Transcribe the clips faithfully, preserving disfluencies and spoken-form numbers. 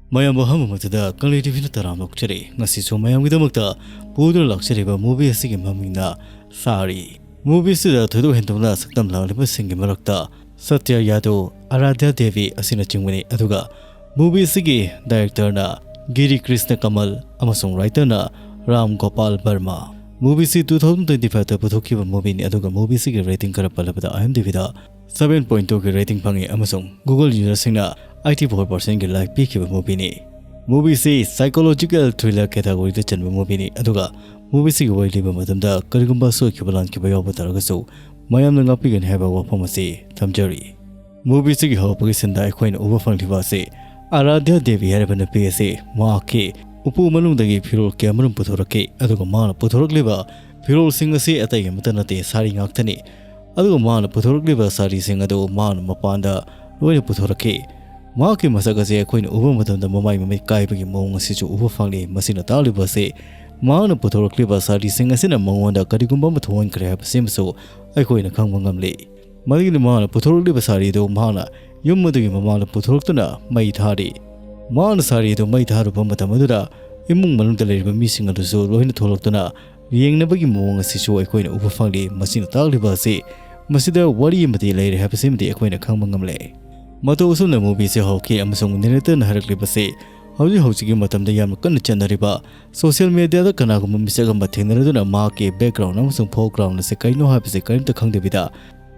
ꯃꯌꯥꯝꯕꯨ ꯑꯍꯥꯟꯕ ꯃꯛꯇꯗ ꯀꯪꯂꯩ ꯇꯤꯚꯤꯅ ꯇꯔꯥꯝꯅ ꯑꯣꯛꯆꯔꯤ꯫ ꯉꯁꯤꯁꯨ ꯃꯌꯥꯝꯒꯤꯗꯃꯛꯇ ꯄꯨꯗꯨꯅ ꯂꯥꯛꯆꯔꯤꯕ movie ꯑꯁꯤꯒꯤ ꯃꯃꯤꯡꯅ ꯁꯥꯔꯤ꯫ Movie ꯑꯁꯤꯗ ꯊꯣꯏꯗꯣꯛ ꯍꯦꯟꯗꯣꯛꯅ ꯁꯛꯇꯝ ꯂꯥꯡꯂꯤꯕꯁꯤꯡꯒꯤ ꯃꯔꯛꯇ ꯁꯇ꯭ꯌ ꯌꯥꯗꯨ, ꯑꯔꯥꯙ꯭ꯌ ꯗꯦꯕꯤ ꯑꯁꯤꯅꯆꯤꯡꯕꯅꯤ꯫ ꯑꯗꯨꯒ movie ꯑꯁꯤꯒꯤ directorꯅ ꯒꯤꯔꯤ ꯀ꯭ꯔꯤꯁꯅ ꯀꯃꯜ ꯑꯃꯁꯨꯡ writerꯅ ꯔꯥꯝ ꯒꯣꯄꯥꯜ ꯕꯔꯃꯥ꯫ Movie ꯑꯁꯤ two thousand twenty fiveꯇ ꯄꯨꯊꯣꯛꯈꯤꯕ movieꯅꯤ꯫ ꯑꯗꯨꯒ movie ꯑꯁꯤꯒꯤ rating ꯈꯔ ꯄꯜꯂꯕꯗ IMDbꯗ seven point twoꯒꯤ rating ꯐꯪꯉꯤ ꯑꯃꯁꯨꯡ Google userꯁꯤꯡꯅ eighty four percentꯒꯤ like ꯄꯤꯈꯤꯕ movieꯅꯤ꯫ Movie ꯑꯁꯤ psychological thriller categoryꯗ ꯆꯟꯕ movieꯅꯤ꯫ ꯑꯗꯨꯒ movie ꯑꯁꯤꯒꯤ ꯋꯥꯔꯤ ꯂꯤꯕ ꯃꯇꯝꯗ ꯀꯔꯤꯒꯨꯝꯕ ꯁꯣꯏꯈꯤꯕ ꯂꯥꯟꯈꯤꯕ ꯌꯥꯎꯕ ꯇꯥꯔꯒꯁꯨ ꯃꯌꯥꯝꯅ ꯉꯥꯛꯄꯤꯒꯅꯤ ꯍꯥꯏꯕ ꯋꯥꯐꯝ ꯑꯁꯤ ꯊꯝꯖꯔꯤ꯫ Movie ꯑꯁꯤꯒꯤ ꯍꯧꯔꯛꯄꯒꯤ sceneꯗ ꯑꯩꯈꯣꯏꯅ ꯎꯕ ꯐꯪꯂꯤꯕ ꯑꯁꯤ ꯑꯔꯥꯙ꯭ꯌ ꯗꯦꯕꯤ ꯍꯥꯏꯔꯤꯕ ꯅꯨꯄꯤ ꯑꯁꯤ ꯃꯍꯥꯛꯀꯤ ꯎꯄꯨ ꯃꯅꯨꯡꯗꯒꯤ ꯐꯤꯔꯣꯜ ꯀꯌꯥꯃꯔꯨꯝ ꯄꯨꯊꯣꯔꯛꯈꯤ꯫ ꯑꯗꯨꯒ ꯃꯥꯅ ꯄꯨꯊꯣꯔꯛꯂꯤꯕ ꯐꯤꯔꯣꯜꯁꯤꯡ ꯑꯁꯤ ꯑꯇꯩ ꯑꯃꯠꯇ ꯅꯠꯇꯦ, ꯁꯥꯔꯤ ꯉꯥꯛꯇꯅꯤ꯫ ꯑꯗꯨꯒ ꯃꯥꯅ ꯄꯨꯊꯣꯔꯛꯂꯤꯕ ꯁꯥꯔꯤꯁꯤꯡ ꯑꯗꯨ ꯃꯥꯅ ꯃꯄꯥꯟꯗ ꯂꯣꯏꯅ ꯄꯨꯊꯣꯔꯛꯈꯤ꯫ ꯃꯍꯥꯛꯀꯤ ꯃꯁꯛ ꯑꯁꯤ ꯑꯩꯈꯣꯏꯅ ꯎꯕ ꯃꯇꯝꯗ ꯃꯃꯥꯏ ꯃꯃꯤꯠ ꯀꯥꯏꯕꯒꯤ ꯃꯑꯣꯡ ꯑꯁꯤꯁꯨ ꯎꯕ ꯐꯪꯂꯤ꯫ ꯃꯁꯤꯅ ꯇꯥꯛꯂꯤꯕ ꯑꯁꯤ ꯃꯍꯥꯛꯅ ꯄꯨꯊꯣꯔꯛꯂꯤꯕ ꯁꯥꯔꯤꯁꯤꯡ ꯑꯁꯤꯅ ꯃꯉꯣꯟꯗ ꯀꯔꯤꯒꯨꯝꯕ ꯑꯃ ꯊꯣꯛꯍꯟꯈ꯭ꯔꯦ ꯍꯥꯏꯕꯁꯤꯃꯁꯨ ꯑꯩꯈꯣꯏꯅ ꯈꯪꯕ ꯉꯝꯂꯤ꯫ ꯃꯗꯨꯒꯤꯅꯤ ꯃꯍꯥꯛꯅ ꯄꯨꯊꯣꯔꯛꯂꯤꯕ ꯁꯥꯔꯤ ꯑꯗꯨ ꯃꯍꯥꯛꯅ ꯌꯨꯝ ꯑꯗꯨꯒꯤ ꯃꯃꯥꯡꯗ ꯄꯨꯊꯣꯔꯛꯇꯨꯅ ꯃꯩ ꯊꯥꯔꯤ꯫ ꯃꯍꯥꯛꯅ ꯁꯥꯔꯤ ꯑꯗꯨ ꯃꯩ ꯊꯥꯔꯨꯕ ꯃꯇꯝ ꯑꯗꯨꯗ ꯏꯃꯨꯡ ꯃꯅꯨꯡꯗ ꯂꯩꯔꯤꯕ ꯃꯤꯁꯤꯡ ꯑꯗꯨꯁꯨ ꯂꯣꯏꯅ ꯊꯣꯛꯂꯛꯇꯨꯅ ꯌꯦꯡꯅꯕꯒꯤ ꯃꯑꯣꯡ ꯑꯁꯤꯁꯨ ꯑꯩꯈꯣꯏꯅ ꯎꯕ ꯐꯪꯂꯤ꯫ ꯃꯁꯤꯅ ꯇꯥꯛꯂꯤꯕ ꯑꯁꯤ ꯃꯁꯤꯗ ꯋꯥꯔꯤ ꯑꯃꯗꯤ ꯂꯩꯔꯦ ꯍꯥꯏꯕꯁꯤꯃꯗꯤ ꯑꯩꯈꯣꯏꯅ ꯈꯪꯕ ꯉꯝꯂꯦ꯫ ꯃꯇꯧ ꯑꯁꯨꯝꯅ movieꯁꯦ ꯍꯧꯈꯤ ꯑꯃꯁꯨꯡ directorꯅ ꯍꯥꯏꯔꯛꯂꯤꯕꯁꯤ ꯍꯧꯖꯤꯛ ꯍꯧꯖꯤꯛꯀꯤ ꯃꯇꯝꯗ ꯌꯥꯝꯅ ꯀꯟꯅ ꯆꯠꯅꯔꯤꯕ social mediaꯗ ꯀꯅꯥꯒꯨꯝꯕ ꯃꯤꯁꯛ ꯑꯃ ꯊꯦꯡꯅꯔꯗꯨꯅ ꯃꯍꯥꯛꯀꯤ background ꯑꯃꯁꯨꯡ foreground ꯑꯁꯤ ꯀꯔꯤꯅꯣ ꯍꯥꯏꯕꯁꯤ ꯀꯔꯤꯝꯇ ꯈꯪꯗꯕꯤꯗ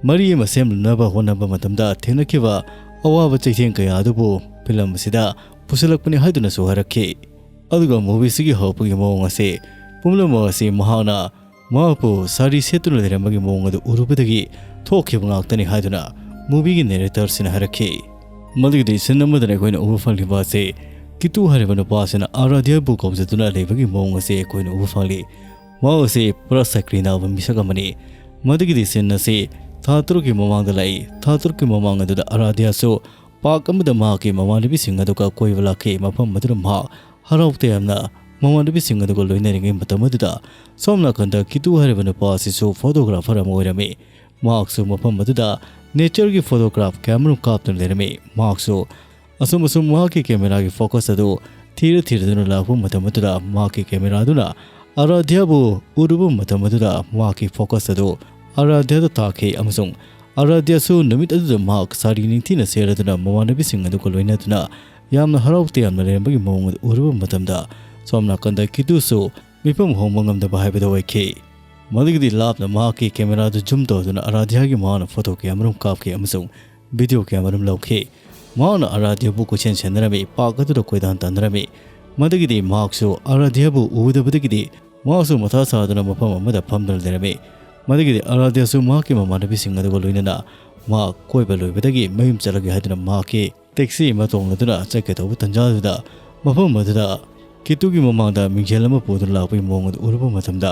ꯃꯔꯤ ꯑꯃ ꯁꯦꯝꯂꯨꯅꯕ ꯍꯣꯠꯅꯕ ꯃꯇꯝꯗ ꯊꯦꯡꯅꯈꯤꯕ ꯑꯋꯥꯕ ꯆꯩꯊꯦꯡ ꯀꯌꯥ ꯑꯗꯨꯕꯨ film ꯑꯁꯤꯗ ꯄꯨꯁꯤꯜꯂꯛꯄꯅꯤ ꯍꯥꯏꯗꯨꯅꯁꯨ ꯍꯥꯏꯔꯛꯈꯤ꯫ ꯑꯗꯨꯒ movieꯁꯤꯒꯤ ꯍꯧꯔꯛꯄꯒꯤ ꯃꯑꯣꯡ ꯑꯁꯤ ꯄꯨꯝꯅꯃꯛ ꯑꯁꯤ ꯃꯍꯥꯛꯅ ꯃꯍꯥꯛꯄꯨ ꯁꯥꯔꯤ ꯁꯦꯠꯇꯨꯅ ꯂꯩꯔꯝꯕꯒꯤ ꯃꯑꯣꯡ ꯑꯗꯨ ꯎꯔꯨꯕꯗꯒꯤ ꯊꯣꯛꯈꯤꯕ ꯉꯥꯛꯇꯅꯤ ꯍꯥꯏꯗꯨꯅ movieꯒꯤ directorꯁꯤꯅ ꯍꯥꯏꯔꯛꯈꯤ꯫ ꯃꯗꯨꯒꯤꯗꯤ scene ꯑꯃꯗꯅ ꯑꯩꯈꯣꯏꯅ ꯎꯕ ꯐꯪꯂꯤꯕ ꯑꯁꯤ ꯀꯤꯇꯨ ꯍꯥꯏꯔꯤꯕ ꯅꯨꯄꯥ ꯑꯁꯤꯅ ꯑꯔꯥꯙ꯭ꯌꯕꯨ ꯀꯧꯖꯗꯨꯅ ꯂꯩꯕꯒꯤ ꯃꯑꯣꯡ ꯑꯁꯤ ꯑꯩꯈꯣꯏꯅ ꯎꯕ ꯐꯪꯂꯤ꯫ ꯃꯍꯥꯛ ꯑꯁꯤ ꯄꯨꯔꯥ ꯁꯛꯀ꯭ꯔꯤ ꯅꯥꯕ ꯃꯤꯁꯛ ꯑꯃꯅꯤ꯫ ꯃꯗꯨꯒꯤꯗꯤ scene ꯑꯁꯤ ꯊꯥ ꯇꯔꯨꯛꯀꯤ ꯃꯃꯥꯡꯗ ꯂꯥꯛꯏ꯫ ꯊꯥ ꯇꯔꯨꯛꯀꯤ ꯃꯃꯥꯡ ꯑꯗꯨꯗ ꯑꯔꯥꯙ꯭ꯌꯁꯨ park ꯑꯃꯗ ꯃꯍꯥꯛꯀꯤ ꯃꯃꯥꯟꯅꯕꯤꯁꯤꯡ ꯑꯗꯨꯒ ꯀꯣꯏꯕ ꯂꯥꯛꯈꯤ꯫ ꯃꯐꯝ ꯑꯗꯨꯗ ꯃꯍꯥꯛ ꯍꯔꯥꯎ ꯇꯌꯥꯝꯅ ꯃꯃꯥꯟꯅꯕꯤꯁꯤꯡ ꯑꯗꯨꯒ ꯂꯣꯏꯅꯔꯤꯉꯩ ꯃꯇꯝ ꯑꯗꯨꯗ ꯁꯣꯝ ꯅꯥꯀꯟꯗ ꯀꯤꯇꯨ ꯍꯥꯏꯔꯤꯕ ꯅꯨꯄꯥ ꯑꯁꯤꯁꯨ photographer ꯑꯃ ꯑꯣꯏꯔꯝꯃꯤ꯫ ꯃꯍꯥꯛꯁꯨ ꯃꯐꯝ ꯑꯗꯨꯗ natureꯒꯤ photograph ꯀꯌꯥꯃꯔꯨꯝ ꯀꯥꯞꯇꯨꯅ ꯂꯩꯔꯝꯃꯤ꯫ ꯃꯍꯥꯛꯁꯨ ꯑꯁꯨꯝ ꯑꯁꯨꯝ ꯃꯍꯥꯛꯀꯤ cameraꯒꯤ focus ꯑꯗꯨ ꯊꯤꯔ ꯊꯤꯔꯗꯨꯅ ꯂꯥꯛꯄ ꯃꯇꯝ ꯑꯗꯨꯗ ꯃꯍꯥꯛꯀꯤ cameraꯗꯨꯅ ꯑꯔꯥꯙ꯭ꯌꯥꯕꯨ ꯎꯔꯨꯕ ꯃꯇꯝ ꯑꯗꯨꯗ ꯃꯍꯥꯛꯀꯤ focus ꯑꯗꯨ ꯑꯔꯥꯙ꯭ꯌꯥꯗ ꯇꯥꯈꯤ ꯑꯃꯁꯨꯡ ꯑꯔꯥꯙ꯭ꯌꯥꯁꯨ ꯅꯨꯃꯤꯠ ꯑꯗꯨꯗ ꯃꯍꯥꯛ ꯁꯥꯔꯤ ꯅꯤꯡꯊꯤꯅ ꯁꯦꯠꯂꯗꯨꯅ ꯃꯃꯥꯟꯅꯕꯤꯁꯤꯡ ꯑꯗꯨꯒ ꯂꯣꯏꯅꯗꯨꯅ ꯌꯥꯝꯅ ꯍꯔꯥꯎ ꯇꯌꯥꯝꯅ ꯂꯩꯔꯝꯕꯒꯤ ꯃꯑꯣꯡ ꯑꯗꯨ ꯎꯔꯨꯕ ꯃꯇꯝꯗ ꯁꯣꯝ ꯅꯥꯀꯟꯗ ꯀꯤꯇꯨꯁꯨ ꯃꯤꯐꯝ ꯍꯣꯡꯕ ꯉꯝꯗꯕ ꯍꯥꯏꯕꯗꯨ ꯑꯣꯏꯈꯤ꯫ ꯃꯗꯨꯒꯤꯗꯤ ꯂꯥꯞꯅ ꯃꯍꯥꯛꯀꯤ cameraꯗꯨ zoom ꯇꯧꯗꯨꯅ ꯑꯔꯥꯙ꯭ꯌꯥꯒꯤ ꯃꯍꯥꯛꯅ photo ꯀꯌꯥꯃꯔꯨꯝ ꯀꯥꯞꯈꯤ ꯑꯃꯁꯨꯡ video ꯀꯌꯥꯃꯔꯨꯝ ꯂꯧꯈꯤ꯫ ꯃꯍꯥꯛꯅ ꯑꯔꯥꯙ꯭ꯌꯥꯕꯨ ꯀꯣꯏꯁꯦꯟ ꯁꯦꯟꯅꯔꯝꯃꯤ, park ꯑꯗꯨꯗ ꯀꯣꯏꯗꯥꯟ ꯇꯥꯟꯅꯔꯝꯃꯤ꯫ ꯃꯗꯨꯒꯤꯗꯤ ꯃꯍꯥꯛꯁꯨ ꯑꯔꯥꯙ꯭ꯌꯥꯕꯨ ꯎꯗꯕꯗꯒꯤꯗꯤ ꯃꯍꯥꯛꯁꯨ ꯃꯊꯥ ꯁꯥꯗꯨꯅ ꯃꯐꯝ ꯑꯃꯗ ꯐꯝꯗꯨꯅ ꯂꯩꯔꯝꯃꯤ꯫ ꯃꯗꯨꯒꯤꯗꯤ ꯑꯔꯥꯙ꯭ꯌꯥꯁꯨ ꯃꯍꯥꯛꯀꯤ ꯃꯃꯥꯟꯅꯕꯤꯁꯤꯡ ꯑꯗꯨꯒ ꯂꯣꯏꯅꯅ ꯃꯍꯥꯛ ꯀꯣꯏꯕ ꯂꯣꯏꯕꯗꯒꯤ ꯃꯌꯨꯝ ꯆꯠꯂꯒꯦ ꯍꯥꯏꯗꯨꯅ ꯃꯍꯥꯛꯀꯤ taxi ꯑꯃ ꯇꯣꯡꯂꯗꯨꯅ ꯆꯠꯀꯦ ꯇꯧꯕ ꯇꯟꯖꯥꯗꯨꯗ ꯃꯐꯝ ꯑꯗꯨꯗ ꯀꯤꯇꯨꯒꯤ ꯃꯃꯥꯡꯗ ꯃꯤꯡꯖꯦꯜ ꯑꯃ ꯄꯨꯗꯨꯅ ꯂꯥꯛꯄꯒꯤ ꯃꯑꯣꯡ ꯑꯗꯨ ꯎꯔꯨꯕ ꯃꯇꯝꯗ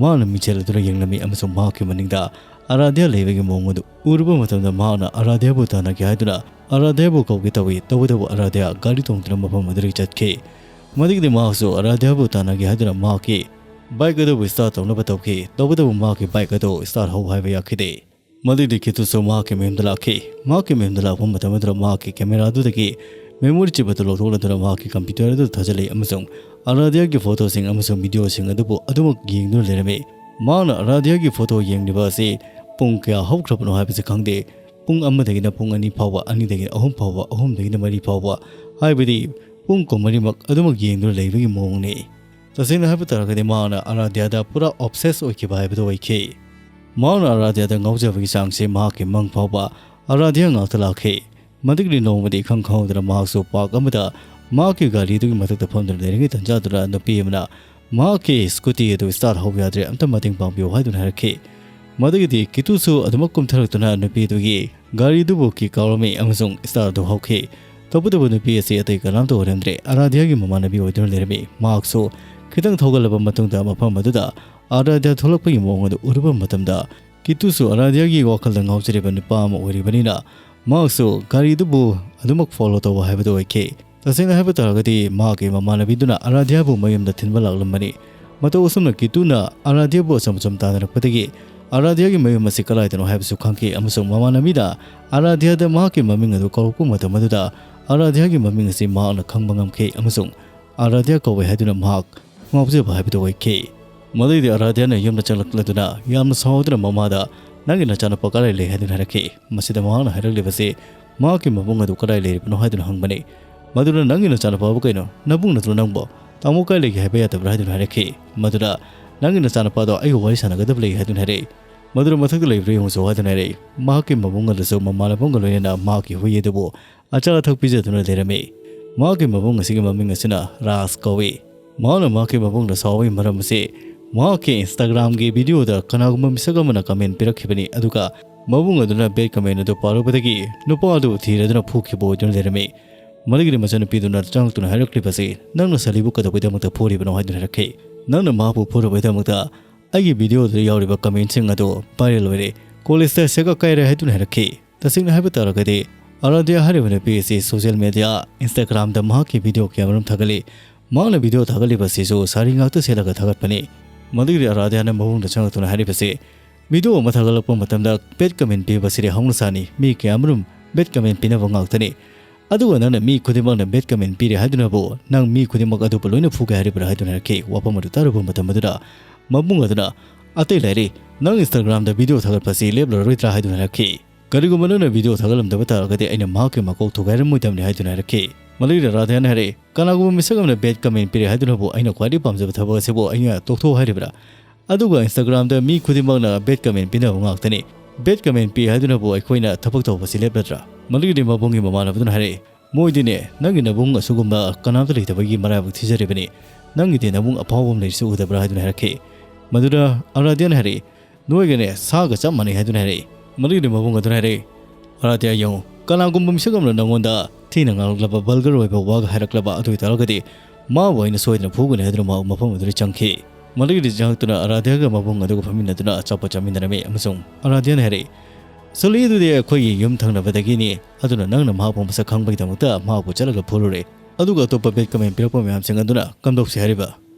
ꯃꯍꯥꯛꯅ ꯃꯤꯡꯖꯦꯜ ꯑꯗꯨꯗ ꯌꯦꯡꯂꯝꯃꯤ ꯑꯃꯁꯨꯡ ꯃꯍꯥꯛꯀꯤ ꯃꯅꯤꯡꯗ ꯑꯔꯥꯙ꯭ꯌꯥ ꯂꯩꯕꯒꯤ ꯃꯑꯣꯡ ꯑꯗꯨ ꯎꯔꯨꯕ ꯃꯇꯝꯗ ꯃꯍꯥꯛꯅ ꯑꯔꯥꯙ꯭ꯌꯥꯕꯨ ꯇꯥꯟꯅꯒꯦ ꯍꯥꯏꯗꯨꯅ ꯑꯔꯥꯙ꯭ꯌꯥꯕꯨ ꯀꯧꯒꯦ ꯇꯧꯏ꯫ ꯇꯧꯕꯇꯕꯨ ꯑꯔꯥꯙ꯭ꯌꯥ ꯒꯥꯔꯤ ꯇꯣꯡꯗꯨꯅ ꯃꯐꯝ ꯑꯗꯨꯗꯒꯤ ꯆꯠꯈꯤ꯫ ꯃꯗꯨꯒꯤꯗꯤ ꯃꯍꯥꯛꯁꯨ ꯑꯔꯥꯙ꯭ꯌꯥꯕꯨ ꯇꯥꯟꯅꯒꯦ ꯍꯥꯏꯗꯨꯅ ꯃꯍꯥꯛꯀꯤ bike ꯑꯗꯨꯕꯨ start ꯇꯧꯅꯕ ꯇꯧꯈꯤ꯫ ꯇꯧꯕꯇꯕꯨ ꯃꯍꯥꯛꯀꯤ bike ꯑꯗꯨ start ꯍꯧ ꯍꯥꯏꯕ ꯌꯥꯈꯤꯗꯦ꯫ ꯃꯗꯨꯒꯤꯗꯤ ꯀꯤꯇꯨꯁꯨ ꯃꯍꯥꯛꯀꯤ ꯃꯌꯨꯝꯗ ꯂꯥꯛꯈꯤ꯫ ꯃꯍꯥꯛꯀꯤ ꯃꯌꯨꯝꯗ ꯂꯥꯛꯄ ꯃꯇꯝ ꯑꯗꯨꯗ ꯃꯍꯥꯛꯀꯤ camera ꯑꯗꯨꯗꯒꯤ memory chip ꯑꯗꯨ ꯂꯧꯊꯣꯛꯂꯗꯨꯅ ꯃꯍꯥꯛꯀꯤ computer ꯑꯗꯨꯗ ꯊꯥꯖꯤꯜꯂꯤ ꯑꯃꯁꯨꯡ ꯑꯔꯥꯙ꯭ꯌꯥꯒꯤ photoꯁꯤꯡ ꯑꯃꯁꯨꯡ videoꯁꯤꯡ ꯑꯗꯨꯕꯨ ꯑꯗꯨꯃꯛ ꯌꯦꯡꯗꯨꯅ ꯂꯩꯔꯝꯃꯤ꯫ ꯃꯍꯥꯛꯅ ꯑꯔꯥꯙ꯭ꯌꯥꯒꯤ photo ꯌꯦꯡꯂꯤꯕ ꯑꯁꯤ ꯄꯨꯡ ꯀꯌꯥ ꯍꯧꯈ꯭ꯔꯕꯅꯣ ꯍꯥꯏꯕꯁꯤ ꯈꯪꯗꯦ꯫ ꯄꯨꯡ ꯑꯃꯗꯒꯤꯅ ꯄꯨꯡ ꯑꯅꯤ ꯐꯥꯎꯕ, ꯑꯅꯤꯗꯒꯤꯅ ꯑꯍꯨꯝ ꯐꯥꯎꯕ, ꯑꯍꯨꯝꯗꯒꯤꯅ ꯃꯔꯤ ꯐꯥꯎꯕ, ꯍꯥꯏꯕꯗꯤ ꯄꯨꯡ ꯀꯨꯟꯃꯔꯤꯃꯛ ꯑꯗꯨꯃꯛ ꯌꯦꯡꯗꯨꯅ ꯂꯩꯕꯒꯤ ꯃꯑꯣꯡꯅꯤ꯫ ꯇꯁꯦꯡꯅ ꯍꯥꯏꯕ ꯇꯥꯔꯒꯗꯤ ꯃꯍꯥꯛꯅ ꯑꯔꯥꯙ꯭ꯌꯥꯗ ꯄꯨꯔꯥ obsess ꯑꯣꯏꯈꯤꯕ ꯍꯥꯏꯕꯗꯨ ꯑꯣꯏꯈꯤ꯫ ꯃꯍꯥꯛꯅ ꯑꯔꯥꯙ꯭ꯌꯥꯗ ꯉꯥꯎꯖꯕꯒꯤ ꯆꯥꯡꯁꯤ ꯃꯍꯥꯛꯀꯤ ꯃꯪ ꯐꯥꯎꯕ ꯑꯔꯥꯙ꯭ꯌꯥ ꯉꯥꯛꯇ ꯂꯥꯛꯈꯤ꯫ ꯃꯗꯨꯒꯤꯗꯤ ꯅꯣꯡꯃꯗꯤ ꯏꯈꯪ ꯈꯪꯍꯧꯗꯅ ꯃꯍꯥꯛꯁꯨ park ꯑꯃꯗ ꯃꯍꯥꯛꯀꯤ ꯒꯥꯔꯤꯗꯨꯒꯤ ꯃꯊꯛꯇ ꯐꯝꯗꯨꯅ ꯂꯩꯔꯤꯉꯩ ꯇꯟꯖꯥꯗꯨꯗ ꯅꯨꯄꯤ ꯑꯃꯅ ꯃꯍꯥꯛꯀꯤ scooty ꯑꯗꯨ start ꯍꯧꯕ ꯌꯥꯗ꯭ꯔꯦ, ꯑꯝꯇ ꯃꯇꯦꯡ ꯄꯥꯡꯕꯤꯌꯨ ꯍꯥꯏꯗꯨꯅ ꯍꯥꯏꯔꯛꯈꯤ꯫ ꯃꯗꯨꯒꯤꯗꯤ ꯀꯤꯇꯨꯁꯨ ꯑꯗꯨꯃꯛ ꯀꯨꯝꯊꯔꯛꯇꯨꯅ ꯅꯨꯄꯤꯗꯨꯒꯤ ꯒꯥꯔꯤꯗꯨꯕꯨ kick ꯀꯥꯎꯔꯝꯃꯤ ꯑꯃꯁꯨꯡ start ꯑꯗꯨ ꯍꯧꯈꯤ꯫ ꯇꯧꯕꯇꯕꯨ ꯅꯨꯄꯤ ꯑꯁꯤ ꯑꯇꯩ ꯀꯅꯥꯝꯇ ꯑꯣꯏꯔꯝꯗ꯭ꯔꯦ, ꯑꯔꯥꯙ꯭ꯌꯥꯒꯤ ꯃꯃꯥꯟꯅꯕꯤ ꯑꯣꯏꯗꯨꯅ ꯂꯩꯔꯝꯃꯤ꯫ ꯃꯍꯥꯛꯁꯨ ꯈꯤꯇꯪ ꯊꯧꯒꯠꯂꯕ ꯃꯇꯨꯡꯗ ꯃꯐꯝ ꯑꯗꯨꯗ ꯑꯔꯥꯙ꯭ꯌꯥ ꯊꯣꯛꯂꯛꯄꯒꯤ ꯃꯑꯣꯡ ꯑꯗꯨ ꯎꯔꯨꯕ ꯃꯇꯝꯗ ꯀꯤꯇꯨꯁꯨ ꯑꯔꯥꯙ꯭ꯌꯥꯒꯤ ꯋꯥꯈꯜꯗ ꯉꯥꯎꯖꯔꯤꯕ ꯅꯨꯄꯥ ꯑꯃ ꯑꯣꯏꯔꯤꯕꯅꯤꯅ ꯃꯍꯥꯛꯁꯨ ꯒꯥꯔꯤꯗꯨꯕꯨ ꯑꯗꯨꯃꯛ follow ꯇꯧꯕ ꯍꯥꯏꯕꯗꯨ ꯑꯣꯏꯈꯤ꯫ ꯇꯁꯦꯡꯅ ꯍꯥꯏꯕ ꯇꯥꯔꯒꯗꯤ ꯃꯍꯥꯛꯀꯤ ꯃꯃꯥꯟꯅꯕꯤꯗꯨꯅ ꯑꯔꯥꯙ꯭ꯌꯥꯕꯨ ꯃꯌꯨꯝꯗ ꯊꯤꯟꯕ ꯂꯥꯛꯂꯝꯕꯅꯤ꯫ ꯃꯇꯧ ꯑꯁꯨꯝꯅ ꯀꯤꯇꯨꯅ ꯑꯔꯥꯙ꯭ꯌꯥꯕꯨ ꯑꯁꯨꯝ ꯑꯁꯨꯝ ꯇꯥꯟꯅꯔꯛꯄꯗꯒꯤ ꯑꯔꯥꯙ꯭ꯌꯥꯒꯤ ꯃꯌꯨꯝ ꯑꯁꯤ ꯀꯗꯥꯏꯗꯅꯣ ꯍꯥꯏꯕꯁꯨ ꯈꯪꯈꯤ ꯑꯃꯁꯨꯡ ꯃꯃꯥꯟꯅꯕꯤꯅ ꯑꯔꯥꯙ꯭ꯌꯥꯗ ꯃꯍꯥꯛꯀꯤ ꯃꯃꯤꯡ ꯑꯗꯨ ꯀꯧꯔꯛꯄ ꯃꯇꯝ ꯑꯗꯨꯗ ꯑꯔꯥꯙ꯭ꯌꯥꯒꯤ ꯃꯃꯤꯡ ꯑꯁꯤ ꯃꯍꯥꯛꯅ ꯈꯪꯕ ꯉꯝꯈꯤ ꯑꯃꯁꯨꯡ ꯑꯔꯥꯙ꯭ꯌꯥ ꯀꯧꯋꯦ ꯍꯥꯏꯗꯨꯅ ꯃꯍꯥꯛ ꯉꯥꯎꯖꯕ ꯍꯥꯏꯕꯗꯨ ꯑꯣꯏꯈꯤ꯫ ꯃꯗꯨꯗꯩꯗꯤ ꯑꯔꯥꯙ꯭ꯌꯥꯅ ꯌꯨꯝꯗ ꯆꯪꯂꯛꯂꯗꯨꯅ ꯌꯥꯝꯅ ꯁꯥꯎꯗꯨꯅ ꯃꯃꯥꯗ, "ꯅꯪꯒꯤ ꯅꯆꯥꯅꯨꯄꯥ ꯀꯗꯥꯏ ꯂꯩ?" ꯍꯥꯏꯗꯨꯅ ꯍꯥꯏꯔꯛꯈꯤ꯫ ꯃꯁꯤꯗ ꯃꯍꯥꯛꯅ ꯍꯥꯏꯔꯛꯂꯤꯕꯁꯤ ꯃꯍꯥꯛꯀꯤ ꯃꯕꯨꯡ ꯑꯗꯨ ꯀꯗꯥꯏ ꯂꯩꯔꯤꯕꯅꯣ ꯍꯥꯏꯗꯨꯅ ꯍꯪꯕꯅꯤ꯫ ꯃꯗꯨꯅ, "ꯅꯪꯒꯤ ꯅꯆꯥꯅꯨꯄꯥꯕꯨ ꯀꯩꯅꯣ? ꯅꯕꯨꯡ ꯅꯠꯇ꯭ꯔꯣ ꯅꯪꯕꯨ? ꯇꯥꯃꯣ ꯀꯥꯏ ꯂꯩꯒꯦ ꯍꯥꯏꯕ ꯌꯥꯗꯕ꯭ꯔꯥ?" ꯍꯥꯏꯗꯨꯅ ꯍꯥꯏꯔꯛꯈꯤ꯫ ꯃꯗꯨꯅ, "ꯅꯪꯒꯤ ꯅꯆꯥꯅꯨꯄꯥꯗꯣ ꯑꯩꯒ ꯋꯥꯔꯤ ꯁꯥꯟꯅꯒꯗꯕ ꯂꯩ" ꯍꯥꯏꯗꯨꯅ ꯍꯥꯏꯔꯛꯏ꯫ ꯃꯗꯨꯅ, "ꯃꯊꯛꯇ ꯂꯩꯕ꯭ꯔꯥ ꯌꯦꯡꯉꯨꯆꯣ" ꯍꯥꯏꯗꯨꯅ ꯍꯥꯏꯔꯛꯏ꯫ ꯃꯍꯥꯛꯀꯤ ꯃꯕꯨꯡ ꯑꯗꯨꯁꯨ ꯃꯃꯥꯟꯅꯕ ꯑꯃꯒ ꯂꯣꯏꯅꯅ ꯃꯍꯥꯛꯀꯤ ꯍꯨꯏ ꯑꯗꯨꯕꯨ ꯑꯆꯥ ꯑꯊꯛ ꯄꯤꯖꯗꯨꯅ ꯂꯩꯔꯝꯃꯤ꯫ ꯃꯍꯥꯛꯀꯤ ꯃꯕꯨꯡ ꯑꯁꯤꯒꯤ ꯃꯃꯤꯡ ꯑꯁꯤꯅ ꯔꯥꯖ ꯀꯧꯏ꯫ ꯃꯍꯥꯛꯅ ꯃꯍꯥꯛꯀꯤ ꯃꯕꯨꯡꯗ ꯁꯥꯎꯕꯒꯤ ꯃꯔꯝ ꯑꯁꯤ ꯃꯍꯥꯛꯀꯤ Instagram-ꯒꯤ video-ꯗ ꯀꯅꯥꯒꯨꯝꯕ ꯃꯤꯁꯛ ꯑꯃꯅ comment ꯄꯤꯔꯛꯈꯤꯕꯅꯤ, ꯑꯗꯨꯒ ꯃꯕꯨꯡ ꯑꯗꯨꯅ bad comment ꯑꯗꯨ ꯄꯥꯔꯨꯕꯗꯒꯤ ꯅꯨꯄꯥ ꯑꯗꯨ ꯊꯤꯔꯗꯨꯅ ꯐꯨꯈꯤꯕ ꯑꯣꯏꯗꯨꯅ ꯂꯩꯔꯝꯃꯤ꯫ ꯃꯗꯨꯒꯤꯗꯤ ꯃꯆꯟꯅꯨꯄꯤꯗꯨꯅ ꯆꯪꯂꯛꯇꯨꯅ ꯍꯥꯏꯔꯛꯂꯤꯕꯁꯤ, "ꯅꯪꯅ ꯁꯂꯤꯕꯨ ꯀꯩꯗꯧꯕꯒꯤꯗꯃꯛꯇ ꯐꯨꯔꯤꯕꯅꯣ?" ꯍꯥꯏꯗꯨꯅ ꯍꯥꯏꯔꯛꯈꯤ꯫ "ꯅꯪꯅ ꯃꯍꯥꯛꯄꯨ ꯐꯨꯔꯨꯕꯒꯤꯗꯃꯛꯇ ꯑꯩꯒꯤ video-ꯗ ꯌꯥꯎꯔꯤꯕ comment-ꯁꯤꯡ ꯑꯗꯨ viral ꯑꯣꯏꯔꯦ, college-ꯇ ꯁꯦꯒ ꯀꯥꯏꯔꯦ" ꯍꯥꯏꯗꯨꯅ ꯍꯥꯏꯔꯛꯈꯤ꯫ ꯇꯁꯦꯡꯅ ꯍꯥꯏꯕ ꯇꯥꯔꯒꯗꯤ, ꯑꯔꯥꯙ꯭ꯌꯥ ꯍꯥꯏꯔꯤꯕ ꯅꯨꯄꯤ ꯑꯁꯤ social media, Instagram-ꯗ ꯃꯍꯥꯛꯀꯤ video ꯀꯌꯥꯃꯔꯨꯝ ꯊꯥꯒꯠꯂꯤ꯫ ꯃꯍꯥꯛꯅ video ꯊꯥꯒꯠꯂꯤꯕ ꯑꯁꯤꯁꯨ ꯁꯥꯔꯤ ꯉꯥꯛꯇ ꯁꯦꯠꯂꯒ ꯊꯥꯒꯠꯄꯅꯤ꯫ ꯃꯗꯨꯒꯤꯗꯤ ꯑꯔꯥꯙ꯭ꯌꯥꯅ ꯃꯕꯨꯡꯗ ꯆꯪꯂꯛꯇꯨꯅ ꯍꯥꯏꯔꯤꯕꯁꯤ, video ꯑꯃ ꯊꯥꯒꯠꯂꯛꯄ ꯃꯇꯝꯗ bad comment ꯄꯤꯕꯁꯤꯗꯤ ꯍꯧꯅꯁꯥꯅꯤ, ꯃꯤ ꯀꯌꯥꯃꯔꯨꯝ bad comment ꯄꯤꯅꯕ ꯉꯥꯛꯇꯅꯤ꯫ ꯑꯗꯨꯒ ꯅꯪꯅ ꯃꯤ ꯈꯨꯗꯤꯡꯃꯛꯅ bad comment ꯄꯤꯔꯦ ꯍꯥꯏꯗꯨꯅꯕꯨ ꯅꯪ ꯃꯤ ꯈꯨꯗꯤꯡꯃꯛ ꯑꯗꯨꯕꯨ ꯂꯣꯏꯅ ꯐꯨꯒꯦ ꯍꯥꯏꯔꯤꯕ꯭ꯔꯥ ꯍꯥꯏꯗꯨꯅ ꯍꯥꯏꯔꯛꯈꯤ꯫ ꯋꯥꯐꯝ ꯑꯗꯨ ꯇꯥꯔꯨꯕ ꯃꯇꯝ ꯑꯗꯨꯗ ꯃꯕꯨꯡ ꯑꯗꯨꯅ, "ꯑꯇꯩ ꯂꯥꯏꯔꯤ, ꯅꯪ Instagram-ꯗ video ꯊꯥꯒꯠꯄꯁꯤ ꯂꯦꯞꯂꯔꯣꯏꯗ꯭ꯔꯥ?" ꯍꯥꯏꯗꯨꯅ ꯍꯥꯏꯔꯛꯈꯤ꯫ "ꯀꯔꯤꯒꯨꯝꯕ ꯅꯪꯅ video ꯊꯥꯒꯠꯂꯝꯗꯕ ꯇꯥꯔꯒꯗꯤ ꯑꯩꯅ ꯃꯍꯥꯛꯀꯤ ꯃꯀꯣꯛ ꯊꯨꯒꯥꯏꯔꯝꯃꯣꯏꯗꯕꯅꯤ" ꯍꯥꯏꯗꯨꯅ ꯍꯥꯏꯔꯛꯈꯤ꯫ ꯃꯗꯨꯒꯤꯗꯤ ꯔꯥꯙꯦꯌꯥꯅ ꯍꯥꯏꯔꯛꯏ, "ꯀꯅꯥꯒꯨꯝꯕ ꯃꯤꯁꯛ ꯑꯃꯅ bad comment ꯄꯤꯔꯦ ꯍꯥꯏꯗꯨꯅꯕꯨ ꯑꯩꯅ ꯈ꯭ꯋꯥꯏꯗꯒꯤ ꯄꯥꯝꯖꯕ ꯊꯕꯛ ꯑꯁꯤꯕꯨ ꯑꯩꯅ ꯇꯣꯛꯊꯣꯛꯎ ꯍꯥꯏꯔꯤꯕ꯭ꯔꯥ? ꯑꯗꯨꯒ Instagram-ꯗ ꯃꯤ ꯈꯨꯗꯤꯡꯃꯛꯅ bad comment ꯄꯤꯅꯕ ꯉꯥꯛꯇꯅꯤ꯫ Bad comment ꯄꯤ ꯍꯥꯏꯗꯨꯅꯕꯨ ꯑꯩꯈꯣꯏꯅ ꯊꯕꯛ ꯇꯧꯕꯁꯤ ꯂꯦꯞꯂꯗ꯭ꯔꯥ?" ꯃꯗꯨꯒꯤꯗꯤ ꯃꯕꯨꯡꯒꯤ ꯃꯃꯥꯟꯅꯕꯗꯨꯅ ꯍꯥꯏꯔꯛꯏ, "ꯃꯣꯏꯗꯤꯅꯦ, ꯅꯪꯒꯤ ꯅꯕꯨꯡ ꯑꯁꯤꯒꯨꯝꯕ ꯀꯅꯥꯝꯇ ꯂꯩꯇꯕꯒꯤ ꯃꯔꯥꯏꯕꯛ ꯊꯤꯖꯔꯤꯕꯅꯤ꯫ ꯅꯪꯒꯤꯗꯤ ꯅꯕꯨꯡ ꯑꯐꯥꯎꯕ ꯑꯃ ꯂꯩꯔꯤꯁꯤ ꯎꯗꯕ꯭ꯔꯥ?" ꯍꯥꯏꯗꯨꯅ ꯍꯥꯏꯔꯛꯈꯤ꯫ ꯃꯗꯨꯗ ꯑꯔꯥꯙ꯭ꯌꯥꯅ ꯍꯥꯏꯔꯛꯏ, "ꯅꯣꯏꯒꯅꯦ ꯁꯥꯒ ꯆꯞ ꯃꯥꯟꯅꯩ" ꯍꯥꯏꯗꯨꯅ ꯍꯥꯏꯔꯛꯏ꯫ ꯃꯗꯨꯒꯤꯗꯤ ꯃꯕꯨꯡ ꯑꯗꯨꯅ ꯍꯥꯏꯔꯛꯏ, "ꯑꯔꯥꯙ꯭ꯌꯥ ꯌꯦꯡꯉꯨ, ꯀꯅꯥꯒꯨꯝꯕ ꯃꯤꯁꯛ ꯑꯃꯅ ꯅꯪꯉꯣꯟꯗ ꯊꯤꯅ ꯉꯥꯡꯂꯛꯂꯕ, vulgar ꯑꯣꯏꯕ ꯋꯥꯒ ꯍꯥꯏꯔꯛꯂꯕ ꯑꯗꯨ ꯑꯣꯏꯇꯥꯔꯒꯗꯤ ꯃꯥꯕꯨ ꯑꯩꯅ ꯁꯣꯏꯗꯅ ꯐꯨꯒꯅꯤ" ꯍꯥꯏꯗꯨꯅ ꯃꯍꯥꯛ ꯃꯐꯝ ꯑꯗꯨꯗ ꯆꯪꯈꯤ꯫ ꯃꯗꯨꯒꯤꯗꯤ ꯆꯪꯂꯛꯇꯨꯅ ꯑꯔꯥꯙ꯭ꯌꯥꯒ ꯃꯕꯨꯡ ꯑꯗꯨꯒ ꯐꯝꯃꯤꯟꯅꯗꯨꯅ ꯑꯆꯥꯄꯣꯠ ꯆꯥꯃꯤꯟꯅꯔꯝꯃꯤ ꯑꯃꯁꯨꯡ ꯑꯔꯥꯙ꯭ꯌꯥꯅ ꯍꯥꯏꯔꯛꯏ, "ꯁꯣꯂꯤ ꯑꯗꯨꯗꯤ ꯑꯩꯈꯣꯏꯒꯤ ꯌꯨꯝ ꯊꯪꯅꯕꯗꯒꯤꯅꯤ, ꯑꯗꯨꯅ ꯅꯪꯅ ꯃꯍꯥꯛꯄꯨ ꯃꯁꯛ ꯈꯪꯕꯒꯤꯗꯃꯛꯇ ꯃꯍꯥꯛꯄꯨ ꯆꯠꯂꯒ ꯐꯨꯔꯨꯔꯦ꯫ ꯑꯗꯨꯒ ꯑꯇꯣꯞꯄ bad comment ꯄꯤꯔꯛꯄ ꯃꯌꯥꯝꯁꯤꯡ ꯑꯗꯨꯅ ꯀꯝꯗꯧꯁꯤ ꯍꯥꯏꯔꯤꯕ?"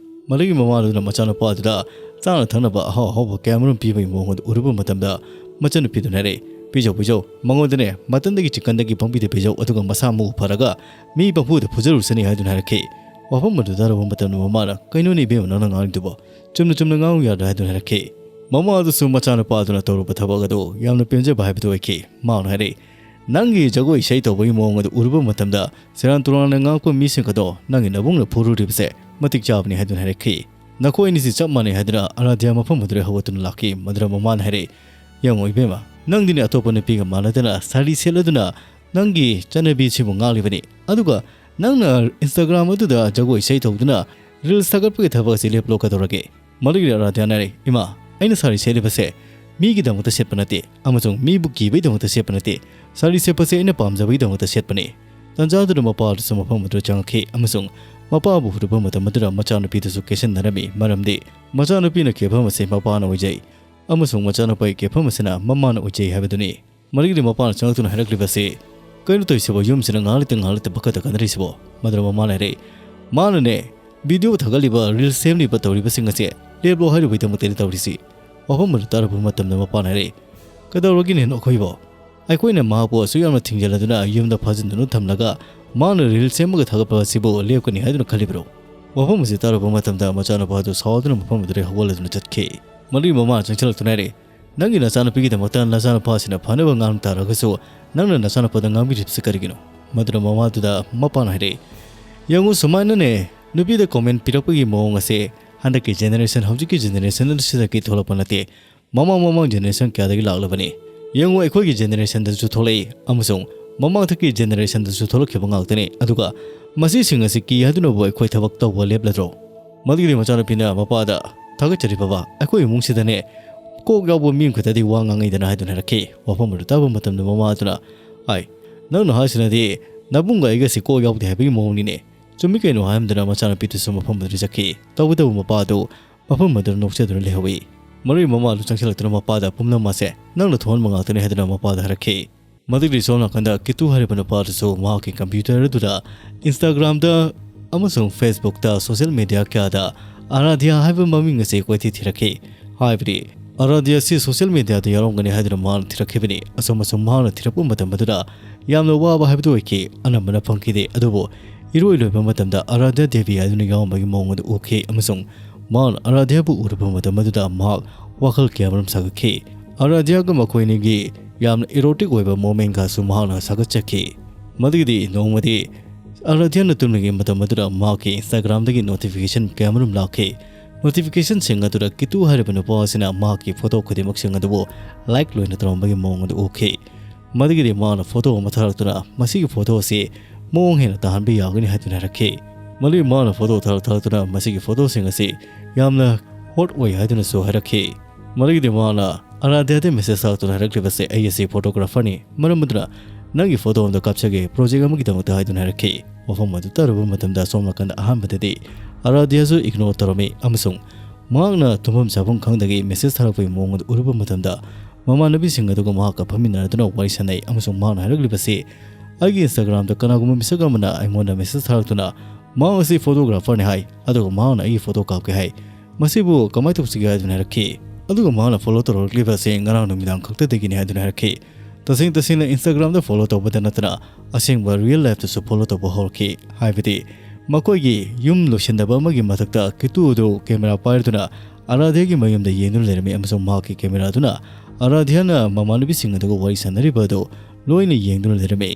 ꯃꯗꯨꯒꯤ ꯃꯃꯥꯗꯨꯅ ꯃꯆꯥꯅꯨꯄꯥ ꯑꯗꯨꯗ ꯆꯥꯅ ꯊꯛꯅꯕ ꯑꯍꯥꯎ ꯑꯍꯥꯎꯕ ꯀꯌꯥꯃꯔꯨꯝ ꯄꯤꯕꯒꯤ ꯃꯑꯣꯡ ꯑꯗꯨ ꯎꯔꯨꯕ ꯃꯇꯝꯗ ꯃꯆꯟꯅꯨꯄꯤꯗꯨꯅ ꯍꯥꯏꯔꯛꯏ, "ꯄꯤꯖꯧ, ꯄꯤꯖꯧ, ꯃꯉꯣꯟꯗꯅꯦ ꯃꯇꯟꯗꯒꯤ ꯆꯤꯛꯀꯟꯗꯒꯤ ꯄꯪꯄꯤꯗ ꯄꯤꯖꯧ, ꯑꯗꯨꯒ ꯃꯁꯥ ꯃꯎ ꯐꯔꯒ ꯃꯤ ꯄꯪꯐꯨꯗ ꯐꯨꯖꯔꯨꯁꯅꯤ" ꯍꯥꯏꯗꯨꯅ ꯍꯥꯏꯔꯛꯈꯤ꯫ ꯋꯥꯐꯝ ꯑꯗꯨ ꯇꯥꯔꯕ ꯃꯇꯝꯗ ꯃꯃꯥꯅ, "ꯀꯩꯅꯣꯅꯦ ꯏꯕꯦꯝꯃ ꯅꯪꯅ ꯉꯥꯡꯂꯤꯗꯨꯕꯣ? ꯆꯨꯝꯅ ꯆꯨꯝꯅ ꯉꯥꯡꯉꯨ ꯌꯥꯗ꯭ꯔꯥ?" ꯍꯥꯏꯗꯨꯅ ꯍꯥꯏꯔꯛꯈꯤ꯫ ꯃꯃꯥ ꯑꯗꯨꯁꯨ ꯃꯆꯥꯅꯨꯄꯥ ꯑꯗꯨꯅ ꯇꯧꯔꯨꯕ ꯊꯕꯛ ꯑꯗꯨ ꯌꯥꯝꯅ ꯄꯦꯟꯖꯕ ꯍꯥꯏꯕꯗꯨ ꯑꯣꯏꯈꯤ꯫ ꯃꯥꯅ ꯍꯥꯏꯔꯛꯏ, "ꯅꯪꯒꯤ ꯖꯒꯣꯏ ꯏꯁꯩ ꯇꯧꯕꯒꯤ ꯃꯑꯣꯡ ꯑꯗꯨ ꯎꯔꯨꯕ ꯃꯇꯝꯗ ꯁꯦꯔꯥꯟ ꯇꯨꯔꯥꯟꯅ ꯉꯥꯡꯉꯛꯄ ꯃꯤꯁꯤꯡ ꯑꯗꯣ ꯅꯪꯒꯤ ꯅꯕꯨꯡꯅ ꯐꯨꯔꯨꯔꯤꯕꯁꯦ ꯃꯇꯤꯛ ꯆꯥꯕꯅꯤ" ꯍꯥꯏꯗꯨꯅ ꯍꯥꯏꯔꯛꯈꯤ꯫ "ꯅꯈꯣꯏ ꯑꯅꯤꯁꯤ ꯆꯞ ꯃꯥꯟꯅꯩ" ꯍꯥꯏꯗꯨꯅ ꯑꯔꯥꯙ꯭ꯌꯥ ꯃꯐꯝ ꯑꯗꯨꯗ ꯍꯧꯒꯠꯇꯨꯅ ꯂꯥꯛꯈꯤ꯫ ꯃꯗꯨꯗ ꯃꯃꯥꯅ ꯍꯥꯏꯔꯛꯏ, "ꯌꯦꯡꯉꯣ ꯏꯕꯦꯝꯃ, ꯅꯪꯗꯤꯅꯦ ꯑꯇꯣꯞꯄ ꯅꯨꯄꯤꯒ ꯃꯥꯟꯅꯗꯅ ꯁꯥꯔꯤ ꯁꯦꯠꯂꯗꯨꯅ ꯅꯪꯒꯤ ꯆꯠꯅꯕꯤꯁꯤꯕꯨ ꯉꯥꯛꯂꯤꯕꯅꯤ, ꯑꯗꯨꯒ ꯅꯪꯅ Instagram ꯑꯗꯨꯗ ꯖꯒꯣꯏ ꯏꯁꯩ ꯇꯧꯗꯨꯅ reels ꯊꯥꯒꯠꯄꯒꯤ ꯊꯕꯛ ꯑꯁꯤ ꯂꯦꯞꯂꯣ ꯀꯩꯗꯧꯔꯒꯦ?" ꯃꯗꯨꯒꯤ ꯑꯔꯥꯙ꯭ꯌꯥꯅ ꯍꯥꯏꯔꯛꯏ, "ꯏꯃꯥ, ꯑꯩꯅ ꯁꯥꯔꯤ ꯁꯦꯠꯂꯤꯕꯁꯦ ꯃꯤꯒꯤꯗꯃꯛꯇ ꯁꯦꯠꯄ ꯅꯠꯇꯦ, ꯑꯃꯁꯨꯡ ꯃꯤꯕꯨ ꯀꯤꯕꯒꯤꯗꯃꯛꯇ ꯁꯦꯠꯄ ꯅꯠꯇꯦ꯫ ꯁꯥꯔꯤ ꯁꯦꯠꯄꯁꯦ ꯑꯩꯅ ꯄꯥꯝꯖꯕꯒꯤꯗꯃꯛꯇ ꯁꯦꯠꯄꯅꯤ"꯫ ꯇꯟꯖꯥꯗꯨꯗ ꯃꯄꯥ ꯑꯗꯨꯁꯨ ꯃꯐꯝ ꯑꯗꯨꯗ ꯆꯪꯉꯛꯈꯤ ꯑꯃꯁꯨꯡ ꯃꯄꯥꯕꯨ ꯎꯔꯨꯕ ꯃꯇꯝ ꯑꯗꯨꯗ ꯃꯆꯥꯅꯨꯄꯤꯗꯨꯁꯨ ꯀꯦꯁꯤꯟꯅꯔꯝꯃꯤ, ꯃꯔꯝꯗꯤ ꯃꯆꯥꯅꯨꯄꯤꯅ ꯀꯦꯐꯝ ꯑꯁꯤ ꯃꯄꯥꯅ ꯑꯣꯏꯖꯩ ꯑꯃꯁꯨꯡ ꯃꯆꯥꯅꯨꯄꯥꯒꯤ ꯀꯦꯐꯝ ꯑꯁꯤꯅ ꯃꯃꯥꯅ ꯑꯣꯏꯖꯩ ꯍꯥꯏꯕꯗꯨꯅꯤ꯫ ꯃꯗꯨꯒꯤꯗꯤ ꯃꯄꯥꯅ ꯆꯪꯂꯛꯇꯨꯅ ꯍꯥꯏꯔꯛꯂꯤꯕꯁꯤ, "ꯀꯩꯅꯣ ꯇꯧꯔꯤꯁꯤꯕꯣ? ꯌꯨꯝꯁꯤꯅ ꯉꯥꯏꯍꯥꯛ ꯂꯩꯇ ꯉꯥꯏꯍꯥꯛ ꯂꯩꯇ ꯕꯛꯀꯠꯇ ꯀꯟꯅꯔꯤꯁꯤꯕꯣ?" ꯃꯗꯨꯗ ꯃꯃꯥꯅ ꯍꯥꯏꯔꯛꯏ, "ꯃꯥꯅꯅꯦ video ꯊꯥꯒꯠꯂꯤꯕ, reels ꯁꯦꯝꯂꯤꯕ ꯇꯧꯔꯤꯕꯁꯤꯡ ꯑꯁꯦ ꯂꯦꯞꯂꯣ ꯍꯥꯏꯔꯨꯕꯒꯤꯗꯃꯛꯇꯅꯤ ꯇꯧꯔꯤꯁꯤ"꯫ ꯋꯥꯐꯝ ꯑꯗꯨ ꯇꯥꯔꯕ ꯃꯇꯝꯗ ꯃꯄꯥꯅ ꯍꯥꯏꯔꯛꯏ, "ꯀꯩꯗꯧꯔꯒꯦꯅꯦ ꯅꯈꯣꯏꯕꯣ? ꯑꯩꯈꯣꯏꯅ ꯃꯍꯥꯛꯄꯨ ꯑꯁꯨꯛ ꯌꯥꯝꯅ ꯊꯤꯡꯖꯤꯜꯂꯗꯨꯅ ꯌꯨꯝꯗ ꯐꯥꯖꯤꯟꯗꯨꯅ ꯊꯝꯂꯒ ꯃꯥꯅ reels ꯁꯦꯝꯃꯒ ꯊꯥꯒꯠꯄ ꯑꯁꯤꯕꯨ ꯂꯦꯞꯀꯅꯤ ꯍꯥꯏꯗꯨꯅ ꯈꯜꯂꯤꯕ꯭ꯔꯣ?" ꯋꯥꯐꯝ ꯑꯁꯤ ꯇꯥꯔꯕ ꯃꯇꯝꯗ ꯃꯆꯥꯅꯨꯄꯥ ꯑꯗꯨ ꯁꯥꯎꯗꯨꯅ ꯃꯐꯝ ꯑꯗꯨꯗꯒꯤ ꯍꯧꯒꯠꯂꯗꯨꯅ ꯆꯠꯈꯤ꯫ ꯃꯗꯨꯒꯤ ꯃꯃꯥꯅ ꯆꯪꯁꯤꯜꯂꯛꯇꯨꯅ ꯍꯥꯏꯔꯛꯏ, "ꯅꯪꯒꯤ ꯅꯆꯥꯅꯨꯄꯤꯒꯤꯗꯃꯛꯇ ꯅꯆꯥꯅꯨꯄꯥꯁꯤꯅ ꯐꯅꯕ ꯉꯥꯡ ꯇꯥꯔꯒꯁꯨ ꯅꯪꯅ ꯅꯆꯥꯅꯨꯄꯥꯗ ꯉꯥꯡꯕꯤꯔꯤꯕꯁꯤ ꯀꯔꯤꯒꯤꯅꯣ?" ꯃꯗꯨꯗ ꯃꯃꯥꯗꯨꯗ ꯃꯄꯥꯅ ꯍꯥꯏꯔꯛꯏ, "ꯌꯦꯡꯉꯨ, ꯁꯨꯃꯥꯏꯅꯅꯦ ꯅꯨꯄꯤꯗ comment ꯄꯤꯔꯛꯄꯒꯤ ꯃꯑꯣꯡ ꯑꯁꯦ ꯍꯟꯗꯛꯀꯤ generation, ꯍꯧꯖꯤꯛꯀꯤ generation ꯑꯁꯤꯗꯒꯤ ꯊꯣꯛꯂꯛꯄ ꯅꯠꯇꯦ, ꯃꯃꯥꯡ ꯃꯃꯥꯡ generation ꯀꯌꯥꯗꯒꯤ ꯂꯥꯛꯂꯕꯅꯤ꯫ ꯌꯦꯡꯉꯨ, ꯑꯩꯈꯣꯏꯒꯤ generation ꯗꯁꯨ ꯊꯣꯛꯂꯛꯏ ꯑꯃꯁꯨꯡ ꯃꯃꯥꯡꯊꯛꯀꯤ generation ꯗꯁꯨ ꯊꯣꯛꯂꯛꯈꯤꯕ ꯉꯥꯛꯇꯅꯤ, ꯑꯗꯨꯒ ꯃꯁꯤꯁꯤꯡ ꯑꯁꯤ ꯀꯤ ꯍꯥꯏꯗꯨꯅꯕꯨ ꯑꯩꯈꯣꯏ ꯊꯕꯛ ꯇꯧꯕ ꯂꯦꯞꯂꯗ꯭ꯔꯣ?" ꯃꯗꯨꯒꯤꯗꯤ ꯃꯆꯥꯅꯨꯄꯤꯅ ꯃꯄꯥꯗ, "ꯊꯥꯒꯠꯆꯔꯤ ꯕꯕꯥ, ꯑꯩꯈꯣꯏ ꯏꯃꯨꯡꯁꯤꯗꯅꯦ ꯀꯣꯛ ꯌꯥꯎꯕ ꯃꯤ ꯑꯃꯈꯛꯇꯗꯤ ꯋꯥ ꯉꯥꯡꯉꯩꯗꯅ" ꯍꯥꯏꯗꯨꯅ ꯍꯥꯏꯔꯛꯈꯤ꯫ ꯋꯥꯐꯝ ꯑꯗꯨ ꯇꯥꯕ ꯃꯇꯝꯗ ꯃꯃꯥ ꯑꯗꯨꯅ, "ꯑꯥꯏ, ꯅꯪꯅ ꯍꯥꯏꯁꯤꯅꯗꯤ ꯅꯕꯨꯡꯒ ꯑꯩꯒꯁꯤ ꯀꯣꯛ ꯌꯥꯎꯗꯦ ꯍꯥꯏꯕꯒꯤ ꯃꯑꯣꯡꯅꯤꯅꯦ꯫ ꯆꯨꯝꯃꯤ ꯀꯩꯅꯣ?" ꯍꯥꯏꯔꯝꯗꯅ ꯃꯆꯥꯅꯨꯄꯤꯗꯨꯁꯨ ꯃꯐꯝ ꯑꯗꯨꯗ ꯆꯠꯈꯤ꯫ ꯇꯧꯕꯇꯕꯨ ꯃꯄꯥ ꯑꯗꯨ ꯃꯐꯝ ꯑꯗꯨꯗ ꯅꯣꯛꯆꯗꯨꯅ ꯂꯩꯍꯧꯏ꯫ ꯃꯔꯨꯏ ꯃꯃꯥ ꯑꯗꯨ ꯆꯪꯁꯤꯜꯂꯛꯇꯨꯅ ꯃꯄꯥꯗ ꯄꯨꯝꯅꯃꯛ ꯑꯁꯦ ꯅꯪꯅ ꯊꯣꯛꯍꯟꯕ ꯉꯥꯛꯇꯅꯤ ꯍꯥꯏꯗꯨꯅ ꯃꯄꯥꯗ ꯍꯥꯏꯔꯛꯈꯤ꯫ ꯃꯗꯨꯒꯤ ꯁꯣꯝ ꯅꯥꯀꯟꯗ ꯀꯤꯇꯨ ꯍꯥꯏꯔꯤꯕ ꯅꯨꯄꯥ ꯑꯗꯨꯁꯨ ꯃꯍꯥꯛꯀꯤ computer ꯑꯗꯨꯗ Instagram ꯗ ꯑꯃꯁꯨꯡ Facebook ꯇ, social media ꯀꯌꯥꯗ ꯑꯔꯥꯙ꯭ꯌꯥ ꯍꯥꯏꯕ ꯃꯃꯤꯡ ꯑꯁꯤ ꯀꯣꯏꯊꯤ ꯊꯤꯔꯛꯈꯤ꯫ ꯍꯥꯏꯕꯗꯤ ꯑꯔꯥꯙ꯭ꯌꯥ ꯑꯁꯤ ꯁꯣꯁꯤꯌꯦꯜ ꯃꯦꯗꯤꯌꯥꯗ ꯌꯥꯎꯔꯝꯒꯅꯤ ꯍꯥꯏꯗꯨꯅ ꯃꯍꯥꯛꯅ ꯊꯤꯔꯛꯈꯤꯕꯅꯤ꯫ ꯑꯁꯨꯝ ꯑꯁꯨꯝ ꯃꯍꯥꯛꯅ ꯊꯤꯔꯛꯄ ꯃꯇꯝ ꯑꯗꯨꯗ ꯌꯥꯝꯅ ꯋꯥꯕ ꯍꯥꯏꯕꯗꯨ ꯑꯣꯏꯈꯤ꯫ ꯑꯅꯝꯕꯅ ꯐꯪꯈꯤꯗꯦ꯫ ꯑꯗꯨꯕꯨ ꯏꯔꯣꯏ ꯂꯣꯏꯕ ꯃꯇꯝꯗ ꯑꯔꯥꯙ꯭ꯌꯥ ꯗꯦꯕꯤ ꯍꯥꯏꯗꯨꯅ ꯌꯥꯎꯔꯝꯕꯒꯤ ꯃꯑꯣꯡ ꯑꯗꯨ ꯎꯈꯤ ꯑꯃꯁꯨꯡ ꯃꯍꯥꯛꯅ ꯑꯔꯥꯙ꯭ꯌꯥꯕꯨ ꯎꯔꯨꯕ ꯃꯇꯝ ꯑꯗꯨꯗ ꯃꯍꯥꯛ ꯋꯥꯈꯜ ꯀꯌꯥꯃꯔꯨꯝ ꯁꯥꯒꯠꯈꯤ꯫ ꯑꯔꯥꯙ꯭ꯌꯥꯒ ꯃꯈꯣꯏ ꯑꯅꯤꯒꯤ ꯌꯥꯝꯅ ꯏꯔꯣꯇꯤꯛ ꯑꯣꯏꯕ ꯃꯣꯃꯦꯟꯒꯁꯨ ꯃꯍꯥꯛꯅ ꯁꯥꯒꯠꯆꯈꯤ꯫ ꯃꯗꯨꯒꯤꯗꯤ ꯅꯣꯡꯃꯗꯤ ꯑꯔꯥꯙ꯭ꯌꯥꯅ ꯇꯨꯝꯂꯤꯉꯩ ꯃꯇꯝ ꯑꯗꯨꯗ ꯃꯍꯥꯛꯀꯤ ꯏꯟꯁꯇꯥꯒ꯭ꯔꯥꯝꯗꯒꯤ ꯅꯣꯇꯤꯐꯤꯀꯦꯁꯟ ꯀꯌꯥꯃꯔꯨꯝ ꯂꯥꯛꯈꯤ꯫ ꯅꯣꯇꯤꯐꯤꯀꯦꯁꯟꯁꯤꯡ ꯑꯗꯨꯗ ꯀꯤꯇꯨ ꯍꯥꯏꯔꯤꯕ ꯅꯨꯄꯥ ꯑꯁꯤꯅ ꯃꯍꯥꯛꯀꯤ ꯐꯣꯇꯣ ꯈꯨꯗꯤꯡꯃꯛꯁꯤꯡ ꯑꯗꯨꯕꯨ ꯂꯥꯏꯛ ꯂꯣꯏꯅ ꯇꯧꯔꯝꯕꯒꯤ ꯃꯑꯣꯡ ꯑꯗꯨ ꯎꯈꯤ꯫ ꯃꯗꯨꯒꯤꯗꯤ ꯃꯥꯅ ꯐꯣꯇꯣ ꯑꯃ ꯊꯥꯔꯛꯇꯨꯅ ꯃꯁꯤꯒꯤ ꯐꯣꯇꯣ ꯑꯁꯤ ꯃꯑꯣꯡ ꯍꯦꯟꯅ ꯇꯥꯍꯟꯕ ꯌꯥꯒꯅꯤ ꯍꯥꯏꯗꯨꯅ ꯍꯥꯏꯔꯛꯈꯤ꯫ ꯃꯗꯨꯒꯤ ꯃꯥꯅ ꯐꯣꯇꯣ ꯊꯥꯔꯛ ꯊꯥꯔꯛꯇꯨꯅ ꯃꯁꯤꯒꯤ ꯐꯣꯇꯣꯁꯤꯡ ꯑꯁꯤ ꯌꯥꯝꯅ ꯍꯣꯠ ꯑꯣꯏ ꯍꯥꯏꯗꯨꯅꯁꯨ ꯍꯥꯏꯔꯛꯈꯤ꯫ ꯃꯗꯨꯒꯤꯗꯤ ꯃꯥꯅ ꯑꯔꯥꯙ꯭ꯌꯥꯗ ꯃꯦꯁꯦꯖ ꯊꯥꯔꯛꯇꯨꯅ ꯍꯥꯏꯔꯛꯂꯤꯕꯁꯦ, "ꯑꯩ ꯑꯁꯤ ꯐꯣꯇꯣꯒ꯭ꯔꯥꯐꯔꯅꯤ, ꯃꯔꯝ ꯑꯗꯨꯅ ꯅꯪꯒꯤ ꯐꯣꯇꯣ ꯑꯃꯗ ꯀꯥꯞꯆꯒꯦ, ꯄ꯭ꯔꯣꯖꯦꯛ ꯑꯃꯒꯤꯗꯃꯛꯇ" ꯍꯥꯏꯗꯨꯅ ꯍꯥꯏꯔꯛꯈꯤ꯫ ꯋꯥꯐꯝ ꯑꯗꯨ ꯇꯥꯔꯨꯕ ꯃꯇꯝꯗ ꯁꯣꯝ ꯅꯥꯀꯟꯗ ꯑꯍꯥꯟꯕꯗꯗꯤ ꯑꯔꯥꯙ꯭ꯌꯥꯁꯨ ꯏꯒꯅꯣꯔ ꯇꯧꯔꯝꯃꯤ ꯑꯃꯁꯨꯡ ꯃꯍꯥꯛꯅ ꯇꯨꯝꯐꯝ ꯆꯥꯐꯝ ꯈꯪꯗꯒꯩ ꯃꯦꯁꯦꯖ ꯊꯥꯔꯛꯄꯒꯤ ꯃꯑꯣꯡ ꯑꯗꯨ ꯎꯔꯨꯕ ꯃꯇꯝꯗ ꯃꯃꯥꯟꯅꯕꯤꯁꯤꯡ ꯑꯗꯨꯒ ꯃꯍꯥꯛꯀ ꯐꯝꯃꯤꯟꯅꯗꯨꯅ ꯋꯥꯔꯤ ꯁꯥꯟꯅꯩ ꯑꯃꯁꯨꯡ ꯃꯍꯥꯛꯅ ꯍꯥꯏꯔꯛꯂꯤꯕꯁꯤ, "ꯑꯩꯒꯤ ꯏꯟꯁꯇꯥꯒ꯭ꯔꯥꯝꯗ ꯀꯅꯥꯒꯨꯝꯕ ꯃꯤꯁꯛ ꯑꯃꯅ ꯑꯩꯉꯣꯟꯗ ꯃꯦꯁꯦꯖ ꯊꯥꯔꯛꯇꯨꯅ ꯃꯍꯥꯛ ꯑꯁꯤ ꯐꯣꯇꯣꯒ꯭ꯔꯥꯐꯔꯅꯤ ꯍꯥꯏ, ꯑꯗꯨꯒ ꯃꯍꯥꯛꯅ ꯑꯩꯒꯤ ꯐꯣꯇꯣ ꯀꯥꯞꯀꯦ ꯍꯥꯏ꯫ ꯃꯁꯤꯕꯨ ꯀꯃꯥꯏꯅ ꯇꯧꯁꯤꯒꯦ?" ꯍꯥꯏꯗꯨꯅ ꯍꯥꯏꯔꯛꯈꯤ꯫ ꯑꯗꯨꯒ ꯃꯍꯥꯛꯅ ꯐꯣꯂꯣ ꯇꯧꯔꯛꯂꯤꯕ ꯑꯁꯤ ꯉꯔꯥꯡ ꯅꯨꯃꯤꯗꯥꯡ ꯈꯛꯇꯗꯒꯤꯅꯤ ꯍꯥꯏꯗꯨꯅ ꯍꯥꯏꯔꯛꯈꯤ꯫ ꯇꯁꯦꯡ ꯇꯁꯦꯡꯅ ꯏꯟꯁꯇꯥꯒ꯭ꯔꯥꯝꯗ ꯐꯣꯂꯣ ꯇꯧꯕꯗ ꯅꯠꯇꯅ ꯑꯁꯦꯡꯕ ꯔꯤꯌꯦꯜ ꯂꯥꯏꯐꯇꯁꯨ ꯐꯣꯂꯣ ꯇꯧꯕ ꯍꯧꯔꯛꯈꯤ꯫ ꯍꯥꯏꯕꯗꯤ ꯃꯈꯣꯏꯒꯤ ꯌꯨꯝ ꯂꯣꯏꯁꯤꯟꯗꯕ ꯑꯃꯒꯤ ꯃꯊꯛꯇ ꯀꯤꯇꯨ ꯑꯗꯨ ꯀꯦꯃꯦꯔꯥ ꯄꯥꯏꯗꯨꯅ ꯑꯔꯥꯙ꯭ꯌꯥꯒꯤ ꯃꯌꯨꯝꯗ ꯌꯦꯡꯗꯨꯅ ꯂꯩꯔꯝꯃꯤ ꯑꯃꯁꯨꯡ ꯃꯍꯥꯛꯀꯤ ꯀꯦꯃꯦꯔꯥꯗꯨꯅ ꯑꯔꯥꯙ꯭ꯌꯥꯅ ꯃꯃꯥꯟꯅꯕꯤꯁꯤꯡ ꯑꯗꯨꯒ ꯋꯥꯔꯤ ꯁꯥꯟꯅꯔꯤꯕ ꯑꯗꯨ ꯂꯣꯏꯅ ꯌꯦꯡꯗꯨꯅ ꯂꯩꯔꯝꯃꯤ꯫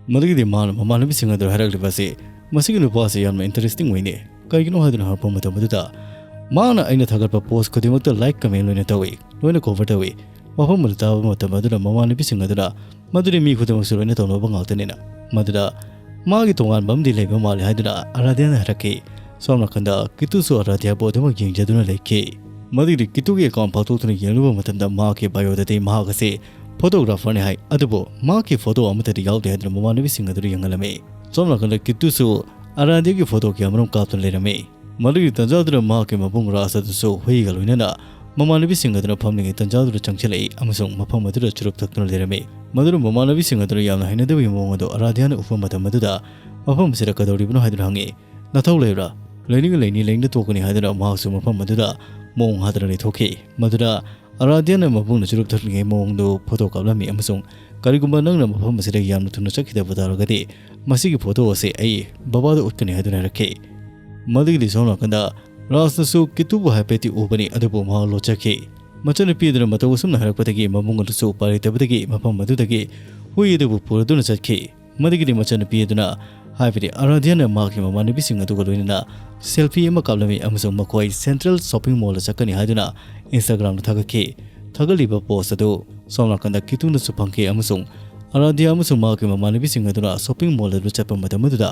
ꯃꯗꯨꯒꯤꯗꯤ ꯃꯍꯥꯛꯅ ꯃꯃꯥꯟꯅꯕꯤꯁꯤꯡ ꯑꯗꯨꯗ ꯍꯥꯏꯔꯛꯂꯤꯕ ꯑꯁꯤ, "ꯃꯁꯤꯒꯤ ꯅꯨꯄꯥ ꯑꯁꯤ ꯌꯥꯝꯅ ꯏꯟꯇꯔꯦꯁꯇꯤꯡ ꯑꯣꯏꯅꯦ꯫ ꯀꯔꯤꯒꯤꯅꯣ?" ꯍꯥꯏꯗꯨꯅ ꯍꯪꯂꯛꯄ ꯃꯇꯝ ꯑꯗꯨꯗ ꯃꯍꯥꯛꯅ ꯑꯩꯅ ꯊꯥꯒꯠꯄ ꯄꯣꯁ ꯈꯨꯗꯤꯡꯃꯛꯇ ꯂꯥꯏꯛ, ꯀꯃꯦꯟ ꯂꯣꯏꯅ ꯇꯧꯏ, ꯂꯣꯏꯅ ꯀꯣꯚꯔ ꯇꯧꯏ꯫ ꯋꯥꯐꯝ ꯑꯗꯨ ꯇꯥꯕ ꯃꯇꯝ ꯑꯗꯨꯗ ꯃꯃꯥꯟꯅꯕꯤꯁꯤꯡ ꯑꯗꯨꯅ ꯃꯗꯨꯗꯤ ꯃꯤ ꯈꯨꯗꯤꯡꯃꯛꯁꯨ ꯂꯣꯏꯅ ꯇꯧꯅꯕ ꯉꯥꯛꯇꯅꯤꯅ꯫ ꯃꯗꯨꯗ ꯃꯥꯒꯤ ꯇꯣꯉꯥꯟꯕ ꯑꯃꯗꯤ ꯂꯩꯕ ꯃꯥꯜꯂꯤ ꯍꯥꯏꯗꯨꯅ ꯑꯔꯥꯙ꯭ꯌꯥꯅ ꯍꯥꯏꯔꯛꯈꯤ꯫ ꯁꯣꯝ ꯅꯥꯀꯟꯗ ꯀꯤꯇꯨꯁꯨ ꯑꯔꯥꯙ꯭ꯌꯥꯕꯨ ꯑꯗꯨꯃꯛ ꯌꯦꯡꯖꯗꯨꯅ ꯂꯩꯈꯤ꯫ ꯃꯗꯨꯒꯤꯗꯤ ꯀꯤꯇꯨꯒꯤ ꯑꯦꯀꯥꯎꯟ ꯐꯥꯛꯇꯣꯛꯇꯨꯅ ꯌꯦꯡꯂꯨꯕ ꯃꯇꯝꯗ ꯃꯍꯥꯛꯀꯤ ꯕꯥꯏꯑꯣꯗꯗꯤ ꯃꯍꯥꯛ ꯑꯁꯤ ꯐꯣꯇꯣꯒ꯭ꯔꯥꯐꯔꯅꯤ ꯍꯥꯏ, ꯑꯗꯨꯕꯨ ꯃꯍꯥꯛꯀꯤ ꯐꯣꯇꯣ ꯑꯃꯠꯇꯗꯤ ꯌꯥꯎꯗꯦ ꯍꯥꯏꯗꯨꯅ ꯃꯃꯥꯟꯅꯕꯤꯁꯤꯡ ꯑꯗꯨꯗ ꯌꯦꯡꯍꯜꯂꯝꯃꯤ꯫ ꯁꯣꯝ ꯅꯥꯀꯟꯗ ꯀꯤꯇꯨꯁꯨ ꯑꯔꯥꯙ꯭ꯌꯥꯒꯤ ꯐꯣꯇꯣ ꯀꯌꯥꯃꯔꯨꯝ ꯀꯥꯞꯇꯨꯅ ꯂꯩꯔꯝꯃꯤ꯫ ꯃꯗꯨꯒꯤ ꯇꯟꯖꯥꯗꯨꯗ ꯃꯍꯥꯛꯀꯤ ꯃꯕꯨꯡ ꯔꯥꯖ ꯑꯗꯨꯁꯨ ꯍꯨꯏꯒ ꯂꯣꯏꯅꯅ ꯃꯃꯥꯟꯅꯕꯤꯁꯤꯡ ꯑꯗꯨꯅ ꯐꯝꯂꯤꯉꯩ ꯇꯟꯖꯥꯗꯨꯗ ꯆꯪꯁꯤꯜꯂꯛꯏ ꯑꯃꯁꯨꯡ ꯃꯐꯝ ꯑꯗꯨꯗ ꯆꯨꯔꯨꯞ ꯊꯛꯇꯨꯅ ꯂꯩꯔꯝꯃꯤ꯫ ꯃꯗꯨꯅ ꯃꯃꯥꯟꯅꯕꯤꯁꯤꯡ ꯑꯗꯨꯅ ꯌꯥꯝꯅ ꯍꯩꯅꯗꯕꯒꯤ ꯃꯑꯣꯡ ꯑꯗꯨ ꯑꯔꯥꯙ꯭ꯌꯥꯅ ꯎꯕ ꯃꯇꯝ ꯑꯗꯨꯗ ꯃꯐꯝ ꯑꯁꯤꯗ ꯀꯩꯗꯧꯔꯤꯕꯅꯣ ꯍꯥꯏꯗꯨꯅ ꯍꯪꯉꯤ꯫ "ꯅꯊꯧ ꯂꯩꯕ꯭ꯔꯥ? ꯂꯩꯅꯤꯡꯉ ꯂꯩꯅꯤ, ꯂꯩꯅ ꯇꯣꯛꯀꯅꯤ" ꯍꯥꯏꯗꯨꯅ ꯃꯍꯥꯛꯁꯨ ꯃꯐꯝ ꯑꯗꯨꯗ ꯃꯑꯣꯡ ꯍꯥꯗꯅ ꯂꯩꯊꯣꯛꯈꯤ꯫ ꯃꯗꯨꯗ ꯑꯔꯥꯙ꯭ꯌꯥꯅ ꯃꯕꯨꯡꯅ ꯆꯨꯔꯨꯞ ꯊꯛꯂꯤꯉꯩ ꯃꯑꯣꯡꯗꯨ ꯐꯣꯇꯣ ꯀꯥꯞꯂꯝꯃꯤ ꯑꯃꯁꯨꯡ "ꯀꯔꯤꯒꯨꯝꯕ ꯅꯪꯅ ꯃꯐꯝ ꯑꯁꯤꯗ ꯌꯥꯝꯅ ꯊꯨꯅ ꯆꯠꯈꯤꯗꯕ ꯇꯥꯔꯒꯗꯤ, ꯃꯁꯤꯒꯤ ꯐꯣꯇꯣ ꯑꯁꯤ ꯑꯩ ꯕꯕꯥꯗ ꯎꯠꯀꯅꯤ" ꯍꯥꯏꯗꯨꯅ ꯍꯥꯏꯔꯛꯈꯤ꯫ ꯃꯗꯨꯒꯤꯗꯤ ꯁꯣꯝ ꯅꯥꯀꯟꯗ ꯔꯥꯖꯅꯁꯨ ꯀꯤꯇꯨꯕꯨ ꯍꯥꯏꯐꯦꯠꯇꯤ ꯎꯕꯅꯤ, ꯑꯗꯨꯕꯨ ꯃꯍꯥꯛ ꯂꯣꯠꯆꯈꯤ꯫ ꯃꯆꯟꯅꯨꯄꯤ ꯑꯗꯨꯅ ꯃꯇꯧ ꯑꯁꯨꯝꯅ ꯍꯥꯏꯔꯛꯄꯗꯒꯤ ꯃꯕꯨꯡ ꯑꯗꯨꯁꯨ ꯎꯄꯥꯏ ꯂꯩꯇꯕꯗꯒꯤ ꯃꯐꯝ ꯑꯗꯨꯗꯒꯤ ꯍꯨꯏ ꯑꯗꯨꯕꯨ ꯄꯨꯔꯗꯨꯅ ꯆꯠꯈꯤ꯫ ꯃꯗꯨꯒꯤꯗꯤ ꯃꯆꯟꯅꯨꯄꯤ ꯑꯗꯨꯅ, ꯍꯥꯏꯕꯗꯤ ꯑꯔꯥꯙ꯭ꯌꯥꯅ ꯃꯍꯥꯛꯀꯤ ꯃꯃꯥꯟꯅꯕꯤꯁꯤꯡ ꯑꯗꯨꯒ ꯂꯣꯏꯅꯅ ꯁꯦꯜꯐꯤ ꯑꯃ ꯀꯥꯞꯂꯝꯃꯤ ꯑꯃꯁꯨꯡ ꯃꯈꯣꯏ ꯁꯦꯟꯇ꯭ꯔꯦꯜ ꯁꯣꯞꯄꯤꯡ ꯃꯣꯜꯗ ꯆꯠꯀꯅꯤ ꯍꯥꯏꯗꯨꯅ Instagram-ꯗ ꯊꯥꯒꯠꯈꯤ꯫ ꯊꯥꯒꯠꯂꯤꯕ ꯄꯣꯁ ꯑꯗꯨ ꯁꯣꯝ ꯅꯥꯀꯟꯗ ꯀꯤꯇꯨꯅꯁꯨ ꯐꯪꯈꯤ ꯑꯃꯁꯨꯡ ꯑꯔꯥꯙ꯭ꯌꯥ ꯑꯃꯁꯨꯡ ꯃꯍꯥꯛꯀꯤ ꯃꯃꯥꯟꯅꯕꯤꯁꯤꯡ ꯑꯗꯨꯅ ꯁꯣꯞꯄꯤꯡ ꯃꯣꯜ ꯑꯗꯨ ꯆꯠꯄ ꯃꯇꯝ ꯑꯗꯨꯗ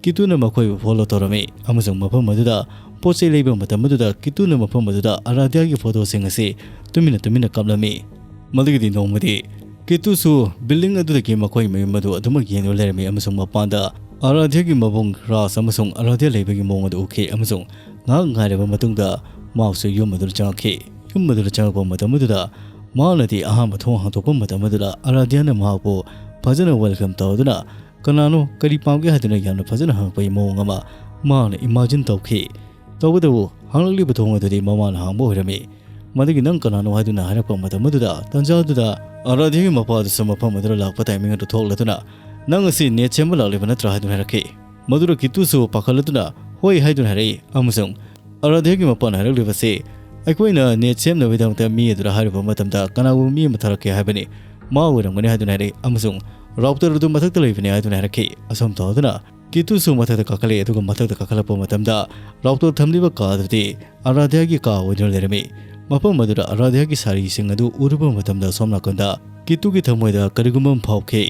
ꯀꯤꯇꯨꯅ ꯃꯈꯣꯏꯕꯨ ꯐꯣꯂꯣ ꯇꯧꯔꯝꯃꯤ ꯑꯃꯁꯨꯡ ꯃꯐꯝ ꯑꯗꯨꯗ ꯄꯣꯠ ꯆꯩ ꯂꯩꯕ ꯃꯇꯝ ꯑꯗꯨꯗ ꯀꯤꯇꯨꯅ ꯃꯐꯝ ꯑꯗꯨꯗ ꯑꯔꯥꯙ꯭ꯌꯥꯒꯤ ꯐꯣꯇꯣꯁꯤꯡ ꯑꯁꯤ ꯇꯨꯃꯤꯟꯅ ꯇꯨꯃꯤꯟꯅ ꯀꯥꯞꯂꯝꯃꯤ꯫ ꯃꯗꯨꯒꯤꯗꯤ ꯅꯣꯡꯃꯗꯤ ꯀꯤꯇꯨꯁꯨ ꯕꯤꯜꯗꯤꯡ ꯑꯗꯨꯗꯒꯤ ꯃꯈꯣꯏ ꯃꯌꯨꯝ ꯑꯗꯨ ꯑꯗꯨꯃꯛ ꯌꯦꯡꯗꯨꯅ ꯂꯩꯔꯝꯃꯤ ꯑꯃꯁꯨꯡ ꯃꯄꯥꯟꯗ ꯑꯔꯥꯙ꯭ꯌꯥꯒꯤ ꯃꯕꯨꯡ ꯔꯥꯖ ꯑꯃꯁꯨꯡ ꯑꯔꯥꯙ꯭ꯌꯥ ꯂꯩꯕꯒꯤ ꯃꯑꯣꯡ ꯑꯗꯨ ꯎꯈꯤ ꯑꯃꯁꯨꯡ ꯉꯥꯏꯍꯥꯛ ꯉꯥꯏꯔꯕ ꯃꯇꯨꯡꯗ ꯃꯍꯥꯛꯁꯨ ꯌꯨꯝ ꯑꯗꯨꯗ ꯆꯪꯉꯛꯈꯤ꯫ ꯌꯨꯝ ꯑꯗꯨꯗ ꯆꯪꯉꯛꯄ ꯃꯇꯝ ꯑꯗꯨꯗ ꯃꯍꯥꯛꯅꯗꯤ ꯑꯍꯥꯟꯕ ꯊꯣꯡ ꯍꯥꯡꯗꯣꯛꯄ ꯃꯇꯝ ꯑꯗꯨꯗ ꯑꯔꯥꯙ꯭ꯌꯥꯅ ꯃꯍꯥꯛꯄꯨ ꯐꯖꯅ ꯋꯦꯜꯀꯝ ꯇꯧꯗꯨꯅ "ꯀꯅꯥꯅꯣ, ꯀꯔꯤ ꯄꯥꯝꯒꯦ?" ꯍꯥꯏꯗꯨꯅ ꯌꯥꯝꯅ ꯐꯖꯅ ꯍꯪꯉꯛꯄꯒꯤ ꯃꯑꯣꯡ ꯑꯃ ꯃꯍꯥꯛꯅ ꯏꯃꯥꯖꯤꯟ ꯇꯧꯈꯤ꯫ ꯇꯧꯕꯇꯕꯨ ꯍꯥꯡꯂꯛꯂꯤꯕ ꯊꯣꯡ ꯑꯗꯨꯗꯤ ꯃꯃꯥꯅ ꯍꯥꯡꯕ ꯑꯣꯏꯔꯝꯃꯤ꯫ ꯃꯗꯨꯒꯤ "ꯅꯪ ꯀꯅꯥꯅꯣ?" ꯍꯥꯏꯗꯨꯅ ꯍꯥꯏꯔꯛꯄ ꯃꯇꯝ ꯑꯗꯨꯗ, ꯇꯥꯟꯖꯥ ꯑꯗꯨꯗ ꯑꯔꯥꯙ꯭ꯌꯥꯒꯤ ꯃꯄꯥ ꯑꯗꯨꯁꯨ ꯃꯐꯝ ꯑꯗꯨꯗ ꯂꯥꯛꯄ ꯇꯥꯏꯃꯤꯡ ꯑꯗꯨ ꯊꯣꯛꯂꯗꯨꯅ, "ꯅꯪ ꯑꯁꯤ ꯅꯦꯠ ꯁꯦꯝꯕ ꯂꯥꯛꯂꯤꯕ ꯅꯠꯇ꯭ꯔꯥ?" ꯍꯥꯏꯗꯨꯅ ꯍꯥꯏꯔꯛꯈꯤ꯫ ꯃꯗꯨꯗ ꯀꯤꯇꯨꯁꯨ ꯄꯥꯈꯠꯂꯗꯨꯅ "ꯍꯣꯏ" ꯍꯥꯏꯗꯨꯅ ꯍꯥꯏꯔꯛꯏ ꯑꯃꯁꯨꯡ ꯑꯔꯥꯙ꯭ꯌꯥꯒꯤ ꯃꯄꯥꯅ ꯍꯥꯏꯔꯛꯂꯤꯕꯁꯤ, "ꯑꯩꯈꯣꯏꯅ ꯅꯦꯠ ꯁꯦꯝꯅꯕꯒꯤꯗꯃꯛꯇ ꯃꯤ ꯑꯗꯨꯗ ꯍꯥꯏꯔꯨꯕ ꯃꯇꯝꯗ ꯀꯅꯥꯒꯨꯝꯕ ꯃꯤ ꯑꯃ ꯊꯥꯔꯛꯀꯦ ꯍꯥꯏꯕꯅꯤ, ꯃꯥ ꯑꯣꯏꯔꯝꯒꯅꯤ" ꯍꯥꯏꯗꯨꯅ ꯍꯥꯏꯔꯛꯏ ꯑꯃꯁꯨꯡ "ꯔꯥꯎꯇꯔ ꯑꯗꯨ ꯃꯊꯛꯇ ꯂꯩꯕꯅꯤ" ꯍꯥꯏꯗꯨꯅ ꯍꯥꯏꯔꯛꯈꯤ꯫ ꯑꯁꯨꯝ ꯇꯧꯗꯨꯅ ꯀꯤꯇꯨꯁꯨ ꯃꯊꯛꯇ ꯀꯥꯈꯠꯂꯛꯏ, ꯑꯗꯨꯒ ꯃꯊꯛꯇ ꯀꯥꯈꯠꯂꯛꯄ ꯃꯇꯝꯗ ꯔꯥꯎꯇꯔ ꯊꯝꯂꯤꯕ ꯀꯥ ꯑꯗꯨꯗꯤ ꯑꯔꯥꯙ꯭ꯌꯥꯒꯤ ꯀꯥ ꯑꯣꯏꯗꯨꯅ ꯂꯩꯔꯝꯃꯤ꯫ ꯃꯐꯝ ꯑꯗꯨꯗ ꯑꯔꯥꯙ꯭ꯌꯥꯒꯤ ꯁꯥꯔꯤꯁꯤꯡ ꯑꯗꯨ ꯎꯔꯨꯕ ꯃꯇꯝꯗ ꯁꯣꯝ ꯅꯥꯀꯟꯗ ꯀꯤꯇꯨꯒꯤ ꯊꯃꯣꯏꯗ ꯀꯔꯤꯒꯨꯝꯕ ꯑꯃ ꯐꯥꯎꯈꯤ꯫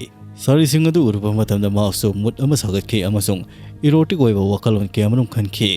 ꯁꯥꯔꯤꯁꯤꯡ ꯑꯗꯨ ꯎꯔꯨꯕ ꯃꯇꯝꯗ ꯃꯍꯥꯛꯁꯨ ꯃꯨꯠ ꯑꯃ ꯁꯥꯒꯠꯈꯤ ꯑꯃꯁꯨꯡ ꯏꯔꯣꯇꯤꯛ ꯑꯣꯏꯕ ꯋꯥꯈꯜꯂꯣꯟ ꯀꯌꯥꯃꯔꯨꯝ ꯈꯟꯈꯤ꯫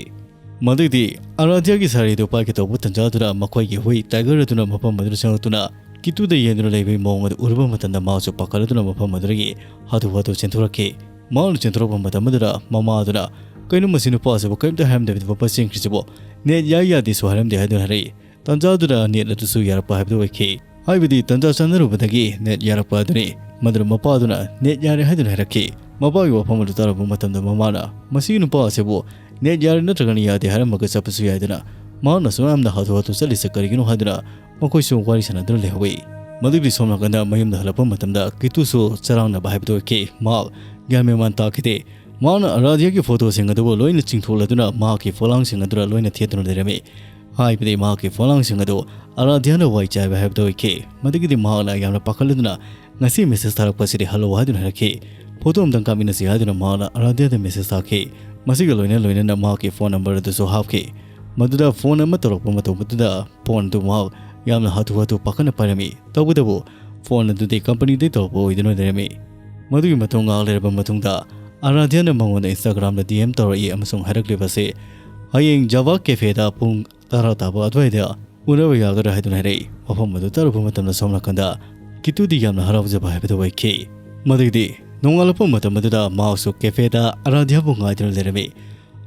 ꯃꯗꯨꯗꯤ ꯑꯔꯥꯙ꯭ꯌꯥꯒꯤ ꯁꯥꯔꯤꯗꯨ ꯄꯥꯏꯒꯦ ꯇꯧꯕ ꯇꯟꯖꯥꯗꯨꯗ ꯃꯈꯣꯏꯒꯤ ꯍꯨꯏ ꯇꯥꯏꯒꯔ ꯑꯗꯨꯅ ꯃꯐꯝ ꯑꯗꯨꯗ ꯆꯪꯂꯛꯇꯨꯅ ꯀꯤꯇꯨꯗ ꯌꯦꯡꯗꯨꯅ ꯂꯩꯕꯒꯤ ꯃꯑꯣꯡ ꯑꯗꯨ ꯎꯔꯨꯕ ꯃꯇꯝꯗ ꯃꯍꯥꯛꯁꯨ ꯄꯥꯈꯠꯂꯗꯨꯅ ꯃꯐꯝ ꯑꯗꯨꯗꯒꯤ ꯍꯥꯊꯨ ꯍꯥꯊꯨ ꯆꯦꯟꯊꯣꯔꯛꯈꯤ꯫ ꯃꯍꯥꯛꯅ ꯆꯦꯟꯊꯣꯔꯛꯄ ꯃꯇꯝ ꯑꯗꯨꯗ ꯃꯃꯥ ꯑꯗꯨꯅ, "ꯀꯩꯅꯣ ꯃꯁꯤ ꯅꯨꯄꯥ ꯑꯁꯤꯕꯨ ꯀꯔꯤꯝꯇ ꯍꯥꯏꯔꯝꯗꯕꯤꯗ ꯄꯥꯄꯥ ꯆꯦꯟꯈ꯭ꯔꯤꯁꯤꯕꯣ? ꯅꯦꯠ ꯌꯥꯏ ꯌꯥꯗꯦꯁꯨ ꯍꯥꯏꯔꯝꯗꯦ" ꯍꯥꯏꯗꯨꯅ ꯍꯥꯏꯔꯛꯏ꯫ ꯇꯥꯟꯖꯥꯗꯨꯗ ꯅꯦꯠ ꯑꯗꯨꯁꯨ ꯌꯥꯔꯛꯄ ꯍꯥꯏꯕꯗꯨ ꯑꯣꯏꯈꯤ꯫ ꯍꯥꯏꯕꯗꯤ ꯇꯥꯟꯖꯥ ꯆꯥꯟꯅꯔꯨꯕꯗꯒꯤ ꯅꯦꯠ ꯌꯥꯔꯛꯄ ꯑꯗꯨꯅꯤ꯫ ꯃꯗꯨꯗ ꯃꯄꯥ ꯑꯗꯨꯅ "ꯅꯦꯠ ꯌꯥꯔꯦ" ꯍꯥꯏꯗꯨꯅ ꯍꯥꯏꯔꯛꯈꯤ꯫ ꯃꯄꯥꯒꯤ ꯋꯥꯐꯝ ꯑꯗꯨ ꯇꯥꯔꯕ ꯃꯇꯝꯗ ꯃꯃꯥꯅ, "ꯃꯁꯤꯒꯤ ꯅꯨꯄꯥ ꯑꯁꯤꯕꯨ ꯅꯦꯠ ꯌꯥꯔꯦ ꯅꯠꯇ꯭ꯔꯒꯅ ꯌꯥꯗꯦ ꯍꯥꯏꯔꯝꯃꯒ ꯆꯠꯄꯁꯨ ꯌꯥꯏꯗꯅ, ꯃꯍꯥꯛꯅꯁꯨ ꯌꯥꯝꯅ ꯍꯥꯊꯨ ꯍꯥꯊꯨ ꯆꯠꯂꯤꯁꯦ ꯀꯔꯤꯒꯤꯅꯣ ꯍꯥꯏꯗꯨꯅ ꯃꯈꯣꯏꯁꯨ ꯋꯥꯔꯤ ꯁꯥꯟꯅꯗꯨꯅ ꯂꯩꯍꯧꯏ꯫ ꯃꯗꯨꯒꯤ ꯁꯣꯝ ꯅꯥꯀꯟꯗ ꯃꯌꯨꯝꯗ ꯍꯜꯂꯛꯄ ꯃꯇꯝꯗ ꯀꯤꯇꯨꯁꯨ ꯆꯔꯥꯡꯅꯕ ꯍꯥꯏꯕꯗꯨ ꯑꯣꯏꯈꯤ꯫ ꯃꯍꯥꯛ ꯒ꯭ꯌꯥꯟ ꯃꯦꯟ ꯃꯥꯟ ꯇꯥꯈꯤꯗꯦ꯫ ꯃꯍꯥꯛꯅ ꯑꯔꯥꯙ꯭ꯌꯥꯒꯤ ꯐꯣꯇꯣꯁꯤꯡ ꯑꯗꯨꯕꯨ ꯂꯣꯏꯅ ꯆꯤꯡꯊꯣꯛꯂꯗꯨꯅ ꯃꯍꯥꯛꯀꯤ ꯐꯣꯂꯥꯡꯁꯤꯡ ꯑꯗꯨꯗ ꯂꯣꯏꯅ ꯊꯦꯠꯇꯨꯅ ꯂꯩꯔꯝꯃꯤ꯫ ꯍꯥꯏꯕꯗꯤ ꯃꯍꯥꯛꯀꯤ ꯐꯣꯂꯥꯡꯁꯤꯡ ꯑꯗꯨ ꯑꯔꯥꯙ꯭ꯌꯥꯅ ꯋꯥꯏ ꯆꯥꯏꯕ ꯍꯥꯏꯕꯗꯨ ꯑꯣꯏꯈꯤ꯫ ꯃꯗꯨꯒꯤꯗꯤ ꯃꯍꯥꯛꯅ ꯌꯥꯝꯅ ꯄꯥꯈꯠꯂꯗꯨꯅ ꯉꯁꯤ ꯃꯦꯁꯦꯖ ꯊꯥꯔꯛꯄꯁꯤꯗꯤ ꯍꯜꯂꯣ ꯍꯥꯏꯗꯨꯅ ꯍꯥꯏꯔꯛꯈꯤ꯫ ꯐꯣꯇꯣ ꯑꯝꯇꯪ ꯀꯥꯞꯃꯤꯟꯅꯁꯤ ꯍꯥꯏꯗꯨꯅ ꯃꯍꯥꯛꯅ ꯑꯔꯥꯙ꯭ꯌꯥꯗ ꯃꯦꯁꯦꯖ ꯊꯥꯈꯤ꯫ ꯃꯁꯤꯒ ꯂꯣꯏꯅ ꯂꯣꯏꯅꯅ ꯃꯍꯥꯛꯀꯤ ꯐꯣꯟ ꯅꯝꯕꯔ ꯑꯗꯨꯁꯨ ꯍꯥꯞꯈꯤ꯫ ꯃꯗꯨꯗ ꯐꯣꯟ ꯑꯃ ꯇꯧꯔꯛꯄ ꯃꯇꯝ ꯑꯗꯨꯗ ꯐꯣꯟ ꯑꯗꯨ ꯃꯍꯥꯛ ꯌꯥꯝꯅ ꯍꯥꯊꯨ ꯍꯥꯊꯨ ꯄꯥꯈꯠꯅ ꯄꯥꯏꯔꯝꯃꯤ꯫ ꯇꯧꯕꯇꯕꯨ ꯐꯣꯟ ꯑꯗꯨꯗꯤ ꯀꯝꯄꯅꯤꯗꯒꯤ ꯇꯧꯔꯛꯄ ꯑꯣꯏꯗꯨꯅ ꯂꯩꯔꯝꯃꯤ꯫ ꯃꯗꯨꯒꯤ ꯃꯇꯨꯡ ꯉꯥꯏꯍꯥꯛ ꯂꯩꯔꯕ ꯃꯇꯨꯡꯗ ꯑꯔꯥꯙ꯭ꯌꯥꯅ ꯃꯉꯣꯟꯗ ꯏꯟꯁꯇꯥꯒ꯭ꯔꯥꯝꯗ ꯗꯤ ꯑꯦꯝ ꯇꯧꯔꯛꯏ ꯑꯃꯁꯨꯡ ꯍꯥꯏꯔꯛꯂꯤꯕꯁꯤ ꯍꯌꯦꯡ ꯖꯥꯚꯥ ꯀꯦꯐꯦꯗ ꯄꯨꯡ ꯇꯔꯥ ꯇꯥꯕ ꯑꯗꯨꯋꯥꯏꯗ ꯎꯅꯕ ꯌꯥꯒꯗ꯭ꯔꯥ ꯍꯥꯏꯗꯨꯅ ꯍꯥꯏꯔꯛꯏ꯫ ꯋꯥꯐꯝ ꯑꯗꯨ ꯇꯥꯔꯨꯕ ꯃꯇꯝꯗ ꯁꯣꯝ ꯅꯥꯀꯟꯗ ꯀꯤꯇꯨꯗꯤ ꯌꯥꯝꯅ ꯍꯔꯥꯎꯖꯕ ꯍꯥꯏꯕꯗꯨ ꯑꯣꯏꯈꯤ꯫ ꯃꯗꯨꯒꯤꯗꯤ ꯅꯣꯡꯉꯥꯜꯂꯛꯄ ꯃꯇꯝ ꯑꯗꯨꯗ ꯃꯍꯥꯛꯁꯨ ꯀꯦꯐꯦꯗ ꯑꯔꯥꯙ꯭ꯌꯥꯕꯨ ꯉꯥꯏꯗꯨꯅ ꯂꯩꯔꯝꯃꯤ꯫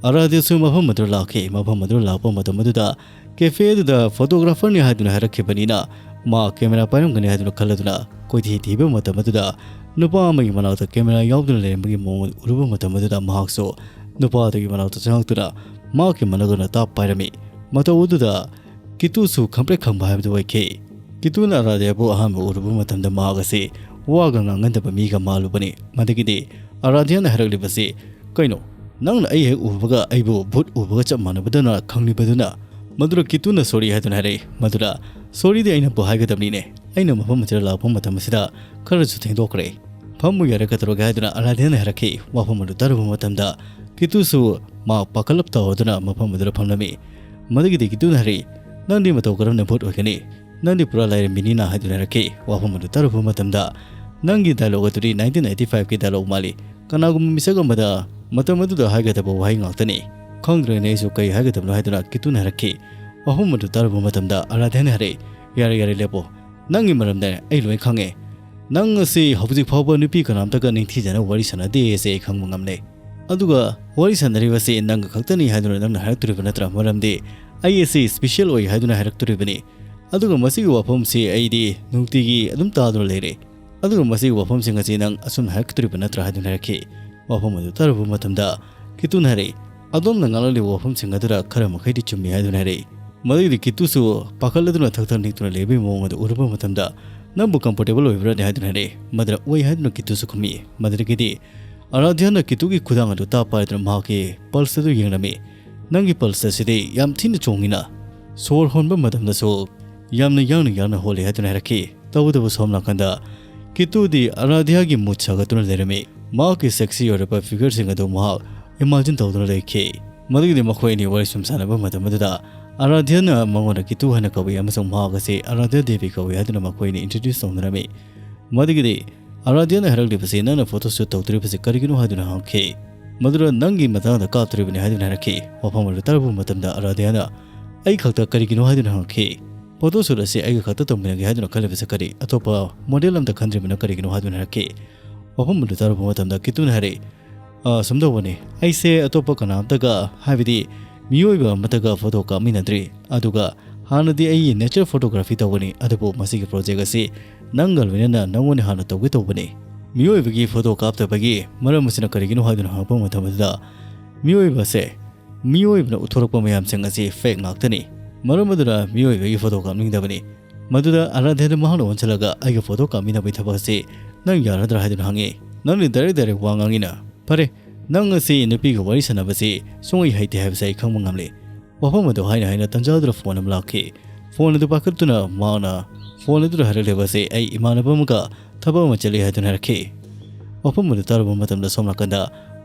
ꯑꯔꯥꯙ꯭ꯌꯥꯁꯨ ꯃꯐꯝ ꯑꯗꯨꯗ ꯂꯥꯛꯈꯤ꯫ ꯃꯐꯝ ꯑꯗꯨꯗ ꯂꯥꯛꯄ ꯃꯇꯝ ꯑꯗꯨꯗ ꯀꯦꯐꯦ ꯑꯗꯨꯗ ꯐꯣꯇꯣꯒ꯭ꯔꯥꯐꯔꯅꯤ ꯍꯥꯏꯗꯨꯅ ꯍꯥꯏꯔꯛꯈꯤꯕꯅꯤꯅ ꯃꯥ ꯀꯦꯃꯦꯔꯥ ꯄꯥꯏꯔꯝꯒꯅꯤ ꯍꯥꯏꯗꯨꯅ ꯈꯜꯂꯗꯨꯅ ꯀꯣꯏꯊꯤ ꯊꯤꯕ ꯃꯇꯝ ꯑꯗꯨꯗ ꯅꯨꯄꯥ ꯑꯃꯒꯤ ꯃꯅꯥꯛꯇ ꯀꯦꯃꯦꯔꯥ ꯌꯥꯎꯗꯨꯅ ꯂꯩꯔꯝꯕꯒꯤ ꯃꯑꯣꯡ ꯑꯗꯨ ꯎꯔꯨꯕ ꯃꯇꯝ ꯑꯗꯨꯗ ꯃꯍꯥꯛꯁꯨ ꯅꯨꯄꯥ ꯑꯗꯨꯒꯤ ꯃꯅꯥꯛꯇ ꯆꯪꯂꯛꯇꯨꯅ ꯃꯍꯥꯛꯀꯤ ꯃꯅꯥꯒꯣꯟꯅ ꯇꯥꯞ ꯄꯥꯏꯔꯝꯃꯤ꯫ ꯃꯇꯧ ꯑꯗꯨꯗ ꯀꯤꯇꯨꯁꯨ ꯈꯪꯄ꯭ꯔꯦꯛ ꯈꯪꯕ ꯍꯥꯏꯕꯗꯨ ꯑꯣꯏꯈꯤ꯫ ꯀꯤꯇꯨꯅ ꯑꯔꯥꯙ꯭ꯌꯥꯕꯨ ꯑꯍꯥꯟꯕ ꯎꯔꯨꯕ ꯃꯇꯝꯗ ꯃꯍꯥꯛ ꯑꯁꯤ ꯋꯥꯒ ꯉꯥꯡꯒꯟꯗꯕ ꯃꯤꯒ ꯃꯥꯜꯂꯨꯕꯅꯤ꯫ ꯃꯗꯨꯒꯤꯗꯤ ꯑꯔꯥꯙ꯭ꯌꯥꯅ ꯍꯥꯏꯔꯛꯂꯤꯕꯁꯤ, "ꯀꯩꯅꯣ, ꯅꯪꯅ ꯑꯩ ꯍꯦꯛ ꯎꯕꯒ ꯑꯩꯕꯨ ꯚꯨꯠ ꯎꯕꯒ ꯆꯞ ꯃꯥꯟꯅꯕꯗꯧꯅ ꯈꯪꯂꯤꯕꯗꯨꯅ?" ꯃꯗꯨꯗ ꯀꯤꯇꯨꯅ ꯁꯣꯔꯤ ꯍꯥꯏꯗꯨꯅ ꯍꯥꯏꯔꯛꯏ꯫ ꯃꯗꯨꯗ, "ꯁꯣꯔꯤꯗꯤ ꯑꯩꯅꯕꯨ ꯍꯥꯏꯒꯗꯕꯅꯤꯅꯦ꯫ ꯑꯩꯅ ꯃꯐꯝ ꯑꯁꯤꯗ ꯂꯥꯛꯄ ꯃꯇꯝ ꯑꯁꯤꯗ ꯈꯔꯁꯨ ꯊꯦꯡꯗꯣꯛꯈ꯭ꯔꯦ꯫ ꯐꯝꯃꯨ ꯌꯥꯔꯦ, ꯀꯩꯗꯧꯔꯒꯦ?" ꯍꯥꯏꯗꯨꯅ ꯑꯔꯥꯙ꯭ꯌꯥꯅ ꯍꯥꯏꯔꯛꯈꯤ꯫ ꯋꯥꯐꯝ ꯑꯗꯨ ꯇꯥꯔꯨꯕ ꯃꯇꯝꯗ ꯀꯤꯇꯨꯁꯨ ꯃꯍꯥꯛ ꯄꯥꯈꯠꯂꯞ ꯇꯧꯔꯗꯨꯅ ꯃꯐꯝ ꯑꯗꯨꯗ ꯐꯝꯂꯝꯃꯤ꯫ ꯃꯗꯨꯒꯤꯗꯤ ꯀꯤꯇꯨꯅ ꯍꯥꯏꯔꯛꯏ, "ꯅꯪꯗꯤ ꯃꯇꯧ ꯀꯔꯝꯅ ꯚꯨꯠ ꯑꯣꯏꯒꯅꯤ? ꯅꯪꯗꯤ ꯄꯨꯔꯥ ꯂꯥꯏꯔꯦꯝꯕꯤꯅꯤꯅ" ꯍꯥꯏꯗꯨꯅ ꯍꯥꯏꯔꯛꯈꯤ꯫ ꯋꯥꯐꯝ ꯑꯗꯨ ꯇꯥꯔꯨꯕ ꯃꯇꯝꯗ, "ꯅꯪꯒꯤ ꯗꯥꯏꯂꯣꯛ ꯑꯗꯨꯗꯤ ꯅꯥꯏꯟꯇꯤꯟ ꯑꯩꯠꯇꯤ ꯐꯥꯏꯚꯀꯤ ꯗꯥꯏꯂꯣꯛ ꯃꯥꯜꯂꯤ꯫ ꯀꯅꯥꯒꯨꯝꯕ ꯃꯤꯁꯛ ꯑꯃꯗ ꯃꯇꯝ ꯑꯗꯨꯗ ꯍꯥꯏꯒꯗꯕ ꯋꯥꯍꯩ ꯉꯥꯛꯇꯅꯤ꯫ ꯈꯪꯗ꯭ꯔꯦꯅꯦ ꯑꯩꯁꯨ ꯀꯔꯤ ꯍꯥꯏꯒꯗꯕꯅꯣ" ꯍꯥꯏꯗꯨꯅ ꯀꯤꯇꯨꯅ ꯍꯥꯏꯔꯛꯈꯤ꯫ ꯋꯥꯐꯝ ꯑꯗꯨ ꯇꯥꯔꯨꯕ ꯃꯇꯝꯗ ꯑꯔꯥꯙ꯭ꯌꯥꯅ ꯍꯥꯏꯔꯛꯏ, "ꯌꯥꯔꯦ, ꯌꯥꯔꯦ, ꯂꯦꯞꯄꯣ꯫ ꯅꯪꯒꯤ ꯃꯔꯝꯗ ꯑꯩ ꯂꯣꯏ ꯈꯪꯉꯦ꯫ ꯅꯪ ꯑꯁꯤ ꯍꯧꯖꯤꯛ ꯐꯥꯎꯕ ꯅꯨꯄꯤ ꯀꯅꯥꯝꯇꯒ ꯅꯤꯡꯊꯤꯖꯅ ꯋꯥꯔꯤ ꯁꯥꯟꯅꯗꯦ ꯍꯥꯏꯁꯦ ꯑꯩ ꯈꯪꯕ ꯉꯝꯂꯦ꯫ ꯑꯗꯨꯒ ꯋꯥꯔꯤ ꯁꯥꯟꯅꯔꯤꯕꯁꯤ ꯅꯪꯒ ꯈꯛꯇꯅꯤ ꯍꯥꯏꯗꯨꯅ ꯅꯪꯅ ꯍꯥꯏꯔꯛꯇꯣꯔꯤꯕ ꯅꯠꯇ꯭ꯔꯥ? ꯃꯔꯝꯗꯤ ꯑꯩ ꯑꯁꯤ ꯏꯁꯄꯤꯁꯦꯜ ꯑꯣꯏ ꯍꯥꯏꯗꯨꯅ ꯍꯥꯏꯔꯛꯇꯣꯔꯤꯕꯅꯤ꯫ ꯑꯗꯨꯒ ꯃꯁꯤꯒꯤ ꯋꯥꯐꯝꯁꯤ ꯑꯩꯗꯤ ꯅꯨꯡꯇꯤꯒꯤ ꯑꯗꯨꯝ ꯇꯥꯗꯨꯅ ꯂꯩꯔꯦ꯫ ꯑꯗꯨꯒ ꯃꯁꯤꯒꯤ ꯋꯥꯐꯝꯁꯤꯡ ꯑꯁꯤ ꯅꯪ ꯑꯁꯨꯝꯅ ꯍꯥꯏꯔꯛꯇꯣꯔꯤꯕ ꯅꯠꯇ꯭ꯔꯥ?" ꯍꯥꯏꯗꯨꯅ ꯍꯥꯏꯔꯛꯈꯤ꯫ ꯋꯥꯐꯝ ꯑꯗꯨ ꯇꯥꯔꯨꯕ ꯃꯇꯝꯗ ꯀꯤꯇꯨꯅ ꯍꯥꯏꯔꯛꯏ, "ꯑꯗꯣꯝꯅ ꯉꯥꯡꯂꯛꯂꯤꯕ ꯋꯥꯐꯝꯁꯤꯡ ꯑꯗꯨꯗ ꯈꯔ ꯃꯈꯩꯗꯤ ꯆꯨꯝꯃꯤ" ꯍꯥꯏꯗꯨꯅ ꯍꯥꯏꯔꯛꯏ꯫ ꯃꯗꯨꯒꯤꯗꯤ ꯀꯤꯇꯨꯁꯨ ꯄꯥꯈꯠꯂꯗꯨꯅ ꯊꯛ ꯊꯛ ꯅꯤꯛꯇꯨꯅ ꯂꯩꯕꯒꯤ ꯃꯑꯣꯡ ꯑꯗꯨ ꯎꯔꯨꯕ ꯃꯇꯝꯗ, "ꯅꯪꯕꯨ comfortable ꯑꯣꯏꯕ꯭ꯔꯥꯅꯦ?" ꯍꯥꯏꯗꯨꯅ ꯍꯥꯏꯔꯛꯏ꯫ ꯃꯗꯨꯗ "ꯑꯣꯏ" ꯍꯥꯏꯗꯨꯅ ꯀꯤꯇꯨꯁꯨ ꯈꯨꯝꯃꯤ꯫ ꯃꯗꯨꯗꯒꯤꯗꯤ ꯑꯔꯥꯙ꯭ꯌꯥꯅ ꯀꯤꯇꯨꯒꯤ ꯈꯨꯗꯥꯡ ꯑꯗꯨ ꯇꯥꯞ ꯄꯥꯏꯗꯨꯅ ꯃꯍꯥꯛꯀꯤ pulse ꯑꯗꯨ ꯌꯦꯡꯂꯝꯃꯤ꯫ "ꯅꯪꯒꯤ pulse ꯑꯁꯤꯗꯤ ꯌꯥꯝ ꯊꯤꯅ ꯆꯣꯡꯉꯤꯅ, ꯁꯣꯔ ꯍꯣꯟꯕ ꯃꯇꯝꯗꯁꯨ ꯌꯥꯝꯅ ꯌꯥꯡꯅ ꯌꯥꯡꯅ ꯍꯣꯜꯂꯤ" ꯍꯥꯏꯗꯨꯅ ꯍꯥꯏꯔꯛꯈꯤ꯫ ꯇꯧꯕꯇꯕꯨ ꯁꯣꯝ ꯅꯥꯀꯟꯗ ꯀꯤꯇꯨꯗꯤ ꯑꯔꯥꯙ꯭ꯌꯥꯒꯤ ꯃꯨꯠ ꯁꯥꯒꯠꯇꯨꯅ ꯂꯩꯔꯝꯃꯤ꯫ ꯃꯍꯥꯛꯀꯤ sexy ꯑꯣꯏꯔꯕ figureꯁꯤꯡ ꯑꯗꯨ ꯃꯍꯥꯛ imagine ꯇꯧꯗꯨꯅ ꯂꯩꯈꯤ꯫ ꯃꯗꯨꯒꯤꯗꯤ ꯃꯈꯣꯏ ꯑꯅꯤ ꯋꯥꯔꯤ ꯁꯨꯝ ꯁꯥꯟꯅꯕ ꯃꯇꯝ ꯑꯗꯨꯗ ꯑꯔꯥꯙ꯭ꯌꯥꯅ ꯃꯉꯣꯟꯗ ꯀꯤꯇꯨ ꯍꯥꯏꯅ ꯀꯧꯏ ꯑꯃꯁꯨꯡ ꯃꯍꯥꯛ ꯑꯁꯤ ꯑꯔꯥꯙ꯭ꯌꯥ ꯗꯦꯕꯤ ꯀꯧꯏ ꯍꯥꯏꯗꯨꯅ ꯃꯈꯣꯏ ꯑꯅꯤ introduce ꯇꯧꯅꯔꯝꯃꯤ꯫ ꯃꯗꯨꯒꯤꯗꯤ ꯑꯔꯥꯙ꯭ꯌꯥꯅ ꯍꯥꯏꯔꯛꯂꯤꯕꯁꯤ, "ꯅꯪꯅ photo shoot ꯇꯧꯗꯣꯔꯤꯕꯁꯤ ꯀꯔꯤꯒꯤꯅꯣ?" ꯍꯥꯏꯗꯨꯅ ꯍꯪꯈꯤ꯫ "ꯃꯗꯨꯗ ꯅꯪꯒꯤ ꯃꯇꯥꯡꯗ ꯀꯥꯞꯇꯣꯔꯤꯕꯅꯤ" ꯍꯥꯏꯗꯨꯅ ꯍꯥꯏꯔꯛꯈꯤ꯫ ꯋꯥꯐꯝ ꯑꯗꯨ ꯇꯥꯔꯨꯕ ꯃꯇꯝꯗ ꯑꯔꯥꯙ꯭ꯌꯥꯅ, "ꯑꯩ ꯈꯛꯇ ꯀꯔꯤꯒꯤꯅꯣ?" ꯍꯥꯏꯗꯨꯅ ꯍꯪꯉꯛꯈꯤ꯫ "Photo shoot ꯑꯁꯤ ꯑꯩꯒ ꯈꯛꯇ ꯇꯧꯃꯤꯟꯅꯒꯦ ꯍꯥꯏꯗꯨꯅ ꯈꯜꯂꯤꯕꯁꯤ ꯀꯔꯤ? ꯑꯇꯣꯞꯄ model ꯑꯝꯇ ꯈꯟꯗ꯭ꯔꯤꯕꯅ ꯀꯔꯤꯒꯤꯅꯣ?" ꯍꯥꯏꯗꯨꯅ ꯍꯥꯏꯔꯛꯈꯤ꯫ ꯋꯥꯐꯝ ꯑꯗꯨ ꯇꯥꯔꯨꯕ ꯃꯇꯝꯗ ꯀꯤꯇꯨꯅ ꯍꯥꯏꯔꯛꯏ, "ꯑ, ꯁꯨꯝ ꯇꯧꯕꯅꯤ, ꯑꯩꯁꯦ ꯑꯇꯣꯞꯄ ꯀꯅꯥꯝꯇꯒ, ꯍꯥꯏꯕꯗꯤ ꯃꯤꯑꯣꯏꯕ ꯑꯃꯠꯇꯒ photo ꯀꯥꯞꯃꯤꯟꯅꯗ꯭ꯔꯤ꯫ ꯑꯗꯨꯒ ꯍꯥꯟꯅꯗꯤ ꯑꯩ nature photography ꯇꯧꯕꯅꯤ, ꯑꯗꯨꯕꯨ ꯃꯁꯤꯒꯤ project ꯑꯁꯤ ꯅꯪꯒ ꯂꯣꯏꯅꯅ ꯅꯪꯉꯣꯟꯗ ꯍꯥꯟꯅ ꯇꯧꯒꯦ ꯇꯧꯕꯅꯤ꯫ ꯃꯤꯑꯣꯏꯕꯒꯤ photo ꯀꯥꯞꯇꯕꯒꯤ ꯃꯔꯝ ꯑꯁꯤꯅ ꯀꯔꯤꯒꯤꯅꯣ?" ꯍꯥꯏꯗꯨꯅ ꯍꯪꯉꯛꯄ ꯃꯇꯝ ꯑꯗꯨꯗ, "ꯃꯤꯑꯣꯏꯕꯁꯦ, ꯃꯤꯑꯣꯏꯕꯅ ꯎꯠꯊꯣꯔꯛꯄ ꯃꯌꯥꯝꯁꯤꯡ ꯑꯁꯤ fake ꯉꯥꯛꯇꯅꯤ꯫ ꯃꯔꯝ ꯑꯗꯨꯅ ꯃꯤꯑꯣꯏꯕꯒꯤ photo ꯀꯥꯞꯅꯤꯡꯗꯕꯅꯤ꯫ ꯃꯗꯨꯗ ꯑꯔꯥꯙ꯭ꯌꯥꯗ ꯃꯍꯥꯛꯅ ꯑꯣꯟꯁꯤꯜꯂꯒ, 'ꯑꯩꯒ photo ꯀꯥꯞꯃꯤꯟꯅꯕꯒꯤ ꯊꯕꯛ ꯑꯁꯤ ꯅꯪ ꯌꯥꯔꯗ꯭ꯔꯥ?' ꯍꯥꯏꯗꯨꯅ ꯍꯪꯉꯤ꯫ "ꯅꯪꯗꯤ direct direct ꯋꯥ ꯉꯥꯡꯉꯤꯅ꯫ ꯐꯔꯦ, ꯅꯪ ꯉꯁꯤ ꯅꯨꯄꯤꯒ ꯋꯥꯔꯤ ꯁꯥꯟꯅꯕꯁꯤ ꯁꯨꯡꯍꯩ ꯍꯩꯇꯦ ꯍꯥꯏꯕꯁꯤ ꯑꯩ ꯈꯪꯕ ꯉꯝꯂꯦ"꯫ ꯋꯥꯐꯝ ꯑꯗꯨ ꯍꯥꯏꯅ ꯍꯥꯏꯅ ꯇꯟꯖꯥꯗꯨꯗ phone ꯑꯃ ꯂꯥꯛꯈꯤ꯫ Phone ꯑꯗꯨ ꯄꯥꯏꯈꯠꯇꯨꯅ ꯃꯍꯥꯛꯅ phone ꯑꯗꯨꯗ ꯍꯥꯏꯔꯛꯂꯤꯕ ꯑꯁꯤ, "ꯑꯩ ꯏꯃꯥꯟꯅꯕ ꯑꯃꯒ ꯊꯕꯛ ꯑꯃ ꯆꯠꯂꯤ" ꯍꯥꯏꯗꯨꯅ ꯍꯥꯏꯔꯛꯈꯤ꯫ ꯋꯥꯐꯝ ꯑꯗꯨ ꯇꯥꯔꯨꯕ ꯃꯇꯝꯗ ꯁꯣꯝ ꯅꯥꯀꯟꯗ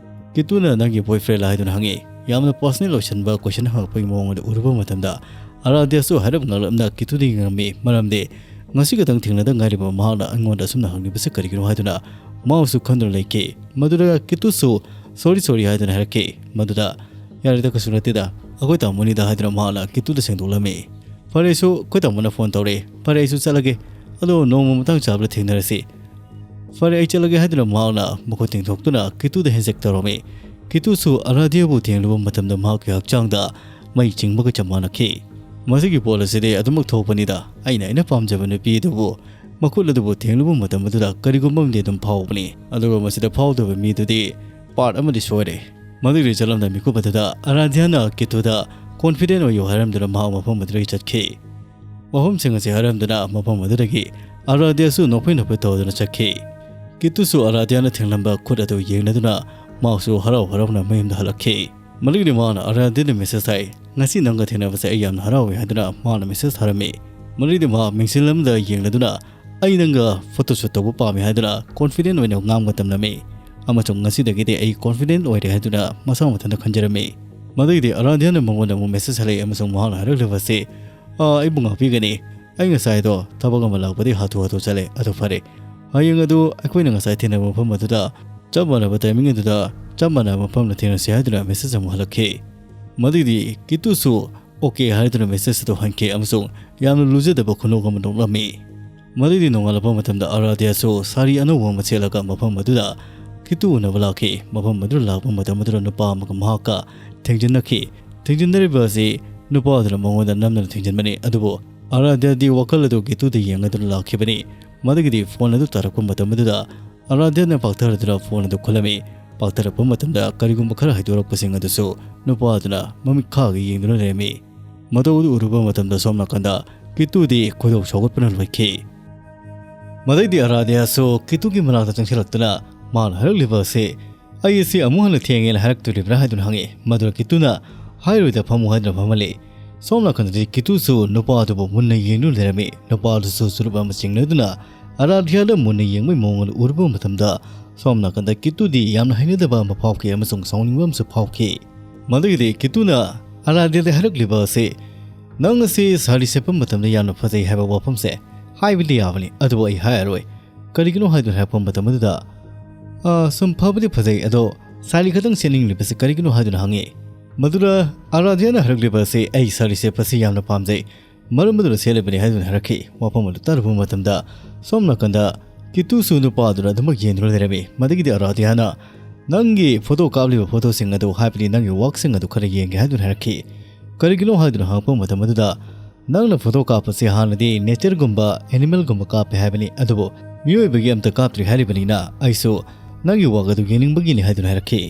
ꯀꯤꯇꯨꯅ "ꯅꯪꯒꯤ boyfriend ꯂꯥ?" ꯍꯥꯏꯗꯨꯅ ꯍꯪꯉꯤ꯫ ꯌꯥꯝꯅ personal ꯑꯣꯏꯁꯟꯕ question ꯍꯪꯉꯛꯄꯒꯤ ꯃꯑꯣꯡ ꯑꯗꯨ ꯎꯔꯨꯕ ꯃꯇꯝꯗ ꯑꯔꯥꯙ꯭ꯌꯥꯁꯨ ꯍꯥꯏꯔꯞ ꯉꯛꯂꯞꯅ ꯀꯤꯇꯨꯗ ꯌꯦꯡꯉꯝꯃꯤ꯫ ꯃꯔꯝꯗꯤ ꯉꯁꯤ ꯈꯛꯇꯪ ꯊꯦꯡꯅꯗ ꯉꯥꯏꯔꯤꯕ ꯃꯍꯥꯛꯅ ꯑꯩꯉꯣꯟꯗ ꯑꯁꯨꯝꯅ ꯍꯪꯂꯤꯕꯁꯤ ꯀꯔꯤꯒꯤꯅꯣ ꯍꯥꯏꯗꯨꯅ ꯃꯍꯥꯛꯁꯨ ꯈꯟꯗꯨꯅ ꯂꯩꯈꯤ꯫ ꯃꯗꯨꯗ ꯀꯤꯇꯨꯁꯨ "Sorry, sorry" ꯍꯥꯏꯗꯨꯅ ꯍꯥꯏꯔꯛꯈꯤ꯫ ꯃꯗꯨꯗ "ꯌꯥꯔꯦꯗ, ꯀꯩꯁꯨ ꯅꯠꯇꯦꯗ, ꯑꯩꯈꯣꯏ ꯇꯥꯃꯣꯅꯤꯗ" ꯍꯥꯏꯗꯨꯅ ꯃꯍꯥꯛꯅ ꯀꯤꯇꯨꯗ ꯁꯦꯡꯗꯣꯛꯂꯝꯃꯤ꯫ "ꯐꯔꯦ, ꯑꯩꯁꯨ, ꯑꯩꯈꯣꯏ ꯇꯥꯃꯣꯅ phone ꯇꯧꯔꯛꯑꯦ꯫ ꯐꯔꯦ, ꯑꯩꯁꯨ ꯆꯠꯂꯒꯦ꯫ ꯑꯗꯣ ꯅꯣꯡꯃ ꯃꯇꯥꯡ ꯆꯥꯕꯗ ꯊꯦꯡꯅꯔꯁꯤ꯫ ꯐꯔꯦ, ꯑꯩ ꯆꯠꯂꯒꯦ" ꯍꯥꯏꯗꯨꯅ ꯃꯍꯥꯛꯅ ꯃꯈꯨꯠ ꯇꯤꯡꯊꯣꯛꯇꯨꯅ ꯀꯤꯇꯨꯗ handshake ꯇꯧꯔꯝꯃꯤ꯫ ꯀꯤꯇꯨꯁꯨ ꯑꯔꯥꯙ꯭ꯌꯥꯕꯨ ꯊꯦꯡꯂꯨꯕ ꯃꯇꯝꯗ ꯃꯍꯥꯛꯀꯤ ꯍꯛꯆꯥꯡꯗ ꯃꯩ ꯆꯤꯡꯕꯒ ꯆꯞ ꯃꯥꯟꯅꯈꯤ꯫ "ꯃꯁꯤꯒꯤ ꯄꯣꯠ ꯑꯁꯤꯗꯤ ꯑꯗꯨꯃꯛ ꯊꯣꯛꯄꯅꯤꯗ꯫ ꯑꯩꯅ, ꯑꯩꯅ ꯄꯥꯝꯖꯕ ꯅꯨꯄꯤ ꯑꯗꯨꯕꯨ ꯃꯈꯨꯠ ꯑꯗꯨꯕꯨ ꯊꯦꯡꯂꯨꯕ ꯃꯇꯝ ꯑꯗꯨꯗ ꯀꯔꯤꯒꯨꯝꯕ ꯑꯃꯗꯤ ꯑꯗꯨꯝ ꯐꯥꯎꯕꯅꯤ꯫ ꯑꯗꯨꯒ ꯃꯁꯤꯗ ꯐꯥꯎꯗꯕ ꯃꯤꯗꯨꯗꯤ part ꯑꯃꯗꯤ ꯁꯣꯏꯔꯦ"꯫ ꯃꯗꯨꯒꯤ ꯆꯠꯂꯝꯗꯥꯏ ꯃꯤꯀꯨꯞ ꯑꯗꯨꯗ ꯑꯔꯥꯙ꯭ꯌꯥꯅ ꯀꯤꯇꯨꯗ confident ꯑꯣꯏꯌꯨ ꯍꯥꯏꯔꯝꯗꯨꯅ ꯃꯍꯥꯛ ꯃꯐꯝ ꯑꯗꯨꯗꯒꯤ ꯆꯠꯈꯤ꯫ ꯋꯥꯐꯝꯁꯤꯡ ꯑꯁꯤ ꯍꯥꯏꯔꯝꯗꯨꯅ ꯃꯐꯝ ꯑꯗꯨꯗꯒꯤ ꯑꯔꯥꯙ꯭ꯌꯥꯁꯨ ꯅꯣꯛꯐꯦ ꯅꯣꯛꯐꯦ ꯇꯧꯗꯨꯅ ꯆꯠꯈꯤ꯫ ꯀꯤꯇꯨꯁꯨ ꯑꯔꯥꯙ꯭ꯌꯥꯅ ꯊꯦꯡꯂꯝꯕ ꯈꯨꯠ ꯑꯗꯨ ꯌꯦꯡꯂꯗꯨꯅ ꯃꯍꯥꯛꯁꯨ ꯍꯔꯥꯎ ꯍꯔꯥꯎꯅ ꯃꯌꯨꯝꯗ ꯍꯜꯂꯛꯈꯤ꯫ ꯃꯗꯨꯒꯤꯗꯤ ꯃꯍꯥꯛꯅ ꯑꯔꯥꯙ꯭ꯌꯥꯗ message ꯊꯥꯏ, "ꯉꯁꯤ ꯅꯪꯒ ꯊꯦꯡꯅꯕꯁꯦ ꯑꯩ ꯌꯥꯝꯅ ꯍꯔꯥꯎꯏ" ꯍꯥꯏꯗꯨꯅ ꯃꯍꯥꯛꯅ message ꯊꯥꯔꯝꯃꯤ꯫ ꯃꯗꯨꯒꯤꯗꯤ ꯃꯍꯥꯛ ꯃꯤꯡꯁꯦꯜ ꯑꯃꯗ ꯌꯦꯡꯂꯗꯨꯅ "ꯑꯩ ꯅꯪꯒ photoshoot ꯇꯧꯕ ꯄꯥꯝꯃꯤ" ꯍꯥꯏꯗꯨꯅ confident ꯑꯣꯏꯅ ꯉꯥꯡꯕ ꯇꯝꯂꯝꯃꯤ꯫ ꯑꯃꯁꯨꯡ "ꯉꯁꯤꯗꯒꯤꯗꯤ ꯑꯩ confident ꯑꯣꯏꯔꯦ" ꯍꯥꯏꯗꯨꯅ ꯃꯁꯥ ꯃꯊꯟꯇ ꯈꯟꯖꯔꯝꯃꯤ꯫ ꯃꯗꯨꯒꯤꯗꯤ ꯑꯔꯥꯙ꯭ꯌꯥꯅ ꯃꯉꯣꯟꯗ ꯑꯃꯨꯛ message ꯍꯜꯂꯛꯏ ꯑꯃꯁꯨꯡ ꯃꯍꯥꯛꯅ ꯍꯥꯏꯔꯛꯂꯤꯕꯁꯤ, "ꯑꯥ, ꯑꯩꯕꯨ ꯉꯥꯛꯄꯤꯒꯅꯤ꯫ ꯑꯩ ꯉꯁꯥꯏꯗꯣ ꯊꯕꯛ ꯑꯃ ꯂꯥꯛꯄꯗꯒꯤ ꯍꯥꯊꯨ ꯍꯥꯊꯨ ꯆꯠꯂꯦ꯫ ꯑꯗꯨ ꯐꯔꯦ꯫ ꯍꯌꯦꯡ ꯑꯗꯨ ꯑꯩꯈꯣꯏꯅ ꯉꯁꯥꯏ ꯊꯦꯡꯅꯕ ꯃꯐꯝ ꯑꯗꯨꯗ ꯆꯞ ꯃꯥꯟꯅꯕ timing ꯑꯗꯨꯗ ꯆꯞ ꯃꯥꯟꯅꯕ ꯃꯐꯝꯗ ꯊꯦꯡꯅꯁꯤ" ꯍꯥꯏꯗꯨꯅ message ꯑꯃꯨꯛ ꯍꯜꯂꯛꯈꯤ꯫ ꯃꯗꯨꯒꯤꯗꯤ ꯀꯤꯇꯨꯁꯨ "OK" ꯍꯥꯏꯗꯨꯅ message ꯑꯗꯨ ꯍꯟꯈꯤ ꯑꯃꯁꯨꯡ ꯌꯥꯝꯅ ꯂꯨꯖꯗꯕ ꯈꯨꯅꯣꯛ ꯑꯃ ꯅꯣꯛꯂꯝꯃꯤ꯫ ꯃꯗꯨꯒꯤ ꯅꯣꯡꯉꯥꯜꯂꯛꯄ ꯃꯇꯝꯗ ꯑꯔꯥꯙ꯭ꯌꯥꯁꯨ ꯁꯥꯔꯤ ꯑꯅꯧꯕ ꯑꯃ ꯁꯦꯠꯂꯒ ꯃꯐꯝ ꯑꯗꯨꯗ ꯀꯤꯇꯨ ꯎꯅꯕ ꯂꯥꯛꯈꯤ꯫ ꯃꯐꯝ ꯑꯗꯨꯗ ꯂꯥꯛꯄ ꯃꯇꯝ ꯑꯗꯨꯗ ꯅꯨꯄꯥ ꯑꯃꯒ ꯃꯍꯥꯛꯀ ꯊꯦꯡꯖꯤꯟꯅꯈꯤ꯫ ꯊꯦꯡꯖꯤꯟꯅꯔꯤꯕ ꯑꯁꯤ ꯅꯨꯄꯥ ꯑꯗꯨꯅ ꯃꯉꯣꯟꯗ ꯅꯝꯗꯨꯅ ꯊꯦꯡꯖꯤꯟꯕꯅꯤ, ꯑꯗꯨꯕꯨ ꯑꯔꯥꯙ꯭ꯌꯥꯗꯤ ꯋꯥꯈꯜ ꯑꯗꯨ ꯀꯤꯇꯨꯗ ꯌꯦꯡꯂꯗꯨꯅ ꯂꯥꯛꯈꯤꯕꯅꯤ꯫ ꯃꯗꯨꯒꯤꯗꯤ phone ꯑꯗꯨ ꯇꯥꯔꯛꯄ ꯃꯇꯝ ꯑꯗꯨꯗ ꯑꯔꯥꯙ꯭ꯌꯥꯅ ꯄꯥꯛꯊꯔꯗꯨꯅ phone ꯑꯗꯨ ꯈꯨꯜꯂꯝꯃꯤ꯫ ꯄꯥꯛꯊꯔꯛꯄ ꯃꯇꯝꯗ ꯀꯔꯤꯒꯨꯝꯕ ꯈꯔ ꯍꯥꯏꯗꯣꯔꯛꯄꯁꯤꯡ ꯑꯗꯨꯁꯨ ꯅꯨꯄꯥ ꯑꯗꯨꯅ ꯃꯃꯤꯠ ꯈꯥꯒ ꯌꯦꯡꯗꯨꯅ ꯂꯩꯔꯝꯃꯤ꯫ ꯃꯇꯧ ꯑꯗꯨ ꯎꯔꯨꯕ ꯃꯇꯝꯗ ꯁꯣꯝ ꯅꯥꯀꯟꯗ ꯀꯤꯇꯨꯗꯤ ꯈꯣꯏꯗꯧ ꯁꯥꯎꯒꯠꯄꯅ ꯂꯣꯏꯈꯤ꯫ ꯃꯗꯩꯗꯤ ꯑꯔꯥꯙ꯭ꯌꯥꯁꯨ ꯀꯤꯇꯨꯒꯤ ꯃꯅꯥꯛꯇ ꯆꯪꯁꯤꯜꯂꯛꯇꯨꯅ ꯃꯥꯅ ꯍꯥꯏꯔꯛꯂꯤꯕ ꯑꯁꯤ, "ꯑꯩ ꯑꯁꯤ ꯑꯃꯨꯛ ꯍꯟꯅ ꯊꯦꯡꯉꯦꯅ ꯍꯥꯏꯔꯛꯇꯣꯔꯤꯕ꯭ꯔꯥ?" ꯍꯥꯏꯗꯨꯅ ꯍꯪꯉꯤ꯫ ꯃꯗꯨꯗ ꯀꯤꯇꯨꯅ, "ꯍꯥꯏꯔꯣꯏꯗ, ꯐꯝꯃꯨ" ꯍꯥꯏꯗꯨꯅ ꯐꯝꯍꯜꯂꯤ꯫ ꯁꯣꯝ ꯅꯥꯀꯟꯗꯗꯤ ꯀꯤꯇꯨꯁꯨ ꯅꯨꯄꯥ ꯑꯗꯨꯕꯨ ꯃꯨꯟꯅ ꯌꯦꯡꯗꯨꯅ ꯂꯩꯔꯝꯃꯤ꯫ ꯅꯨꯄꯥ ꯑꯗꯨꯁꯨ ꯆꯨꯔꯨꯞ ꯑꯃ ꯆꯤꯡꯅꯗꯨꯅ ꯑꯔꯥꯙ꯭ꯌꯥꯗ ꯃꯨꯟꯅ ꯌꯦꯡꯕꯒꯤ ꯃꯑꯣꯡ ꯑꯗꯨ ꯎꯔꯨꯕ ꯃꯇꯝꯗ ꯁꯣꯝ ꯅꯥꯀꯟꯗ ꯀꯤꯇꯨꯗꯤ ꯌꯥꯝꯅ ꯍꯩꯅꯗꯕ ꯑꯃ ꯐꯥꯎꯈꯤ ꯑꯃꯁꯨꯡ ꯁꯥꯎꯅꯤꯡꯕ ꯑꯃꯁꯨ ꯐꯥꯎꯈꯤ꯫ ꯃꯗꯨꯒꯤꯗꯤ ꯀꯤꯇꯨꯅ ꯑꯔꯥꯙ꯭ꯌꯥꯗ ꯍꯥꯏꯔꯛꯂꯤꯕ ꯑꯁꯤ, "ꯅꯪ ꯑꯁꯤ ꯁꯥꯔꯤ ꯁꯦꯠꯄ ꯃꯇꯝꯗ ꯌꯥꯝꯅ ꯐꯖꯩ ꯍꯥꯏꯕ ꯋꯥꯐꯝꯁꯦ ꯍꯥꯏꯕꯗꯤ ꯌꯥꯕꯅꯤ, ꯑꯗꯨꯕꯨ ꯑꯩ ꯍꯥꯏꯔꯔꯣꯏ꯫ ꯀꯔꯤꯒꯤꯅꯣ ꯍꯥꯏꯗꯨꯅ ꯍꯥꯏꯔꯛꯄ ꯃꯇꯝ ꯑꯗꯨꯗ, "ꯑꯥ, ꯁꯨꯝ ꯐꯕꯨꯗꯤ ꯐꯖꯩ, ꯑꯗꯣ ꯁꯥꯔꯤ ꯈꯛꯇꯪ ꯁꯦꯠꯅꯤꯡꯂꯤꯕꯁꯤ ꯀꯔꯤꯒꯤꯅꯣ?" ꯍꯥꯏꯗꯨꯅ ꯍꯪꯉꯤ꯫ ꯃꯗꯨꯗ ꯑꯔꯥꯙ꯭ꯌꯥꯅ ꯍꯥꯏꯔꯛꯂꯤꯕ ꯑꯁꯤ, "ꯑꯩ ꯁꯥꯔꯤ ꯁꯦꯠꯄꯁꯤ ꯌꯥꯝꯅ ꯄꯥꯝꯖꯩ, ꯃꯔꯝ ꯑꯗꯨꯅ ꯁꯦꯠꯂꯤꯕꯅꯤ" ꯍꯥꯏꯗꯨꯅ ꯍꯥꯏꯔꯛꯈꯤ꯫ ꯋꯥꯐꯝ ꯑꯗꯨ ꯇꯥꯔꯨꯕ ꯃꯇꯝꯗ ꯁꯣꯝ ꯅꯥꯀꯟꯗ ꯀꯤꯇꯨꯁꯨ ꯅꯨꯄꯥ ꯑꯗꯨꯅ ꯑꯗꯨꯃꯛ ꯌꯦꯡꯗꯨꯅ ꯂꯩꯔꯝꯃꯤ꯫ ꯃꯗꯨꯒꯤꯗꯤ ꯑꯔꯥꯙ꯭ꯌꯥꯅ, "ꯅꯪꯒꯤ photo ꯀꯥꯞꯂꯤꯕ photoꯁꯤꯡ ꯑꯗꯨ, ꯍꯥꯏꯕꯗꯤ ꯅꯪꯒꯤ workꯁꯤꯡ ꯑꯗꯨ ꯈꯔ ꯌꯦꯡꯒꯦ" ꯍꯥꯏꯗꯨꯅ ꯍꯥꯏꯔꯛꯈꯤ꯫ ꯀꯔꯤꯒꯤꯅꯣ ꯍꯥꯏꯗꯨꯅ ꯍꯪꯉꯛꯄ ꯃꯇꯝ ꯑꯗꯨꯗ ꯅꯪꯅ photo ꯀꯥꯞꯄꯁꯦ ꯍꯥꯟꯅꯗꯤ natureꯒꯨꯝꯕ, animalꯒꯨꯝꯕ ꯀꯥꯞꯄꯦ ꯍꯥꯏꯕꯅꯤ, ꯑꯗꯨꯕꯨ ꯃꯤꯑꯣꯏꯕꯒꯤ ꯑꯝꯇ ꯀꯥꯞꯇ꯭ꯔꯤ ꯍꯥꯏꯔꯤꯕꯅꯤꯅ ꯑꯩꯁꯨ ꯅꯪꯒꯤ work ꯑꯗꯨ ꯌꯦꯡꯅꯤꯡꯕꯒꯤꯅꯤ ꯍꯥꯏꯗꯨꯅ ꯍꯥꯏꯔꯛꯈꯤ꯫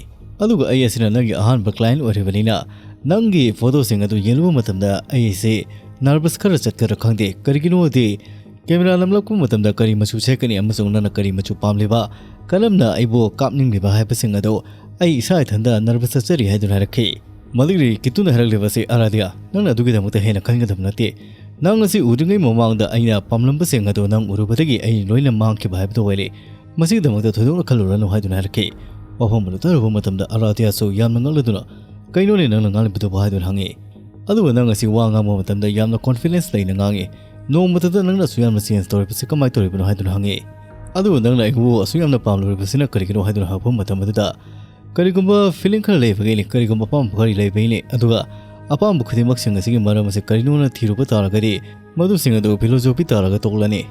ꯑꯗꯨꯒ ꯑꯩ ꯑꯁꯤꯅ ꯅꯪꯒꯤ ꯑꯍꯥꯟꯕ client ꯑꯣꯏꯔꯤꯕꯅꯤꯅ ꯅꯪꯒꯤ ꯐꯣꯇꯣꯁꯤꯡ ꯑꯗꯨ ꯌꯦꯡꯂꯨꯕ ꯃꯇꯝꯗ ꯑꯩꯁꯦ nervous ꯈꯔ ꯆꯠꯀꯗ꯭ꯔꯥ ꯈꯪꯗꯦ꯫ ꯀꯔꯤꯒꯤꯅꯣꯗꯤ camera ꯅꯝꯂꯛꯄ ꯃꯇꯝꯗ ꯀꯔꯤ ꯃꯆꯨ ꯁꯦꯠꯀꯅꯤ ꯑꯃꯁꯨꯡ ꯅꯪꯅ ꯀꯔꯤ ꯃꯆꯨ ꯄꯥꯝꯂꯤꯕ, ꯀꯔꯝꯅ ꯑꯩꯕꯨ ꯀꯥꯞꯅꯤꯡꯂꯤꯕ ꯍꯥꯏꯕꯁꯤꯡ ꯑꯗꯨ ꯑꯩ ꯏꯁꯥ ꯏꯊꯟꯇ nervous ꯆꯠꯆꯔꯤ ꯍꯥꯏꯗꯨꯅ ꯍꯥꯏꯔꯛꯈꯤ꯫ ꯃꯗꯨꯒꯤ ꯀꯤꯇꯨꯅ ꯍꯥꯏꯔꯛꯂꯤꯕꯁꯤ, "ꯑꯔꯥꯙ꯭ꯌꯥ, ꯅꯪꯅ ꯑꯗꯨꯒꯤꯗꯃꯛꯇ ꯍꯦꯟꯅ ꯈꯟꯒꯗꯕ ꯅꯠꯇꯦ꯫ ꯅꯪ ꯑꯁꯤ ꯎꯗ꯭ꯔꯤꯉꯩ ꯃꯃꯥꯡꯗ ꯑꯩꯅ ꯄꯥꯝꯂꯝꯕꯁꯤꯡ ꯑꯗꯨ ꯅꯪ ꯎꯔꯨꯕꯗꯒꯤ ꯑꯩ ꯂꯣꯏꯅ ꯃꯥꯡꯈꯤꯕ ꯍꯥꯏꯕꯗꯨ ꯑꯣꯏꯔꯦ꯫ ꯃꯁꯤꯒꯤꯗꯃꯛꯇ ꯊꯣꯏꯗꯣꯛꯅ ꯈꯜꯂꯨꯔꯅꯨ" ꯍꯥꯏꯗꯨꯅ ꯍꯥꯏꯔꯛꯈꯤ꯫ ꯋꯥꯐꯝ ꯑꯗꯨ ꯇꯥꯔꯨꯕ ꯃꯇꯝꯗ ꯑꯔꯥꯙ꯭ꯌꯥꯁꯨ ꯌꯥꯝꯅ ꯉꯛꯂꯗꯨꯅ, "ꯀꯩꯅꯣꯅꯦ ꯅꯪꯅ ꯉꯥꯡꯂꯤꯕꯗꯨꯕꯨ?" ꯍꯥꯏꯗꯨꯅ ꯍꯪꯉꯤ꯫ ꯑꯗꯨꯒ ꯅꯪ ꯑꯁꯤ ꯋꯥ ꯉꯥꯡꯕ ꯃꯇꯝꯗ ꯌꯥꯝꯅ confidence ꯂꯩꯅ ꯉꯥꯡꯉꯤ꯫ ꯅꯣꯡꯃꯇꯗ ꯅꯪꯅ ꯑꯁꯨꯛ ꯌꯥꯝꯅ change ꯇꯧꯔꯤꯕꯁꯤ ꯀꯃꯥꯏꯅ ꯇꯧꯔꯤꯕꯅꯣ ꯍꯥꯏꯗꯨꯅ ꯍꯪꯉꯤ꯫ ꯑꯗꯨꯒ ꯅꯪꯅ ꯑꯩꯕꯨ ꯑꯁꯨꯛ ꯌꯥꯝꯅ ꯄꯥꯝꯂꯨꯔꯤꯕꯁꯤꯅ ꯀꯔꯤꯒꯤꯅꯣ ꯍꯥꯏꯗꯨꯅ ꯍꯪꯉꯛꯄ ꯃꯇꯝ ꯑꯗꯨꯗ, "ꯀꯔꯤꯒꯨꯝꯕ feeling ꯈꯔ ꯂꯩꯕꯒꯤꯅꯤ, ꯀꯔꯤꯒꯨꯝꯕ ꯑꯄꯥꯝꯕ ꯈꯔ ꯂꯩꯕꯒꯤꯅꯤ, ꯑꯗꯨꯒ ꯑꯄꯥꯝꯕ ꯈꯨꯗꯤꯡꯃꯛꯁꯤꯡ ꯑꯁꯤꯒꯤ ꯃꯔꯝ ꯑꯁꯤ ꯀꯔꯤꯅꯣꯅ ꯊꯤꯔꯨꯕ ꯇꯥꯔꯒꯗꯤ ꯃꯗꯨꯁꯤꯡ ꯑꯗꯨ philosophy ꯇꯥꯔꯒ ꯇꯣꯛꯂꯅꯤ꯫"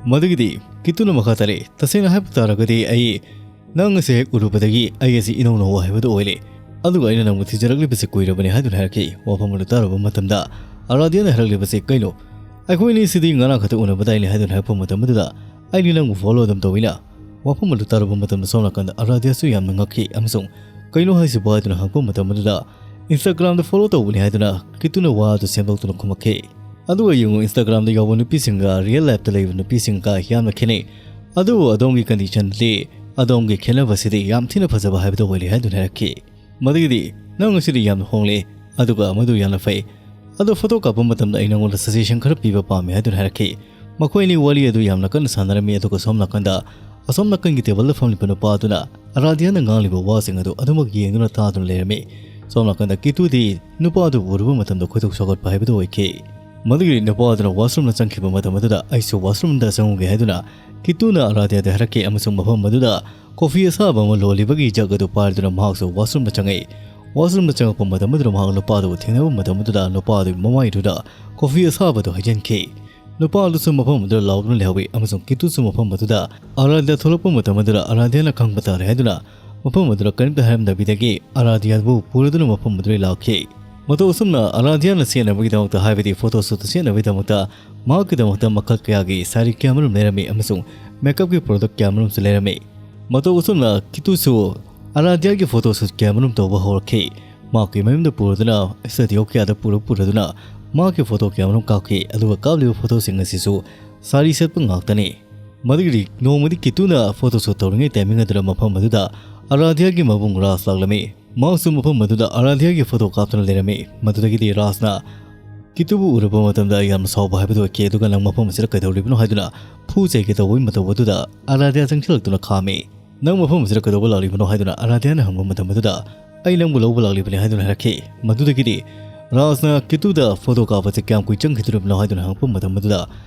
ꯃꯗꯨꯒꯤꯗꯤ ꯀꯤꯇꯨꯅ ꯃꯈꯥ ꯇꯥꯔꯛꯏ, "ꯇꯁꯦꯡꯅ ꯍꯥꯏꯕ ꯇꯥꯔꯒꯗꯤ ꯑꯩ ꯅꯪ ꯑꯁꯤ ꯍꯦꯛ ꯎꯔꯨꯕꯗꯒꯤ ꯑꯩ ꯑꯁꯤ ꯏꯅꯧ ꯅꯧꯕ ꯍꯥꯏꯕꯗꯨ ꯑꯣꯏꯔꯦ꯫ ꯑꯗꯨꯒ ꯑꯩꯅ ꯅꯪꯕꯨ ꯊꯤꯖꯔꯛꯂꯤꯕꯁꯤ ꯀꯨꯏꯔꯕꯅꯤ" ꯍꯥꯏꯗꯨꯅ ꯍꯥꯏꯔꯛꯈꯤ꯫ ꯋꯥꯐꯝ ꯑꯗꯨ ꯇꯥꯔꯨꯕ ꯃꯇꯝꯗ ꯑꯔꯥꯙ꯭ꯌꯥꯅ ꯍꯥꯏꯔꯛꯂꯤꯕꯁꯤ, "ꯀꯩꯅꯣ? ꯑꯩꯈꯣꯏ ꯑꯅꯤꯁꯤꯗꯤ ꯉꯔꯥꯡ ꯈꯛꯇ ꯎꯅꯕꯗꯥꯏꯅꯦ" ꯍꯥꯏꯗꯨꯅ ꯍꯥꯏꯔꯛꯄ ꯃꯇꯝ ꯑꯗꯨꯗ, "ꯑꯩꯗꯤ ꯅꯪꯕꯨ follow ꯑꯗꯨꯝ ꯇꯧꯏꯅ꯫" ꯋꯥꯐꯝ ꯑꯗꯨ ꯇꯥꯔꯨꯕ ꯃꯇꯝꯗ ꯁꯣꯝ ꯅꯥꯀꯟꯗ ꯑꯔꯥꯙ꯭ꯌꯥꯁꯨ ꯌꯥꯝꯅ ꯉꯛꯈꯤ ꯑꯃꯁꯨꯡ "ꯀꯩꯅꯣ ꯍꯥꯏꯁꯤꯕꯣ?" ꯍꯥꯏꯗꯨꯅ ꯍꯪꯉꯛꯄ ꯃꯇꯝ ꯑꯗꯨꯗ, "Instagram ꯗ follow ꯇꯧꯕꯅꯤ" ꯍꯥꯏꯗꯨꯅ ꯀꯤꯇꯨꯅ ꯋꯥ ꯑꯗꯨ ꯁꯦꯝꯗꯣꯛꯇꯨꯅ ꯈꯨꯝꯃꯛꯈꯤ꯫ "ꯑꯗꯨꯒ ꯌꯦꯡꯉꯨ, Instagram ꯗ ꯌꯥꯎꯕ ꯅꯨꯄꯤꯁꯤꯡꯒ real life ꯇ ꯂꯩꯕ ꯅꯨꯄꯤꯁꯤꯡꯒ ꯌꯥꯝꯅ ꯈꯦꯠꯅꯩ꯫ ꯑꯗꯨꯕꯨ ꯑꯗꯣꯝꯒꯤ condition ꯗꯤ, ꯑꯗꯣꯝꯒꯤ ꯈꯦꯠꯅꯕꯁꯤꯗꯤ ꯌꯥꯝ ꯊꯤꯅ ꯐꯖꯕ ꯍꯥꯏꯕꯗꯨ ꯑꯣꯏꯔꯦ" ꯍꯥꯏꯗꯨꯅ ꯍꯥꯏꯔꯛꯈꯤ꯫ ꯃꯗꯨꯒꯤꯗꯤ, "ꯅꯪ ꯑꯁꯤꯗꯤ ꯌꯥꯝꯅ ꯍꯣꯡꯂꯦ, ꯑꯗꯨꯒ ꯃꯗꯨ ꯌꯥꯝꯅ ꯐꯩ꯫ ꯑꯗꯣ photo ꯀꯥꯞꯄ ꯃꯇꯝꯗ ꯑꯩ ꯅꯉꯣꯟꯗ suggestion ꯈꯔ ꯄꯤꯕ ꯄꯥꯝꯃꯤ" ꯍꯥꯏꯗꯨꯅ ꯍꯥꯏꯔꯛꯈꯤ꯫ ꯃꯈꯣꯏ ꯑꯅꯤ ꯋꯥꯔꯤ ꯑꯗꯨ ꯌꯥꯝꯅ ꯀꯟꯅ ꯁꯥꯟꯅꯔꯝꯃꯤ, ꯑꯗꯨꯒ ꯁꯣꯝ ꯅꯥꯀꯟꯗ, ꯑꯁꯣꯝ ꯅꯥꯀꯟꯒꯤ table ꯗ ꯐꯝꯂꯤꯕ ꯅꯨꯄꯥ ꯑꯗꯨꯅ ꯑꯔꯥꯙ꯭ꯌꯥꯅ ꯉꯥꯡꯂꯤꯕ ꯋꯥꯁꯤꯡ ꯑꯗꯨ ꯑꯗꯨꯃꯛ ꯌꯦꯡꯗꯨꯅ ꯇꯥꯗꯨꯅ ꯂꯩꯔꯝꯃꯤ꯫ ꯁꯣꯝ ꯅꯥꯀꯟꯗ ꯀꯤꯇꯨꯗꯤ ꯅꯨꯄꯥ ꯑꯗꯨꯕꯨ ꯎꯔꯨꯕ ꯃꯇꯝꯗ ꯈꯣꯏꯗꯧ ꯁꯥꯎꯒꯠꯄ ꯍꯥꯏꯕꯗꯨ ꯑꯣꯏꯈꯤ꯫ ꯃꯗꯨꯒꯤ ꯅꯨꯄꯥ ꯑꯗꯨꯅ washroom ꯗ ꯆꯪꯈꯤꯕ ꯃꯇꯝ ꯑꯗꯨꯗ, "ꯑꯩꯁꯨ washroom ꯗ ꯆꯪꯉꯨꯒꯦ" ꯍꯥꯏꯗꯨꯅ ꯀꯤꯇꯨꯅ ꯑꯔꯥꯙ꯭ꯌꯥꯗ ꯍꯥꯏꯔꯛꯈꯤ, ꯑꯃꯁꯨꯡ ꯃꯐꯝ ꯑꯗꯨꯗ coffee ꯑꯁꯥꯕ ꯑꯃ ꯂꯣꯜꯂꯤꯕꯒꯤ jug ꯑꯗꯨ ꯄꯥꯏꯗꯨꯅ ꯃꯍꯥꯛꯁꯨ washroom ꯗ ꯆꯪꯉꯛꯏ꯫ Washroom ꯗ ꯆꯪꯉꯛꯄ ꯃꯇꯝ ꯑꯗꯨꯗ ꯃꯍꯥꯛ ꯅꯨꯄꯥ ꯑꯗꯨꯕꯨ ꯊꯦꯡꯅꯕ ꯃꯇꯝ ꯑꯗꯨꯗ ꯅꯨꯄꯥ ꯑꯗꯨꯒꯤ ꯃꯃꯥꯏꯗꯨꯗ coffee ꯑꯁꯥꯕꯗꯨ ꯍꯩꯖꯤꯟꯈꯤ꯫ ꯅꯨꯄꯥ ꯑꯗꯨꯁꯨ ꯃꯐꯝ ꯑꯗꯨꯗ ꯂꯥꯎꯗꯨꯅ ꯂꯩꯍꯧꯏ, ꯑꯃꯁꯨꯡ ꯀꯤꯇꯨꯁꯨ ꯃꯐꯝ ꯑꯗꯨꯗ ꯑꯔꯥꯙ꯭ꯌꯥ ꯊꯣꯛꯂꯛꯄ ꯃꯇꯝ ꯑꯗꯨꯗ ꯑꯔꯥꯙ꯭ꯌꯥꯅ ꯈꯪꯕ ꯇꯥꯔꯦ ꯍꯥꯏꯗꯨꯅ ꯃꯐꯝ ꯑꯗꯨꯗ ꯀꯔꯤꯝꯇ ꯍꯥꯏꯔꯝꯗꯕꯤꯗꯒꯤ ꯑꯔꯥꯙ꯭ꯌꯥꯕꯨ ꯄꯨꯔꯗꯨꯅ ꯃꯐꯝ ꯑꯗꯨꯗ ꯂꯥꯛꯈꯤ꯫ ꯃꯇꯧ ꯑꯁꯨꯝꯅ ꯑꯔꯥꯙ꯭ꯌꯥꯅ ꯁꯦꯠꯅꯕꯒꯤꯗꯃꯛꯇ, ꯍꯥꯏꯕꯗꯤ photo shoot ꯇ ꯁꯦꯠꯅꯕꯒꯤꯗꯃꯛꯇ ꯃꯍꯥꯛꯀꯤꯗꯃꯛꯇ ꯃꯈꯜ ꯀꯌꯥꯒꯤ ꯁꯥꯔꯤ ꯀꯌꯥꯃꯔꯨꯝ ꯂꯩꯔꯝꯃꯤ ꯑꯃꯁꯨꯡ makeup ꯀꯤ product ꯀꯌꯥꯃꯔꯨꯝꯁꯨ ꯂꯩꯔꯝꯃꯤ꯫ ꯃꯇꯧ ꯑꯁꯨꯝꯅ ꯀꯤꯇꯨꯁꯨ ꯑꯔꯥꯙ꯭ꯌꯥꯒꯤ ꯐꯣꯇꯣ ꯁꯨꯠ ꯀꯌꯥꯃꯔꯨꯝ ꯇꯧꯕ ꯍꯧꯔꯛꯈꯤ꯫ ꯃꯍꯥꯛꯀꯤ ꯃꯌꯨꯝꯗ ꯄꯨꯔꯗꯨꯅ, ꯁ꯭ꯇꯨꯗꯤꯑꯣ ꯀꯌꯥꯗ ꯄꯨꯔ ꯄꯨꯔꯗꯨꯅ ꯃꯍꯥꯛꯀꯤ ꯐꯣꯇꯣ ꯀꯌꯥꯃꯔꯨꯝ ꯀꯥꯞꯈꯤ꯫ ꯑꯗꯨꯒ ꯀꯥꯞꯂꯤꯕ ꯐꯣꯇꯣꯁꯤꯡ ꯑꯁꯤꯁꯨ ꯁꯥꯔꯤ ꯁꯦꯠꯄ ꯉꯥꯛꯇꯅꯤ꯫ ꯃꯗꯨꯒꯤꯗꯤ ꯅꯣꯡꯃꯗꯤ ꯀꯤꯇꯨꯅ ꯐꯣꯇꯣ ꯁꯨꯠ ꯇꯧꯔꯤꯉꯩ ꯇꯥꯏꯃꯤꯡ ꯑꯗꯨꯗ ꯃꯐꯝ ꯑꯗꯨꯗ ꯑꯔꯥꯙ꯭ꯌꯥꯒꯤ ꯃꯕꯨꯡ ꯔꯥꯖ ꯂꯥꯛꯂꯝꯃꯤ꯫ ꯃꯍꯥꯛꯁꯨ ꯃꯐꯝ ꯑꯗꯨꯗ ꯑꯔꯥꯙ꯭ꯌꯥꯒꯤ ꯐꯣꯇꯣ ꯀꯥꯞꯇꯨꯅ ꯂꯩꯔꯝꯃꯤ꯫ ꯃꯗꯨꯗꯒꯤꯗꯤ ꯔꯥꯖꯅ ꯀꯤꯇꯨꯕꯨ ꯎꯔꯕ ꯃꯇꯝꯗ ꯌꯥꯝꯅ ꯁꯥꯎꯕ ꯍꯥꯏꯕꯗꯨ ꯑꯣꯏꯈꯤ꯫ ꯑꯗꯨꯒ "ꯅꯪ ꯃꯐꯝ ꯑꯁꯤꯗ ꯀꯩꯗꯧꯔꯤꯕꯅꯣ?" ꯍꯥꯏꯗꯨꯅ ꯐꯨ ꯆꯩꯒꯦ ꯇꯧꯕꯒꯤ ꯃꯇꯧ ꯑꯗꯨꯗ ꯑꯔꯥꯙ꯭ꯌꯥ ꯆꯪꯁꯤꯜꯂꯛꯇꯨꯅ ꯈꯥꯝꯃꯤ꯫ "ꯅꯪ ꯃꯐꯝ ꯑꯁꯤꯗ ꯀꯩꯗꯧꯕ ꯂꯥꯛꯂꯤꯕꯅꯣ?" ꯍꯥꯏꯗꯨꯅ ꯑꯔꯥꯙ꯭ꯌꯥꯅ ꯍꯪꯕ ꯃꯇꯝ ꯑꯗꯨꯗ, "ꯑꯩ ꯅꯪꯕꯨ ꯂꯧꯕ ꯂꯥꯛꯂꯤꯕꯅꯤ" ꯍꯥꯏꯗꯨꯅ ꯍꯥꯏꯔꯛꯈꯤ꯫ ꯃꯗꯨꯗꯒꯤꯗꯤ ꯔꯥꯖꯅ ꯀꯤꯇꯨꯗ ꯐꯣꯇꯣ ꯀꯥꯞꯄꯁꯦ ꯀꯌꯥꯝ ꯀꯨꯏ ꯆꯪꯈꯤꯗꯣꯔꯤꯕꯅꯣ ꯍꯥꯏꯗꯨꯅ ꯍꯪꯉꯛꯄ ꯃꯇꯝ ꯑꯗꯨꯗ,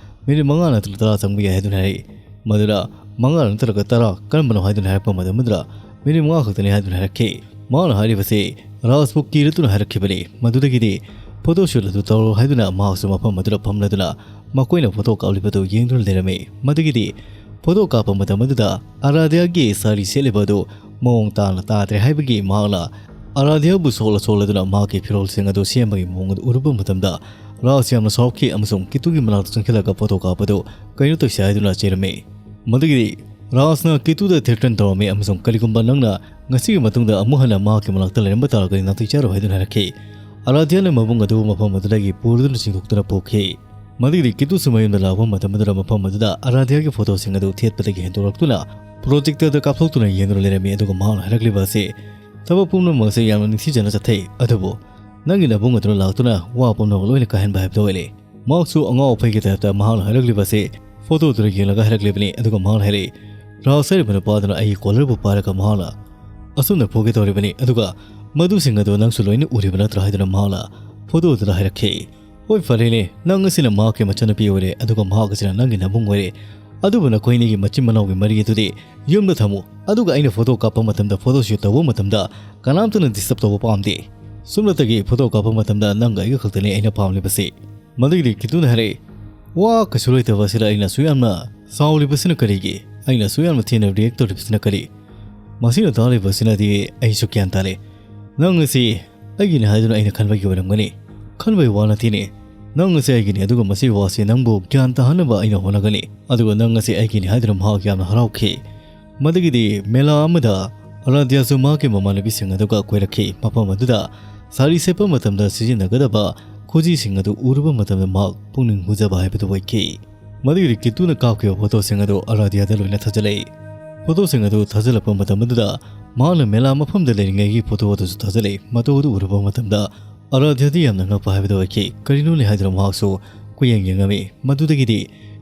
"ꯃꯤꯅꯤꯠ ꯃꯉꯥ ꯅꯠꯇ꯭ꯔꯒ ꯇꯔꯥ ꯆꯪꯕ ꯌꯥꯏ" ꯍꯥꯏꯗꯨꯅ ꯍꯥꯏꯔꯛꯏ꯫ ꯃꯗꯨꯗ ꯃꯉꯥ ꯅꯠꯇ꯭ꯔꯒ ꯇꯔꯥ ꯀꯔꯝꯕꯅꯣ ꯍꯥꯏꯗꯨꯅ ꯍꯥꯏꯔꯛꯄ ꯃꯇꯝ ꯑꯗꯨꯗ, "ꯃꯤꯅꯤꯠ ꯃꯉꯥ ꯈꯛꯇꯅꯤ" ꯍꯥꯏꯗꯨꯅ ꯍꯥꯏꯔꯛꯈꯤ꯫ ꯃꯍꯥꯛꯅ ꯍꯥꯏꯔꯤꯕꯁꯤ ꯔꯥꯖꯄꯨ ꯀꯤꯔꯗꯨꯅ ꯍꯥꯏꯔꯛꯈꯤꯕꯅꯤ꯫ ꯃꯗꯨꯗꯒꯤꯗꯤ ꯐꯣꯇꯣ ꯁꯨꯠ ꯑꯗꯨ ꯇꯧꯔꯣ ꯍꯥꯏꯗꯨꯅ ꯃꯍꯥꯛꯁꯨ ꯃꯐꯝ ꯑꯗꯨꯗ ꯐꯝꯂꯗꯨꯅ ꯃꯈꯣꯏꯅ ꯐꯣꯇꯣ ꯀꯥꯞꯂꯤꯕꯗꯨ ꯌꯦꯡꯗꯨꯅ ꯂꯩꯔꯝꯃꯤ꯫ ꯃꯗꯨꯒꯤꯗꯤ ꯐꯣꯇꯣ ꯀꯥꯞꯄ ꯃꯇꯝ ꯑꯗꯨꯗ ꯑꯔꯥꯙ꯭ꯌꯥꯒꯤ ꯁꯥꯔꯤ ꯁꯦꯠꯂꯤꯕ ꯑꯗꯨ ꯃꯑꯣꯡ ꯇꯥꯅ ꯇꯥꯗ꯭ꯔꯦ ꯍꯥꯏꯕꯒꯤ ꯃꯍꯥꯛꯅ ꯑꯔꯥꯙ꯭ꯌꯥꯕꯨ ꯁꯣꯛꯂ ꯁꯣꯛꯂꯗꯨꯅ ꯃꯍꯥꯛꯀꯤ ꯐꯤꯔꯣꯜꯁꯤꯡ ꯑꯗꯨ ꯁꯦꯝꯕꯒꯤ ꯃꯑꯣꯡ ꯑꯗꯨ ꯎꯔꯨꯕ ꯃꯇꯝꯗ ꯔꯥꯖ ꯌꯥꯝꯅ ꯁꯥꯎꯈꯤ ꯑꯃꯁꯨꯡ ꯀꯤꯇꯨꯒꯤ ꯃꯅꯥꯛꯇ ꯆꯪꯁꯤꯜꯂꯒ ꯐꯣꯇꯣ ꯀꯥꯞꯄꯗꯨ ꯀꯩꯅꯣ ꯇꯧꯁꯤ ꯍꯥꯏꯗꯨꯅ ꯆꯩꯔꯝꯃꯤ꯫ ꯃꯗꯨꯒꯤꯗꯤ ꯔꯥꯖꯅ ꯀꯤꯇꯨꯗ ꯊ꯭ꯔꯦꯇꯟ ꯇꯧꯔꯝꯃꯤ ꯑꯃꯁꯨꯡ ꯀꯔꯤꯒꯨꯝꯕ ꯅꯪꯅ ꯉꯁꯤꯒꯤ ꯃꯇꯨꯡꯗ ꯑꯃꯨꯛ ꯍꯟꯅ ꯃꯍꯥꯛꯀꯤ ꯃꯅꯥꯛꯇ ꯂꯩꯔꯝꯕ ꯇꯥꯔꯒꯗꯤ ꯅꯥꯊꯩ ꯆꯥꯔꯣꯏ ꯍꯥꯏꯗꯨꯅ ꯍꯥꯏꯔꯛꯈꯤ꯫ ꯑꯔꯥꯙ꯭ꯌꯥꯅ ꯃꯕꯨꯡ ꯑꯗꯨ ꯃꯐꯝ ꯑꯗꯨꯗꯒꯤ ꯄꯨꯔꯗꯨꯅ ꯆꯤꯡꯊꯣꯛꯇꯨꯅ ꯄꯨꯈꯤ꯫ ꯃꯗꯨꯒꯤꯗꯤ ꯀꯤꯇꯨꯁꯨ ꯃꯌꯨꯝꯗ ꯂꯥꯛꯄ ꯃꯇꯝ ꯑꯗꯨꯗ ꯃꯐꯝ ꯑꯗꯨꯗ ꯑꯔꯥꯙ꯭ꯌꯥꯒꯤ ꯐꯣꯇꯣꯁꯤꯡ ꯑꯗꯨ ꯊꯦꯠꯄꯗꯒꯤ ꯍꯦꯟꯗꯣꯔꯛꯇꯨꯅ ꯄ꯭ꯔꯣꯖꯦꯛꯇꯔꯗ ꯀꯥꯞꯊꯣꯛꯇꯨꯅ ꯌꯦꯡꯗꯨꯅ ꯂꯩꯔꯝꯃꯤ꯫ ꯑꯗꯨꯒ ꯃꯍꯥꯛꯅ ꯍꯥꯏꯔꯛꯂꯤꯕ ꯑꯁꯤ ꯊꯕꯛ ꯄꯨꯝꯅꯃꯛ ꯑꯁꯤ ꯌꯥꯝꯅ ꯅꯤꯡꯊꯤꯖꯅ ꯆꯠꯊꯩ, ꯑꯗꯨꯕꯨ ꯅꯪꯒꯤ ꯅꯕꯨꯡ ꯑꯗꯨꯅ ꯂꯥꯛꯇꯨꯅ ꯋꯥ ꯄꯨꯝꯅꯃꯛ ꯂꯣꯏꯅ ꯀꯥꯏꯍꯟꯕ ꯍꯥꯏꯕꯗꯨ ꯑꯣꯏꯔꯦ꯫ ꯃꯍꯥꯛꯁꯨ ꯑꯉꯥꯎ ꯑꯐꯩꯒꯤ ꯇꯥꯏꯞꯇ ꯃꯍꯥꯛꯅ ꯍꯥꯏꯔꯛꯂꯤꯕ ꯑꯁꯤ ꯐꯣꯇꯣꯗꯨꯗ ꯌꯦꯡꯂꯒ ꯍꯥꯏꯔꯛꯂꯤꯕꯅꯤ꯫ ꯑꯗꯨꯒ ꯃꯍꯥꯛꯅ ꯍꯥꯏꯔꯛꯏ, "ꯔꯥꯖ ꯍꯥꯏꯔꯤꯕ ꯅꯨꯄꯥꯗꯨꯅ ꯑꯩꯒꯤ ꯀꯣꯂꯔꯕꯨ ꯄꯥꯏꯔꯒ ꯃꯍꯥꯛꯅ ꯑꯁꯨꯝꯅ ꯐꯨꯒꯦ ꯇꯧꯔꯤꯕꯅꯤ, ꯑꯗꯨꯒ ꯃꯗꯨꯁꯤꯡ ꯑꯗꯨ ꯅꯪꯁꯨ ꯂꯣꯏꯅ ꯎꯔꯤꯕ ꯅꯠꯇ꯭ꯔꯥ?" ꯍꯥꯏꯗꯨꯅ ꯃꯍꯥꯛꯅ ꯐꯣꯇꯣꯗꯨꯗ ꯍꯥꯏꯔꯛꯈꯤ꯫ "ꯍꯣꯏ, ꯐꯔꯦꯅꯦ, ꯅꯪ ꯑꯁꯤꯅ ꯃꯍꯥꯛꯀꯤ ꯃꯆꯟꯅꯨꯄꯤ ꯑꯣꯏꯔꯦ, ꯑꯗꯨꯒ ꯃꯍꯥꯛ ꯑꯁꯤꯅ ꯅꯪꯒꯤ ꯅꯕꯨꯡ ꯑꯣꯏꯔꯦ, ꯑꯗꯨꯕꯨ ꯅꯈꯣꯏ ꯑꯅꯤꯒꯤ ꯃꯆꯤꯟ ꯃꯅꯥꯎꯒꯤ ꯃꯔꯤ ꯑꯗꯨꯗꯤ ꯌꯨꯝꯗ ꯊꯝꯃꯨ, ꯑꯗꯨꯒ ꯑꯩꯅ ꯐꯣꯇꯣ ꯀꯥꯞꯄ ꯃꯇꯝꯗ, ꯐꯣꯇꯣ ꯁꯨꯠ ꯇꯧꯕ ꯃꯇꯝꯗ ꯀꯅꯥꯝꯇꯅ ꯗꯤꯁꯇꯔꯕ ꯇꯧꯕ ꯄꯥꯝꯗꯦ꯫ ꯁꯨꯞꯅꯇꯒꯤ ꯐꯣꯇꯣ ꯀꯥꯞꯄ ꯃꯇꯝꯗ ꯅꯪꯒ ꯑꯩꯒ ꯈꯛꯇꯅꯤ ꯑꯩꯅ ꯄꯥꯝꯂꯤꯕꯁꯤ꯫" ꯃꯗꯨꯒꯤꯗꯤ ꯀꯤꯇꯨꯅ ꯍꯥꯏꯔꯛꯏ, "ꯋꯥ ꯀꯩꯁꯨ ꯂꯩꯇꯕ ꯑꯁꯤꯗ ꯑꯩꯅ ꯑꯁꯨꯛ ꯌꯥꯝꯅ ꯁꯥꯎꯔꯤꯕꯁꯤꯅ ꯀꯔꯤꯒꯤ? ꯑꯩꯅ ꯑꯁꯨꯛ ꯌꯥꯝꯅ ꯊꯤꯅ ꯔꯤꯌꯦꯛ ꯇꯧꯔꯤꯕꯁꯤꯅ ꯀꯔꯤ?" ꯃꯁꯤꯅ ꯇꯥꯔꯤꯕꯁꯤꯅꯗꯤ ꯑꯩꯁꯨ ꯒ꯭ꯌꯥꯟ ꯇꯥꯔꯦ꯫ ꯅꯪ ꯑꯁꯤ ꯑꯩꯒꯤꯅꯤ ꯍꯥꯏꯗꯨꯅ ꯑꯩꯅ ꯈꯟꯕꯒꯤ ꯑꯣꯏꯔꯝꯒꯅꯤ꯫ ꯈꯟꯕꯒꯤ ꯋꯥ ꯅꯠꯇꯦꯅꯦ꯫ ꯅꯪ ꯑꯁꯤ ꯑꯩꯒꯤꯅꯤ, ꯑꯗꯨꯒ ꯃꯁꯤꯒꯤ ꯋꯥꯁꯤ ꯅꯪꯕꯨ ꯒ꯭ꯌꯥꯟ ꯇꯥꯍꯟꯅꯕ ꯑꯩꯅ ꯍꯣꯠꯅꯒꯅꯤ꯫ ꯑꯗꯨꯒ ꯅꯪ ꯑꯁꯤ ꯑꯩꯒꯤꯅꯤ ꯍꯥꯏꯗꯨꯅ ꯃꯍꯥꯛ ꯌꯥꯝꯅ ꯍꯔꯥꯎꯈꯤ꯫ ꯃꯗꯨꯒꯤꯗꯤ ꯃꯦꯂꯥ ꯑꯃꯗ ꯑꯔꯥꯙ꯭ꯌꯥꯁꯨ ꯃꯍꯥꯛꯀꯤ ꯃꯃꯥꯟꯅꯕꯤꯁꯤꯡ ꯑꯗꯨꯒ ꯀꯣꯏꯔꯛꯈꯤ꯫ ꯃꯐꯝ ꯑꯗꯨꯗ ꯁꯥꯔꯤ ꯁꯦꯠꯄ ꯃꯇꯝꯗ ꯁꯤꯖꯤꯟꯅꯒꯗꯕ ꯈꯨꯖꯤꯁꯤꯡ ꯑꯗꯨ ꯎꯔꯨꯕ ꯃꯇꯝꯗ ꯃꯍꯥꯛ ꯄꯨꯛꯅꯤꯡ ꯍꯨꯖꯕ ꯍꯥꯏꯕꯗꯨ ꯑꯣꯏꯈꯤ꯫ ꯃꯗꯨꯒꯤꯗꯤ ꯀꯤꯇꯨꯅ ꯀꯥꯞꯈꯤꯕ ꯐꯣꯇꯣꯁꯤꯡ ꯑꯗꯨ ꯑꯔꯥꯙ꯭ꯌꯥꯗ ꯂꯣꯏꯅ ꯊꯥꯖꯤꯜꯂꯛꯏ꯫ ꯐꯣꯇꯣꯁꯤꯡ ꯑꯗꯨ ꯊꯥꯖꯤꯜꯂꯛꯄ ꯃꯇꯝ ꯑꯗꯨꯗ ꯃꯍꯥꯛꯅ ꯃꯦꯂꯥ ꯃꯐꯝꯗ ꯂꯩꯔꯤꯉꯩꯒꯤ ꯐꯣꯇꯣ ꯑꯗꯨꯁꯨ ꯊꯥꯖꯤꯜꯂꯛꯏ꯫ ꯃꯇꯧ ꯑꯗꯨ ꯎꯔꯨꯕ ꯃꯇꯝꯗ ꯑꯔꯥꯙ꯭ꯌꯥꯗꯤ ꯌꯥꯝꯅ ꯉꯛꯄ ꯍꯥꯏꯕꯗꯨ ꯑꯣꯏꯈꯤ꯫ ꯀꯔꯤꯅꯣꯅꯦ ꯍꯥꯏꯗꯨꯅ ꯃꯍꯥꯛꯁꯨ ꯀꯣꯏꯌꯦꯡ ꯌꯦꯡꯉꯝꯃꯤ꯫ ꯃꯗꯨꯗꯒꯤꯗꯤ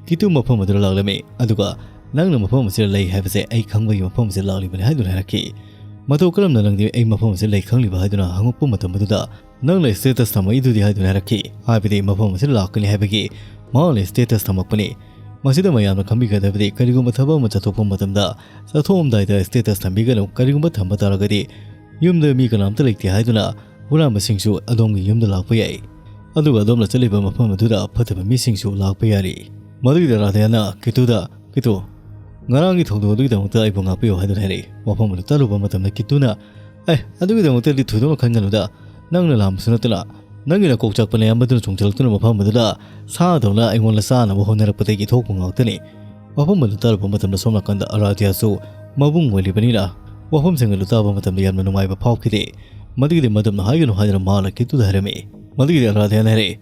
ꯀꯤꯇꯨ ꯃꯐꯝ ꯑꯗꯨꯗ ꯂꯥꯛꯂꯝꯃꯤ, ꯑꯗꯨꯒ "ꯅꯪꯅ ꯃꯐꯝ ꯑꯁꯤꯗ ꯂꯩ ꯍꯥꯏꯕꯁꯦ ꯑꯩ ꯈꯪꯕꯒꯤ ꯃꯐꯝ ꯑꯁꯤꯗ ꯂꯥꯛꯂꯤꯕꯅꯤ" ꯍꯥꯏꯗꯨꯅ ꯍꯥꯏꯔꯛꯈꯤ꯫ "ꯃꯇꯧ ꯀꯔꯝꯅ ꯅꯪꯗꯤ ꯑꯩ ꯃꯐꯝ ꯑꯁꯤꯗ ꯂꯩ ꯈꯪꯂꯤꯕ?" ꯍꯥꯏꯗꯨꯅ ꯍꯪꯉꯛꯄ ꯃꯇꯝ ꯑꯗꯨꯗ, "ꯅꯪꯅ status ꯊꯝꯃꯛꯏꯗꯨꯗꯤ" ꯍꯥꯏꯗꯨꯅ ꯍꯥꯏꯔꯛꯈꯤ꯫ ꯍꯥꯏꯕꯗꯤ ꯃꯐꯝ ꯑꯁꯤꯗ ꯂꯥꯛꯀꯅꯤ ꯍꯥꯏꯕꯒꯤ ꯃꯍꯥꯛꯅ status ꯊꯝꯃꯛꯄꯅꯤ꯫ ꯃꯁꯤꯗ ꯃꯌꯥꯝꯅ ꯈꯪꯕꯤꯒꯗꯕꯗꯤ, ꯀꯔꯤꯒꯨꯝꯕ ꯊꯕꯛ ꯑꯃ ꯆꯠꯊꯣꯛꯄ ꯃꯇꯝꯗ ꯆꯠꯊꯣꯛꯑꯝꯗꯥꯏꯗ status ꯊꯝꯕꯤꯒꯅꯨ꯫ ꯀꯔꯤꯒꯨꯝꯕ ꯊꯝꯕ ꯇꯥꯔꯒꯗꯤ ꯌꯨꯝꯗ ꯃꯤ ꯀꯅꯥꯝꯇ ꯂꯩꯇꯦ ꯍꯥꯏꯗꯨꯅ ꯍꯨꯔꯥꯟꯕꯁꯤꯡꯁꯨ ꯑꯗꯣꯝꯒꯤ ꯌꯨꯝꯗ ꯂꯥꯛꯄ ꯌꯥꯏ, ꯑꯗꯨꯒ ꯑꯗꯣꯝꯅ ꯆꯠꯂꯤꯕ ꯃꯐꯝ ꯑꯗꯨꯗ ꯐꯠꯇꯕ ꯃꯤꯁꯤꯡꯁꯨ ꯂꯥꯛꯄ ꯌꯥꯔꯤ꯫ ꯃꯗꯨꯒꯤꯗ ꯔꯥꯙꯦꯌꯥꯅ ꯀꯤꯇꯨꯗ, "ꯀꯤꯇꯨ, ꯉꯔꯥꯡꯒꯤ ꯊꯧꯗꯣꯛ ꯑꯗꯨꯒꯤꯗꯃꯛꯇ ꯑꯩꯕꯨ ꯉꯥꯛꯄꯤꯌꯨ" ꯍꯥꯏꯗꯨꯅ ꯍꯥꯏꯔꯛꯏ꯫ ꯋꯥꯐꯝ ꯑꯗꯨ ꯇꯥꯔꯨꯕ ꯃꯇꯝꯗ ꯀꯤꯇꯨꯅ, "ꯑꯦ, ꯑꯗꯨꯒꯤꯗꯃꯛꯇꯗꯤ ꯊꯣꯏꯗꯣꯛꯅ ꯈꯟꯒꯅꯨꯗ, ꯅꯪꯅ ꯂꯥꯝꯕꯁꯨ ꯅꯠꯇꯅ ꯅꯪꯒꯤ ꯅꯀꯣꯛ ꯆꯥꯛꯄ ꯅꯌꯥꯝꯕꯗꯨꯅ ꯆꯣꯡꯁꯤꯜꯂꯛꯇꯨꯅ ꯃꯐꯝ ꯑꯗꯨꯗ ꯁꯥꯗꯧꯅ ꯑꯩꯉꯣꯟꯗ ꯆꯥꯅꯕ ꯍꯣꯠꯅꯔꯛꯄꯗꯒꯤ ꯊꯣꯛꯄ ꯉꯥꯛꯇꯅꯤ"꯫ ꯋꯥꯐꯝ ꯑꯗꯨ ꯇꯥꯔꯨꯕ ꯃꯇꯝꯗ ꯁꯣꯝ ꯅꯥꯀꯟꯗ ꯑꯔꯥꯙ꯭ꯌꯥꯁꯨ ꯃꯕꯨꯡ ꯑꯣꯏꯔꯤꯕꯅꯤꯅ ꯋꯥꯐꯝꯁꯤꯡ ꯑꯗꯨ ꯇꯥꯕ ꯃꯇꯝꯗ ꯌꯥꯝꯅ ꯅꯨꯡꯉꯥꯏꯕ ꯐꯥꯎꯈꯤꯗꯦ꯫ ꯃꯗꯨꯒꯤꯗꯤ ꯃꯗꯨꯝꯅ ꯍꯥꯏꯒꯅꯨ ꯍꯥꯏꯗꯨꯅ ꯃꯍꯥꯛꯅ ꯀꯤꯇꯨꯗ ꯍꯥꯏꯔꯝꯃꯤ꯫ ꯃꯗꯨꯒꯤꯗꯤ ꯑꯔꯥꯙ꯭ꯌꯥꯅ ꯍꯥꯏꯔꯛꯏ,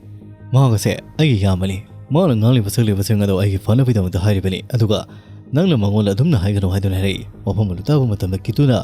"ꯃꯍꯥꯛ ꯑꯁꯦ ꯑꯩꯒꯤ ꯏꯌꯥꯝꯕꯅꯤ꯫ ꯃꯍꯥꯛꯅ ꯉꯥꯡꯂꯤꯕ ꯁꯛꯂꯤꯕꯁꯤꯡ ꯑꯗꯣ ꯑꯩꯒꯤ ꯐꯅꯕꯒꯤꯗꯃꯛꯇ ꯍꯥꯏꯔꯤꯕꯅꯤ꯫ ꯑꯗꯨꯒ ꯅꯪꯅ ꯃꯉꯣꯟꯗ ꯑꯗꯨꯝꯅ ꯍꯥꯏꯒꯅꯨ" ꯍꯥꯏꯗꯨꯅ ꯍꯥꯏꯔꯛꯏ꯫ ꯋꯥꯐꯝ ꯑꯗꯨ ꯇꯥꯕ ꯃꯇꯝꯗ ꯀꯤꯇꯨꯅ,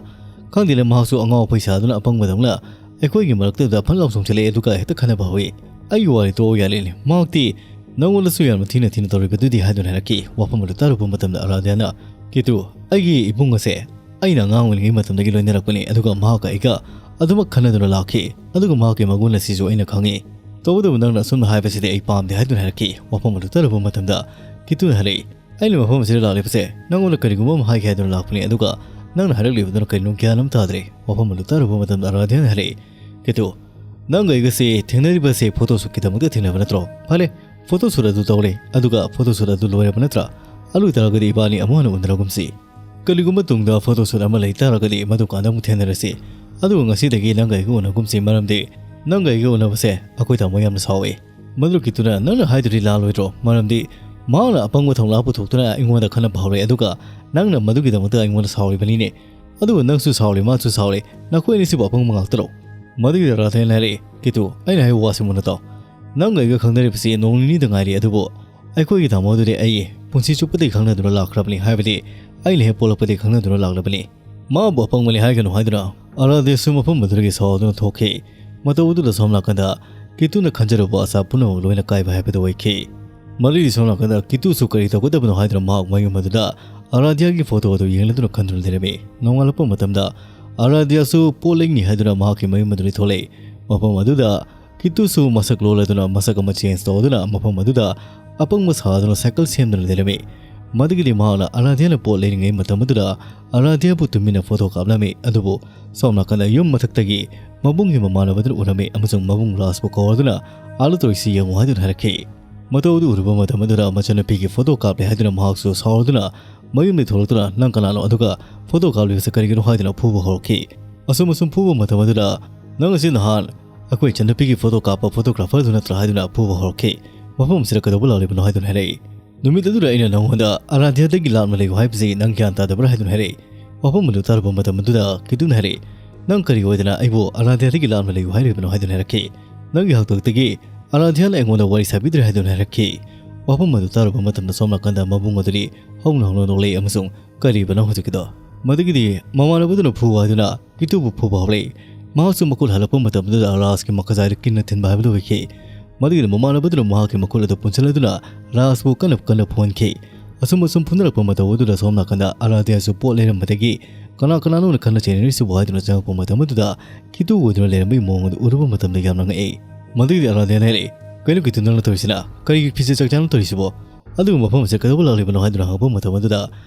"ꯈꯪꯗꯦꯅꯦ, ꯃꯍꯥꯛꯁꯨ ꯑꯉꯥꯎ ꯑꯐꯩ ꯁꯥꯗꯨꯅ ꯑꯄꯪꯕꯗꯧꯅ ꯑꯩꯈꯣꯏꯒꯤ ꯃꯔꯛꯇꯨꯗ ꯐꯠ ꯂꯥꯎ ꯆꯣꯡꯁꯤꯜꯂꯛꯑꯦ, ꯑꯗꯨꯒ ꯍꯦꯛꯇ ꯈꯟꯅꯕ ꯍꯧꯏ꯫ ꯑꯩꯒꯤ ꯋꯥꯔꯤ ꯇꯣꯛꯑꯣ ꯌꯥꯔꯦꯅꯦ, ꯃꯍꯥꯛꯇꯤ ꯅꯉꯣꯟꯗꯁꯨ ꯌꯥꯝꯅ ꯊꯤꯅ ꯊꯤꯅ ꯇꯧꯔꯤꯕꯗꯨꯗꯤ" ꯍꯥꯏꯗꯨꯅ ꯍꯥꯏꯔꯛꯈꯤ꯫ ꯋꯥꯐꯝ ꯑꯗꯨ ꯇꯥꯔꯨꯕ ꯃꯇꯝꯗ ꯑꯔꯥꯙ꯭ꯌꯥꯅ, "ꯀꯤꯇꯨ, ꯑꯩꯒꯤ ꯏꯕꯨꯡ ꯑꯁꯦ ꯑꯩꯅ ꯑꯉꯥꯡ ꯑꯣꯏꯔꯤꯉꯩ ꯃꯇꯝꯗꯒꯤ ꯂꯣꯏꯅꯔꯛꯄꯅꯤ, ꯑꯗꯨꯒ ꯃꯍꯥꯛꯀ ꯑꯩꯒ ꯑꯗꯨꯃꯛ ꯈꯟꯅꯗꯨꯅ ꯂꯥꯛꯈꯤ, ꯑꯗꯨꯒ ꯃꯍꯥꯛꯀꯤ ꯃꯒꯨꯟ ꯑꯁꯤꯁꯨ ꯑꯩꯅ ꯈꯪꯏ꯫ ꯇꯧꯕꯇꯕꯨ ꯅꯪꯅ ꯑꯁꯨꯝꯅ ꯍꯥꯏꯕꯁꯤꯗꯤ ꯑꯩ ꯄꯥꯝꯗꯦ" ꯍꯥꯏꯗꯨꯅ ꯍꯥꯏꯔꯛꯈꯤ꯫ ꯋꯥꯐꯝ ꯑꯗꯨ ꯇꯥꯔꯨꯕ ꯃꯇꯝꯗ ꯀꯤꯇꯨꯅ ꯍꯥꯏꯔꯛꯏ, "ꯑꯩꯅ ꯃꯐꯝ ꯑꯁꯤꯗ ꯂꯥꯛꯂꯤꯕꯁꯦ ꯅꯪꯉꯣꯟꯗ ꯀꯔꯤꯒꯨꯝꯕ ꯑꯃ ꯍꯥꯏꯒꯦ ꯍꯥꯏꯗꯨꯅ ꯂꯥꯛꯄꯅꯤ, ꯑꯗꯨꯒ ꯅꯪꯅ ꯍꯥꯏꯔꯛꯂꯤꯕꯗꯨꯅ ꯀꯔꯤꯅꯣ ꯒ꯭ꯌꯥꯟ ꯑꯃ ꯇꯥꯗ꯭ꯔꯦ"꯫ ꯋꯥꯐꯝ ꯑꯗꯨ ꯇꯥꯔꯨꯕ ꯃꯇꯝꯗ ꯑꯔꯥꯙ꯭ꯌꯥꯅ ꯍꯥꯏꯔꯛꯏ, "ꯀꯤꯇꯨ, ꯅꯪꯒ ꯑꯩꯒꯁꯦ ꯊꯦꯡꯅꯔꯤꯕꯁꯦ photo shootꯀꯤꯗꯃꯛꯇ ꯊꯦꯡꯅꯕ ꯅꯠꯇ꯭ꯔꯣ? ꯐꯔꯦ, photo shoot ꯑꯗꯨ ꯇꯧꯔꯦ, ꯑꯗꯨꯒ photo shoot ꯑꯗꯨ ꯂꯣꯏꯔꯕ ꯅꯠꯇ꯭ꯔꯥ? ꯑꯗꯨ ꯑꯣꯏꯇꯥꯔꯒꯗꯤ ꯏꯕꯥꯅꯤ ꯑꯃꯨꯛ ꯍꯟꯅ ꯎꯅꯔꯒꯨꯝꯁꯤ꯫ ꯀꯔꯤꯒꯨꯝꯕ ꯇꯨꯡꯗ photo shoot ꯑꯃ ꯂꯩ ꯇꯥꯔꯒꯗꯤ ꯃꯗꯨꯀꯥꯟꯗ ꯑꯃꯨꯛ ꯊꯦꯡꯅꯔꯁꯤ꯫ ꯑꯗꯨꯒ ꯉꯁꯤꯗꯒꯤ ꯅꯪꯒ ꯑꯩꯒ ꯎꯅꯒꯨꯝꯁꯤ, ꯃꯔꯝꯗꯤ ꯅꯪꯒ ꯑꯩꯒ ꯎꯅꯕꯁꯦ ꯑꯩꯈꯣꯏ ꯇꯥꯃꯣ ꯌꯥꯝꯅ ꯁꯥꯎꯏ"꯫ ꯃꯗꯨ ꯀꯤꯇꯨꯅ, "ꯅꯪꯅ ꯍꯥꯏꯗꯨꯗꯤ ꯂꯥꯜꯂꯣꯏꯗ꯭ꯔꯣ? ꯃꯔꯝꯗꯤ ꯃꯍꯥꯛꯅ ꯑꯄꯪꯕ ꯊꯧꯅꯥ ꯄꯨꯊꯣꯛꯇꯨꯅ ꯑꯩꯉꯣꯟꯗ ꯈꯟꯅꯕ ꯍꯧꯔꯦ, ꯑꯗꯨꯒ ꯅꯪꯅ ꯃꯗꯨꯒꯤꯗꯃꯛꯇ ꯑꯩꯉꯣꯟꯗ ꯁꯥꯎꯔꯤꯕꯅꯤꯅꯦ"꯫ ꯑꯗꯨꯕꯨ ꯅꯪꯁꯨ ꯁꯥꯎꯔꯤ, ꯃꯥꯁꯨ ꯁꯥꯎꯔꯤ, ꯅꯈꯣꯏ ꯑꯅꯤꯁꯤꯕꯨ ꯑꯄꯪꯕ ꯉꯥꯛꯇꯔꯣ? ꯃꯗꯨꯒꯤꯗ ꯑꯔꯥꯙ꯭ꯌꯥꯅ ꯍꯥꯏꯔꯛꯏ, "ꯀꯤꯇꯨ, ꯑꯩꯅ ꯍꯥꯏꯕ ꯋꯥꯁꯤ ꯃꯨꯟꯅ ꯇꯥꯎ꯫ ꯅꯪꯒ ꯑꯩꯒ ꯈꯪꯅꯔꯤꯕꯁꯤ ꯅꯣꯡ ꯅꯤꯅꯤꯗ ꯉꯥꯏꯔꯤ, ꯑꯗꯨꯕꯨ ꯑꯩꯈꯣꯏꯒꯤ ꯇꯥꯃꯣ ꯑꯗꯨꯗꯤ ꯑꯩ ꯄꯨꯟꯁꯤ ꯆꯨꯞꯄꯗꯒꯤ ꯈꯪꯅꯗꯨꯅ ꯂꯥꯛꯈ꯭ꯔꯕꯅꯤ, ꯍꯥꯏꯕꯗꯤ ꯑꯩꯅ ꯍꯦꯛ ꯄꯣꯛꯂꯛꯄꯗꯒꯤ ꯈꯪꯅꯗꯨꯅ ꯂꯥꯛꯂꯕꯅꯤ꯫ ꯃꯥꯕꯨ ꯑꯄꯪꯕꯅꯤ ꯍꯥꯏꯒꯅꯨ" ꯍꯥꯏꯗꯨꯅ ꯑꯔꯥꯙ꯭ꯌꯥꯁꯨ ꯃꯐꯝ ꯑꯗꯨꯗꯒꯤ ꯁꯥꯎꯗꯨꯅ ꯊꯣꯛꯈꯤ꯫ ꯃꯇꯧ ꯑꯗꯨꯗ ꯁꯣꯝ ꯅꯥꯀꯟꯗ ꯀꯤꯇꯨꯅ ꯈꯟꯖꯔꯨꯕ ꯑꯁꯥ ꯄꯨꯝꯅꯃꯛ ꯂꯣꯏꯅ ꯀꯥꯏꯕ ꯍꯥꯏꯕꯗꯨ ꯑꯣꯏꯈꯤ꯫ ꯃꯗꯨꯒꯤ ꯁꯣꯝ ꯅꯥꯀꯟꯗ ꯀꯤꯇꯨꯁꯨ ꯀꯔꯤ ꯇꯧꯒꯗꯕꯅꯣ ꯍꯥꯏꯗꯨꯅ ꯃꯍꯥꯛ ꯃꯌꯨꯝ ꯑꯗꯨꯗ ꯑꯔꯥꯙ꯭ꯌꯥꯒꯤ ꯐꯣꯇꯣ ꯑꯗꯨ ꯌꯦꯡꯂꯗꯨꯅ ꯈꯟꯗꯨꯅ ꯂꯩꯔꯝꯃꯤ꯫ ꯅꯣꯡꯉꯥꯜꯂꯛꯄ ꯃꯇꯝꯗ ꯑꯔꯥꯙ꯭ꯌꯥꯁꯨ ꯄꯣꯠ ꯂꯩꯅꯤ ꯍꯥꯏꯗꯨꯅ ꯃꯍꯥꯛꯀꯤ ꯃꯌꯨꯝ ꯑꯗꯨꯗꯒꯤ ꯊꯣꯛꯂꯛꯏ꯫ ꯃꯐꯝ ꯑꯗꯨꯗ ꯀꯤꯇꯨꯁꯨ ꯃꯁꯛ ꯂꯣꯜꯂꯗꯨꯅ ꯃꯁꯛ ꯑꯃ ꯆꯦꯟꯖ ꯇꯧꯗꯨꯅ ꯃꯐꯝ ꯑꯗꯨꯗ ꯑꯄꯪꯕ ꯁꯥꯗꯨꯅ ꯁꯥꯏꯀꯜ ꯁꯦꯝꯗꯨꯅ ꯂꯩꯔꯝꯃꯤ꯫ ꯃꯗꯨꯒꯤꯗꯤ ꯃꯍꯥꯛꯅ ꯑꯔꯥꯙ꯭ꯌꯥꯅ ꯄꯣꯠ ꯂꯩꯔꯤꯉꯩ ꯃꯇꯝ ꯑꯗꯨꯗ ꯑꯔꯥꯙ꯭ꯌꯥꯕꯨ ꯇꯨꯃꯤꯟꯅ ꯐꯣꯇꯣ ꯀꯥꯞꯂꯝꯃꯤ꯫ ꯑꯗꯨꯕꯨ ꯁꯣꯝ ꯅꯥꯀꯟꯗ ꯌꯨꯝ ꯃꯊꯛꯇꯒꯤ ꯃꯕꯨꯡꯒꯤ ꯃꯃꯥꯟꯅꯕꯗꯨꯅ ꯎꯔꯝꯃꯤ ꯑꯃꯁꯨꯡ ꯃꯕꯨꯡ ꯔꯥꯖꯄꯨ ꯀꯧꯔꯗꯨꯅ, "ꯑꯥꯗ ꯇꯧꯔꯤꯁꯤ ꯌꯦꯡꯉꯨ" ꯍꯥꯏꯗꯨꯅ ꯍꯥꯏꯔꯛꯈꯤ꯫ ꯃꯇꯧ ꯑꯗꯨ ꯎꯔꯨꯕ ꯃꯇꯝ ꯑꯗꯨꯗ ꯃꯆꯟꯅꯨꯄꯤꯒꯤ ꯐꯣꯇꯣ ꯀꯥꯞꯂꯦ ꯍꯥꯏꯗꯨꯅ ꯃꯍꯥꯛꯁꯨ ꯁꯥꯎꯔꯗꯨꯅ ꯃꯌꯨꯝꯗꯒꯤ ꯊꯣꯛꯂꯛꯇꯨꯅ, "ꯅꯪ ꯀꯅꯥꯅꯣ? ꯑꯗꯨꯒ ꯐꯣꯇꯣ ꯀꯥꯞꯂꯤꯕꯁꯤ ꯀꯔꯤꯒꯤꯅꯣ?" ꯍꯥꯏꯗꯨꯅ ꯐꯨꯕ ꯍꯧꯔꯛꯈꯤ꯫ ꯑꯁꯨꯝ ꯑꯁꯨꯝ ꯐꯨꯕ ꯃꯇꯝ ꯑꯗꯨꯗ, "ꯅꯪ ꯑꯁꯤ ꯅꯍꯥꯟ ꯑꯩꯈꯣꯏ ꯏꯆꯟꯅꯨꯄꯤꯒꯤ ꯐꯣꯇꯣ ꯀꯥꯞꯄ ꯐꯣꯇꯣꯒ꯭ꯔꯥꯐꯔꯗꯨ ꯅꯠꯇ꯭ꯔꯥ?" ꯍꯥꯏꯗꯨꯅ ꯐꯨꯕ ꯍꯧꯔꯛꯈꯤ꯫ "ꯃꯐꯝ ꯑꯁꯤꯗ ꯀꯩꯗꯧꯕ ꯂꯥꯛꯂꯤꯕꯅꯣ?" ꯍꯥꯏꯗꯨꯅ ꯍꯥꯏꯔꯛꯏ꯫ "ꯅꯨꯃꯤꯠ ꯑꯗꯨꯗ ꯑꯩꯅ ꯅꯉꯣꯟꯗ ꯑꯔꯥꯙ꯭ꯌꯥꯗꯒꯤ ꯂꯥꯞꯅ ꯂꯩꯌꯨ ꯍꯥꯏꯕꯁꯤ ꯅꯪ ꯒ꯭ꯌꯥꯟ ꯇꯥꯗꯕ꯭ꯔꯥ?" ꯍꯥꯏꯗꯨꯅ ꯍꯥꯏꯔꯛꯏ꯫ ꯋꯥꯐꯝ ꯑꯗꯨ ꯇꯥꯔꯨꯕ ꯃꯇꯝ ꯑꯗꯨꯗ ꯀꯤꯇꯨꯅ ꯍꯥꯏꯔꯛꯏ, "ꯅꯪ ꯀꯔꯤ ꯑꯣꯏꯗꯅ ꯑꯩꯕꯨ ꯑꯔꯥꯙ꯭ꯌꯥꯗꯒꯤ ꯂꯥꯞꯅ ꯂꯩꯌꯨ ꯍꯥꯏꯔꯤꯕꯅꯣ?" ꯍꯥꯏꯗꯨꯅ ꯍꯥꯏꯔꯛꯈꯤ꯫ "ꯅꯪꯒꯤ ꯍꯥꯛꯇꯛꯇꯒꯤ ꯑꯔꯥꯙ꯭ꯌꯥꯅ ꯑꯩꯉꯣꯟꯗ ꯋꯥꯔꯤ ꯁꯥꯕꯤꯗ꯭ꯔꯦ" ꯍꯥꯏꯗꯨꯅ ꯍꯥꯏꯔꯛꯈꯤ꯫ ꯋꯥꯐꯝ ꯑꯗꯨ ꯇꯥꯔꯨꯕ ꯃꯇꯝꯗ ꯁꯣꯝ ꯅꯥꯀꯟꯗ ꯃꯕꯨꯡ ꯑꯗꯨꯗꯤ ꯍꯧꯅ ꯍꯧꯅ ꯅꯣꯛꯂꯛꯏ ꯑꯃꯁꯨꯡ, "ꯀꯔꯤꯕꯅꯣ ꯍꯧꯖꯤꯛꯀꯤꯗꯣ?" ꯃꯗꯨꯒꯤꯗꯤ ꯃꯃꯥꯟꯅꯕꯗꯨꯅ ꯐꯨ ꯍꯥꯏꯗꯨꯅ ꯀꯤꯇꯨꯕꯨ ꯐꯨꯕ ꯍꯧꯔꯛꯏ꯫ ꯃꯍꯥꯛꯁꯨ ꯃꯈꯨꯠ ꯍꯜꯂꯛꯄ ꯃꯇꯝꯗꯨꯗ ꯔꯥꯖꯀꯤ ꯃꯈꯖꯥꯏꯗ ꯀꯤꯟꯅ ꯊꯤꯟꯕ ꯍꯥꯏꯕꯗꯨ ꯑꯣꯏꯈꯤ꯫ ꯃꯗꯨꯒꯤꯗ ꯃꯃꯥꯟꯅꯕꯗꯨꯅ ꯃꯍꯥꯛꯀꯤ ꯃꯈꯨꯠ ꯑꯗꯨ ꯄꯨꯟꯁꯤꯜꯂꯗꯨꯅ ꯔꯥꯖꯄꯨ ꯀꯟꯅ ꯀꯟꯅ ꯐꯨꯍꯟꯈꯤ꯫ ꯑꯁꯨꯝ ꯑꯁꯨꯝ ꯐꯨꯅꯔꯛꯄ ꯃꯇꯧ ꯑꯗꯨꯗ ꯁꯣꯝ ꯅꯥꯀꯟꯗ ꯑꯔꯥꯙ꯭ꯌꯥꯁꯨ ꯄꯣꯠ ꯂꯩꯔꯝꯕꯗꯒꯤ ꯀꯅꯥ ꯀꯅꯥꯅꯣꯅ ꯈꯟꯅ ꯆꯩꯅꯔꯤꯁꯤꯕꯨ ꯍꯥꯏꯗꯨꯅ ꯆꯪꯉꯛꯄ ꯃꯇꯝ ꯑꯗꯨꯗ ꯀꯤꯇꯨ ꯑꯣꯏꯗꯨꯅ ꯂꯩꯔꯝꯕꯒꯤ ꯃꯑꯣꯡ ꯑꯗꯨ ꯎꯔꯨꯕ ꯃꯇꯝꯗ ꯌꯥꯝꯅ ꯉꯛꯏ꯫ ꯃꯗꯨꯒꯤꯗꯤ ꯑꯔꯥꯙ꯭ꯌꯥꯅ ꯍꯥꯏꯔꯛꯏ, "ꯀꯩꯅꯣ ꯀꯤꯇꯨ, ꯅꯪꯅ ꯇꯧꯔꯤꯁꯤꯅ? ꯀꯔꯤꯒꯤ ꯐꯤꯖꯦꯠ ꯆꯥꯛꯆꯥꯅ ꯇꯧꯔꯤꯁꯤꯕꯣ? ꯑꯗꯨꯒ ꯃꯐꯝ ꯑꯁꯤꯗ ꯀꯩꯗꯧꯕ ꯂꯥꯛꯂꯤꯕꯅꯣ?" ꯍꯥꯏꯗꯨꯅ ꯍꯪꯉꯛꯄ ꯃꯇꯝ ꯑꯗꯨꯗ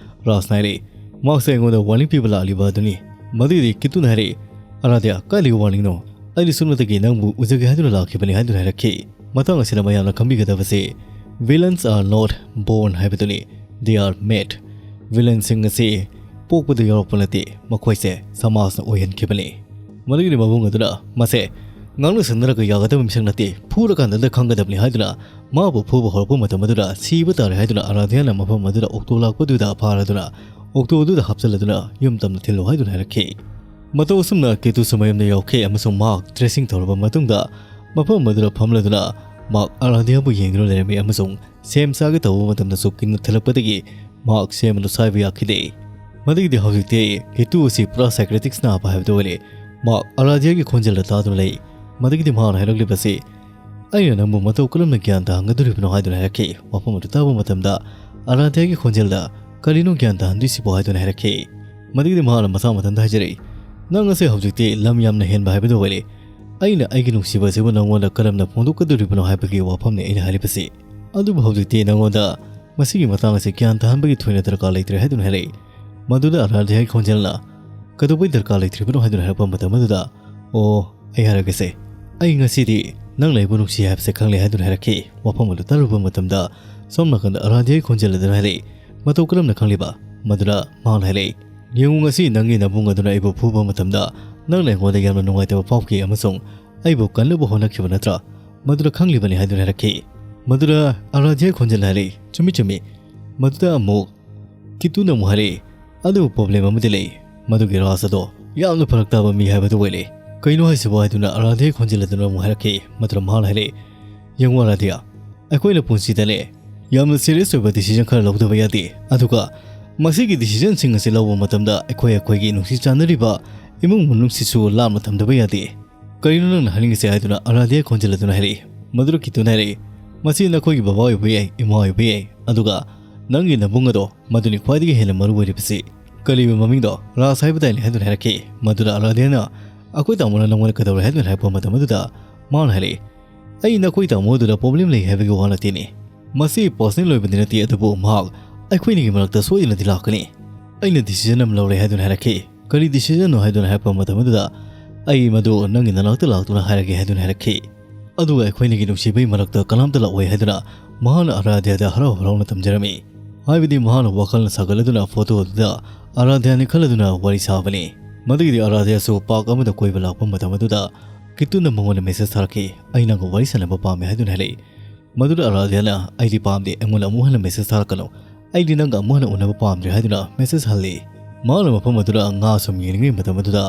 ꯔꯥꯖꯅ ꯍꯥꯏꯔꯛꯏ, "ꯃꯍꯥꯛꯁꯦ ꯑꯩꯉꯣꯟꯗ ꯋꯥꯔꯅꯤꯡ ꯄꯤꯕ ꯂꯥꯛꯂꯤꯕ ꯑꯗꯨꯅꯤ꯫" ꯃꯗꯨꯒꯤꯗꯤ ꯀꯤꯇꯨꯅ ꯍꯥꯏꯔꯛꯏ, "ꯑꯔꯥꯙ꯭ꯌꯥ, ꯀꯥꯏꯗꯒꯤ ꯋꯥꯔꯅꯤꯡꯅꯣ? ꯑꯩꯗꯤ ꯁꯨꯞꯅꯇꯒꯤ ꯅꯪꯕꯨ ꯎꯖꯒꯦ ꯍꯥꯏꯗꯨꯅ ꯂꯥꯛꯈꯤꯕꯅꯤ" ꯍꯥꯏꯗꯨꯅ ꯍꯥꯏꯔꯛꯈꯤ꯫ ꯃꯇꯥꯡ ꯑꯁꯤꯗ ꯃꯌꯥꯝꯅ ꯈꯪꯕꯤꯒꯗꯕꯁꯤ, "Villains are not born" ꯍꯥꯏꯕꯗꯨꯅꯤ, "They are made꯫" ꯚꯤꯂꯟꯁꯤꯡ ꯑꯁꯤ ꯄꯣꯛꯄꯗ ꯌꯥꯎꯔꯛꯄ ꯅꯠꯇꯦ, ꯃꯈꯣꯏꯁꯦ ꯁꯃꯥꯖꯅ ꯑꯣꯏꯍꯟꯈꯤꯕꯅꯤ꯫ ꯃꯗꯨꯒꯤꯗꯤ ꯃꯕꯨꯡ ꯑꯗꯨꯅ ꯃꯁꯦ ꯉꯥꯡꯅ ꯁꯛꯅꯔꯒ ꯌꯥꯒꯗꯕ ꯃꯤꯁꯛ ꯅꯠꯇꯦ, ꯐꯨꯔꯀꯥꯟꯗꯗ ꯈꯪꯒꯗꯕꯅꯤ ꯍꯥꯏꯗꯨꯅ ꯃꯥꯕꯨ ꯐꯨꯕ ꯍꯧꯔꯛꯄ ꯃꯇꯝ ꯑꯗꯨꯗ ꯁꯤꯕ ꯇꯥꯔꯦ ꯍꯥꯏꯗꯨꯅ ꯑꯔꯥꯙ꯭ꯌꯥꯅ ꯃꯐꯝ ꯑꯗꯨꯗ ꯑꯣꯛꯇꯣ ꯂꯥꯛꯄꯗꯨꯗ ꯐꯥꯔꯗꯨꯅ ꯑꯣꯛꯇꯣ ꯑꯗꯨꯗ ꯍꯥꯞꯆꯤꯜꯂꯗꯨꯅ ꯌꯨꯝ ꯇꯝꯅ ꯊꯤꯜꯂꯨ ꯍꯥꯏꯗꯨꯅ ꯍꯥꯏꯔꯛꯈꯤ꯫ ꯃꯇꯧ ꯑꯁꯨꯝꯅ ꯀꯤꯇꯨꯁꯨ ꯃꯌꯨꯝꯗ ꯌꯧꯈꯤ ꯑꯃꯁꯨꯡ ꯃꯍꯥꯛ dressing ꯇꯧꯔꯕ ꯃꯇꯨꯡꯗ ꯃꯐꯝ ꯑꯗꯨꯗ ꯐꯝꯂꯗꯨꯅ ꯃꯍꯥꯛ ꯑꯔꯥꯙꯤꯌꯥꯕꯨ ꯌꯦꯡꯗꯨꯅ ꯂꯩꯔꯝꯃꯤ ꯑꯃꯁꯨꯡ ꯁꯦꯝ ꯆꯥꯒꯦ ꯇꯧꯕ ꯃꯇꯝꯗꯁꯨ ꯀꯤꯟꯅ ꯊꯤꯜꯂꯛꯄꯗꯒꯤ ꯃꯍꯥꯛ ꯁꯦꯝ ꯑꯗꯨ ꯁꯥꯏꯕ ꯌꯥꯈꯤꯗꯦ꯫ ꯃꯗꯒꯤꯗꯤ ꯍꯧꯖꯤꯛꯇꯤ ꯀꯤꯇꯨ ꯑꯁꯤ ꯄꯨꯔꯥ psychiatrist ꯅꯥꯕ ꯍꯥꯏꯕꯗꯨ ꯑꯣꯏꯔꯦ꯫ ꯃꯍꯥꯛ ꯑꯔꯥꯙꯤꯌꯥꯒꯤ ꯈꯣꯟꯖꯦꯜꯗ ꯇꯥꯗꯨꯅ ꯂꯩ꯫ ꯃꯗꯒꯤꯗꯤ ꯃꯍꯥꯛꯅ ꯍꯥꯏꯔꯛꯂꯤꯕꯁꯤ, "ꯑꯩꯅ ꯅꯪꯕꯨ ꯃꯇꯧ ꯀꯔꯝꯅ ꯒ꯭ꯌꯥꯟ ꯇꯥꯍꯟꯒꯗꯧꯔꯤꯕꯅꯣ?" ꯍꯥꯏꯗꯨꯅ ꯍꯥꯏꯔꯛꯈꯤ꯫ ꯋꯥꯐꯝ ꯑꯗꯨ ꯇꯥꯕ ꯃꯇꯝꯗ ꯑꯔꯥꯙꯤꯌꯥꯒꯤ ꯈꯣꯟꯖꯦꯜꯗ, "ꯀꯔꯤꯅꯣ ꯒ꯭ꯌꯥꯟ ꯇꯥꯍꯟꯗꯣꯏꯁꯤꯕꯣ?" ꯍꯥꯏꯗꯨꯅ ꯍꯥꯏꯔꯛꯈꯤ꯫ ꯃꯗꯒꯤꯗꯤ ꯃꯍꯥꯛꯅ ꯃꯁꯥ ꯃꯊꯟꯇ ꯍꯥꯏꯖꯔꯛꯏ, "ꯅꯪ ꯑꯁꯦ ꯍꯧꯖꯤꯛꯇꯤ ꯂꯝ ꯌꯥꯝꯅ ꯍꯦꯟꯕ ꯍꯥꯏꯕꯗꯨ ꯑꯣꯏꯔꯦ꯫ ꯑꯩꯅ ꯑꯩꯒꯤ ꯅꯨꯡꯁꯤꯕ ꯑꯁꯤꯕꯨ ꯅꯪꯉꯣꯟꯗ ꯀꯔꯝꯅ ꯐꯣꯡꯗꯣꯛꯀꯗꯧꯔꯤꯕꯅꯣ ꯍꯥꯏꯕꯒꯤ ꯋꯥꯐꯝꯅꯤ ꯑꯩꯅ ꯍꯥꯏꯔꯤꯕꯁꯤ꯫ ꯑꯗꯨꯕꯨ ꯍꯧꯖꯤꯛꯇꯤ ꯅꯪꯉꯣꯟꯗ ꯃꯁꯤꯒꯤ ꯃꯇꯥꯡ ꯑꯁꯤ ꯒ꯭ꯌꯥꯟ ꯇꯥꯍꯟꯕꯒꯤ ꯊꯣꯏꯅ ꯗꯔꯀꯥꯔ ꯂꯩꯇ꯭ꯔꯦ" ꯍꯥꯏꯗꯨꯅ ꯍꯥꯏꯔꯛꯏ꯫ ꯃꯗꯨꯗ ꯑꯔꯥꯙꯤꯌꯥꯒꯤ ꯈꯣꯟꯖꯦꯜꯅ, "ꯀꯩꯗꯧꯕꯩ ꯗꯔꯀꯥꯔ ꯂꯩꯇ꯭ꯔꯤꯕꯅꯣ?" ꯍꯥꯏꯗꯨꯅ ꯍꯥꯏꯔꯛꯄ ꯃꯇꯝ ꯑꯗꯨꯗ, "ꯑꯣ, ꯑꯩ ꯍꯥꯏꯔꯒꯦꯁꯦ, ꯑꯩ ꯉꯁꯤꯗꯤ ꯅꯪꯅ ꯑꯩꯕꯨ ꯅꯨꯡꯁꯤ ꯍꯥꯏꯕꯁꯦ ꯈꯪꯂꯦ" ꯍꯥꯏꯗꯨꯅ ꯍꯥꯏꯔꯛꯈꯤ꯫ ꯋꯥꯐꯝ ꯑꯗꯨ ꯇꯥꯔꯨꯕ ꯃꯇꯝꯗ ꯁꯣꯝ ꯅꯥꯀꯟꯗ ꯑꯔꯥꯙꯤꯌꯥꯒꯤ ꯈꯣꯟꯖꯦꯜ ꯑꯗꯨꯅ ꯍꯥꯏꯔꯛꯏ, "ꯃꯇꯧ ꯀꯔꯝꯅ ꯈꯪꯂꯤꯕ?" ꯃꯗꯨꯗ ꯃꯍꯥꯛꯅ ꯍꯥꯏꯔꯛꯏ, "ꯌꯦꯡꯉꯨ, ꯉꯁꯤ ꯅꯪꯒꯤ ꯅꯕꯨꯡ ꯑꯗꯨꯅ ꯑꯩꯕꯨ ꯐꯨꯕ ꯃꯇꯝꯗ ꯅꯪꯅ ꯑꯩꯉꯣꯟꯗ ꯌꯥꯝꯅ ꯅꯨꯡꯉꯥꯏꯇꯕ ꯐꯥꯎꯈꯤ ꯑꯃꯁꯨꯡ ꯑꯩꯕꯨ ꯀꯟꯅꯕ ꯍꯣꯠꯅꯈꯤꯕ ꯅꯠꯇ꯭ꯔꯥ? ꯃꯗꯨꯗ ꯈꯪꯂꯤꯕꯅꯤ" ꯍꯥꯏꯗꯨꯅ ꯍꯥꯏꯔꯛꯈꯤ꯫ ꯃꯗꯨꯗ ꯑꯔꯥꯙꯤꯌꯥꯒꯤ ꯈꯣꯟꯖꯦꯜꯅ ꯍꯥꯏꯔꯛꯏ, "ꯆꯨꯝꯃꯤ, ꯆꯨꯝꯃꯤ"꯫ ꯃꯗꯨꯗ ꯑꯃꯨꯛ ꯀꯤꯇꯨꯅ ꯑꯃꯨꯛ ꯍꯥꯏꯔꯛꯏ, "ꯑꯗꯨꯕꯨ problem ꯑꯃꯗꯤ ꯂꯩ꯫ ꯃꯗꯨꯒꯤ ꯔꯥꯖ ꯑꯗꯣ ꯌꯥꯝꯅ ꯐꯔꯛ ꯇꯥꯕ ꯃꯤ ꯍꯥꯏꯕꯗꯨ ꯑꯣꯏꯔꯦ꯫ ꯀꯩꯅꯣ ꯍꯥꯏꯁꯤꯕꯣ?" ꯍꯥꯏꯗꯨꯅ ꯑꯔꯥꯙꯤꯌꯥꯒꯤ ꯈꯣꯟꯖꯦꯜ ꯑꯗꯨꯅ ꯑꯃꯨꯛ ꯍꯥꯏꯔꯛꯈꯤ꯫ ꯃꯗꯨꯗ ꯃꯍꯥꯛꯅ ꯍꯥꯏꯔꯛꯏ, "ꯌꯦꯡꯉꯨ ꯑꯔꯥꯙꯤꯌꯥ, ꯑꯩꯈꯣꯏꯅ ꯄꯨꯟꯁꯤꯗꯅꯦ ꯌꯥꯝꯅ serious ꯑꯣꯏꯕ decision ꯈꯔ ꯂꯧꯗꯕ ꯌꯥꯗꯦ꯫ ꯑꯗꯨꯒ ꯃꯁꯤꯒꯤ decisionꯁꯤꯡ ꯑꯁꯤ ꯂꯧꯕ ꯃꯇꯝꯗ ꯑꯩꯈꯣꯏ ꯑꯩꯈꯣꯏꯒꯤ ꯅꯨꯡꯁꯤ ꯆꯥꯟꯅꯔꯤꯕ ꯏꯃꯨꯡ ꯃꯅꯨꯡꯁꯤꯁꯨ ꯂꯥꯞꯅ ꯊꯝꯗꯕ ꯌꯥꯗꯦ꯫ ꯀꯔꯤꯅꯣ ꯅꯪꯅ ꯍꯥꯏꯅꯤꯡꯉꯤꯁꯦ?" ꯍꯥꯏꯗꯨꯅ ꯑꯔꯥꯙꯤꯌꯥꯒꯤ ꯈꯣꯟꯖꯦꯜ ꯑꯗꯨꯅ ꯍꯥꯏꯔꯛꯏ꯫ ꯃꯗꯨꯗ ꯀꯤꯇꯨꯅ ꯍꯥꯏꯔꯛꯏ, "ꯃꯁꯤ ꯅꯈꯣꯏꯒꯤ ꯕꯕꯥ ꯑꯣꯏꯕ ꯌꯥꯏ, ꯏꯃꯥ ꯑꯣꯏꯕ ꯌꯥꯏ, ꯑꯗꯨꯒ ꯅꯪꯒꯤ ꯅꯕꯨꯡ ꯑꯗꯣ, ꯃꯗꯨꯅꯤ ꯈ꯭ꯋꯥꯏꯗꯒꯤ ꯍꯦꯟꯅ ꯃꯔꯨ ꯑꯣꯏꯔꯤꯕꯁꯤ꯫ ꯀꯔꯤꯕ ꯃꯃꯤꯡꯗꯣ? ꯔꯥꯖ ꯍꯥꯏꯕ ꯇꯥꯏꯅꯦ" ꯍꯥꯏꯗꯨꯅ ꯍꯥꯏꯔꯛꯈꯤ꯫ ꯃꯗꯨꯗ ꯑꯔꯥꯙꯤꯌꯥꯅ, "ꯑꯩꯈꯣꯏ ꯇꯥꯃꯣꯅ ꯅꯪꯉꯣꯟꯗ ꯀꯩꯗꯧꯔꯦ?" ꯍꯥꯏꯗꯨꯅ ꯍꯥꯏꯔꯛꯄ ꯃꯇꯝ ꯑꯗꯨꯗ ꯃꯥꯅ ꯍꯥꯏꯔꯛꯏ, "ꯑꯩ ꯅꯈꯣꯏ ꯇꯥꯃꯣ ꯑꯗꯨꯗ problem ꯂꯩ ꯍꯥꯏꯕꯒꯤ ꯋꯥ ꯅꯠꯇꯦꯅꯦ꯫ ꯃꯁꯤ personal ꯑꯣꯏꯕꯗꯤ ꯅꯠꯇꯦ, ꯑꯗꯨꯕꯨ ꯃꯍꯥꯛ ꯑꯩꯈꯣꯏꯅꯤꯒꯤ ꯃꯔꯛꯇ ꯁꯣꯏꯗꯅꯗꯤ ꯂꯥꯛꯀꯅꯤ꯫ ꯑꯩꯅ decision ꯑꯃ ꯂꯧꯔꯦ" ꯍꯥꯏꯗꯨꯅ ꯍꯥꯏꯔꯛꯈꯤ꯫ "ꯀꯔꯤ decisionꯅꯣ?" ꯍꯥꯏꯗꯨꯅ ꯍꯥꯏꯔꯛꯄ ꯃꯇꯝ ꯑꯗꯨꯗ, "ꯑꯩ ꯃꯗꯨ ꯅꯪꯒꯤ ꯅꯅꯥꯛꯇ ꯂꯥꯛꯇꯨꯅ ꯍꯥꯏꯔꯒꯦ" ꯍꯥꯏꯗꯨꯅ ꯍꯥꯏꯔꯛꯈꯤ꯫ "ꯑꯗꯨꯒ ꯑꯩꯈꯣꯏꯅꯤꯒꯤ ꯅꯨꯡꯁꯤꯕꯒꯤ ꯃꯔꯛꯇ ꯀꯅꯥꯝꯇ ꯂꯥꯛꯑꯣꯏ" ꯍꯥꯏꯗꯨꯅ ꯃꯍꯥꯛꯅ ꯑꯔꯥꯙꯤꯌꯥꯗ ꯍꯔꯥꯎ ꯍꯔꯥꯎꯅ ꯇꯝꯖꯔꯝꯃꯤ꯫ ꯍꯥꯏꯕꯗꯤ ꯃꯍꯥꯛꯅ ꯋꯥꯈꯜꯅ ꯁꯥꯒꯠꯂꯗꯨꯅ photo ꯑꯗꯨꯗ ꯑꯔꯥꯙꯤꯌꯥꯅꯤ ꯈꯜꯂꯗꯨꯅ ꯋꯥꯔꯤ ꯁꯥꯕꯅꯤ꯫ ꯃꯗꯨꯒꯤꯗꯤ ꯑꯔꯥꯙꯤꯌꯥꯁꯨ park ꯑꯃꯗ ꯀꯣꯏꯕ ꯂꯥꯛꯄ ꯃꯇꯝ ꯑꯗꯨꯗ ꯀꯤꯇꯨꯅ ꯃꯉꯣꯟꯗ message ꯊꯥꯔꯛꯈꯤ, "ꯑꯩ ꯅꯪꯒ ꯋꯥꯔꯤ ꯁꯥꯟꯅꯕ ꯄꯥꯝꯃꯤ" ꯍꯥꯏꯗꯨꯅ ꯍꯥꯏꯔꯛꯏ꯫ ꯃꯗꯨꯗ ꯑꯔꯥꯙꯤꯌꯥꯅ, "ꯑꯩꯗꯤ ꯄꯥꯝꯗꯦ, ꯑꯩꯉꯣꯟꯗ ꯑꯃꯨꯛ ꯍꯟꯅ message ꯊꯥꯔꯛꯀꯅꯨ꯫ "ꯑꯩꯗꯤ ꯅꯪꯒ ꯑꯃꯨꯛ ꯍꯟꯅ ꯎꯅꯕ ꯄꯥꯝꯗ꯭ꯔꯦ" ꯍꯥꯏꯗꯨꯅ ꯃꯦꯁꯦꯖ ꯍꯜꯂꯤ꯫ ꯃꯍꯥꯛꯅ ꯃꯐꯝ ꯑꯗꯨꯗ ꯉꯥ ꯁꯨꯝ ꯌꯦꯡꯂꯤꯉꯩ ꯃꯇꯝ ꯑꯗꯨꯗ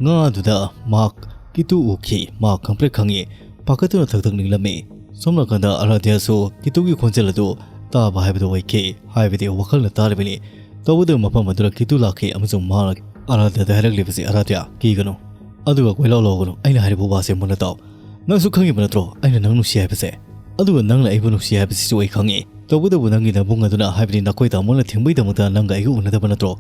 ꯉꯥ ꯑꯗꯨꯗ ꯃꯍꯥꯛ ꯀꯤꯇꯨ ꯎꯈꯤ꯫ ꯃꯍꯥꯛ ꯈꯪꯄ꯭ꯔꯦꯛ ꯈꯪꯉꯤ꯫ ꯄꯥꯈꯠꯇꯨꯅ ꯊꯛ ꯊꯛ ꯅꯤꯛꯂꯝꯃꯤ꯫ ꯁꯣꯝ ꯅꯥꯀꯟꯗ ꯑꯔꯥꯙ꯭ꯌꯥꯁꯨ ꯀꯤꯇꯨꯒꯤ ꯈꯣꯟꯖꯦꯜ ꯑꯗꯨ ꯇꯥꯕ ꯍꯥꯏꯕꯗꯨ ꯑꯣꯏꯈꯤ꯫ ꯍꯥꯏꯕꯗꯤ ꯋꯥꯈꯜꯅ ꯇꯥꯔꯤꯕꯅꯤ꯫ ꯇꯧꯕꯇꯕꯨ ꯃꯐꯝ ꯑꯗꯨꯗ ꯀꯤꯇꯨ ꯂꯥꯛꯈꯤ ꯑꯃꯁꯨꯡ ꯃꯍꯥꯛꯅ ꯑꯔꯥꯙ꯭ꯌꯥꯗ ꯍꯥꯏꯔꯛꯂꯤꯕꯁꯤ, "ꯑꯔꯥꯙ꯭ꯌꯥ, ꯀꯤꯒꯅꯨ꯫ ꯑꯗꯨꯒ ꯀꯣꯏꯂꯥꯎ ꯂꯥꯎꯒꯅꯨ꯫ ꯑꯩꯅ ꯍꯥꯏꯔꯤꯕ ꯋꯥꯁꯦ ꯃꯨꯟꯅ ꯇꯥꯎ꯫ ꯅꯪꯁꯨ ꯈꯪꯉꯤꯕ ꯅꯠꯇ꯭ꯔꯣ ꯑꯩꯅ ꯅꯪ ꯅꯨꯡꯁꯤ ꯍꯥꯏꯕꯁꯦ? ꯑꯗꯨꯒ ꯅꯪꯅ ꯑꯩꯕꯨ ꯅꯨꯡꯁꯤ ꯍꯥꯏꯕꯁꯤꯁꯨ ꯑꯩ ꯈꯪꯉꯤ꯫ ꯇꯧꯕꯇꯕꯨ ꯅꯪꯒꯤ ꯅꯕꯨꯡ ꯑꯗꯨꯅ, ꯍꯥꯏꯕꯗꯤ ꯅꯈꯣꯏ ꯇꯥꯃꯣꯅ ꯊꯤꯡꯕꯒꯤꯗꯃꯛꯇ ꯅꯪꯒ ꯑꯩꯒ ꯎꯅꯗꯕ ꯅꯠꯇ꯭ꯔꯣ?"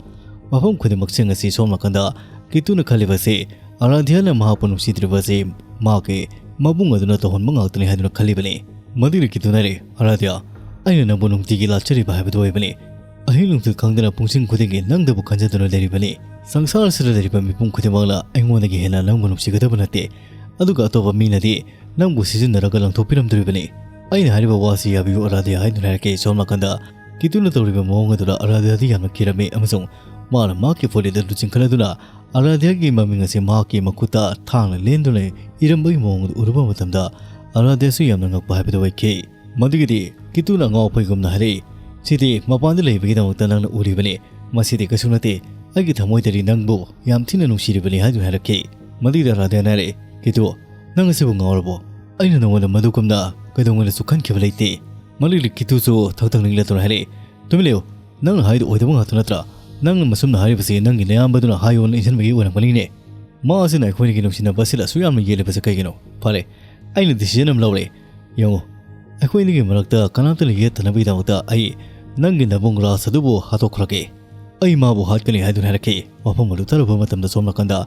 ꯃꯐꯝ ꯈꯨꯗꯤꯡꯃꯛꯁꯤꯡ ꯑꯁꯤ ꯁꯣꯝ ꯅꯥꯀꯟꯗ ꯀꯤꯇꯨꯅ ꯈꯜꯂꯤꯕꯁꯤ, ꯑꯔꯥꯙ꯭ꯌꯥꯅ ꯃꯍꯥꯛꯄꯨ ꯅꯨꯡꯁꯤꯗ꯭ꯔꯤꯕꯁꯤ ꯃꯍꯥꯛꯀꯤ ꯃꯕꯨꯡ ꯑꯗꯨꯅ ꯇꯧꯍꯟꯕ ꯉꯥꯛꯇꯅꯤ ꯍꯥꯏꯗꯨꯅ ꯈꯜꯂꯤꯕꯅꯤ꯫ ꯃꯗꯨꯒꯤ ꯀꯤꯇꯨꯅ ꯍꯥꯏꯔꯦ, "ꯑꯔꯥꯙ꯭ꯌꯥ, ꯑꯩꯅ ꯅꯪꯕꯨ ꯅꯨꯡꯇꯤꯒꯤ ꯂꯥꯠꯆꯔꯤꯕ ꯍꯥꯏꯕꯗꯨ ꯑꯣꯏꯕꯅꯤ꯫ ꯑꯍꯤꯡ ꯅꯨꯡꯊꯤꯜ ꯈꯪꯗꯅ ꯄꯨꯡꯁꯤꯡ ꯈꯨꯗꯤꯡꯒꯤ ꯅꯪꯗꯕꯨ ꯈꯟꯖꯗꯨꯅ ꯂꯩꯔꯤꯕꯅꯤ꯫ ꯁꯪꯁꯥꯔꯁꯤꯗ ꯂꯩꯔꯤꯕ ꯃꯤꯄꯨꯝ ꯈꯨꯗꯤꯡꯃꯛꯅ ꯑꯩꯉꯣꯟꯗꯒꯤ ꯍꯦꯟꯅ ꯅꯪꯕꯨ ꯅꯨꯡꯁꯤꯒꯗꯕ ꯅꯠꯇꯦ꯫ ꯑꯗꯨꯒ ꯑꯇꯣꯞꯄ ꯃꯤꯅꯗꯤ ꯅꯪꯕꯨ ꯁꯤꯖꯤꯟꯅꯔꯒ ꯂꯪꯊꯣꯛꯄꯤꯔꯝꯗꯣꯔꯤꯕꯅꯤ꯫ ꯑꯩꯅ ꯍꯥꯏꯔꯤꯕ ꯋꯥꯁꯤ ꯌꯥꯕꯤꯌꯨ ꯑꯔꯥꯙ꯭ꯌꯥ" ꯍꯥꯏꯗꯨꯅ ꯍꯥꯏꯔꯛꯈꯤ꯫ ꯁꯣꯝ ꯅꯥꯀꯟꯗ ꯀꯤꯇꯨꯅ ꯇꯧꯔꯤꯕ ꯃꯑꯣꯡ ꯑꯗꯨꯗ ꯑꯔꯥꯙ꯭ꯌꯥꯗꯤ ꯌꯥꯝꯅ ꯀꯤꯔꯝꯃꯤ ꯑꯃꯁꯨꯡ ꯃꯥꯅ ꯃꯍꯥꯛꯀꯤ ꯐꯨꯔꯤꯠ ꯑꯗꯨ ꯆꯤꯡꯈꯠꯂꯗꯨꯅ ꯑꯔꯥꯙ꯭ꯌꯥꯒꯤ ꯃꯃꯤꯡ ꯑꯁꯤ ꯃꯍꯥꯛꯀꯤ ꯃꯈꯨꯠꯇ ꯊꯥꯡꯅ ꯂꯦꯟꯗꯨꯅ ꯏꯔꯝꯕꯒꯤ ꯃꯑꯣꯡ ꯑꯗꯨ ꯎꯔꯨꯕ ꯃꯇꯝꯗ ꯑꯔꯥꯙ꯭ꯌꯥꯁꯨ ꯌꯥꯝꯅ ꯉꯛꯄ ꯍꯥꯏꯕꯗꯨ ꯑꯣꯏꯈꯤ꯫ ꯃꯗꯨꯒꯤꯗꯤ ꯀꯤꯇꯨꯅ ꯑꯉꯥꯎ ꯑꯐꯩꯒꯨꯝꯅ ꯍꯥꯏꯔꯛꯏ, "ꯁꯤꯗꯤ ꯃꯄꯥꯟꯗ ꯂꯩꯕꯒꯤꯗꯃꯛꯇ ꯅꯪꯅ ꯎꯔꯤꯕꯅꯤ꯫ ꯃꯁꯤꯗꯤ ꯀꯩꯁꯨ ꯅꯠꯇꯦ꯫ ꯑꯩꯒꯤ ꯊꯃꯣꯏꯗꯗꯤ ꯅꯪꯕꯨ ꯌꯥꯝ ꯊꯤꯅ ꯅꯨꯡꯁꯤꯔꯤꯕꯅꯤ" ꯍꯥꯏꯗꯨꯅ ꯍꯥꯏꯔꯛꯈꯤ꯫ ꯃꯗꯨꯒꯤꯗꯤ ꯑꯔꯥꯙ꯭ꯌꯥꯅ ꯍꯥꯏꯔꯛꯏ, "ꯀꯤꯇꯨ, ꯅꯪ ꯑꯁꯤꯕꯨ ꯉꯥꯎꯔꯕꯣ? ꯑꯩꯅ ꯅꯉꯣꯟꯗ ꯃꯗꯨꯒꯨꯝꯅ ꯀꯩꯗꯧꯉꯩꯗꯁꯨ ꯈꯟꯈꯤꯕ ꯂꯩꯇꯦ꯫" ꯃꯗꯨꯒꯤꯗꯤ ꯀꯤꯇꯨꯁꯨ ꯊꯛ ꯊꯛ ꯅꯤꯛꯂꯗꯨꯅ ꯍꯥꯏꯔꯛꯏ, "ꯇꯨꯃꯤꯟ ꯂꯩꯌꯨ꯫ ꯅꯪꯅ ꯍꯥꯏꯗꯣ ꯑꯣꯏꯗꯕ ꯉꯥꯛꯇ ꯅꯠꯇ꯭ꯔꯥ? ꯅꯪꯅ ꯃꯁꯨꯝꯅ ꯍꯥꯏꯔꯤꯕꯁꯤ ꯅꯪꯒꯤ ꯅꯌꯥꯝꯕꯗꯨꯅ ꯍꯥꯏꯌꯣꯅ ꯏꯟꯁꯤꯟꯕꯒꯤ ꯑꯣꯏꯔꯝꯒꯅꯤꯅꯦ꯫ ꯃꯥ ꯑꯁꯤꯅ ꯑꯩꯈꯣꯏꯅꯤꯒꯤ ꯅꯨꯡꯁꯤꯅꯕ ꯑꯁꯤꯗ ꯑꯁꯨꯛ ꯌꯥꯝꯅ ꯌꯦꯠꯂꯤꯕꯁꯤ ꯀꯩꯒꯤꯅꯣ? ꯐꯔꯦ, ꯑꯩꯅ decision ꯑꯃ ꯂꯧꯔꯦ꯫ ꯌꯦꯡꯉꯨ, ꯑꯩꯈꯣꯏ ꯑꯅꯤꯒꯤ ꯃꯔꯛꯇ ꯀꯅꯥꯝꯇꯅ ꯌꯦꯠꯇꯅꯕꯒꯤꯗꯃꯛꯇ ꯑꯩ ꯅꯪꯒꯤ ꯅꯕꯨꯡ ꯔꯥꯖ ꯑꯗꯨꯕꯨ ꯍꯥꯠꯇꯣꯛꯈ꯭ꯔꯒꯦ꯫ ꯑꯩ ꯃꯥꯕꯨ ꯍꯥꯠꯀꯅꯤ" ꯍꯥꯏꯗꯨꯅ ꯍꯥꯏꯔꯛꯈꯤ꯫ ꯃꯐꯝ ꯑꯗꯨ ꯇꯥꯔꯨꯕ ꯃꯇꯝꯗ ꯁꯣꯝ ꯅꯥꯀꯟꯗ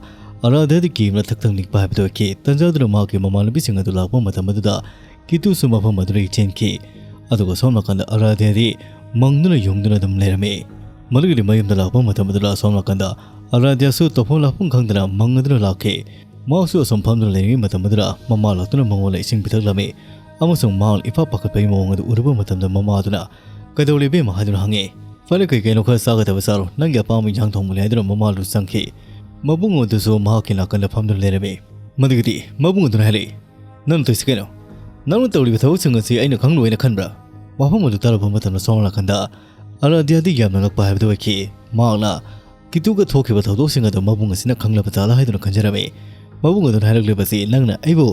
ꯑꯔꯥꯙ꯭ꯌꯥꯗꯤ ꯀꯤꯕꯅ ꯊꯛ ꯊꯛ ꯅꯤꯛꯄ ꯍꯥꯏꯕꯗꯨ ꯑꯣꯏꯈꯤ꯫ ꯇꯟꯖꯥꯗꯨꯅ ꯃꯍꯥꯛꯀꯤ ꯃꯃꯥꯟꯅꯕꯤꯁꯤꯡ ꯑꯗꯨ ꯂꯥꯛꯄ ꯃꯇꯝ ꯑꯗꯨꯗ ꯀꯤꯇꯨꯁꯨ ꯃꯐꯝ ꯑꯗꯨꯗꯒꯤ ꯆꯦꯟꯈꯤ꯫ ꯑꯗꯨꯒ ꯁꯣꯝ ꯅꯥꯀꯟꯗ ꯑꯔꯥꯙ꯭ꯌꯥꯗꯤ ꯃꯪꯗꯨꯅ ꯌꯨꯡꯗꯨꯅ ꯑꯗꯨꯝ ꯂꯩꯔꯝꯃꯤ꯫ ꯃꯗꯨꯒꯤꯗꯤ ꯃꯌꯨꯝꯗ ꯂꯥꯛꯄ ꯃꯇꯝ ꯑꯗꯨꯗ ꯁꯣꯝ ꯅꯥꯀꯟꯗ ꯑꯔꯥꯙ꯭ꯌꯥꯁꯨ ꯇꯧꯐꯝ ꯂꯥꯛꯐꯝ ꯈꯪꯗꯅ ꯃꯪ ꯑꯗꯨꯅ ꯂꯥꯛꯈꯤ꯫ ꯃꯍꯥꯛꯁꯨ ꯑꯁꯨꯝ ꯐꯝꯗꯨꯅ ꯂꯩꯔꯤꯉꯩ ꯃꯇꯝ ꯑꯗꯨꯗ ꯃꯃꯥ ꯂꯥꯛꯇꯨꯅ ꯃꯉꯣꯟꯗ ꯏꯁꯤꯡ ꯄꯤꯊꯛꯂꯝꯃꯤ ꯑꯃꯁꯨꯡ ꯃꯍꯥꯛꯅ ꯏꯄꯥ ꯄꯥꯈꯠꯄꯒꯤ ꯃꯑꯣꯡ ꯑꯗꯨ ꯎꯔꯨꯕ ꯃꯇꯝꯗ ꯃꯃꯥ ꯑꯗꯨꯅ, "ꯀꯩꯗꯧꯔꯦ ꯏꯕꯦꯝꯃ?" ꯍꯥꯏꯗꯨꯅ ꯍꯪꯉꯤ꯫ "ꯐꯔꯦ, ꯀꯩ ꯀꯩꯅꯣ ꯈꯔ ꯆꯥꯒꯗꯕ ꯆꯥꯔꯣ, ꯅꯪꯒꯤ ꯑꯄꯥꯝꯕ ꯏꯟꯖꯥꯡ ꯊꯣꯡꯕꯅꯤ" ꯍꯥꯏꯗꯨꯅ ꯃꯃꯥ ꯑꯗꯨ ꯆꯪꯈꯤ꯫ ꯃꯕꯨꯡ ꯑꯗꯨꯁꯨ ꯃꯍꯥꯛꯀꯤ ꯅꯥꯀꯟꯗ ꯐꯝꯗꯨꯅ ꯂꯩꯔꯝꯃꯤ꯫ ꯃꯗꯨꯒꯤꯗꯤ ꯃꯕꯨꯡ ꯑꯗꯨꯅ ꯍꯥꯏꯔꯛꯏ, "ꯅꯪꯅ ꯇꯧꯔꯤꯁꯤ ꯀꯩꯅꯣ? ꯅꯪꯅ ꯇꯧꯔꯤꯕ ꯊꯕꯛꯁꯤꯡ ꯑꯁꯤ ꯑꯩꯅ ꯈꯪꯂꯣꯏꯅ ꯈꯟꯕ꯭ꯔꯥ?" ꯋꯥꯐꯝ ꯑꯗꯨ ꯇꯥꯔꯨꯕ ꯃꯇꯝꯗ ꯁꯣꯝ ꯅꯥꯀꯟꯗ ꯑꯔꯥꯙ꯭ꯌꯥꯗꯤ ꯌꯥꯝꯅ ꯉꯛꯄ ꯍꯥꯏꯕꯗꯨ ꯑꯣꯏꯈꯤ꯫ ꯃꯍꯥꯛꯅ ꯀꯤꯇꯨꯒ ꯊꯣꯛꯈꯤꯕ ꯊꯧꯗꯣꯛꯁꯤꯡ ꯑꯗꯨ ꯃꯕꯨꯡ ꯑꯁꯤꯅ ꯈꯪꯂꯕ ꯖꯥꯠꯂꯥ ꯍꯥꯏꯗꯨꯅ ꯈꯟꯖꯔꯝꯃꯤ꯫ ꯃꯕꯨꯡ ꯑꯗꯨꯅ ꯍꯥꯏꯔꯛꯂꯤꯕꯁꯤ, "ꯅꯪꯅ ꯑꯩꯕꯨ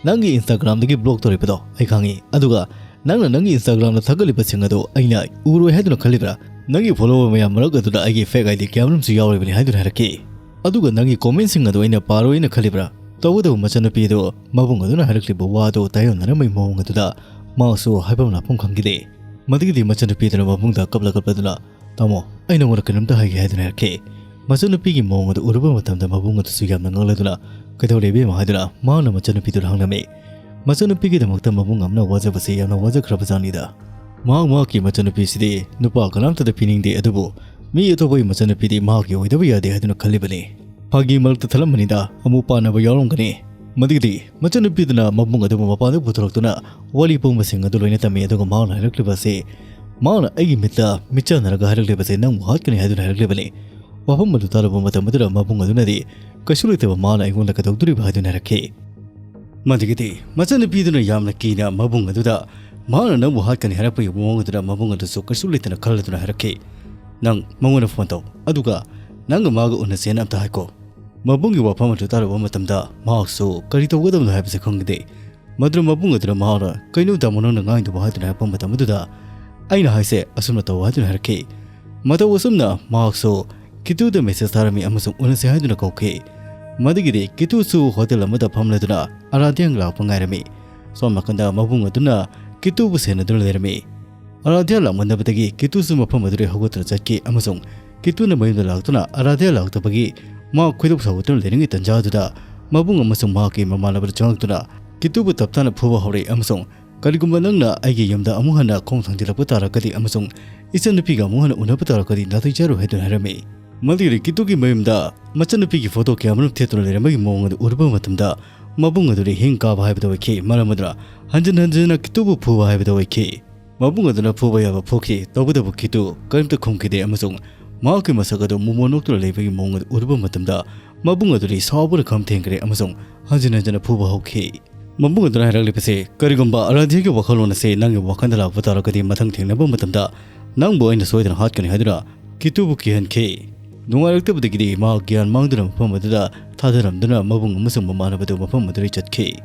ꯅꯪꯒꯤ Instagram-ꯗꯒꯤ block ꯇꯧꯔꯤꯕꯗꯣ ꯑꯩ ꯈꯪꯏ, ꯑꯗꯨꯒ ꯅꯪꯅ ꯅꯪꯒꯤ Instagram-ꯗ ꯊꯥꯒꯠꯂꯤꯕꯁꯤꯡ ꯑꯗꯨ ꯑꯩꯅ ꯎꯔꯣꯏ ꯍꯥꯏꯗꯨꯅ ꯈꯜꯂꯤꯕ꯭ꯔꯥ? ꯅꯪꯒꯤ follower ꯃꯌꯥꯝ ꯃꯔꯛ ꯑꯗꯨꯗ ꯑꯩꯒꯤ fake I D ꯀꯌꯥꯃꯔꯨꯝꯁꯨ ꯌꯥꯎꯔꯤꯕꯅꯤ" ꯍꯥꯏꯗꯨꯅ ꯍꯥꯏꯔꯛꯈꯤ꯫ "ꯑꯗꯨꯒ ꯅꯪꯒꯤ comment-ꯁꯤꯡ ꯑꯗꯨ ꯑꯩꯅ ꯄꯥꯔꯣꯏꯅ ꯈꯜꯂꯤꯕ꯭ꯔꯥ?" ꯇꯧꯕꯇꯕꯨ ꯃꯆꯟꯅꯨꯄꯤ ꯑꯗꯨ ꯃꯕꯨꯡ ꯑꯗꯨꯅ ꯍꯥꯏꯔꯛꯂꯤꯕ ꯋꯥ ꯑꯗꯨ ꯇꯥꯏꯑꯣꯟꯅꯔꯝꯕꯒꯤ ꯃꯑꯣꯡ ꯑꯗꯨꯗ ꯃꯍꯥꯛꯁꯨ ꯍꯥꯏꯐꯝ ꯂꯥꯛꯐꯝ ꯈꯪꯈꯤꯗꯦ꯫ ꯃꯗꯨꯒꯤꯗꯤ ꯃꯆꯟꯅꯨꯄꯤ ꯑꯗꯨꯅ ꯃꯕꯨꯡꯗ ꯀꯞꯂ ꯀꯞꯂꯗꯨꯅ, "ꯇꯥꯃꯣ, ꯑꯩ ꯅꯉꯣꯟꯗ ꯀꯩꯅꯣꯝꯇ ꯍꯥꯏꯒꯦ" ꯍꯥꯏꯗꯨꯅ ꯍꯥꯏꯔꯛꯈꯤ꯫ ꯃꯆꯟꯅꯨꯄꯤꯒꯤ ꯃꯑꯣꯡ ꯑꯗꯨ ꯎꯔꯨꯕ ꯃꯇꯝꯗ ꯃꯕꯨꯡ ꯑꯗꯨꯁꯨ ꯌꯥꯝꯅ ꯉꯛꯂꯗꯨꯅ, "ꯀꯩꯗꯧꯔꯦ ꯏꯕꯦꯝꯃ?" ꯍꯥꯏꯗꯨꯅ ꯃꯍꯥꯛꯅ ꯃꯆꯟꯅꯨꯄꯤꯗꯨꯗ ꯍꯪꯂꯝꯃꯤ꯫ ꯃꯆꯟꯅꯨꯄꯤꯒꯤꯗꯃꯛꯇ ꯃꯕꯨꯡ ꯑꯃꯅ ꯋꯥꯖꯕꯁꯤ ꯌꯥꯝꯅ ꯋꯥꯖꯈ꯭ꯔꯕꯖꯥꯠꯅꯤꯗ꯫ ꯃꯍꯥꯛ ꯃꯍꯥꯛꯀꯤ ꯃꯆꯟꯅꯨꯄꯤꯁꯤꯗꯤ ꯅꯨꯄꯥ ꯀꯅꯥꯝꯇꯗ ꯄꯤꯅꯤꯡꯗꯦ, ꯑꯗꯨꯕꯨ ꯃꯤ ꯑꯇꯣꯞꯄꯒꯤ ꯃꯆꯟꯅꯨꯄꯤꯗꯤ ꯃꯍꯥꯛꯀꯤ ꯑꯣꯏꯗꯕ ꯌꯥꯗꯦ ꯍꯥꯏꯗꯨꯅ ꯈꯜꯂꯤꯕꯅꯤ꯫ ꯐꯥꯒꯤ ꯃꯔꯛꯇ ꯊꯠꯂꯝꯕꯅꯤꯗ, ꯑꯃꯨꯛ ꯄꯥꯟꯅꯕ ꯌꯥꯎꯔꯝꯒꯅꯤ꯫ ꯃꯗꯨꯒꯤꯗꯤ ꯃꯆꯟꯅꯨꯄꯤꯗꯨꯅ ꯃꯕꯨꯡ ꯑꯗꯨꯕꯨ ꯃꯄꯥꯟꯗ ꯄꯨꯊꯣꯔꯛꯇꯨꯅ ꯋꯥꯔꯤ ꯄꯨꯝꯕꯁꯤꯡ ꯑꯗꯨ ꯂꯣꯏꯅ ꯇꯝꯃꯤ, ꯑꯗꯨꯒ ꯃꯍꯥꯛꯅ ꯍꯥꯏꯔꯛꯂꯤꯕ ꯑꯁꯤ, ꯃꯍꯥꯛꯅ ꯑꯩꯒꯤ ꯃꯤꯠꯇ ꯃꯤꯠꯆꯥꯟꯅꯔꯒ ꯍꯥꯏꯔꯛꯂꯤꯕꯁꯤ ꯅꯪꯕꯨ ꯍꯥꯠꯀꯅꯤ ꯍꯥꯏꯗꯨꯅ ꯍꯥꯏꯔꯛꯂꯤꯕꯅꯤ꯫ ꯋꯥꯐꯝ ꯑꯗꯨ ꯇꯥꯔꯕ ꯃꯇꯝ ꯑꯗꯨꯗ ꯃꯕꯨꯡ ꯑꯗꯨꯅꯗꯤ ꯀꯩꯁꯨ ꯂꯩꯇꯕ ꯃꯥꯅ ꯑꯩꯉꯣꯟꯗ ꯀꯩꯗꯧꯗꯣꯔꯤꯕ ꯍꯥꯏꯗꯨꯅ ꯍꯥꯏꯔꯛꯈꯤ꯫ ꯃꯗꯨꯒꯤꯗꯤ ꯃꯆꯟꯅꯨꯄꯤꯗꯨꯅ ꯌꯥꯝꯅ ꯀꯤꯅ ꯃꯕꯨꯡ ꯑꯗꯨꯗ ꯃꯍꯥꯛꯅ ꯅꯪꯕꯨ ꯍꯥꯠꯀꯅꯤ ꯍꯥꯏꯔꯛꯄꯒꯤ ꯃꯑꯣꯡ ꯑꯗꯨꯗ ꯃꯕꯨꯡ ꯑꯗꯨꯁꯨ ꯀꯩꯁꯨ ꯂꯩꯇꯅ ꯈꯜꯂꯗꯨꯅ ꯍꯥꯏꯔꯛꯈꯤ, "ꯅꯪ ꯃꯉꯣꯟꯗ phone ꯇꯧ, ꯑꯗꯨꯒ ꯅꯪꯒ ꯃꯥꯒ ꯎꯅꯁꯦꯅ ꯑꯝꯇ ꯍꯥꯏꯀꯣ"꯫ ꯃꯕꯨꯡꯒꯤ ꯋꯥꯐꯝ ꯑꯗꯨ ꯇꯥꯔꯨꯕ ꯃꯇꯝꯗ ꯃꯍꯥꯛꯁꯨ ꯀꯔꯤ ꯇꯧꯒꯗꯕꯅꯣ ꯍꯥꯏꯕꯁꯤ ꯈꯪꯈꯤꯗꯦ꯫ ꯃꯗꯨꯅ ꯃꯕꯨꯡ ꯑꯗꯨꯅ ꯃꯍꯥꯛꯅ, "ꯀꯩꯅꯣ ꯇꯥꯃꯣ ꯅꯪꯅ ꯉꯥꯡꯉꯤꯗꯨꯕꯨ?" ꯍꯥꯏꯗꯨꯅ ꯍꯥꯏꯔꯛꯄ ꯃꯇꯝ ꯑꯗꯨꯗ, "ꯑꯩꯅ ꯍꯥꯏꯁꯦ ꯑꯁꯨꯝꯅ ꯇꯧ" ꯍꯥꯏꯗꯨꯅ ꯍꯥꯏꯔꯛꯈꯤ꯫ ꯃꯇꯧ ꯑꯁꯨꯝꯅ ꯃꯍꯥꯛꯁꯨ ꯀꯤꯇꯨꯗ message ꯊꯥꯔꯝꯃꯤ ꯑꯃꯁꯨꯡ ꯎꯅꯁꯦ ꯍꯥꯏꯗꯨꯅ ꯀꯧꯈꯤ꯫ ꯃꯗꯨꯒꯤꯗꯤ ꯀꯤꯇꯨꯁꯨ hotel ꯑꯃꯗ ꯐꯝꯂꯗꯨꯅ ꯑꯔꯥꯙ꯭ꯌꯥ ꯂꯥꯛꯄ ꯉꯥꯏꯔꯝꯃꯤ꯫ ꯁꯣꯝ ꯅꯥꯀꯟꯗ ꯃꯕꯨꯡ ꯑꯗꯨꯅ ꯀꯤꯇꯨꯕꯨ ꯁꯦꯟꯅꯗꯨꯅ ꯂꯩꯔꯝꯃꯤ꯫ ꯑꯔꯥꯙ꯭ꯌꯥ ꯂꯥꯛꯃꯟꯗꯕꯗꯒꯤ ꯀꯤꯇꯨꯁꯨ ꯃꯐꯝ ꯑꯗꯨꯗꯒꯤ ꯍꯧꯒꯠꯇꯨꯅ ꯆꯠꯈꯤ ꯑꯃꯁꯨꯡ ꯀꯤꯇꯨꯅ ꯃꯌꯨꯝꯗ ꯂꯥꯛꯇꯨꯅ ꯑꯔꯥꯙ꯭ꯌꯥ ꯂꯥꯛꯇꯕꯒꯤ ꯃꯍꯥꯛ ꯈꯣꯏꯗꯧ ꯁꯥꯎꯒꯠꯇꯨꯅ ꯂꯩꯔꯤꯉꯩ ꯇꯟꯖꯥ ꯑꯗꯨꯗ ꯃꯕꯨꯡ ꯑꯃꯁꯨꯡ ꯃꯍꯥꯛꯀꯤ ꯃꯃꯥꯟꯅꯕꯗ ꯆꯪꯂꯛꯇꯨꯅ ꯀꯤꯇꯨꯕꯨ ꯇꯞꯇꯥꯅ ꯐꯨꯕ ꯍꯧꯔꯛꯏ ꯑꯃꯁꯨꯡ "ꯀꯔꯤꯒꯨꯝꯕ ꯅꯪꯅ ꯑꯩꯒꯤ ꯌꯨꯝꯗ ꯑꯃꯨꯛ ꯍꯟꯅ ꯈꯣꯡ ꯊꯥꯡꯖꯤꯜꯂꯛꯄ ꯇꯥꯔꯒꯗꯤ ꯑꯃꯁꯨꯡ ꯏꯆꯟꯅꯨꯄꯤꯒ ꯑꯃꯨꯛ ꯍꯟꯅ ꯎꯅꯕ ꯇꯥꯔꯒꯗꯤ ꯅꯥꯇꯩ ꯆꯥꯔꯣꯏ" ꯍꯥꯏꯗꯨꯅ ꯍꯥꯏꯔꯝꯃꯤ꯫ ꯃꯗꯨꯒꯤ ꯀꯤꯇꯨꯒꯤ ꯃꯌꯨꯝꯗ ꯃꯆꯟꯅꯨꯄꯤꯒꯤ photo ꯀꯌꯥꯃꯔꯨꯝ ꯊꯦꯠꯇꯨꯅ ꯂꯩꯔꯝꯕꯒꯤ ꯃꯑꯣꯡ ꯑꯗꯨ ꯎꯔꯨꯕ ꯃꯇꯝꯗ ꯃꯕꯨꯡ ꯑꯗꯨꯗꯤ ꯍꯤꯡ ꯀꯥꯕ ꯍꯥꯏꯕꯗꯨ ꯑꯣꯏꯈꯤ꯫ ꯃꯔꯝ ꯑꯗꯨꯅ ꯍꯟꯖꯤꯟ ꯍꯟꯖꯤꯟꯅ ꯀꯤꯇꯨꯕꯨ ꯐꯨꯕ ꯍꯥꯏꯕꯗꯨ ꯑꯣꯏꯈꯤ꯫ ꯃꯕꯨꯡ ꯑꯗꯨꯅ ꯐꯨꯕ ꯌꯥꯕ ꯐꯨꯈꯤ, ꯇꯧꯕꯇꯕꯨ ꯀꯤꯇꯨ ꯀꯔꯤꯝꯇ ꯈꯨꯝꯈꯤꯗꯦ ꯑꯃꯁꯨꯡ ꯃꯍꯥꯛꯀꯤ ꯃꯁꯛ ꯑꯗꯨ ꯃꯨꯃꯣꯟ ꯅꯣꯛꯇꯨꯅ ꯂꯩꯕꯒꯤ ꯃꯑꯣꯡ ꯑꯗꯨ ꯎꯔꯨꯕ ꯃꯇꯝꯗ ꯃꯕꯨꯡ ꯑꯗꯨꯗꯤ ꯁꯥꯎꯕꯅ ꯈꯝ ꯊꯦꯡꯈ꯭ꯔꯦ ꯑꯃꯁꯨꯡ ꯍꯟꯖꯤꯟ ꯍꯟꯖꯤꯟꯅ ꯐꯨꯕ ꯍꯧꯈꯤ꯫ ꯃꯕꯨꯡ ꯑꯗꯨꯅ ꯍꯥꯏꯔꯛꯂꯤꯕꯁꯤ, "ꯀꯔꯤꯒꯨꯝꯕ ꯑꯔꯥꯙ꯭ꯌꯒꯤ ꯋꯥꯈꯜꯂꯣꯟ ꯑꯁꯤ ꯅꯪꯒꯤ ꯋꯥꯈꯜꯗ ꯂꯥꯛꯄ ꯇꯥꯔꯒꯗꯤ, ꯃꯊꯪ ꯊꯦꯡꯅꯕ ꯃꯇꯝꯗ ꯅꯪꯕꯨ ꯑꯩꯅ ꯁꯣꯏꯗꯅ ꯍꯥꯠꯀꯅꯤ" ꯍꯥꯏꯗꯨꯅ ꯀꯤꯇꯨꯕꯨ ꯀꯤꯍꯟꯈꯤ꯫ ꯅꯨꯡꯉꯥꯏꯔꯛꯇꯕꯗꯒꯤꯗꯤ ꯃꯍꯥꯛ ꯒ꯭ꯌꯥꯟ ꯃꯥꯡꯗꯨꯅ ꯃꯐꯝ ꯑꯗꯨꯗ ꯊꯥꯗꯔꯝꯗꯨꯅ ꯃꯕꯨꯡ ꯑꯃꯁꯨꯡ ꯃꯃꯥꯟꯅꯕꯗꯨ ꯃꯐꯝ ꯑꯗꯨꯗꯒꯤ ꯆꯠꯈꯤ꯫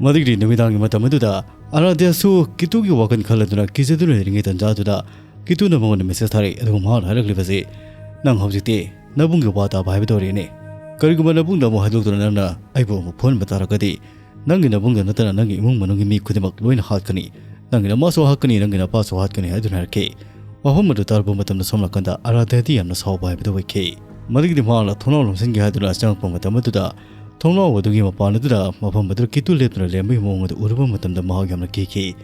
ꯃꯗꯨꯒꯤ ꯅꯨꯃꯤꯗꯥꯡꯒꯤ ꯃꯇꯝ ꯑꯗꯨꯗ ꯑꯔꯥꯙ꯭ꯌꯁꯨ ꯀꯤꯇꯨꯒꯤ ꯋꯥꯈꯜ ꯈꯜꯂꯗꯨꯅ ꯀꯤꯖꯗꯨꯅ ꯂꯩꯔꯤꯉꯩ ꯇꯥꯟꯖꯥꯗꯨꯗ ꯀꯤꯇꯨꯅ ꯃꯉꯣꯟꯗ ꯃꯦꯁꯦꯖ ꯊꯥꯔꯛꯏ꯫ ꯑꯗꯨꯒ ꯃꯍꯥꯛꯅ ꯍꯥꯏꯔꯛꯂꯤꯕꯁꯤ, "ꯅꯪ ꯍꯧꯖꯤꯛꯇꯤ ꯅꯕꯨꯡꯒꯤ ꯋꯥ ꯇꯥꯕ ꯍꯥꯏꯕꯗꯨ ꯑꯣꯏꯔꯦꯅꯦ꯫ ꯀꯔꯤꯒꯨꯝꯕ ꯅꯕꯨꯡꯗ ꯑꯃꯨꯛ ꯍꯥꯏꯗꯣꯛꯇꯨꯅ ꯅꯪꯅ ꯑꯩꯕꯨ ꯑꯃꯨꯛ ꯐꯨꯍꯟꯕ ꯇꯥꯔꯒꯗꯤ, ꯅꯪꯒꯤ ꯅꯕꯨꯡꯗ ꯅꯠꯇꯅ ꯅꯪꯒꯤ ꯏꯃꯨꯡ ꯃꯅꯨꯡꯒꯤ ꯃꯤ ꯈꯨꯗꯤꯡꯃꯛ ꯂꯣꯏꯅ ꯍꯥꯠꯀꯅꯤ꯫ ꯅꯪꯒꯤ ꯅꯃꯥꯁꯨ ꯍꯥꯠꯀꯅꯤ, ꯅꯪꯒꯤ ꯅꯄꯥꯁꯨ ꯍꯥꯠꯀꯅꯤ" ꯍꯥꯏꯗꯨꯅ ꯍꯥꯏꯔꯛꯈꯤ꯫ ꯋꯥꯐꯝ ꯑꯗꯨ ꯇꯥꯔꯕ ꯃꯇꯝꯗ ꯁꯣꯝ ꯅꯥꯀꯟꯗ ꯑꯔꯥꯙ꯭ꯌꯗꯤ ꯌꯥꯝꯅ ꯁꯥꯎꯕ ꯍꯥꯏꯕꯗꯨ ꯑꯣꯏꯈꯤ꯫ ꯃꯗꯨꯒꯤꯗꯤ ꯃꯍꯥꯛꯅ ꯊꯣꯡꯅꯥꯎ ꯂꯣꯟꯁꯤꯟꯒꯦ ꯍꯥꯏꯗꯨꯅ ꯆꯪꯉꯛꯄ ꯃꯇꯝ ꯑꯗꯨꯗ, ꯊꯣꯡꯅꯥꯎ ꯑꯗꯨꯒꯤ ꯃꯄꯥꯟ ꯑꯗꯨꯗ ꯃꯐꯝ ꯑꯗꯨꯗ ꯀꯤꯇꯨ ꯂꯦꯞꯇꯨꯅ ꯂꯩꯔꯝꯕꯒꯤ ꯃꯑꯣꯡ ꯑꯗꯨ ꯎꯔꯨꯕ ꯃꯇꯝꯗ ꯃꯍꯥꯛ ꯌꯥꯝꯅ ꯀꯤꯈꯤ꯫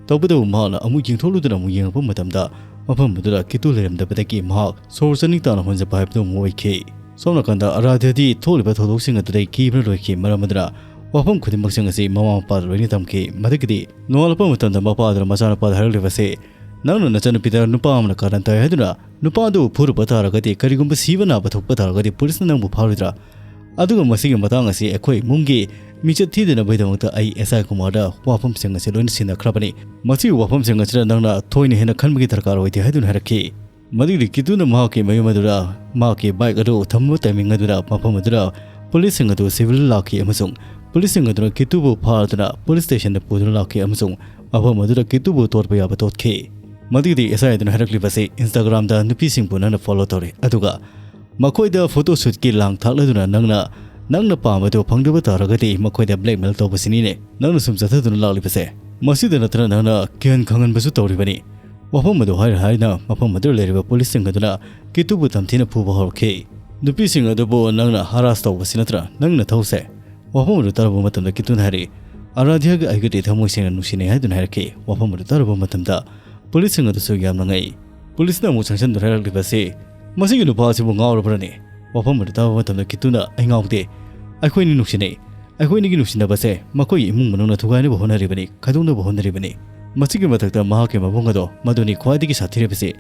ꯇꯧꯕꯇꯕꯨ ꯃꯍꯥꯛꯅ ꯑꯃꯨꯛ ꯌꯦꯡꯊꯣꯛꯂꯨꯗꯨꯅ ꯑꯃꯨꯛ ꯌꯦꯡꯉꯛꯄ ꯃꯇꯝꯗ, ꯃꯐꯝ ꯑꯗꯨꯗ ꯀꯤꯇꯨ ꯂꯩꯔꯝꯗꯕꯗꯒꯤ ꯃꯍꯥꯛ ꯁꯣꯔ ꯆꯅꯤꯡ ꯇꯥꯅ ꯍꯣꯟꯖꯕ ꯍꯥꯏꯕꯗꯨ ꯑꯃꯨꯛ ꯑꯣꯏꯈꯤ꯫ ꯁꯣꯝ ꯅꯥꯀꯟꯗ ꯑꯔꯥꯙ꯭ꯌꯗꯤ ꯊꯣꯛꯂꯤꯕ ꯊꯧꯗꯣꯛꯁꯤꯡ ꯑꯗꯨꯗꯒꯤ ꯀꯤꯕꯅ ꯂꯣꯏꯈꯤ꯫ ꯃꯔꯝ ꯑꯗꯨꯅ ꯋꯥꯐꯝ ꯈꯨꯗꯤꯡꯃꯛꯁꯤꯡ ꯑꯁꯤ ꯃꯃꯥ ꯃꯄꯥꯗ ꯂꯣꯏꯅ ꯇꯝꯈꯤ꯫ ꯃꯗꯨꯒꯤꯗꯤ ꯅꯣꯡꯉꯥꯜꯂꯛꯄ ꯃꯇꯝꯗ ꯃꯄꯥ ꯑꯗꯨꯅ ꯃꯆꯥꯅꯨꯄꯥꯗ ꯍꯥꯏꯔꯛꯂꯤꯕꯁꯤ, "ꯅꯪꯅ ꯅꯆꯟꯅꯨꯄꯤꯗ ꯅꯨꯄꯥ ꯑꯃꯅ ꯀꯥꯔꯟ ꯇꯥꯏ ꯍꯥꯏꯗꯨꯅ ꯅꯨꯄꯥ ꯑꯗꯨꯕꯨ ꯐꯨꯔꯨꯕ ꯇꯥꯔꯒꯗꯤ, ꯀꯔꯤꯒꯨꯝꯕ ꯁꯤꯕ ꯅꯥꯕ ꯊꯣꯛꯄ ꯇꯥꯔꯒꯗꯤ ꯄꯨꯂꯤꯁꯅ ꯅꯪꯕꯨ ꯐꯥꯔꯣꯏꯗ꯭ꯔꯥ? ꯑꯗꯨꯒ ꯃꯁꯤꯒꯤ ꯃꯇꯥꯡ ꯑꯁꯤ ꯑꯩꯈꯣꯏ ꯏꯃꯨꯡꯒꯤ ꯃꯤꯡꯆꯠ ꯊꯤꯗꯅꯕꯒꯤꯗꯃꯛꯇ ꯑꯩ ꯑꯦꯁ ꯑꯥꯏ ꯀꯨꯃꯥꯔꯗ ꯋꯥꯐꯝꯁꯤꯡ ꯑꯁꯤ ꯂꯣꯏꯅ ꯁꯤꯟꯅꯈ꯭ꯔꯕꯅꯤ꯫ ꯃꯁꯤꯒꯤ ꯋꯥꯐꯝꯁꯤꯡ ꯑꯁꯤꯗ ꯅꯪꯅ ꯊꯣꯏꯅ ꯍꯦꯟꯅ ꯈꯟꯕꯒꯤ ꯗꯔꯀꯥꯔ ꯑꯣꯏꯗꯦ" ꯍꯥꯏꯗꯨꯅ ꯍꯥꯏꯔꯛꯈꯤ꯫ ꯃꯗꯨꯒꯤ ꯀꯤꯇꯨꯅ ꯃꯍꯥꯛꯀꯤ ꯃꯌꯨꯝ ꯑꯗꯨꯗ ꯃꯍꯥꯛꯀꯤ ꯕꯥꯏꯛ ꯑꯗꯨ ꯊꯝꯕ ꯇꯥꯏꯃꯤꯡ ꯑꯗꯨꯗ ꯃꯐꯝ ꯑꯗꯨꯗ ꯄꯨꯂꯤꯁꯁꯤꯡ ꯑꯗꯨ ꯁꯤꯚꯤꯜ ꯂꯥꯛꯈꯤ ꯑꯃꯁꯨꯡ ꯄꯨꯂꯤꯁꯁꯤꯡ ꯑꯗꯨꯅ ꯀꯤꯇꯨꯕꯨ ꯐꯥꯗꯨꯅ ꯄꯨꯂꯤꯁ ꯁ꯭ꯇꯦꯁꯟꯗ ꯄꯨꯗꯨꯅ ꯂꯥꯛꯈꯤ ꯑꯃꯁꯨꯡ ꯃꯐꯝ ꯑꯗꯨꯗ ꯀꯤꯇꯨꯕꯨ ꯇꯣꯠꯄ ꯌꯥꯕ ꯇꯣꯠꯈꯤ꯫ ꯃꯗꯨꯒꯤꯗꯤ ꯑꯦꯁ ꯑꯥꯏ ꯑꯗꯨꯅ ꯍꯥꯏꯔꯛꯂꯤꯕꯁꯤ, "ꯏꯟꯁꯇꯥꯒ꯭ꯔꯥꯝꯗ ꯅꯨꯄꯤꯁꯤꯡꯕꯨ ꯅꯪꯅ ꯐꯣꯂꯣ ꯇꯧꯔꯤ, ꯑꯗꯨꯒ ꯃꯈꯣꯏꯗ ꯐꯣꯇꯣ ꯁꯨꯠꯀꯤ ꯂꯥꯡ ꯊꯥꯛꯂꯗꯨꯅ ꯅꯪꯅ, ꯅꯪꯅ ꯄꯥꯝꯕꯗꯨ ꯐꯪꯗꯕ ꯇꯥꯔꯒꯗꯤ ꯃꯈꯣꯏꯗ ꯕ꯭ꯂꯦꯛꯃꯦꯜ ꯇꯧꯕꯁꯤꯅꯤꯅꯦ ꯅꯪꯅ ꯁꯨꯝ ꯆꯠꯊꯗꯨꯅ ꯂꯥꯛꯂꯤꯕꯁꯦ꯫ ꯃꯁꯤꯗ ꯅꯠꯇꯅ ꯅꯪꯅ ꯀꯤꯍꯟ ꯈꯪꯍꯟꯕꯁꯨ ꯇꯧꯔꯤꯕꯅꯤ"꯫ ꯋꯥꯐꯝ ꯑꯗꯨ ꯍꯥꯏꯅ ꯍꯥꯏꯅ ꯃꯐꯝ ꯑꯗꯨꯗ ꯂꯩꯔꯤꯕ ꯄꯨꯂꯤꯁꯁꯤꯡ ꯑꯗꯨꯅ ꯀꯤꯇꯨꯕꯨ ꯇꯝꯊꯤꯅ ꯐꯨꯕ ꯍꯧꯔꯛꯈꯤ꯫ "ꯅꯨꯄꯤꯁꯤꯡ ꯑꯗꯨꯕꯨ ꯅꯪꯅ ꯍꯔꯥꯁ ꯇꯧꯕꯁꯤ ꯅꯠꯇ꯭ꯔꯥ ꯅꯪꯒꯤ ꯅꯊꯧꯁꯦ?" ꯋꯥꯐꯝ ꯑꯗꯨ ꯇꯥꯔꯕ ꯃꯇꯝꯗ ꯀꯤꯇꯨꯅ ꯍꯥꯏꯔꯛꯏ, "ꯑꯔꯥꯙ꯭ꯌꯒ ꯑꯩꯒꯗꯤ ꯊꯃꯣꯏ ꯁꯦꯡꯅ ꯅꯨꯡꯁꯤꯅꯩ" ꯍꯥꯏꯗꯨꯅ ꯍꯥꯏꯔꯛꯈꯤ꯫ ꯋꯥꯐꯝ ꯑꯗꯨ ꯇꯥꯔꯕ ꯃꯇꯝꯗ ꯄꯨꯂꯤꯁꯁꯤꯡ ꯑꯗꯨꯁꯨ ꯌꯥꯝꯅ ꯉꯛꯏ꯫ ꯄꯨꯂꯤꯁꯅ ꯑꯃꯨꯛ ꯆꯪꯁꯤꯟꯗꯨꯅ ꯍꯥꯏꯔꯛꯂꯤꯕꯁꯤ, "ꯃꯁꯤꯒꯤ ꯅꯨꯄꯥ ꯑꯁꯤꯕꯨ ꯉꯥꯎꯔꯕ꯭ꯔꯅꯦ?" ꯋꯥꯐꯝ ꯑꯗꯨ ꯇꯥꯕ ꯃꯇꯝꯗ ꯀꯤꯇꯨꯅ, "ꯑꯩ ꯉꯥꯎꯗꯦ, ꯑꯩꯈꯣꯏ ꯑꯅꯤ ꯅꯨꯡꯁꯤꯅꯩ꯫ ꯑꯩꯈꯣꯏ ꯑꯅꯤꯒꯤ ꯅꯨꯡꯁꯤꯅꯕꯁꯦ ꯃꯈꯣꯏꯒꯤ ꯏꯃꯨꯡ ꯃꯅꯨꯡꯅ ꯊꯨꯒꯥꯏꯅꯕ ꯍꯣꯠꯅꯔꯤꯕꯅꯤ, ꯈꯥꯏꯗꯣꯛꯅꯕ ꯍꯣꯠꯅꯔꯤꯕꯅꯤ꯫ ꯃꯁꯤꯒꯤ ꯃꯊꯛꯇ ꯃꯍꯥꯛꯀꯤ ꯃꯕꯨꯡ ꯑꯗꯣ ꯃꯗꯨꯅꯤ ꯈ꯭ꯋꯥꯏꯗꯒꯤ ꯁꯥꯊꯤꯔꯤꯕꯁꯤ꯫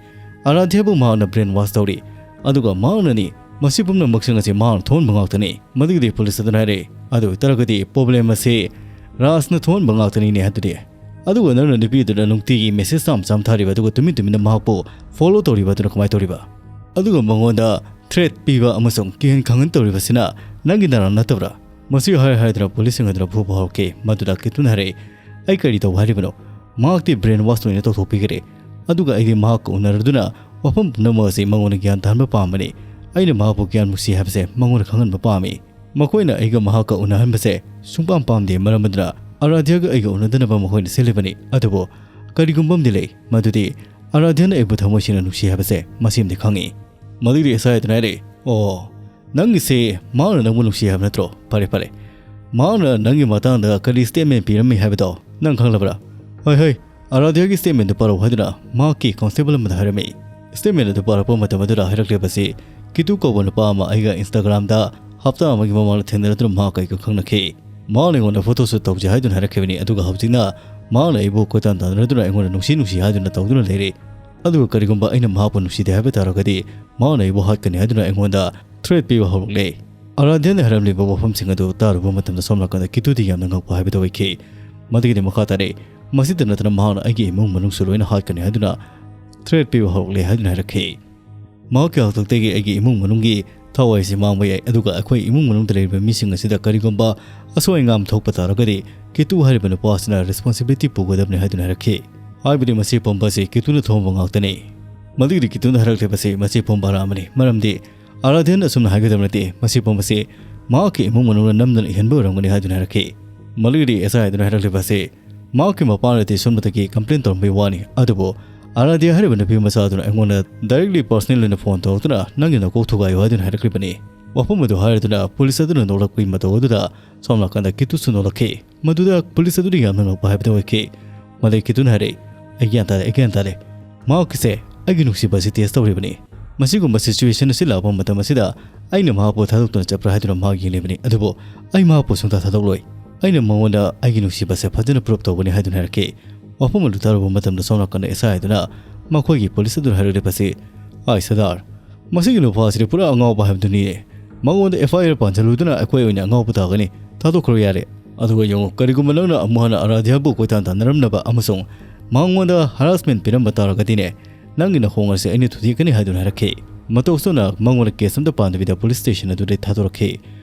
ꯑꯔꯥꯙ꯭ꯌꯕꯨ ꯃꯍꯥꯛꯅ ꯕ꯭ꯔꯦꯟ ꯋꯥꯁ ꯇꯧꯔꯤ, ꯑꯗꯨꯒ ꯃꯍꯥꯛꯅꯅꯤ ꯃꯁꯤ ꯄꯨꯝꯅꯃꯛꯁꯤꯡ ꯑꯁꯤ ꯃꯍꯥꯛꯅ ꯊꯣꯛꯍꯟꯕ ꯉꯥꯛꯇꯅꯤ"꯫ ꯃꯗꯨꯒꯤꯗꯤ ꯄꯨꯂꯤꯁ ꯑꯗꯨꯅ ꯍꯥꯏꯔꯛꯏ, "ꯑꯗꯨ ꯑꯣꯏꯇꯥꯔꯒꯗꯤ ꯄ꯭ꯔꯣꯕ꯭ꯂꯦꯝ ꯑꯁꯤ ꯔꯥꯖꯅ ꯊꯣꯛꯍꯟꯕ ꯉꯥꯛꯇꯅꯤꯅꯦ ꯑꯗꯨꯗꯤ꯫ ꯑꯗꯨꯒ ꯅꯪꯅ ꯅꯨꯄꯤꯗꯨꯗ ꯅꯨꯡꯇꯤꯒꯤ ꯃꯦꯁꯦꯖ ꯆꯥꯝ ꯆꯥꯝ ꯊꯥꯔꯤꯕ, ꯑꯗꯨꯒ ꯇꯨꯃꯤꯟ ꯇꯨꯃꯤꯟꯅ ꯃꯍꯥꯛꯄꯨ ꯐꯣꯂꯣ ꯇꯧꯔꯤꯕ ꯑꯗꯨꯅ ꯀꯃꯥꯏꯅ ꯇꯧꯔꯤꯕ? ꯑꯗꯨꯒ ꯃꯉꯣꯟꯗ ꯊ꯭ꯔꯦꯠ ꯄꯤꯕ ꯑꯃꯁꯨꯡ ꯀꯤꯍꯟ ꯈꯪꯍꯟ ꯇꯧꯔꯤꯕꯁꯤꯅ ꯅꯪꯒꯤ ꯅꯔꯥꯟ ꯅꯠꯇꯕ꯭ꯔꯥ? ꯃꯁꯤ ꯍꯥꯏ ꯍꯥꯏꯗꯨꯅ ꯄꯨꯂꯤꯁꯁꯤꯡ ꯑꯗꯨꯅ ꯐꯨꯕ ꯍꯧꯔꯛꯈꯤ꯫ ꯃꯗꯨꯗ ꯀꯤꯇꯨꯅ ꯍꯥꯏꯔꯛꯏ, "ꯑꯩ ꯀꯔꯤ ꯇꯧꯕ ꯍꯥꯏꯔꯤꯕꯅꯣ? ꯃꯍꯥꯛꯇꯤ ꯕ꯭ꯔꯦꯟ ꯋꯥꯁ ꯂꯣꯏꯅ ꯇꯧꯊꯣꯛꯄꯤꯈꯔꯦ, ꯑꯗꯨꯒ ꯑꯩꯗꯤ ꯃꯍꯥꯛꯀ ꯎꯅꯔꯗꯨꯅ ꯋꯥꯐꯝ ꯄꯨꯝꯅꯃꯛ ꯑꯁꯤ ꯃꯉꯣꯟꯗ ꯒ꯭ꯌꯥꯟ ꯇꯥꯍꯟꯕ ꯄꯥꯝꯕꯅꯤ꯫ ꯑꯩꯅ ꯃꯍꯥꯛꯄꯨ ꯒ꯭ꯌꯥꯟ ꯅꯨꯡꯁꯤ ꯍꯥꯏꯕꯁꯦ ꯃꯉꯣꯟꯗ ꯈꯪꯍꯟꯕ ꯄꯥꯝꯃꯤ꯫ ꯃꯈꯣꯏꯅ ꯑꯩꯒ ꯃꯍꯥꯛꯀ ꯎꯅꯍꯟꯕꯁꯦ ꯁꯨꯡꯄꯥꯝ ꯄꯥꯝꯗꯦ, ꯃꯔꯝ ꯑꯗꯨꯅ ꯑꯔꯥꯙ꯭ꯌꯒ ꯑꯩꯒ ꯎꯅꯗꯅꯕ ꯃꯈꯣꯏꯅ ꯁꯤꯜꯂꯤꯕꯅꯤ꯫ ꯑꯗꯨꯕꯨ ꯀꯔꯤꯒꯨꯝꯕ ꯑꯃꯗꯤ ꯂꯩ, ꯃꯗꯨꯗꯤ ꯑꯔꯥꯙ꯭ꯌꯅ ꯑꯩꯕꯨ ꯊꯃꯣꯏ ꯁꯦꯡꯅ ꯅꯨꯡꯁꯤ ꯍꯥꯏꯕꯁꯦ ꯃꯁꯤꯃꯗꯤ ꯈꯪꯉꯤ꯫" ꯃꯗꯨꯒꯤ ꯑꯦꯁ ꯑꯥꯏ ꯑꯗꯨꯅ ꯍꯥꯏꯔꯛꯏ, "ꯑꯣ, ꯅꯪꯒꯤꯁꯦ ꯃꯍꯥꯛꯅ ꯅꯪꯕꯨ ꯅꯨꯡꯁꯤ ꯍꯥꯏꯕ ꯅꯠꯇ꯭ꯔꯣ? ꯐꯔꯦ, ꯐꯔꯦ꯫ ꯃꯍꯥꯛꯅ ꯅꯪꯒꯤ ꯃꯇꯥꯡꯗ ꯀꯔꯤ ꯁ꯭ꯇꯦꯠꯃꯦꯟ ꯄꯤꯔꯝꯃꯤ ꯍꯥꯏꯕꯗꯣ ꯅꯪ ꯈꯪꯂꯕ꯭ꯔꯥ?" "ꯍꯣꯏ, ꯍꯣꯏ, ꯑꯔꯥꯙ꯭ꯌꯒꯤ ꯁ꯭ꯇꯦꯠꯃꯦꯟꯗꯨ ꯄꯥꯔꯛꯎ" ꯍꯥꯏꯗꯨꯅ ꯃꯍꯥꯛꯀꯤ ꯀꯣꯟꯁꯇꯦꯕꯜ ꯑꯃꯗ ꯍꯥꯏꯔꯝꯃꯤ꯫ ꯁ꯭ꯇꯦꯠꯃꯦꯟ ꯑꯗꯨ ꯄꯥꯔꯛꯄ ꯃꯇꯝ ꯑꯗꯨꯗ ꯍꯥꯏꯔꯛꯂꯤꯕꯁꯤ, "ꯀꯤꯇꯨ ꯀꯧꯕ ꯅꯨꯄꯥ ꯑꯃ ꯑꯩꯒ ꯏꯟꯁꯇꯥꯒ꯭ꯔꯥꯝꯗ ꯍꯞꯇꯥ ꯑꯃꯒꯤ ꯃꯃꯥꯡꯗ ꯊꯦꯡꯅꯔꯗꯨꯅ ꯃꯍꯥꯛꯀ ꯑꯩꯒ ꯈꯪꯅꯈꯤ꯫ ꯃꯍꯥꯛꯅ ꯑꯩꯉꯣꯟꯗ ꯐꯣꯇꯣ ꯁꯨꯠ ꯇꯧꯖꯦ ꯍꯥꯏꯗꯨꯅ ꯍꯥꯏꯔꯛꯈꯤꯕꯅꯤ, ꯑꯗꯨꯒ ꯍꯧꯖꯤꯛꯅ ꯃꯍꯥꯛꯅ ꯑꯩꯕꯨ ꯀꯣꯏꯇꯥꯟ ꯇꯥꯟꯅꯗꯨꯅ ꯑꯩꯉꯣꯟꯗ ꯅꯨꯡꯁꯤ ꯅꯨꯡꯁꯤ ꯍꯥꯏꯗꯨꯅ ꯇꯧꯗꯨꯅ ꯂꯩꯔꯦ꯫ ꯑꯗꯨꯒ ꯀꯔꯤꯒꯨꯝꯕ ꯑꯩꯅ ꯃꯍꯥꯛꯄꯨ ꯅꯨꯡꯁꯤꯗꯦ ꯍꯥꯏꯕ ꯇꯥꯔꯒꯗꯤ ꯃꯍꯥꯛꯅ ꯑꯩꯕꯨ ꯍꯥꯠꯀꯅꯤ ꯍꯥꯏꯗꯨꯅ ꯑꯩꯉꯣꯟꯗ ꯊ꯭ꯔꯦꯠ ꯄꯤꯕ ꯍꯧꯔꯛꯂꯦ꯫" ꯑꯔꯥꯙ꯭ꯌꯅ ꯍꯥꯏꯔꯝꯂꯤꯕ ꯋꯥꯐꯝꯁꯤꯡ ꯑꯗꯨ ꯇꯥꯔꯨꯕ ꯃꯇꯝꯗ ꯁꯣꯝ ꯅꯥꯀꯟꯗ ꯀꯤꯇꯨꯗꯤ ꯌꯥꯝꯅ ꯉꯛꯄ ꯍꯥꯏꯕꯗꯨ ꯑꯣꯏꯈꯤ꯫ ꯃꯗꯨꯒꯤꯗꯤ ꯃꯈꯥ ꯇꯥꯔꯛꯏ, "ꯃꯁꯤꯇ ꯅꯠꯇꯅ ꯃꯍꯥꯛꯅ ꯑꯩꯒꯤ ꯏꯃꯨꯡ ꯃꯅꯨꯡꯁꯨ ꯂꯣꯏꯅ ꯍꯥꯠꯀꯅꯤ ꯍꯥꯏꯗꯨꯅ ꯊ꯭ꯔꯦꯠ ꯄꯤꯕ ꯍꯧꯔꯛꯂꯦ" ꯍꯥꯏꯗꯨꯅ ꯍꯥꯏꯔꯛꯈꯤ꯫ "ꯃꯍꯥꯛꯀꯤ ꯍꯥꯛꯇꯛꯇꯒꯤ ꯑꯩꯒꯤ ꯏꯃꯨꯡ ꯃꯅꯨꯡꯒꯤ ꯊꯋꯥꯏꯁꯤ ꯃꯥꯡꯕ ꯌꯥꯏ, ꯑꯗꯨꯒ ꯑꯩꯈꯣꯏ ꯏꯃꯨꯡ ꯃꯅꯨꯡꯗ ꯂꯩꯔꯤꯕ ꯃꯤꯁꯤꯡ ꯑꯁꯤꯗ ꯀꯔꯤꯒꯨꯝꯕ ꯑꯁꯣꯏ ꯑꯉꯥꯝ ꯊꯣꯛꯄ ꯇꯥꯔꯒꯗꯤ ꯀꯤꯇꯨ ꯍꯥꯏꯔꯤꯕ ꯅꯨꯄꯥ ꯑꯁꯤꯅ ꯔꯦꯁꯄꯣꯟꯁꯤꯕꯤꯂꯤꯇꯤ ꯄꯨꯒꯗꯕꯅꯤ" ꯍꯥꯏꯗꯨꯅ ꯍꯥꯏꯔꯛꯈꯤ꯫ ꯍꯥꯏꯕꯗꯤ ꯃꯁꯤ ꯄꯨꯝꯕ ꯑꯁꯤ ꯀꯤꯇꯨꯅ ꯊꯣꯡꯕ ꯉꯥꯛꯇꯅꯤ꯫ ꯃꯗꯨꯒꯤꯗꯤ ꯀꯤꯇꯨꯅ ꯍꯥꯏꯔꯛꯂꯤꯕꯁꯤ ꯃꯁꯤ ꯄꯨꯝꯕ ꯑꯔꯥꯟꯕꯅꯤ, ꯃꯔꯝꯗꯤ ꯑꯔꯥꯙ꯭ꯌꯅ ꯑꯁꯨꯝꯅ ꯍꯥꯏꯒꯗꯕ ꯅꯠꯇꯦ, ꯃꯁꯤ ꯄꯨꯝꯕꯁꯤ ꯃꯍꯥꯛꯀꯤ ꯏꯃꯨꯡ ꯃꯅꯨꯡꯅ ꯅꯝꯗꯅ ꯏꯍꯟꯕ ꯑꯣꯏꯔꯝꯒꯅꯤ ꯍꯥꯏꯗꯨꯅ ꯍꯥꯏꯔꯛꯈꯤ꯫ ꯃꯗꯨꯒꯤꯗꯤ ꯑꯦꯁ ꯑꯥꯏ ꯑꯗꯨꯅ ꯍꯥꯏꯔꯛꯂꯤꯕ ꯑꯁꯤ ꯃꯍꯥꯛꯀꯤ ꯃꯄꯥꯅꯗꯤ ꯁꯣꯝꯗꯒꯤ ꯀꯝꯄ꯭ꯂꯦꯟ ꯇꯧꯔꯝꯕꯒꯤ ꯋꯥꯅꯤ, ꯑꯗꯨꯕꯨ ꯑꯔꯥꯙ꯭ꯌ ꯍꯥꯏꯔꯤꯕ ꯅꯨꯄꯤ ꯃꯆꯥ ꯑꯗꯨꯅ ꯑꯩꯉꯣꯟꯗ ꯗꯥꯏꯔꯦꯛꯂꯤ ꯄꯔꯁꯅꯦꯜ ꯑꯣꯏꯅ ꯐꯣꯟ ꯇꯧꯔꯛꯇꯨꯅ ꯅꯪꯒꯤ ꯅꯀꯣꯛ ꯊꯨꯒꯥꯏꯌꯨ ꯍꯥꯏꯗꯨꯅ ꯍꯥꯏꯔꯛꯂꯤꯕꯅꯤ꯫ ꯋꯥꯐꯝ ꯑꯗꯨ ꯍꯥꯏꯔꯗꯨꯅ ꯄꯨꯂꯤꯁ ꯑꯗꯨꯅ ꯅꯣꯛꯂꯛꯄꯒꯤ ꯃꯇꯧ ꯑꯗꯨꯗ ꯁꯣꯝ ꯅꯥꯀꯟꯗ ꯀꯤꯇꯨꯁꯨ ꯅꯣꯛꯂꯛꯈꯤ꯫ ꯃꯗꯨꯗ ꯄꯨꯂꯤꯁ ꯑꯗꯨꯅ ꯌꯥꯝꯅ ꯅꯣꯛꯄ ꯍꯥꯏꯕꯗꯨ ꯑꯣꯏꯈꯤ꯫ ꯃꯗꯩ ꯀꯤꯇꯨꯅ ꯍꯥꯏꯔꯛꯏ, "ꯑꯩ ꯒ꯭ꯌꯥꯟ ꯇꯥꯔꯦ, ꯑꯩ ꯒ꯭ꯌꯥꯟ ꯇꯥꯔꯦ꯫ ꯃꯍꯥꯛꯀꯤꯁꯦ ꯑꯩꯒꯤ ꯅꯨꯡꯁꯤꯕ ꯑꯁꯤ ꯇꯦꯁ ꯇꯧꯔꯤꯕꯅꯤ꯫ ꯃꯁꯤꯒꯨꯝꯕ ꯁꯤꯆꯨꯋꯦꯁꯟ ꯑꯁꯤ ꯂꯥꯛꯄ ꯃꯇꯝ ꯑꯁꯤꯗ ꯑꯩꯅ ꯃꯍꯥꯛꯄꯨ ꯊꯥꯗꯣꯛꯇꯨꯅ ꯆꯠꯄ꯭ꯔꯥ ꯍꯥꯏꯗꯨꯅ ꯃꯍꯥꯛ ꯌꯦꯡꯂꯤꯕꯅꯤ, ꯑꯗꯨꯕꯨ ꯑꯩ ꯃꯍꯥꯛꯄꯨ ꯁꯨꯡꯊꯥ ꯊꯥꯗꯣꯛꯂꯣꯏ꯫ ꯑꯩꯅ ꯃꯉꯣꯟꯗ ꯑꯩꯒꯤ ꯅꯨꯡꯁꯤꯕꯁꯦ ꯐꯖꯅ ꯄ꯭ꯔꯨꯞ ꯇꯧꯒꯅꯤ" ꯍꯥꯏꯗꯨꯅ ꯍꯥꯏꯔꯛꯈꯤ꯫ ꯋꯥꯐꯝ ꯑꯗꯨ ꯇꯥꯔꯨꯕ ꯃꯇꯝꯗ ꯁꯣꯝ ꯅꯥꯀꯟꯗ ꯑꯦꯁ ꯑꯥꯏ ꯑꯗꯨꯅ ꯃꯈꯣꯏꯒꯤ ꯄꯨꯂꯤꯁ ꯑꯗꯨꯅ ꯍꯥꯏꯔꯛꯂꯤꯕꯁꯤ, "ꯑꯥꯏ ꯁꯔꯗꯥꯔ, ꯃꯁꯤꯒꯤ ꯅꯨꯄꯥ ꯑꯁꯤꯗꯤ ꯄꯨꯔꯥ ꯑꯉꯥꯎꯕ ꯍꯥꯏꯕꯗꯨꯅꯤ꯫ ꯃꯉꯣꯟꯗ ꯑꯦꯐ ꯑꯥꯏ ꯑꯥꯔ ꯄꯥꯟꯁꯤꯜꯂꯨꯗꯨꯅ ꯑꯩꯈꯣꯏ ꯑꯣꯏꯅ ꯑꯉꯥꯎꯕ ꯇꯥꯒꯅꯤ꯫ ꯊꯥꯗꯣꯛꯈ꯭ꯔꯣ ꯌꯥꯔꯦ꯫ ꯑꯗꯨꯒ ꯌꯦꯡꯉꯨ, ꯀꯔꯤꯒꯨꯝꯕ ꯅꯪꯅ ꯑꯃꯨꯛ ꯍꯟꯅ ꯑꯔꯥꯙ꯭ꯌꯥꯕꯨ ꯀꯣꯏꯇꯥꯟ ꯇꯥꯟꯅꯔꯝꯅꯕ ꯑꯃꯁꯨꯡ ꯃꯉꯣꯟꯗ ꯍꯔꯥꯁꯃꯦꯟ ꯄꯤꯔꯝꯕ ꯇꯥꯔꯒꯗꯤꯅꯦ, ꯅꯪꯒꯤ ꯅꯈꯣꯡ ꯑꯁꯤ ꯑꯩꯅ ꯊꯨꯗꯦꯛꯀꯅꯤ ꯍꯥꯏꯗꯨꯅ ꯍꯥꯏꯔꯛꯈꯤ꯫ ꯃꯇꯧ ꯑꯁꯨꯝꯅ ꯃꯉꯣꯟꯗ ꯀꯦꯁ ꯑꯃꯠꯇ ꯄꯥꯟꯗꯕꯤꯗ ꯄꯨꯂꯤꯁ ꯁ꯭ꯇꯦꯁꯟ ꯑꯗꯨꯗ ꯊꯥꯗꯣꯔꯛꯈꯤ꯫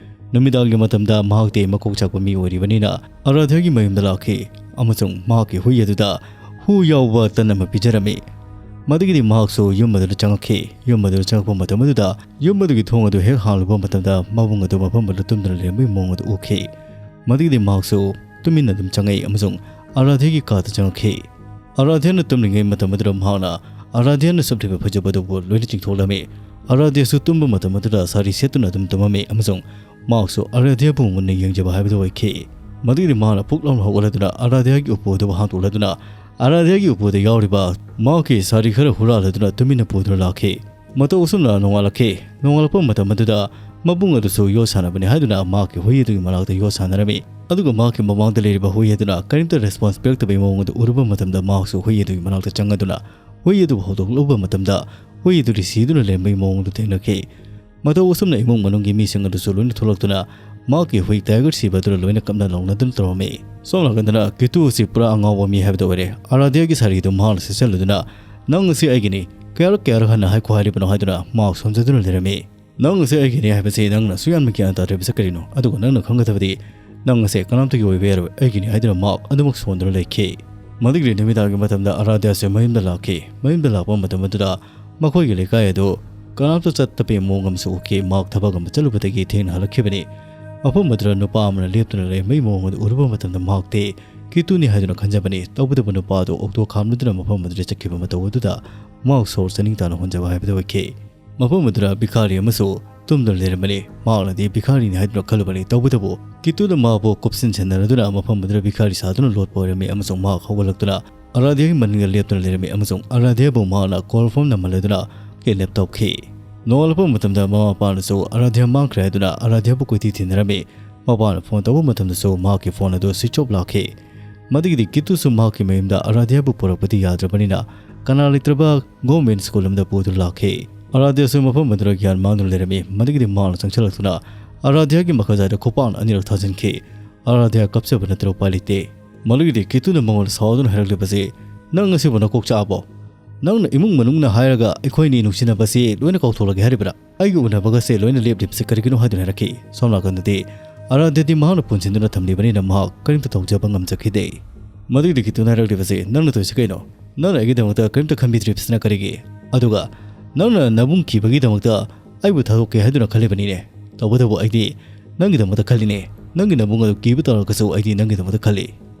ꯅꯨꯃꯤꯗꯥꯡꯒꯤ ꯃꯇꯝꯗ ꯃꯍꯥꯛꯇꯤ ꯃꯀꯣꯛ ꯆꯥꯛꯄ ꯃꯤ ꯑꯣꯏꯔꯤꯕꯅꯤꯅ ꯑꯔꯥꯙ꯭ꯌꯥꯒꯤ ꯃꯌꯨꯝꯗ ꯂꯥꯛꯈꯤ ꯑꯃꯁꯨꯡ ꯃꯍꯥꯛꯀꯤ ꯍꯨꯏ ꯑꯗꯨꯗ ꯍꯨ ꯌꯥꯎꯕ ꯇꯟ ꯑꯃ ꯄꯤꯖꯔꯝꯃꯤ꯫ ꯃꯗꯨꯒꯤꯗꯤ ꯃꯍꯥꯛꯁꯨ ꯌꯨꯝ ꯑꯗꯨꯗ ꯆꯪꯉꯛꯈꯤ꯫ ꯌꯨꯝ ꯑꯗꯨꯗ ꯆꯪꯉꯛꯄ ꯃꯇꯝ ꯑꯗꯨꯗ ꯌꯨꯝ ꯑꯗꯨꯒꯤ ꯊꯣꯡ ꯑꯗꯨ ꯍꯦꯛ ꯍꯥꯡꯂꯨꯕ ꯃꯇꯝꯗ ꯃꯕꯨꯡ ꯑꯗꯨ ꯃꯐꯝ ꯑꯗꯨꯗ ꯇꯨꯝꯗꯨꯅ ꯂꯩꯔꯝꯕꯒꯤ ꯃꯑꯣꯡ ꯑꯗꯨ ꯎꯈꯤ꯫ ꯃꯗꯨꯒꯤꯗꯤ ꯃꯍꯥꯛꯁꯨ ꯇꯨꯃꯤꯟꯅ ꯑꯗꯨꯝ ꯆꯪꯉꯛꯏ ꯑꯃꯁꯨꯡ ꯑꯔꯥꯙ꯭ꯌꯥꯒꯤ ꯀꯥꯗ ꯆꯪꯉꯛꯈꯤ꯫ ꯑꯔꯥꯙ꯭ꯌꯥꯅ ꯇꯨꯝꯂꯤꯉꯩ ꯃꯇꯝ ꯑꯗꯨꯗ ꯃꯍꯥꯛꯅ ꯑꯔꯥꯙ꯭ꯌꯥꯅ ꯁꯨꯞꯂꯤꯕ ꯐꯖꯕ ꯑꯗꯨꯕꯨ ꯂꯣꯏꯅ ꯆꯤꯡꯊꯣꯛꯂꯝꯃꯤ꯫ ꯑꯔꯥꯙ꯭ꯌꯥꯁꯨ ꯇꯨꯝꯕ ꯃꯇꯝ ꯑꯗꯨꯗ ꯁꯥꯔꯤ ꯁꯦꯠꯇꯨꯅ ꯑꯗꯨꯝ ꯇꯨꯝꯃꯝꯃꯤ ꯑꯃꯁꯨꯡ ꯃꯍꯥꯛꯁꯨ ꯑꯔꯥꯙ꯭ꯌꯥꯕꯨ ꯃꯨꯟꯅ ꯌꯦꯡꯖꯕ ꯍꯥꯏꯕꯗꯨ ꯑꯣꯏꯈꯤ꯫ ꯃꯗꯨꯒꯤꯗꯤ ꯃꯍꯥꯛꯅ ꯐꯨꯛ ꯂꯥꯎꯅ ꯍꯧꯒꯠꯂꯗꯨꯅ ꯑꯔꯥꯙ꯭ꯌꯥꯒꯤ ꯎꯄꯨ ꯑꯗꯨꯕꯨ ꯍꯥꯡꯗꯣꯛꯂꯗꯨꯅ ꯑꯔꯥꯙ꯭ꯌꯥꯒꯤ ꯎꯄꯨꯗ ꯌꯥꯎꯔꯤꯕ ꯃꯍꯥꯛꯀꯤ ꯁꯥꯔꯤ ꯈꯔ ꯍꯨꯔꯥꯜꯂꯗꯨꯅ ꯇꯨꯃꯤꯟꯅ ꯄꯨꯗꯨꯅ ꯂꯥꯛꯈꯤ꯫ ꯃꯇꯧ ꯑꯁꯨꯝꯅ ꯅꯣꯡꯉꯥꯜꯂꯛꯈꯤ꯫ ꯅꯣꯡꯉꯥꯜꯂꯛꯄ ꯃꯇꯝ ꯑꯗꯨꯗ ꯃꯕꯨꯡ ꯑꯗꯨꯁꯨ ꯌꯣꯠ ꯁꯥꯟꯅꯕꯅꯤ ꯍꯥꯏꯗꯨꯅ ꯃꯍꯥꯛꯀꯤ ꯍꯨꯏ ꯑꯗꯨꯒꯤ ꯃꯅꯥꯛꯇ ꯌꯣꯠ ꯁꯥꯟꯅꯔꯝꯃꯤ꯫ ꯑꯗꯨꯒ ꯃꯍꯥꯛꯀꯤ ꯃꯃꯥꯡꯗ ꯂꯩꯔꯤꯕ ꯍꯨꯏ ꯑꯗꯨꯅ ꯀꯔꯤꯝꯇ ꯔꯦꯁꯄꯣꯟꯁ ꯄꯤꯔꯛꯇꯕꯒꯤ ꯃꯑꯣꯡ ꯑꯗꯨ ꯎꯔꯨꯕ ꯃꯇꯝꯗ ꯃꯍꯥꯛꯁꯨ ꯍꯨꯏ ꯑꯗꯨꯒꯤ ꯃꯅꯥꯛꯇ ꯆꯪꯉꯗꯨꯅ ꯍꯨꯏ ꯑꯗꯨꯕꯨ ꯍꯧꯗꯣꯛꯂꯨꯕ ꯃꯇꯝꯗ ꯍꯨꯏ ꯑꯗꯨꯗꯤ ꯁꯤꯗꯨꯅ ꯂꯩꯔꯝꯕꯒꯤ ꯃꯑꯣꯡ ꯑꯗꯨ ꯊꯦꯡꯅꯈꯤ꯫ ꯃꯇꯧ ꯑꯁꯨꯝꯅ ꯏꯃꯨꯡ ꯃꯅꯨꯡꯒꯤ ꯃꯤꯁꯤꯡ ꯑꯗꯨꯁꯨ ꯂꯣꯏꯅ ꯊꯣꯛꯂꯛꯇꯨꯅ ꯃꯍꯥꯛꯀꯤ ꯍꯨꯏ ꯇꯥꯏꯒꯔ ꯁꯤꯕ ꯑꯗꯨꯗ ꯂꯣꯏꯅ ꯀꯞꯅ ꯂꯥꯎꯅꯗꯨꯅ ꯇꯧꯔꯝꯃꯤ꯫ ꯁꯣꯝ ꯅꯥꯀꯟꯗꯅ ꯀꯤꯇꯨ ꯑꯁꯤ ꯄꯨꯔꯥ ꯑꯉꯥꯎꯕ ꯃꯤ ꯍꯥꯏꯕꯗꯨ ꯑꯣꯏꯔꯦ꯫ ꯑꯔꯥꯙ꯭ꯌꯥꯒꯤ ꯁꯥꯔꯤꯗꯨ ꯃꯍꯥꯛꯅ ꯁꯦꯠꯆꯜꯂꯗꯨꯅ, "ꯅꯪ ꯑꯁꯤ ꯑꯩꯒꯤꯅꯤ, ꯀꯌꯥꯔꯛ ꯀꯌꯥꯔꯛ ꯍꯟꯅ ꯍꯥꯏꯈꯣ ꯍꯥꯏꯔꯤꯕꯅꯣ?" ꯍꯥꯏꯗꯨꯅ ꯃꯍꯥꯛ ꯁꯣꯟꯖꯗꯨꯅ ꯂꯩꯔꯝꯃꯤ꯫ "ꯅꯪ ꯑꯁꯤ ꯑꯩꯒꯤꯅꯤ ꯍꯥꯏꯕꯁꯤ ꯅꯪꯅ ꯑꯁꯨꯛ ꯌꯥꯝꯅ ꯒ꯭ꯌꯥꯟ ꯇꯥꯗ꯭ꯔꯤꯕꯁꯤ ꯀꯔꯤꯅꯣ? ꯑꯗꯨꯒ ꯅꯪꯅ ꯈꯪꯒꯗꯕꯗꯤ ꯅꯪ ꯑꯁꯤ ꯀꯅꯥꯝꯇꯒꯤ ꯑꯣꯏꯕ ꯌꯥꯔꯣꯏ, ꯑꯩꯒꯤꯅꯤ" ꯍꯥꯏꯗꯨꯅ ꯃꯍꯥꯛ ꯑꯗꯨꯃꯛ ꯁꯣꯟꯗꯨꯅ ꯂꯩꯈꯤ꯫ ꯃꯗꯨꯒꯤ ꯅꯨꯃꯤꯗꯥꯡꯒꯤ ꯃꯇꯝꯗ ꯑꯔꯥꯙ꯭ꯌꯥꯁꯦ ꯃꯌꯨꯝꯗ ꯂꯥꯛꯈꯤ꯫ ꯃꯌꯨꯝꯗ ꯂꯥꯛꯄ ꯃꯇꯝ ꯑꯗꯨꯗ ꯃꯈꯣꯏꯒꯤ ꯂꯩꯀꯥꯏ ꯑꯗꯨ ꯀꯅꯥꯝꯇ ꯆꯠꯇꯕꯒꯤ ꯃꯑꯣꯡ ꯑꯃꯁꯨ ꯎꯈꯤ꯫ ꯃꯍꯥꯛ ꯊꯕꯛ ꯑꯃ ꯆꯠꯂꯨꯕꯗꯒꯤ ꯊꯦꯡꯅ ꯍꯜꯂꯛꯈꯤꯕꯅꯤ꯫ ꯃꯐꯝ ꯑꯗꯨꯗ ꯅꯨꯄꯥ ꯑꯃꯅ ꯂꯦꯞꯇꯨꯅ ꯂꯩꯔꯝꯕꯒꯤ ꯃꯑꯣꯡ ꯑꯗꯨ ꯎꯔꯨꯕ ꯃꯇꯝꯗ ꯃꯍꯥꯛꯇꯤ ꯀꯤꯇꯨꯅꯤ ꯍꯥꯏꯗꯨꯅ ꯈꯟꯖꯕꯅꯤ꯫ ꯇꯧꯕꯇꯕꯨ ꯅꯨꯄꯥ ꯑꯗꯨ ꯑꯣꯛꯇꯣ ꯈꯥꯝꯂꯗꯨꯅ ꯃꯐꯝ ꯑꯗꯨꯗ ꯆꯠꯈꯤꯕ ꯃꯇꯧ ꯑꯗꯨꯗ ꯃꯍꯥꯛ ꯁꯣꯔ ꯆꯅꯤꯡ ꯇꯥꯅ ꯍꯣꯟꯖꯕ ꯍꯥꯏꯕꯗꯨ ꯑꯣꯏꯈꯤ꯫ ꯃꯐꯝ ꯑꯗꯨꯗ ꯚꯤꯈꯥꯔꯤ ꯑꯃꯁꯨ ꯇꯨꯝꯗꯨꯅ ꯂꯩꯔꯝꯕꯅꯤ꯫ ꯃꯍꯥꯛꯅꯗꯤ ꯚꯤꯈꯥꯔꯤꯅꯤ ꯍꯥꯏꯗꯨꯅ ꯈꯜꯂꯨꯕꯅꯤ꯫ ꯇꯧꯕꯇꯕꯨ ꯀꯤꯇꯨꯅ ꯃꯍꯥꯛꯄꯨ ꯀꯨꯞꯁꯤꯟꯁꯤꯟꯅꯔꯗꯨꯅ ꯃꯐꯝ ꯑꯗꯨꯗ ꯚꯤꯈꯥꯔꯤ ꯁꯥꯗꯨꯅ ꯂꯣꯠꯄ ꯑꯣꯏꯔꯝꯃꯤ ꯑꯃꯁꯨꯡ ꯃꯍꯥꯛ ꯍꯧꯒꯠꯂꯛꯇꯨꯅ ꯑꯔꯥꯙ꯭ꯌꯥꯒꯤ ꯃꯅꯤꯡꯗ ꯂꯦꯞꯇꯨꯅ ꯂꯩꯔꯝꯃꯤ ꯑꯃꯁꯨꯡ ꯑꯔꯥꯙ꯭ꯌꯥꯕꯨ ꯃꯍꯥꯛꯅ ꯀꯣꯜꯐꯝ ꯅꯝꯍꯜꯂꯗꯨꯅ ꯀꯤꯗꯅꯦꯞ ꯇꯧꯈꯤ꯫ ꯅꯣꯡꯉꯥꯜꯂꯛꯄ ꯃꯇꯝꯗ ꯃꯃꯥ ꯃꯄꯥꯅꯁꯨ ꯑꯔꯥꯙ꯭ꯌꯥ ꯃꯥꯡꯈ꯭ꯔꯦ ꯍꯥꯏꯗꯨꯅ ꯑꯔꯥꯙ꯭ꯌꯥꯕꯨ ꯀꯣꯏꯊꯤ ꯊꯤꯅꯔꯝꯃꯤ꯫ ꯃꯄꯥꯅ ꯐꯣꯟ ꯇꯧꯕ ꯃꯇꯝꯗꯁꯨ ꯃꯍꯥꯛꯀꯤ ꯐꯣꯟ ꯑꯗꯨ ꯁ꯭ꯋꯤꯆ ꯑꯣꯐ ꯂꯥꯛꯈꯤ꯫ ꯃꯗꯨꯒꯤꯗꯤ ꯀꯤꯇꯨꯁꯨ ꯃꯍꯥꯛꯀꯤ ꯃꯌꯨꯝꯗ ꯑꯔꯥꯙ꯭ꯌꯥꯕꯨ ꯄꯨꯔꯛꯄꯗꯤ ꯌꯥꯗ꯭ꯔꯕꯅꯤꯅ ꯀꯅꯥ ꯂꯩꯇ꯭ꯔꯕ ꯒꯣꯔꯃꯦꯟ ꯁ꯭ꯀꯨꯜ ꯑꯃꯗ ꯄꯨꯗꯨꯅ ꯂꯥꯛꯈꯤ꯫ ꯑꯔꯥꯙ꯭ꯌꯥꯁꯨ ꯃꯐꯝ ꯑꯗꯨꯗ ꯒ꯭ꯌꯥꯟ ꯃꯥꯡꯗꯨꯅ ꯂꯩꯔꯝꯃꯤ꯫ ꯃꯗꯨꯒꯤꯗꯤ ꯃꯍꯥꯛꯅ ꯆꯪꯁꯤꯜꯂꯛꯇꯨꯅ ꯑꯔꯥꯙ꯭ꯌꯥꯒꯤ ꯃꯈꯥꯖꯥꯏꯗ ꯈꯨꯄꯥꯛꯅ ꯑꯅꯤꯔꯛ ꯊꯥꯖꯤꯟꯈꯤ꯫ ꯑꯔꯥꯙ꯭ꯌꯥ ꯀꯞꯆꯕ ꯅꯠꯇꯅ ꯎꯄꯥꯏ ꯂꯩꯇꯦ꯫ ꯃꯗꯨꯒꯤꯗꯤ ꯀꯤꯇꯨꯅ ꯃꯉꯣꯟꯗ ꯁꯥꯎꯗꯨꯅ ꯍꯥꯏꯔꯛꯂꯤꯕꯁꯤ, "ꯅꯪ ꯑꯁꯤꯕꯨ ꯅꯀꯣꯛ ꯆꯥꯛꯑꯕꯣ? ꯅꯪꯅ ꯏꯃꯨꯡ ꯃꯅꯨꯡꯅ ꯍꯥꯏꯔꯒ ꯑꯩꯈꯣꯏ ꯑꯅꯤ ꯅꯨꯡꯁꯤꯅꯕꯁꯤ ꯂꯣꯏꯅ ꯀꯥꯎꯊꯣꯛꯂꯒꯦ ꯍꯥꯏꯔꯤꯕ꯭ꯔꯥ? ꯑꯩꯒ ꯎꯅꯕꯒꯁꯦ ꯂꯣꯏꯅ ꯂꯦꯞꯂꯤꯕꯁꯦ ꯀꯔꯤꯒꯤꯅꯣ?" ꯍꯥꯏꯗꯨꯅ ꯍꯥꯏꯔꯛꯈꯤ꯫ ꯁꯣꯝ ꯅꯥꯀꯟꯗꯗꯤ ꯑꯔꯥꯙ꯭ꯌꯥꯗꯤ ꯃꯍꯥꯛꯅ ꯄꯨꯟꯁꯤꯟꯗꯨꯅ ꯊꯝꯂꯤꯕꯅꯤꯅ ꯃꯍꯥꯛ ꯀꯔꯤꯝꯇ ꯇꯧꯖꯕ ꯉꯝꯖꯈꯤꯗꯦ꯫ ꯃꯗꯨꯒꯤꯗꯤ ꯀꯤꯇꯨꯅ ꯍꯥꯏꯔꯛꯂꯤꯕꯁꯤ, "ꯅꯪꯅ ꯇꯧꯔꯤꯁꯤ ꯀꯩꯅꯣ? ꯅꯪꯅ ꯑꯩꯒꯤꯗꯃꯛꯇ ꯀꯔꯤꯝꯇ ꯈꯟꯕꯤꯗ꯭ꯔꯤꯕꯁꯤꯅ ꯀꯔꯤꯒꯤ? ꯑꯗꯨꯒ ꯅꯪꯅ ꯅꯕꯨꯡ ꯀꯤꯕꯒꯤꯗꯃꯛꯇ ꯑꯩꯕꯨ ꯊꯥꯗꯣꯛꯀꯦ ꯍꯥꯏꯗꯨꯅ ꯈꯜꯂꯤꯕꯅꯤꯅꯦ꯫ ꯇꯧꯕꯇꯕꯨ ꯑꯩꯗꯤ ꯅꯪꯒꯤꯗꯃꯛꯇ ꯈꯜꯂꯤꯅꯦ꯫ ꯅꯪꯒꯤ ꯅꯕꯨꯡ ꯑꯗꯨ ꯀꯤꯕ ꯇꯧꯔꯒꯁꯨ ꯑꯩꯗꯤ ꯅꯪꯒꯤꯗꯃꯛꯇ ꯈꯜꯂꯤ꯫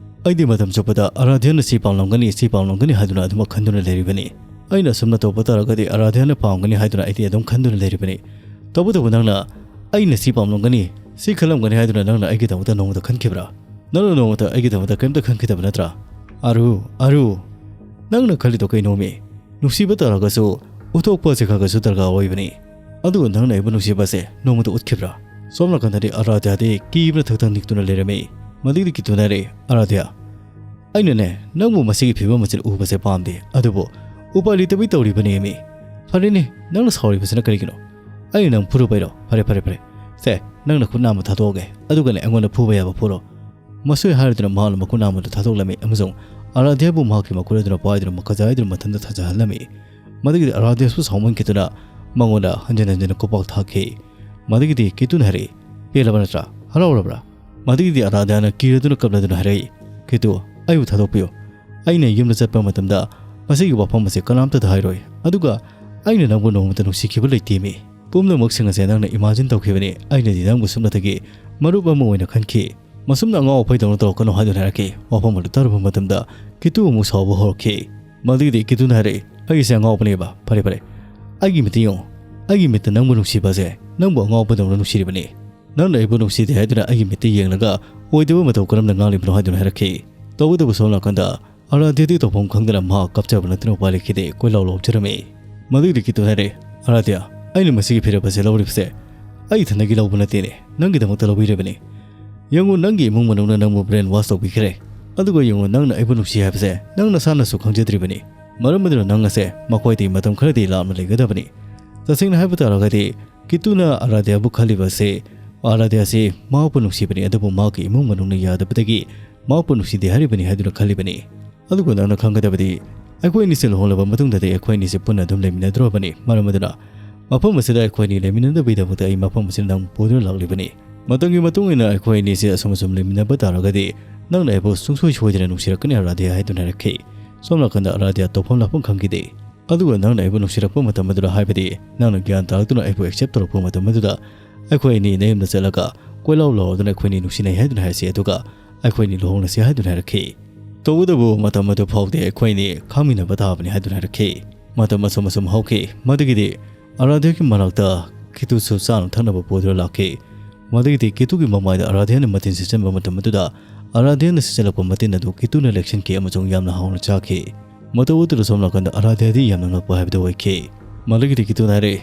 ꯑꯩꯗꯤ ꯃꯇꯝ ꯆꯨꯞꯄꯗ ꯑꯔꯥꯙ꯭ꯌꯥꯅ ꯁꯤ ꯄꯥꯝꯂꯝꯒꯅꯤ, ꯁꯤ ꯄꯥꯝꯂꯝꯒꯅꯤ ꯍꯥꯏꯗꯨꯅ ꯑꯗꯨꯃꯛ ꯈꯟꯗꯨꯅ ꯂꯩꯔꯤꯕꯅꯤ꯫ ꯑꯩꯅ ꯑꯁꯨꯝꯅ ꯇꯧꯕ ꯇꯥꯔꯒꯗꯤ ꯑꯔꯥꯙ꯭ꯌꯥꯅ ꯄꯥꯝꯒꯅꯤ ꯍꯥꯏꯗꯨꯅ ꯑꯩꯗꯤ ꯑꯗꯨꯝ ꯈꯟꯗꯨꯅ ꯂꯩꯔꯤꯕꯅꯤ꯫ ꯇꯧꯕꯇꯕꯨ ꯅꯪꯅ ꯑꯩꯅ ꯁꯤ ꯄꯥꯝꯂꯝꯒꯅꯤ, ꯁꯤ ꯈꯜꯂꯝꯒꯅꯤ ꯍꯥꯏꯗꯨꯅ ꯅꯪꯅ ꯑꯩꯒꯤꯗꯃꯛꯇ ꯅꯣꯡꯃꯇ ꯈꯟꯈꯤꯕ꯭ꯔꯥ? ꯅꯪꯅ ꯅꯣꯡꯃꯇ ꯑꯩꯒꯤꯗꯃꯛꯇ ꯀꯔꯤꯝꯇ ꯈꯟꯈꯤꯗꯕ ꯅꯠꯇ꯭ꯔꯥ?" "ꯑꯔꯨ, ꯑꯔꯨ, ꯅꯪꯅ ꯈꯜꯂꯤꯗꯣ ꯀꯩꯅꯣꯃꯤ? ꯅꯨꯡꯁꯤꯕ ꯇꯥꯔꯒꯁꯨ ꯎꯠꯊꯣꯛꯄ ꯑꯁꯤ ꯈꯔ ꯈꯔꯁꯨ ꯗꯔꯀꯥꯔ ꯑꯣꯏꯕꯅꯤ꯫ ꯑꯗꯨꯒ ꯅꯪꯅ ꯑꯩꯕꯨ ꯅꯨꯡꯁꯤꯕꯁꯦ ꯅꯣꯡꯃꯇ ꯎꯠꯈꯤꯕ꯭ꯔꯥ?" ꯁꯣꯝ ꯅꯥꯀꯟꯗꯗꯤ ꯑꯔꯥꯙ꯭ꯌꯥꯗꯤ ꯀꯤꯕꯅ ꯊꯛ ꯊꯛ ꯅꯤꯛꯇꯨꯅ ꯂꯩꯔꯝꯃꯤ꯫ ꯃꯗꯨꯒꯤꯗꯤ ꯀꯤꯇꯨꯅ ꯍꯥꯏꯔꯛꯏ, "ꯑꯔꯥꯙ꯭ꯌꯥ, ꯑꯩꯅꯅꯦ, ꯅꯪꯕꯨ ꯃꯁꯤꯒꯤ ꯐꯤꯕꯝ ꯑꯁꯤꯗ ꯎꯕꯁꯦ ꯄꯥꯝꯗꯦ, ꯑꯗꯨꯕꯨ ꯎꯄꯥꯏ ꯂꯩꯇꯕꯩ ꯇꯧꯔꯤꯕꯅꯦꯃꯤ꯫ ꯐꯔꯦꯅꯦ, ꯅꯪꯅ ꯁꯥꯎꯔꯤꯕꯁꯤꯅ ꯀꯔꯤꯒꯤꯅꯣ? ꯑꯩꯅ ꯅꯪ ꯐꯨꯔꯨꯕꯩꯔꯣ? ꯐꯔꯦ, ꯐꯔꯦ, ꯐꯔꯦ꯫ ꯁꯦ, ꯅꯪ ꯅꯈꯨꯠ ꯅꯥꯝꯃ ꯊꯥꯗꯣꯛꯑꯒꯦ, ꯑꯗꯨꯒꯅꯦ ꯑꯩꯉꯣꯟꯗ ꯐꯨꯕ ꯌꯥꯕ ꯐꯨꯔꯣ꯫" ꯃꯁꯣꯏ ꯍꯥꯏꯔꯗꯨꯅ ꯃꯍꯥꯛꯅ ꯃꯈꯨꯠ ꯅꯥꯝꯃꯗꯨ ꯊꯥꯗꯣꯛꯂꯝꯃꯤ ꯑꯃꯁꯨꯡ ꯑꯔꯥꯙ꯭ꯌꯥꯕꯨ ꯃꯍꯥꯛꯀꯤ ꯃꯈꯨꯠ ꯑꯗꯨꯅ ꯄꯥꯏꯗꯨꯅ ꯃꯈꯥꯖꯥꯏꯗꯨꯅ ꯃꯊꯟꯇ ꯊꯥꯖꯍꯜꯂꯝꯃꯤ꯫ ꯃꯗꯨꯒꯤꯗꯤ ꯑꯔꯥꯙ꯭ꯌꯥꯁꯨ ꯁꯥꯎꯃꯟꯈꯤꯗꯨꯅ ꯃꯉꯣꯟꯗ ꯍꯟꯖꯤꯟ ꯍꯟꯖꯤꯟ ꯈꯨꯄꯥꯛ ꯊꯥꯈꯤ꯫ ꯃꯗꯨꯒꯤꯗꯤ ꯀꯤꯇꯨꯅ ꯍꯥꯏꯔꯛꯏ, "ꯄꯦꯜꯂꯕ ꯅꯠꯇ꯭ꯔꯥ? ꯍꯔꯥꯎꯔꯕ꯭ꯔꯥ?" ꯃꯗꯨꯒꯤꯗꯤ ꯑꯔꯥꯙ꯭ꯌꯥꯅ ꯀꯤꯔꯗꯨꯅ ꯀꯞꯂꯗꯨꯅ ꯍꯥꯏꯔꯛꯏ, "ꯀꯤꯇꯨ, ꯑꯩꯕꯨ ꯊꯥꯗꯣꯛꯄꯤꯌꯨ꯫ ꯑꯩꯅ ꯌꯨꯝꯗ ꯆꯠꯄ ꯃꯇꯝꯗ ꯃꯁꯤꯒꯤ ꯋꯥꯐꯝ ꯑꯁꯤ ꯀꯅꯥꯝꯇꯗ ꯍꯥꯏꯔꯣꯏ꯫ ꯑꯗꯨꯒ ꯑꯩꯅ ꯅꯪꯕꯨ ꯅꯣꯡꯃꯇ ꯅꯨꯡꯁꯤꯈꯤꯕ ꯂꯩꯇꯦꯃꯤ꯫ ꯄꯨꯝꯅꯃꯛꯁꯤꯡ ꯑꯁꯦ ꯅꯪꯅ ꯏꯃꯥꯖꯤꯟ ꯇꯧꯈꯤꯕꯅꯤ꯫ ꯑꯩꯅꯗꯤ ꯅꯪꯕꯨ ꯁꯨꯞꯅꯇꯒꯤ ꯃꯔꯨꯞ ꯑꯃ ꯑꯣꯏꯅ ꯈꯟꯈꯤ꯫ ꯃꯁꯨꯝꯅ ꯑꯉꯥꯎ ꯑꯐꯩꯗꯧꯅ ꯇꯧꯔꯛꯀꯅꯨ" ꯍꯥꯏꯗꯨꯅ ꯍꯥꯏꯔꯛꯈꯤ꯫ ꯋꯥꯐꯝ ꯑꯗꯨ ꯇꯥꯔꯨꯕ ꯃꯇꯝꯗ ꯀꯤꯇꯨ ꯑꯃꯨꯛ ꯁꯥꯎꯕ ꯍꯧꯔꯛꯈꯤ꯫ ꯃꯗꯨꯒꯤꯗꯤ ꯀꯤꯇꯨꯅ ꯍꯥꯏꯔꯛꯏ, "ꯑꯩꯁꯦ ꯑꯉꯥꯎꯕꯅꯦꯕ꯫ ꯐꯔꯦ, ꯐꯔꯦ꯫ ꯑꯩꯒꯤ ꯃꯤꯠꯇ ꯌꯦꯡꯉꯨ꯫ ꯑꯩꯒꯤ ꯃꯤꯠꯇ ꯅꯪꯕꯨ ꯅꯨꯡꯁꯤꯕꯁꯦ ꯅꯪꯕꯨ ꯑꯉꯥꯎꯕꯗꯧꯅ ꯅꯨꯡꯁꯤꯔꯤꯕꯅꯤ꯫ ꯅꯪꯅ ꯑꯩꯕꯨ ꯅꯨꯡꯁꯤꯗꯦ ꯍꯥꯏꯗꯨꯅ ꯑꯩꯒꯤ ꯃꯤꯠꯇ ꯌꯦꯡꯂꯒ ꯑꯣꯏꯗꯕ ꯃꯇꯧ ꯀꯔꯝꯅ ꯉꯥꯡꯂꯤꯕꯅꯣ?" ꯍꯥꯏꯗꯨꯅ ꯍꯥꯏꯔꯛꯈꯤ꯫ ꯇꯧꯕꯇꯕꯨ ꯁꯣꯝ ꯅꯥꯀꯟꯗ ꯑꯔꯥꯙ꯭ꯌꯥꯗꯤ ꯇꯧꯐꯝ ꯈꯪꯗꯅ ꯃꯍꯥꯛ ꯀꯞꯆꯕ ꯅꯠꯇꯅ ꯎꯄꯥꯏ ꯂꯩꯈꯤꯗꯦ꯫ ꯀꯣꯏꯂꯥꯎ ꯂꯥꯎꯖꯔꯝꯃꯤ꯫ ꯃꯗꯨꯒꯤꯗꯤ ꯀꯤꯇꯨꯅ ꯍꯥꯏꯔꯛꯏ, "ꯑꯔꯥꯙ꯭ꯌꯥ, ꯑꯩꯅ ꯃꯁꯤꯒꯤ ꯐꯤꯔꯦꯞ ꯑꯁꯦ ꯂꯧꯔꯤꯕꯁꯦ ꯑꯩ ꯏꯊꯟꯗꯒꯤ ꯂꯧꯕ ꯅꯠꯇꯦꯅꯦ, ꯅꯪꯒꯤꯗꯃꯛꯇ ꯂꯧꯕꯤꯔꯤꯕꯅꯤ꯫ ꯌꯦꯡꯉꯨ, ꯅꯪꯒꯤ ꯏꯃꯨꯡ ꯃꯅꯨꯡꯅ ꯅꯪꯕꯨ brain wash ꯇꯧꯕꯤꯈ꯭ꯔꯦ꯫ ꯑꯗꯨꯒ ꯌꯦꯡꯉꯨ, ꯅꯪꯅ ꯑꯩꯕꯨ ꯅꯨꯡꯁꯤ ꯍꯥꯏꯕꯁꯦ ꯅꯪ ꯅꯁꯥꯅꯁꯨ ꯈꯪꯖꯗ꯭ꯔꯤꯕꯅꯤ꯫ ꯃꯔꯝ ꯑꯗꯨꯅ ꯅꯪ ꯑꯁꯦ ꯃꯈꯣꯏꯗꯒꯤ ꯃꯇꯝ ꯈꯔꯗꯤ ꯂꯥꯞꯅ ꯂꯩꯒꯗꯕꯅꯤ꯫" ꯇꯁꯦꯡꯅ ꯍꯥꯏꯕ ꯇꯥꯔꯒꯗꯤ ꯀꯤꯇꯨꯅ ꯑꯔꯥꯙ꯭ꯌꯥꯕꯨ ꯈꯜꯂꯤꯕ ꯑꯁꯤ ꯑꯥꯔꯥꯙ꯭ꯌꯥꯁꯤ ꯃꯍꯥꯛꯄꯨ ꯅꯨꯡꯁꯤꯕꯅꯤ, ꯑꯗꯨꯕꯨ ꯃꯍꯥꯛꯀꯤ ꯏꯃꯨꯡ ꯃꯅꯨꯡꯅ ꯌꯥꯗꯕꯗꯒꯤ ꯃꯍꯥꯛꯄꯨ ꯅꯨꯡꯁꯤꯗꯦ ꯍꯥꯏꯔꯤꯕꯅꯤ ꯍꯥꯏꯗꯨꯅ ꯈꯜꯂꯤꯕꯅꯤ꯫ ꯑꯗꯨꯒ ꯅꯪꯅ ꯈꯪꯒꯗꯕꯗꯤ, ꯑꯩꯈꯣꯏ ꯑꯅꯤꯁꯦ ꯂꯨꯍꯣꯡꯂꯕ ꯃꯇꯨꯡꯗꯗꯤ ꯑꯩꯈꯣꯏ ꯑꯅꯤꯁꯦ ꯄꯨꯟꯅ ꯑꯗꯨꯝ ꯂꯩꯃꯤꯟꯅꯗ꯭ꯔꯕꯅꯤ꯫ ꯃꯔꯝ ꯑꯗꯨꯅ ꯃꯐꯝ ꯑꯁꯤꯗ ꯑꯩꯈꯣꯏ ꯑꯅꯤ ꯂꯩꯃꯤꯟꯅꯗꯕꯒꯤꯗꯃꯛꯇ ꯑꯩ ꯃꯐꯝ ꯑꯁꯤꯗ ꯅꯪ ꯄꯨꯗꯨꯅ ꯂꯥꯛꯂꯤꯕꯅꯤ꯫ ꯃꯇꯝꯒꯤ ꯃꯇꯨꯡ ꯏꯟꯅ ꯑꯩꯈꯣꯏ ꯑꯅꯤꯁꯦ ꯑꯁꯨꯝ ꯑꯁꯨꯝ ꯂꯩꯃꯤꯟꯅꯕ ꯇꯥꯔꯒꯗꯤ ꯅꯪꯅ ꯑꯩꯕꯨ ꯁꯨꯡꯁꯣꯏ ꯁꯣꯏꯗꯅ ꯅꯨꯡꯁꯤꯔꯛꯀꯅꯤ ꯑꯥꯔꯥꯙ꯭ꯌꯥ ꯍꯥꯏꯗꯨꯅ ꯍꯥꯏꯔꯛꯈꯤ꯫ ꯁꯣꯝ ꯅꯥꯀꯟꯗ ꯑꯥꯔꯥꯙ꯭ꯌꯥ ꯇꯧꯐꯝ ꯂꯥꯛꯐꯝ ꯈꯪꯈꯤꯗꯦ꯫ ꯑꯗꯨꯒ ꯅꯪꯅ ꯑꯩꯕꯨ ꯅꯨꯡꯁꯤꯔꯛꯄ ꯃꯇꯝ ꯑꯗꯨꯗ, ꯍꯥꯏꯕꯗꯤ ꯅꯪꯅ ꯒ꯭ꯌꯥꯟ ꯇꯥꯔꯛꯇꯨꯅ ꯑꯩꯕꯨ ꯑꯦꯛꯁꯦꯞ ꯇꯧꯔꯛꯄ ꯃꯇꯝ ꯑꯗꯨꯗ, ꯑꯩꯈꯣꯏ ꯑꯅꯤ ꯅꯌꯨꯝꯗ ꯆꯠꯂꯒ ꯀꯣꯏꯂꯥꯎ ꯂꯥꯎꯗꯨꯅ ꯑꯩꯈꯣꯏ ꯑꯅꯤ ꯅꯨꯡꯁꯤꯅꯩ ꯍꯥꯏꯗꯨꯅ ꯍꯥꯏꯔꯁꯤ, ꯑꯗꯨꯒ ꯑꯩꯈꯣꯏ ꯑꯅꯤ ꯂꯨꯍꯣꯡꯂꯁꯤ ꯍꯥꯏꯗꯨꯅ ꯍꯥꯏꯔꯛꯈꯤ꯫ ꯇꯧꯕꯇꯕꯨ ꯃꯇꯝ ꯑꯗꯨ ꯐꯥꯎꯗꯤ ꯑꯩꯈꯣꯏ ꯑꯅꯤ ꯈꯥꯡꯃꯤꯟꯅꯕ ꯇꯥꯕꯅꯤ ꯍꯥꯏꯗꯨꯅ ꯍꯥꯏꯔꯛꯈꯤ꯫ ꯃꯇꯝ ꯑꯁꯨꯝ ꯑꯁꯨꯝ ꯍꯧꯈꯤ꯫ ꯃꯗꯨꯒꯤꯗꯤ ꯑꯥꯔꯥꯙ꯭ꯌꯥꯒꯤ ꯃꯅꯥꯛꯇ ꯀꯤꯇꯨꯁꯨ ꯆꯥꯅ ꯊꯛꯅꯕ ꯄꯨꯗꯨꯅ ꯂꯥꯛꯈꯤ꯫ ꯃꯗꯨꯒꯤꯗꯤ ꯀꯤꯇꯨꯒꯤ ꯃꯃꯥꯏꯗ ꯑꯥꯔꯥꯙ꯭ꯌꯥꯅ ꯃꯇꯤꯟ ꯁꯤꯠꯆꯟꯕ ꯃꯇꯝ ꯑꯗꯨꯗ, ꯑꯥꯔꯥꯙ꯭ꯌꯥꯅ ꯁꯤꯠꯆꯜꯂꯛꯄ ꯃꯇꯤꯟ ꯑꯗꯨ ꯀꯤꯇꯨꯅ ꯂꯦꯛꯁꯤꯟꯈꯤ ꯑꯃꯁꯨꯡ ꯌꯥꯝꯅ ꯍꯥꯎꯅ ꯆꯥꯈꯤ꯫ ꯃꯇꯧ ꯑꯗꯨꯗ ꯁꯣꯝ ꯅꯥꯀꯟꯗ ꯑꯥꯔꯥꯙ꯭ꯌꯥꯗꯤ ꯌꯥꯝꯅ ꯉꯛꯄ ꯍꯥꯏꯕꯗꯨ ꯑꯣꯏꯈꯤ꯫ ꯃꯗꯨꯒꯤꯗꯤ ꯀꯤꯇꯨꯅ ꯍꯥꯏꯔꯛꯏ,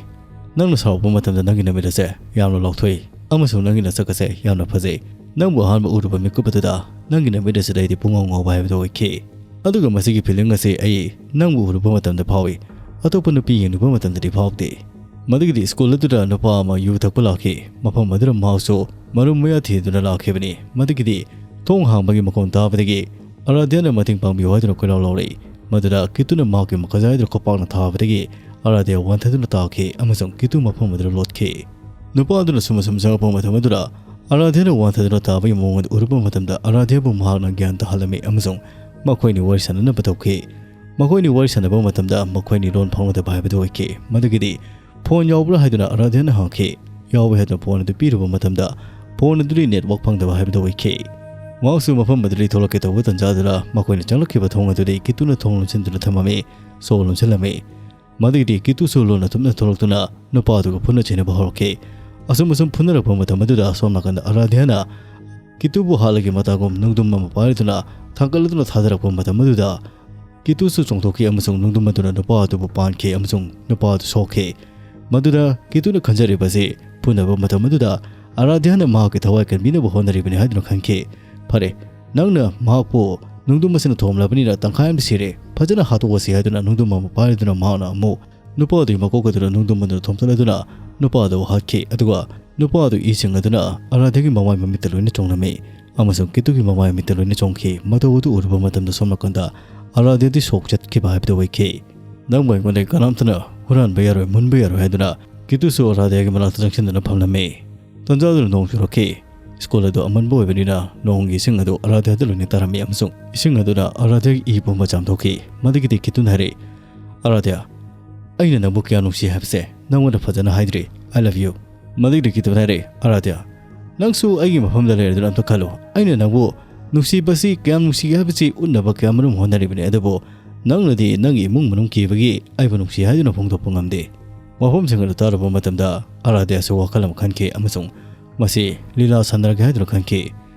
"ꯅꯪꯅ ꯁꯥꯎꯔꯛꯄ ꯃꯇꯝꯗ ꯅꯪꯒꯤ ꯅꯃꯤꯠ ꯑꯁꯦ ꯌꯥꯝꯅ ꯂꯥꯎꯊꯣꯛꯏ ꯑꯃꯁꯨꯡ ꯅꯪꯒꯤ ꯅꯁꯛ ꯑꯁꯦ ꯌꯥꯝꯅ ꯐꯖꯩ꯫ ꯅꯪꯕꯨ ꯑꯍꯥꯟꯕ ꯎꯔꯨꯕ ꯃꯤꯀꯨꯞ ꯑꯗꯨꯗ ꯅꯪꯒꯤ ꯅꯃꯤꯠ ꯑꯁꯤꯗ ꯑꯩꯗꯤ ꯄꯨꯡꯉꯥꯎ ꯉꯥꯎꯕ ꯍꯥꯏꯕꯗꯨ ꯑꯣꯏꯈꯤ꯫ ꯑꯗꯨꯒ ꯃꯁꯤꯒꯤ ꯐꯤꯂꯤꯡ ꯑꯁꯤ ꯑꯩ ꯅꯪꯕꯨ ꯎꯔꯨꯕ ꯃꯇꯝꯗ ꯐꯥꯎꯏ꯫ ꯑꯇꯣꯞꯄ ꯅꯨꯄꯤ ꯌꯦꯡꯂꯨꯕ ꯃꯇꯝꯗꯗꯤ ꯐꯥꯎꯗꯦ꯫" ꯃꯗꯨꯒꯤꯗꯤ ꯁ꯭ꯀꯨꯜ ꯑꯗꯨꯗ ꯅꯨꯄꯥ ꯑꯃ ꯌꯨ ꯊꯛꯄ ꯂꯥꯛꯈꯤ꯫ ꯃꯐꯝ ꯑꯗꯨꯗ ꯃꯍꯥꯛꯁꯨ ꯃꯔꯨꯝ ꯃꯌꯥ ꯊꯤꯗꯨꯅ ꯂꯥꯛꯈꯤꯕꯅꯤ꯫ ꯃꯗꯨꯒꯤꯗꯤ ꯊꯣꯡ ꯍꯥꯡꯕꯒꯤ ꯃꯈꯣꯟ ꯇꯥꯕꯗꯒꯤ ꯑꯥꯔꯥꯙ꯭ꯌꯥꯅ ꯃꯇꯦꯡ ꯄꯥꯡꯕꯤꯌꯨ ꯍꯥꯏꯗꯨꯅ ꯀꯣꯏꯂꯥꯎ ꯂꯥꯎꯔꯛꯏ꯫ ꯃꯗꯨꯗ ꯀꯤꯇꯨꯅ ꯃꯍꯥꯛꯀꯤ ꯃꯈꯨꯠꯁꯥꯏ ꯑꯗꯨ ꯈꯨꯄꯥꯛꯅ ꯊꯥꯕꯗꯒꯤ ꯑꯥꯔꯥꯙ꯭ꯌꯥ ꯋꯥꯟꯊꯗꯨꯅ ꯇꯥꯈꯤ ꯑꯃꯁꯨꯡ ꯀꯤꯇꯨ ꯃꯐꯝ ꯑꯗꯨꯗ ꯂꯣꯠꯈꯤ꯫ ꯅꯨꯄꯥ ꯑꯗꯨꯅ ꯁꯨꯝ ꯁꯨꯝ ꯆꯪꯂꯛꯄ ꯃꯇꯝ ꯑꯗꯨꯗ ꯑꯥꯔꯥꯙ꯭ꯌꯥꯅ ꯋꯥꯟꯊꯗꯨꯅ ꯇꯥꯕꯒꯤ ꯃꯑꯣꯡ ꯑꯗꯨ ꯎꯔꯨꯕ ꯃꯇꯝꯗ ꯑꯥꯔꯥꯙ꯭ꯌꯥꯕꯨ ꯃꯍꯥꯛꯅ ꯒ꯭ꯌꯥꯟ ꯇꯥꯍꯜꯂꯝꯃꯤ ꯑꯃꯁꯨꯡ ꯃꯈꯣꯏꯅꯤ ꯋꯥꯔꯤ ꯁꯥꯟꯅꯅꯕ ꯇꯧꯈꯤ꯫ ꯃꯈꯣꯏꯅꯤ ꯋꯥꯔꯤ ꯁꯥꯟꯅꯕ ꯃꯇꯝꯗ ꯃꯈꯣꯏꯅꯤ ꯂꯣꯟ ꯐꯥꯎꯅꯗꯕ ꯍꯥꯏꯕꯗꯨ ꯑꯣꯏꯈꯤ꯫ ꯃꯗꯨꯒꯤꯗꯤ "ꯐꯣꯟ ꯌꯥꯎꯕ꯭ꯔꯥ?" ꯍꯥꯏꯗꯨꯅ ꯑꯥꯔꯥꯙ꯭ꯌꯥꯅ ꯍꯪꯈꯤ꯫ "ꯌꯥꯎꯋꯦ" ꯍꯥꯏꯗꯨꯅ ꯐꯣꯟ ꯑꯗꯨ ꯄꯤꯔꯨꯕ ꯃꯇꯝꯗ ꯐꯣꯟ ꯑꯗꯨꯗꯤ ꯅꯦꯠꯋꯥꯛ ꯐꯪꯗꯕ ꯍꯥꯏꯕꯗꯨ ꯑꯣꯏꯈꯤ꯫ ꯃꯍꯥꯛꯁꯨ ꯃꯐꯝ ꯑꯗꯨꯗꯒꯤ ꯊꯣꯛꯂꯛꯀꯦ ꯇꯧꯕ ꯇꯥꯟꯖꯥ ꯑꯗꯨꯗ ꯃꯈꯣꯏꯅ ꯆꯪꯂꯛꯈꯤꯕ ꯊꯣꯡ ꯑꯗꯨꯗꯤ ꯀꯤꯇꯨꯅ ꯊꯣꯡ ꯂꯣꯟꯁꯤꯟꯗꯨꯅ ꯊꯝꯃꯝꯃꯤ꯫ ꯁꯣ ꯂꯣꯟꯁꯤꯜꯂꯝꯃꯤ꯫ ꯃꯗꯨꯒꯤꯗꯤ ꯀꯤꯇꯨꯁꯨ ꯂꯣꯟꯅ ꯊꯨꯞꯅ ꯊꯣꯛꯂꯛꯇꯨꯅ ꯅꯨꯄꯥ ꯑꯗꯨꯒ ꯐꯨꯅ ꯆꯩꯅꯕ ꯍꯧꯔꯛꯈꯤ꯫ ꯑꯁꯨꯝ ꯑꯁꯨꯝ ꯐꯨꯅꯔꯛꯄ ꯃꯇꯝ ꯑꯗꯨꯗ ꯑꯁꯣꯝ ꯅꯥꯀꯟꯗ ꯑꯥꯔꯥꯙ꯭ꯌꯥꯅ ꯀꯤꯇꯨꯕꯨ ꯍꯥꯠꯂꯒꯦ ꯃꯇꯥꯒꯨꯝ ꯅꯨꯡꯗꯨꯝ ꯑꯃ ꯄꯥꯏꯔꯗꯨꯅ ꯊꯥꯡꯒꯠꯂꯗꯨꯅ ꯊꯥꯗꯔꯛꯄ ꯃꯇꯝ ꯑꯗꯨꯗ ꯀꯤꯇꯨꯁꯨ ꯆꯣꯡꯊꯣꯛꯈꯤ ꯑꯃꯁꯨꯡ ꯅꯨꯡꯗꯨꯝ ꯑꯗꯨꯅ ꯅꯨꯄꯥ ꯑꯗꯨꯕꯨ ꯄꯥꯟꯈꯤ ꯑꯃꯁꯨꯡ ꯅꯨꯄꯥ ꯑꯗꯨ ꯁꯣꯛꯈꯤ꯫ ꯃꯗꯨꯗ ꯀꯤꯇꯨꯅ ꯈꯟꯖꯔꯤꯕꯁꯤ ꯐꯨꯅꯕ ꯃꯇꯝ ꯑꯗꯨꯗ ꯑꯥꯔꯥꯙ꯭ꯌꯥꯅ ꯃꯍꯥꯛꯀꯤ ꯊꯋꯥꯏ ꯀꯟꯕꯤꯅꯕ ꯍꯣꯠꯅꯔꯤꯕꯅꯤ ꯍꯥꯏꯗꯨꯅ ꯈꯟꯈꯤ꯫ "ꯐꯔꯦ, ꯅꯪꯅ ꯃꯍꯥꯛꯄꯨ ꯅꯨꯡꯗꯨꯝ ꯑꯁꯤꯅ ꯊꯣꯝꯂꯕꯅꯤꯅ ꯇꯪꯈꯥꯏ ꯑꯃꯗꯤ ꯁꯤꯔꯦ, ꯐꯖꯅ ꯍꯥꯠꯇꯣꯛꯑꯁꯤ" ꯍꯥꯏꯗꯨꯅ ꯅꯨꯡꯗꯨꯝ ꯑꯃ ꯄꯥꯏꯔꯗꯨꯅ ꯃꯍꯥꯛꯅ ꯑꯃꯨꯛ ꯅꯨꯄꯥ ꯑꯗꯨꯒꯤ ꯃꯀꯣꯛ ꯑꯗꯨꯗ ꯅꯨꯡꯗꯨꯝ ꯑꯗꯨꯅ ꯊꯣꯝꯖꯤꯜꯂꯗꯨꯅ ꯅꯨꯄꯥꯗꯨ ꯍꯥꯠꯈꯤ꯫ ꯑꯗꯨꯒ ꯅꯨꯄꯥꯗꯨ ꯏꯁꯤꯡ ꯑꯗꯨꯅ ꯑꯔꯥꯙ꯭ꯌꯥꯒꯤ ꯃꯃꯥꯏ ꯃꯃꯤꯠꯇ ꯂꯣꯏꯅ ꯆꯣꯡꯂꯝꯃꯤ ꯑꯃꯁꯨꯡ ꯀꯤꯇꯨꯒꯤ ꯃꯃꯥꯏ ꯃꯃꯤꯠꯇ ꯂꯣꯏꯅ ꯆꯣꯡꯈꯤ꯫ ꯃꯇꯧ ꯑꯗꯨ ꯎꯔꯨꯕ ꯃꯇꯝꯗ ꯁꯣꯝ ꯅꯥꯀꯟꯗ ꯑꯔꯥꯙ꯭ꯌꯥꯗꯤ ꯁꯣꯛ ꯆꯠꯈꯤꯕ ꯍꯥꯏꯕꯗꯨ ꯑꯣꯏꯈꯤ꯫ "ꯅꯪꯕꯨ ꯑꯩꯉꯣꯟꯗ ꯀꯅꯥꯝꯇꯅ ꯍꯨꯔꯥꯟꯕ ꯌꯥꯔꯣꯏ, ꯃꯨꯟꯕ ꯌꯥꯔꯣꯏ" ꯍꯥꯏꯗꯨꯅ ꯀꯤꯇꯨꯁꯨ ꯑꯔꯥꯙ꯭ꯌꯥꯒꯤ ꯃꯅꯥꯛꯇ ꯆꯪꯁꯤꯟꯗꯨꯅ ꯐꯝꯂꯝꯃꯤ꯫ ꯇꯟꯖꯥꯗꯨꯅ ꯅꯣꯡ ꯆꯨꯔꯛꯈꯤ꯫ ꯁ꯭ꯀꯨꯜ ꯑꯗꯨ ꯑꯃꯟꯕ ꯑꯣꯏꯕꯅꯤꯅ ꯅꯣꯡꯒꯤ ꯏꯁꯤꯡ ꯑꯗꯨ ꯑꯔꯥꯙ꯭ꯌꯥꯗ ꯂꯣꯏꯅ ꯇꯥꯔꯝꯃꯤ ꯑꯃꯁꯨꯡ ꯏꯁꯤꯡ ꯑꯗꯨꯅ ꯑꯔꯥꯙ꯭ꯌꯥꯒꯤ ꯏ ꯄꯨꯝꯕ ꯆꯥꯝꯊꯣꯛꯈꯤ꯫ ꯃꯗꯨꯒꯤꯗꯤ ꯀꯤꯇꯨꯅ ꯍꯥꯏꯔꯛꯏ, "ꯑꯔꯥꯙ꯭ꯌꯥ, ꯑꯩꯅ ꯅꯪꯕꯨ ꯀꯌꯥ ꯅꯨꯡꯁꯤ ꯍꯥꯏꯕꯁꯦ ꯅꯪꯉꯣꯟꯗ ꯐꯖꯅ ꯍꯥꯏꯗ꯭ꯔꯤ꯫ I love you." ꯃꯗꯨꯒꯤꯗꯤ ꯀꯤꯇꯨꯅ ꯍꯥꯏꯔꯛꯏ, "ꯑꯔꯥꯙ꯭ꯌꯥ, ꯅꯪꯁꯨ ꯑꯩꯒꯤ ꯃꯐꯝꯗ ꯂꯩꯔꯗꯨꯅ ꯑꯝꯇ ꯈꯜꯂꯨ꯫ ꯑꯩꯅ ꯅꯪꯕꯨ ꯅꯨꯡꯁꯤꯕꯁꯤ ꯀꯌꯥꯝ ꯅꯨꯡꯁꯤꯒꯦ ꯍꯥꯏꯕꯁꯤ ꯎꯠꯅꯕ ꯀꯌꯥꯃꯔꯨꯝ ꯍꯣꯠꯅꯔꯤꯕꯅꯤ, ꯑꯗꯨꯕꯨ ꯅꯪꯅꯗꯤ ꯅꯪꯒꯤ ꯏꯃꯨꯡ ꯃꯅꯨꯡ ꯀꯤꯕꯒꯤ ꯑꯩꯕꯨ ꯅꯨꯡꯁꯤ ꯍꯥꯏꯗꯨꯅ ꯐꯣꯡꯗꯣꯛꯄ ꯉꯝꯗꯦ꯫" ꯋꯥꯐꯝꯁꯤꯡ ꯑꯗꯨ ꯇꯥꯔꯨꯕ ꯃꯇꯝꯗ ꯑꯔꯥꯙ꯭ꯌꯥꯁꯨ ꯋꯥꯈꯜ ꯑꯃ ꯈꯟꯈꯤ ꯑꯃꯁꯨꯡ ꯃꯁꯤ ꯂꯤꯂꯥ ꯁꯥꯟꯅꯔꯒꯦ ꯍꯥꯏꯗꯨꯅ ꯈꯟꯈꯤ꯫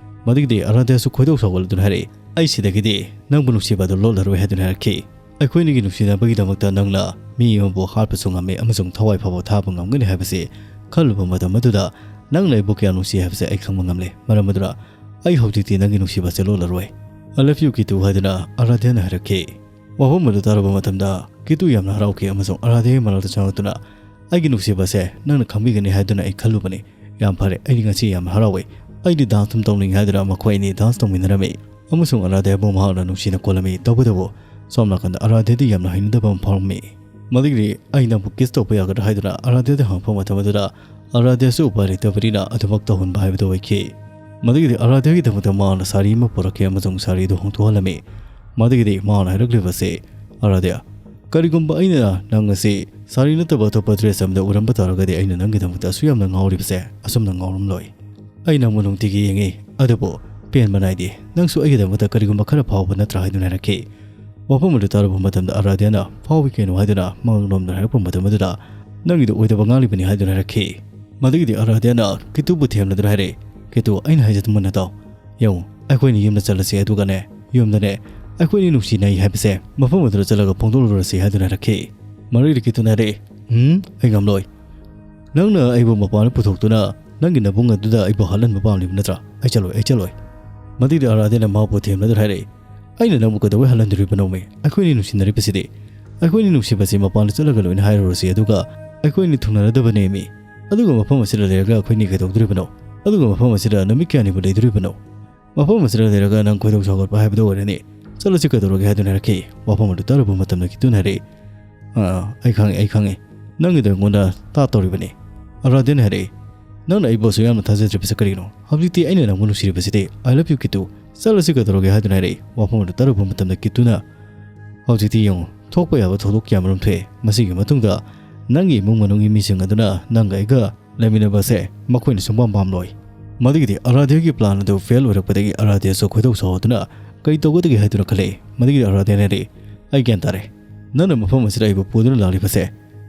ꯃꯗꯨꯒꯤꯗꯤ ꯑꯔꯥꯙ꯭ꯌꯥꯁꯨ ꯈꯣꯏꯗꯧ ꯁꯥꯎꯒꯠꯂꯗꯨꯅ ꯍꯥꯏꯔꯛꯏ, "ꯑꯩ ꯁꯤꯗꯒꯤꯗꯤ ꯅꯪꯕꯨ ꯅꯨꯡꯁꯤꯕ ꯑꯗꯨ ꯂꯣꯠꯂꯔꯣꯏ" ꯍꯥꯏꯗꯨꯅ ꯍꯥꯏꯔꯛꯈꯤ꯫ "ꯑꯩꯈꯣꯏꯅꯤꯒꯤ ꯅꯨꯡꯁꯤꯅꯕꯒꯤꯗꯃꯛꯇ ꯅꯪꯅ ꯃꯤ ꯑꯃꯕꯨ ꯍꯥꯠꯄꯁꯨ ꯉꯝꯃꯤ ꯑꯃꯁꯨꯡ ꯊꯋꯥꯏ ꯐꯥꯎꯕ ꯊꯥꯕ ꯉꯝꯒꯅꯤ ꯍꯥꯏꯕꯁꯤ ꯈꯜꯂꯨꯕ ꯃꯇꯝ ꯑꯗꯨꯗ ꯅꯪꯅ ꯑꯩꯕꯨ ꯀꯌꯥ ꯅꯨꯡꯁꯤ ꯍꯥꯏꯕꯁꯦ ꯑꯩ ꯈꯪꯕ ꯉꯝꯂꯦ꯫ ꯃꯔꯝ ꯑꯗꯨꯅ ꯑꯩ ꯍꯧꯖꯤꯛꯇꯤ ꯅꯪꯒꯤ ꯅꯨꯡꯁꯤꯕꯁꯦ ꯂꯣꯠꯂꯔꯣꯏ꯫" "I love you, ꯀꯤꯇꯨ" ꯍꯥꯏꯗꯨꯅ ꯑꯔꯥꯙ꯭ꯌꯥꯅ ꯍꯥꯏꯔꯛꯈꯤ꯫ ꯋꯥꯐꯝ ꯑꯗꯨ ꯇꯥꯔꯨꯕ ꯃꯇꯝꯗ ꯀꯤꯇꯨ ꯌꯥꯝꯅ ꯍꯔꯥꯎꯈꯤ ꯑꯃꯁꯨꯡ ꯑꯔꯥꯙ꯭ꯌꯥꯒꯤ ꯃꯅꯥꯛꯇ ꯆꯪꯂꯛꯇꯨꯅ, "ꯑꯩꯒꯤ ꯅꯨꯡꯁꯤꯕꯁꯦ ꯅꯪꯅ ꯈꯪꯕꯤꯒꯅꯤ ꯍꯥꯏꯗꯨꯅ ꯑꯩ ꯈꯜꯂꯨꯕꯅꯤ꯫ ꯌꯥꯝ ꯐꯔꯦ, ꯑꯩꯗꯤ ꯉꯁꯤ ꯌꯥꯝꯅ ꯍꯔꯥꯎꯋꯦ꯫ ꯑꯩꯗꯤ dance ꯑꯗꯨꯝ ꯇꯧꯅꯤꯡꯉꯤ" ꯍꯥꯏꯗꯨꯅ ꯃꯈꯣꯏ ꯑꯅꯤ dance ꯇꯧꯃꯤꯟꯅꯔꯝꯃꯤ ꯑꯃꯁꯨꯡ ꯑꯔꯥꯙ꯭ꯌꯥꯕꯨ ꯃꯍꯥꯛꯅ ꯅꯨꯡꯁꯤꯅ ꯀꯣꯜꯂꯝꯃꯤ꯫ ꯇꯧꯕꯇꯕꯨ ꯁꯣꯝ ꯅꯥꯀꯟꯗ ꯑꯔꯥꯙ꯭ꯌꯥꯗꯤ ꯌꯥꯝꯅ ꯍꯩꯅꯗꯕ ꯑꯃ ꯐꯥꯎꯔꯝꯃꯤ꯫ ꯃꯗꯨꯒꯤꯗꯤ, "ꯑꯩ ꯅꯪꯕꯨ kiss ꯇꯧꯕ ꯌꯥꯒꯗ꯭ꯔꯥ?" ꯍꯥꯏꯗꯨꯅ ꯑꯔꯥꯙ꯭ꯌꯥꯗ ꯍꯪꯉꯛꯄ ꯃꯇꯝ ꯑꯗꯨꯗ ꯑꯔꯥꯙ꯭ꯌꯥꯁꯨ ꯎꯄꯥꯏ ꯂꯩꯇꯕꯅꯤꯅ ꯑꯗꯨꯃꯛ ꯇꯧꯍꯟꯕ ꯍꯥꯏꯕꯗꯨ ꯑꯣꯏꯈꯤ꯫ ꯃꯗꯨꯒꯤꯗꯤ ꯑꯔꯥꯙ꯭ꯌꯥꯒꯤꯗꯃꯛꯇ ꯃꯍꯥꯛꯅ ꯁꯥꯔꯤ ꯑꯃ ꯄꯨꯔꯛꯈꯤ ꯑꯃꯁꯨꯡ ꯁꯥꯔꯤꯗꯨ ꯍꯣꯡꯗꯣꯛꯍꯜꯂꯝꯃꯤ꯫ ꯃꯗꯨꯒꯤꯗꯤ ꯃꯍꯥꯛꯅ ꯍꯥꯏꯔꯛꯂꯤꯕꯁꯤ, "ꯑꯔꯥꯙ꯭ꯌꯥ, ꯀꯔꯤꯒꯨꯝꯕ ꯑꯩꯅ ꯅꯪ ꯑꯁꯤ ꯁꯥꯔꯤ ꯅꯠꯇꯕ ꯑꯇꯣꯞꯄ dress ꯑꯃꯗ ꯎꯔꯝꯕ ꯇꯥꯔꯒꯗꯤ ꯑꯩꯅ ꯅꯪꯒꯤꯗꯃꯛꯇ ꯑꯁꯨꯛ ꯌꯥꯝꯅ ꯉꯥꯎꯔꯤꯕꯁꯦ ꯑꯁꯨꯝꯅ ꯉꯥꯎꯔꯝꯂꯣꯏ꯫ ꯑꯩ ꯅꯪꯕꯨ ꯅꯨꯡꯇꯤꯒꯤ ꯌꯦꯡꯉꯤ, ꯑꯗꯨꯕꯨ ꯄꯦꯟꯕ ꯅꯥꯏꯗꯦ꯫ ꯅꯪꯁꯨ ꯑꯩꯒꯤꯗꯃꯛꯇ ꯀꯔꯤꯒꯨꯝꯕ ꯈꯔ ꯐꯥꯎꯕ ꯅꯠꯇ꯭ꯔꯥ?" ꯍꯥꯏꯗꯨꯅ ꯍꯥꯏꯔꯛꯈꯤ꯫ ꯋꯥꯐꯝ ꯑꯗꯨ ꯇꯥꯔꯨꯕ ꯃꯇꯝꯗ ꯑꯔꯥꯙ꯭ꯌꯥꯅ "ꯐꯥꯎꯏ ꯀꯩꯅꯣ?" ꯍꯥꯏꯗꯨꯅ ꯃꯉꯛꯂꯣꯝꯗ ꯍꯥꯏꯔꯛꯄ ꯃꯇꯝ ꯑꯗꯨꯗ, "ꯅꯪꯒꯤꯗꯨ ꯑꯣꯏꯗꯕ ꯉꯥꯡꯂꯤꯕꯅꯤ" ꯍꯥꯏꯗꯨꯅ ꯍꯥꯏꯔꯛꯈꯤ꯫ ꯃꯗꯨꯒꯤꯗꯤ ꯑꯔꯥꯙ꯭ꯌꯥꯅ ꯀꯤꯇꯨꯕꯨ ꯊꯦꯝꯂꯗꯨꯅ ꯍꯥꯏꯔꯛꯏ, "ꯀꯤꯇꯨ, ꯑꯩꯅ ꯍꯥꯏꯖꯦ ꯃꯨꯟꯅ ꯇꯥꯎ꯫ ꯌꯦꯡꯉꯨ, ꯑꯩꯈꯣꯏꯅꯤ ꯌꯨꯝꯗ ꯆꯠꯂꯁꯤ, ꯑꯗꯨꯒꯅꯦ, ꯌꯨꯝꯗꯅꯦ ꯑꯩꯈꯣꯏꯅꯤ ꯅꯨꯡꯁꯤꯅꯩ ꯍꯥꯏꯕꯁꯦ ꯃꯐꯝ ꯑꯗꯨꯗ ꯆꯠꯂꯒ ꯐꯣꯡꯗꯣꯛꯂꯨꯔꯁꯤ" ꯍꯥꯏꯗꯨꯅ ꯍꯥꯏꯔꯛꯈꯤ꯫ ꯃꯗꯨꯒꯤꯗꯤ ꯀꯤꯇꯨꯅ ꯍꯥꯏꯔꯛꯏ, "ꯎꯝ, ꯑꯩ ꯉꯝꯂꯣꯏ꯫ ꯅꯪꯅ ꯑꯩꯕꯨ ꯃꯄꯥꯟꯗ ꯄꯨꯊꯣꯛꯇꯨꯅ ꯅꯪꯒꯤ ꯅꯕꯨꯡ ꯑꯗꯨꯗ ꯑꯩꯕꯨ ꯍꯥꯠꯍꯟꯕ ꯄꯥꯝꯂꯤꯕ ꯅꯠꯇ꯭ꯔꯥ? ꯑꯩ ꯆꯠꯂꯣꯏ, ꯑꯩ ꯆꯠꯂꯣꯏ꯫" ꯃꯗꯨꯒꯤꯗꯤ ꯑꯔꯥꯙ꯭ꯌꯥꯅ ꯃꯍꯥꯛꯄꯨ ꯊꯦꯝꯂꯗꯨꯅ ꯍꯥꯏꯔꯛꯏ, "ꯑꯩꯅ ꯅꯪꯕꯨ ꯀꯩꯗꯧꯕꯩ ꯍꯥꯠꯍꯟꯗꯣꯔꯤꯕꯅꯣꯃꯤ? ꯑꯩꯈꯣꯏꯅꯤ ꯅꯨꯡꯁꯤꯅꯔꯤꯕꯁꯤꯗꯤ꯫ ꯑꯩꯈꯣꯏꯅꯤ ꯅꯨꯡꯁꯤꯕꯁꯤ ꯃꯄꯥꯟꯗ ꯆꯠꯂꯒ ꯂꯣꯏꯅ ꯍꯥꯏꯔꯨꯔꯁꯤ, ꯑꯗꯨꯒ ꯑꯩꯈꯣꯏꯅꯤ ꯊꯨꯡꯅꯔꯗꯕꯅꯦꯃꯤ꯫ ꯑꯗꯨꯒ ꯃꯐꯝ ꯑꯁꯤꯗ ꯂꯩꯔꯒ ꯑꯩꯈꯣꯏꯅꯤ ꯀꯩꯗꯧꯗꯣꯔꯤꯕꯅꯣ? ꯑꯗꯨꯒ ꯃꯐꯝ ꯑꯁꯤꯗ ꯅꯨꯃꯤꯠ ꯀꯌꯥꯅꯤꯕꯨ ꯂꯩꯗꯣꯔꯤꯕꯅꯣ? ꯃꯐꯝ ꯑꯁꯤꯗ ꯂꯩꯔꯒ ꯅꯪ ꯈꯣꯏꯗꯧ ꯁꯥꯎꯒꯠꯄ ꯍꯥꯏꯕꯗꯨ ꯑꯣꯏꯔꯅꯤ꯫ ꯆꯠꯂꯁꯤ ꯀꯩꯗꯧꯔꯒꯦ ꯍꯥꯏꯗꯨꯅ ꯍꯥꯏꯔꯛꯈꯤ꯫ ꯋꯥꯐꯝ ꯑꯗꯨ ꯇꯥꯔꯨꯕ ꯃꯇꯝꯗ ꯀꯤꯇꯨꯅ ꯍꯥꯏꯔꯛꯏ, "ꯑꯥ, ꯑꯩ ꯈꯪꯉꯦ, ꯑꯩ ꯈꯪꯉꯦ꯫ ꯅꯪꯒꯤꯗꯣ ꯑꯩꯉꯣꯟꯗ ꯇꯥ ꯇꯧꯔꯤꯕꯅꯤ꯫" ꯑꯔꯥꯙ꯭ꯌꯥꯅ ꯍꯥꯏꯔꯛꯏ, "ꯅꯪꯅ ꯑꯩꯕꯨ ꯑꯁꯨꯛ ꯌꯥꯝꯅ ꯊꯥꯖꯗ꯭ꯔꯤꯕꯁꯦ ꯀꯔꯤꯒꯤꯅꯣ? ꯍꯧꯖꯤꯛꯇꯤ ꯑꯩꯅ ꯅꯪꯕꯨ ꯅꯨꯡꯁꯤꯔꯤꯕꯁꯤꯗꯤ꯫ I love you, ꯀꯤꯇꯨ꯫ ꯆꯠꯂꯁꯤ ꯀꯩꯗꯧꯔꯒꯦ?" ꯍꯥꯏꯗꯨꯅ ꯍꯥꯏꯔꯛꯏ꯫ ꯋꯥꯐꯝ ꯑꯗꯨ ꯇꯥꯔꯨꯕ ꯃꯇꯝꯗ ꯀꯤꯇꯨꯅ, "ꯍꯧꯖꯤꯛꯇꯤ ꯌꯦꯡꯉꯨ, ꯊꯣꯛꯄ ꯌꯥꯕ ꯊꯧꯗꯣꯛ ꯀꯌꯥ ꯃꯔꯨꯝ ꯊꯣꯛꯑꯦ꯫ ꯃꯁꯤꯒꯤ ꯃꯇꯨꯡꯗ ꯅꯪꯒꯤ ꯏꯃꯨꯡ ꯃꯅꯨꯡꯒꯤ ꯃꯤꯁꯤꯡ ꯑꯗꯨꯅ ꯅꯪꯒ ꯑꯩꯒ ꯂꯩꯃꯤꯟꯅꯕꯁꯦ ꯃꯈꯣꯏꯅ ꯁꯨꯡꯄꯥꯝ ꯄꯥꯝꯂꯣꯏ꯫" ꯃꯗꯨꯒꯤꯗꯤ ꯑꯔꯥꯙ꯭ꯌꯥꯒꯤ plan ꯑꯗꯨ fail ꯑꯣꯏꯔꯛꯄꯗꯒꯤ ꯑꯔꯥꯙ꯭ꯌꯥꯁꯨ ꯈꯣꯏꯗꯧ ꯁꯥꯎꯗꯨꯅ ꯀꯩ ꯇꯧꯒꯗꯒꯦ ꯍꯥꯏꯗꯨꯅ ꯈꯜꯂꯛꯏ꯫ ꯃꯗꯨꯒꯤꯗꯤ ꯑꯔꯥꯙ꯭ꯌꯥꯅ ꯍꯥꯏꯔꯛꯏ, "ꯑꯩ ꯒ꯭ꯌꯥꯟ ꯇꯥꯔꯦ꯫ ꯅꯪꯅ ꯃꯐꯝ ꯑꯁꯤꯗ ꯑꯩꯕꯨ ꯄꯨꯗꯨꯅ ꯂꯥꯛꯂꯤꯕꯁꯦ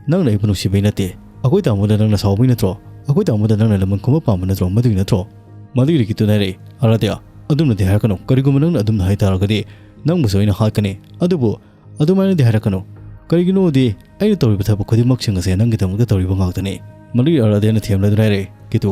ꯅꯪꯅ ꯑꯩꯕꯨ ꯅꯨꯡꯁꯤꯕꯩ ꯅꯠꯇꯦ꯫ ꯑꯩꯈꯣꯏ ꯇꯥꯃꯣꯗ ꯅꯪꯅ ꯁꯥꯎꯕꯩ ꯅꯠꯇ꯭ꯔꯣ? ꯑꯩꯈꯣꯏ ꯇꯥꯃꯣꯗ ꯅꯪꯅ ꯂꯃꯟ ꯈꯨꯝꯕ ꯄꯥꯝꯕ ꯅꯠꯇ꯭ꯔꯣ? ꯃꯗꯨꯒꯤ ꯅꯠꯇ꯭ꯔꯣ?" ꯃꯗꯨꯒꯤꯗꯤ ꯀꯤꯇꯨꯅ ꯍꯥꯏꯔꯛꯏ, "ꯑꯔꯥꯙ꯭ꯌꯥ, ꯑꯗꯨꯝꯅꯗꯤ ꯍꯥꯏꯔꯛꯀꯅꯨ꯫ ꯀꯔꯤꯒꯨꯝꯕ ꯅꯪꯅ ꯑꯗꯨꯝꯅ ꯍꯥꯏꯇꯥꯔꯒꯗꯤ ꯅꯪꯕꯨꯁꯨ ꯑꯩꯅ ꯍꯥꯠꯀꯅꯤ꯫ ꯑꯗꯨꯕꯨ ꯑꯗꯨꯃꯥꯏꯅꯗꯤ ꯍꯥꯏꯔꯛꯀꯅꯨ꯫ ꯀꯔꯤꯒꯤꯅꯣꯗꯤ ꯑꯩꯅ ꯇꯧꯔꯤꯕ ꯊꯕꯛ ꯈꯨꯗꯤꯡꯃꯛꯁꯤꯡ ꯑꯁꯦ ꯅꯪꯒꯤꯗꯃꯛꯇ ꯇꯧꯔꯤꯕ ꯉꯥꯛꯇꯅꯤ꯫" ꯃꯗꯨꯒꯤ ꯑꯔꯥꯙ꯭ꯌꯥꯅ ꯊꯦꯝꯂꯗꯨꯅ ꯍꯥꯏꯔꯛꯏ, "ꯀꯤꯇꯨ,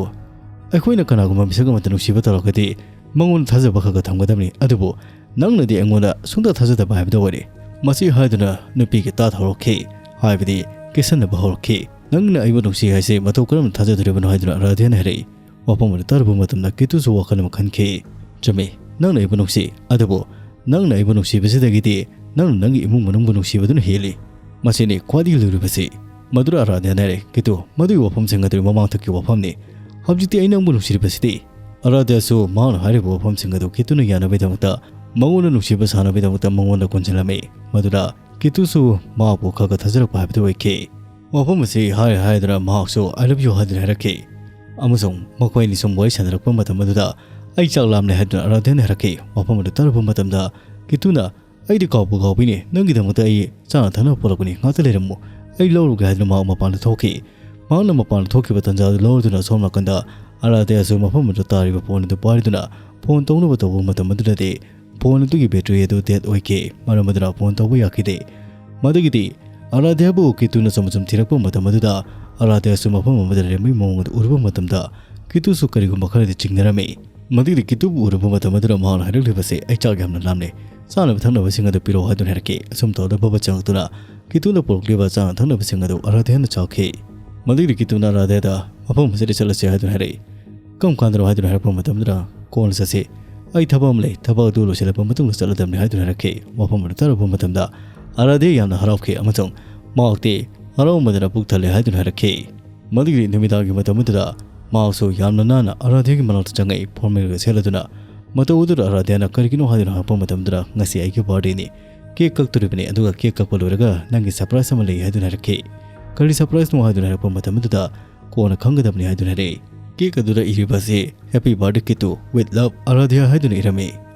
ꯑꯩꯈꯣꯏꯅ ꯀꯅꯥꯒꯨꯝꯕ ꯃꯤꯁꯛ ꯑꯃꯗ ꯅꯨꯡꯁꯤꯕ ꯇꯧꯔꯒꯗꯤ ꯃꯉꯣꯟꯗ ꯊꯥꯖꯕ ꯈꯔ ꯈꯔ ꯊꯝꯒꯗꯕꯅꯤ꯫ ꯑꯗꯨꯕꯨ ꯅꯪꯅꯗꯤ ꯑꯩꯉꯣꯟꯗ ꯁꯨꯡꯊꯥ ꯊꯥꯖꯗꯕ ꯍꯥꯏꯕꯗꯨ ꯑꯣꯏꯔꯦ꯫" ꯃꯁꯤ ꯍꯥꯏꯗꯨꯅ ꯅꯨꯄꯤꯒꯤ ꯇꯥ ꯍꯧꯔꯛꯈꯤ, ꯍꯥꯏꯕꯗꯤ ꯀꯤꯁꯟꯅꯕ ꯍꯧꯔꯛꯈꯤ꯫ "ꯅꯪꯅ ꯑꯩꯕꯨ ꯅꯨꯡꯁꯤ ꯍꯥꯏꯁꯦ ꯃꯇꯧ ꯀꯔꯝꯅ ꯊꯥꯖꯗꯣꯔꯤꯕꯅꯣ?" ꯍꯥꯏꯗꯨꯅ ꯑꯔꯥꯙ꯭ꯌꯥꯅ ꯍꯥꯏꯔꯛꯏ꯫ ꯋꯥꯐꯝ ꯑꯗꯨ ꯇꯥꯔꯨꯕ ꯃꯇꯝꯗ ꯀꯤꯇꯨꯁꯨ ꯋꯥꯈꯜ ꯑꯃ ꯈꯟꯈꯤ꯫ "ꯆꯨꯝꯃꯤ, ꯅꯪꯅ ꯑꯩꯕꯨ ꯅꯨꯡꯁꯤ, ꯑꯗꯨꯕꯨ ꯅꯪꯅ ꯑꯩꯕꯨ ꯅꯨꯡꯁꯤꯕꯁꯤꯗꯒꯤꯗꯤ ꯅꯪꯅ ꯅꯪꯒꯤ ꯏꯃꯨꯡ ꯃꯅꯨꯡꯕꯨ ꯅꯨꯡꯁꯤꯕꯗꯨꯅ ꯍꯦꯜꯂꯤ꯫ ꯃꯁꯤꯅꯤ ꯈ꯭ꯋꯥꯏꯗꯒꯤ ꯂꯨꯔꯤꯕꯁꯤ꯫" ꯃꯗꯨꯗ ꯑꯔꯥꯙ꯭ꯌꯥꯅ ꯍꯥꯏꯔꯦ, "ꯀꯤꯇꯨ, ꯃꯗꯨꯒꯤ ꯋꯥꯐꯝꯁꯤꯡ ꯑꯗꯨ ꯃꯃꯥꯡꯊꯛꯀꯤ ꯋꯥꯐꯝꯅꯤ꯫ ꯍꯧꯖꯤꯛꯇꯤ ꯑꯩ ꯅꯪꯕꯨ ꯅꯨꯡꯁꯤꯔꯤꯕꯁꯤꯗꯤ꯫" ꯑꯔꯥꯙ꯭ꯌꯥꯁꯨ ꯃꯍꯥꯛꯅ ꯍꯥꯏꯔꯤꯕ ꯋꯥꯐꯝꯁꯤꯡ ꯑꯗꯨ ꯀꯤꯇꯨꯅ ꯌꯥꯅꯕꯒꯤꯗꯃꯛꯇ, ꯃꯉꯣꯟꯗ ꯅꯨꯡꯁꯤꯕ ꯁꯥꯟꯅꯕꯒꯤꯗꯃꯛꯇ ꯃꯉꯣꯟꯗ ꯀꯣꯟꯁꯤꯜꯂꯝꯃꯤ꯫ ꯃꯗꯨꯗ ꯀꯤꯇꯨꯁꯨ ꯃꯍꯥꯛꯄꯨ ꯈꯔ ꯈꯔ ꯊꯥꯖꯔꯛꯄ ꯍꯥꯏꯕꯗꯨ ꯑꯣꯏꯈꯤ꯫ ꯋꯥꯐꯝ ꯑꯁꯤ ꯍꯥꯏ ꯍꯥꯏꯗꯨꯅ ꯃꯍꯥꯛꯁꯨ "I love you" ꯍꯥꯏꯗꯨꯅ ꯍꯥꯏꯔꯛꯈꯤ꯫ ꯑꯃꯁꯨꯡ ꯃꯈꯣꯏ ꯑꯅꯤ ꯁꯨꯝ ꯋꯥꯔꯤ ꯁꯥꯟꯅꯔꯛꯄ ꯃꯇꯝ ꯑꯗꯨꯗ, "ꯑꯩ ꯆꯥꯛ ꯂꯥꯝꯂꯦ" ꯍꯥꯏꯗꯨꯅ ꯑꯔꯥꯙ꯭ꯌꯥꯅ ꯍꯥꯏꯔꯛꯈꯤ꯫ ꯋꯥꯐꯝ ꯑꯗꯨ ꯇꯥꯔꯨꯕ ꯃꯇꯝꯗ ꯀꯤꯇꯨꯅ, "ꯑꯩꯗꯤ ꯀꯥꯎꯕꯨ ꯀꯥꯎꯕꯤꯅꯦ, ꯅꯪꯒꯤꯗꯃꯛꯇ ꯑꯩ ꯆꯥꯅ ꯊꯛꯅꯕ ꯄꯨꯔꯛꯄꯅꯤ, ꯉꯥꯛꯇ ꯂꯩꯔꯝꯃꯨ, ꯑꯩ ꯂꯧꯔꯨꯒꯦ" ꯍꯥꯏꯗꯨꯅ ꯃꯍꯥꯛ ꯃꯄꯥꯟꯗ ꯊꯣꯛꯈꯤ꯫ ꯃꯍꯥꯛꯅ ꯃꯄꯥꯟꯗ ꯊꯣꯛꯈꯤꯕ ꯇꯥꯟꯖꯥ ꯑꯗꯨ ꯂꯧꯔꯗꯨꯅ ꯑꯁꯣꯝ ꯅꯥꯀꯟꯗ ꯑꯔꯥꯙ꯭ꯌꯥꯁꯨ ꯃꯐꯝ ꯑꯗꯨꯗ ꯇꯥꯔꯤꯕ phone ꯑꯗꯨ ꯄꯥꯏꯗꯨꯅ phone ꯇꯧꯅꯕ ꯇꯧꯕ ꯃꯇꯝ ꯑꯗꯨꯗꯗꯤ phone ꯑꯗꯨꯒꯤ battery ꯑꯗꯨ dead ꯑꯣꯏꯈꯤ꯫ ꯃꯔꯝ ꯑꯗꯨꯅ phone ꯇꯧꯕ ꯌꯥꯈꯤꯗꯦ꯫ ꯃꯗꯨꯒꯤꯗꯤ ꯑꯔꯥꯙ꯭ꯌꯥꯕꯨ ꯀꯤꯇꯨꯅ ꯆꯨꯝ ꯆꯨꯝ ꯊꯤꯔꯛꯄ ꯃꯇꯝ ꯑꯗꯨꯗ ꯑꯔꯥꯙ꯭ꯌꯥꯁꯨ ꯃꯐꯝ ꯑꯃꯗ ꯂꯩꯔꯝꯕꯒꯤ ꯃꯑꯣꯡ ꯑꯗꯨ ꯎꯔꯨꯕ ꯃꯇꯝꯗ ꯀꯤꯇꯨꯁꯨ ꯀꯔꯤꯒꯨꯝꯕ ꯈꯔꯗꯤ ꯆꯤꯡꯅꯔꯝꯃꯤ꯫ ꯃꯗꯨꯒꯤꯗꯤ ꯀꯤꯇꯨꯕꯨ ꯎꯔꯨꯕ ꯃꯇꯝ ꯑꯗꯨꯗ ꯃꯍꯥꯛꯅ ꯍꯥꯏꯔꯛꯂꯤꯕꯁꯤ, "ꯑꯩ ꯆꯥꯛ ꯌꯥꯝꯅ ꯂꯥꯝꯂꯦ, ꯆꯥꯅꯕ ꯊꯛꯅꯕꯁꯤꯡ ꯑꯗꯨ ꯄꯤꯔꯛꯑꯣ" ꯍꯥꯏꯗꯨꯅ ꯍꯥꯏꯔꯛꯈꯤ꯫ ꯑꯁꯨꯝ ꯇꯧꯗ ꯕꯕꯥ ꯆꯪꯂꯛꯇꯨꯅ ꯀꯤꯇꯨꯅ ꯄꯨꯔꯛꯂꯤꯕ ꯆꯥꯅ ꯊꯛꯅꯕꯁꯤꯡ ꯑꯗꯨ ꯑꯔꯥꯙ꯭ꯌꯥꯅ ꯆꯥꯈꯤ꯫ ꯃꯗꯨꯒꯤ ꯀꯤꯇꯨꯅ ꯑꯔꯥꯙ꯭ꯌꯥꯗ ꯃꯐꯝ ꯑꯁꯤꯗ ꯆꯠꯂꯁꯤ ꯍꯥꯏꯗꯨꯅ ꯍꯥꯏꯔꯛꯏ꯫ "ꯀꯔꯝ ꯀꯥꯟꯗꯅꯣ?" ꯍꯥꯏꯗꯨꯅ ꯍꯥꯏꯔꯛꯄ ꯃꯇꯝꯗꯨꯗ, "ꯀꯣꯟꯅ ꯆꯠꯁꯤ, ꯑꯩ ꯊꯕꯛ ꯑꯃ ꯂꯩ, ꯊꯕꯛ ꯑꯗꯨ ꯂꯣꯏꯁꯤꯜꯂꯛꯄ ꯃꯇꯨꯡꯗ ꯆꯠꯂꯗꯕꯅꯤ" ꯍꯥꯏꯗꯨꯅ ꯍꯥꯏꯔꯛꯈꯤ꯫ ꯋꯥꯐꯝ ꯑꯗꯨ ꯇꯥꯔꯕ ꯃꯇꯝꯗ ꯑꯔꯥꯙ꯭ꯌꯥ ꯌꯥꯝꯅ ꯍꯔꯥꯎꯈꯤ ꯑꯃꯁꯨꯡ ꯃꯍꯥꯛꯇꯤ ꯍꯔꯥꯎꯃꯟꯗꯅ ꯄꯨꯛ ꯊꯜꯂꯦ ꯍꯥꯏꯗꯨꯅ ꯍꯥꯏꯔꯛꯈꯤ꯫ ꯃꯗꯨꯒꯤ ꯅꯨꯃꯤꯗꯥꯡꯒꯤ ꯃꯇꯝ ꯑꯗꯨꯗ ꯃꯍꯥꯛꯁꯨ ꯌꯥꯝꯅ ꯅꯥꯟꯅ ꯑꯥꯔꯥꯙ꯭ꯌꯥꯒꯤ ꯃꯅꯥꯛꯇ ꯆꯪꯉꯛꯏ, ꯐꯣꯔꯃꯦꯜꯒ ꯁꯦꯠꯂꯗꯨꯅ꯫ ꯃꯇꯧ ꯑꯗꯨꯗ ꯑꯥꯔꯥꯙ꯭ꯌꯥꯅ ꯀꯔꯤꯒꯤꯅꯣ ꯍꯥꯏꯗꯨꯅ ꯍꯪꯉꯛꯄ ꯃꯇꯝꯗꯨꯗ, "ꯉꯁꯤ ꯑꯩꯒꯤ ꯕꯥꯔꯗꯦꯅꯤ, ꯀꯦꯛ ꯀꯛꯇꯣꯔꯤꯕꯅꯤ, ꯑꯗꯨꯒ ꯀꯦꯛ ꯀꯛꯄ ꯂꯣꯏꯔꯒ ꯅꯪꯒꯤ ꯁꯔꯄ꯭ꯔꯥꯏꯖ ꯑꯃ ꯂꯩ" ꯍꯥꯏꯗꯨꯅ ꯍꯥꯏꯔꯛꯈꯤ꯫ "ꯀꯔꯤ ꯁꯔꯄ꯭ꯔꯥꯏꯖꯅꯣ?" ꯍꯥꯏꯗꯨꯅ ꯍꯥꯏꯔꯛꯄ ꯃꯇꯝ ꯑꯗꯨꯗ, "ꯀꯣꯟꯅ ꯈꯪꯒꯗꯕꯅꯤ" ꯍꯥꯏꯗꯨꯅ ꯍꯥꯏꯔꯛꯏ꯫ ꯀꯦꯛ ꯑꯗꯨꯗ ꯏꯔꯤꯕ ꯑꯁꯤ "Happy birthday ꯀꯤꯇꯨ, with love ꯑꯥꯔꯥꯙ꯭ꯌꯥ" ꯍꯥꯏꯗꯨꯅ ꯏꯔꯝꯃꯤ꯫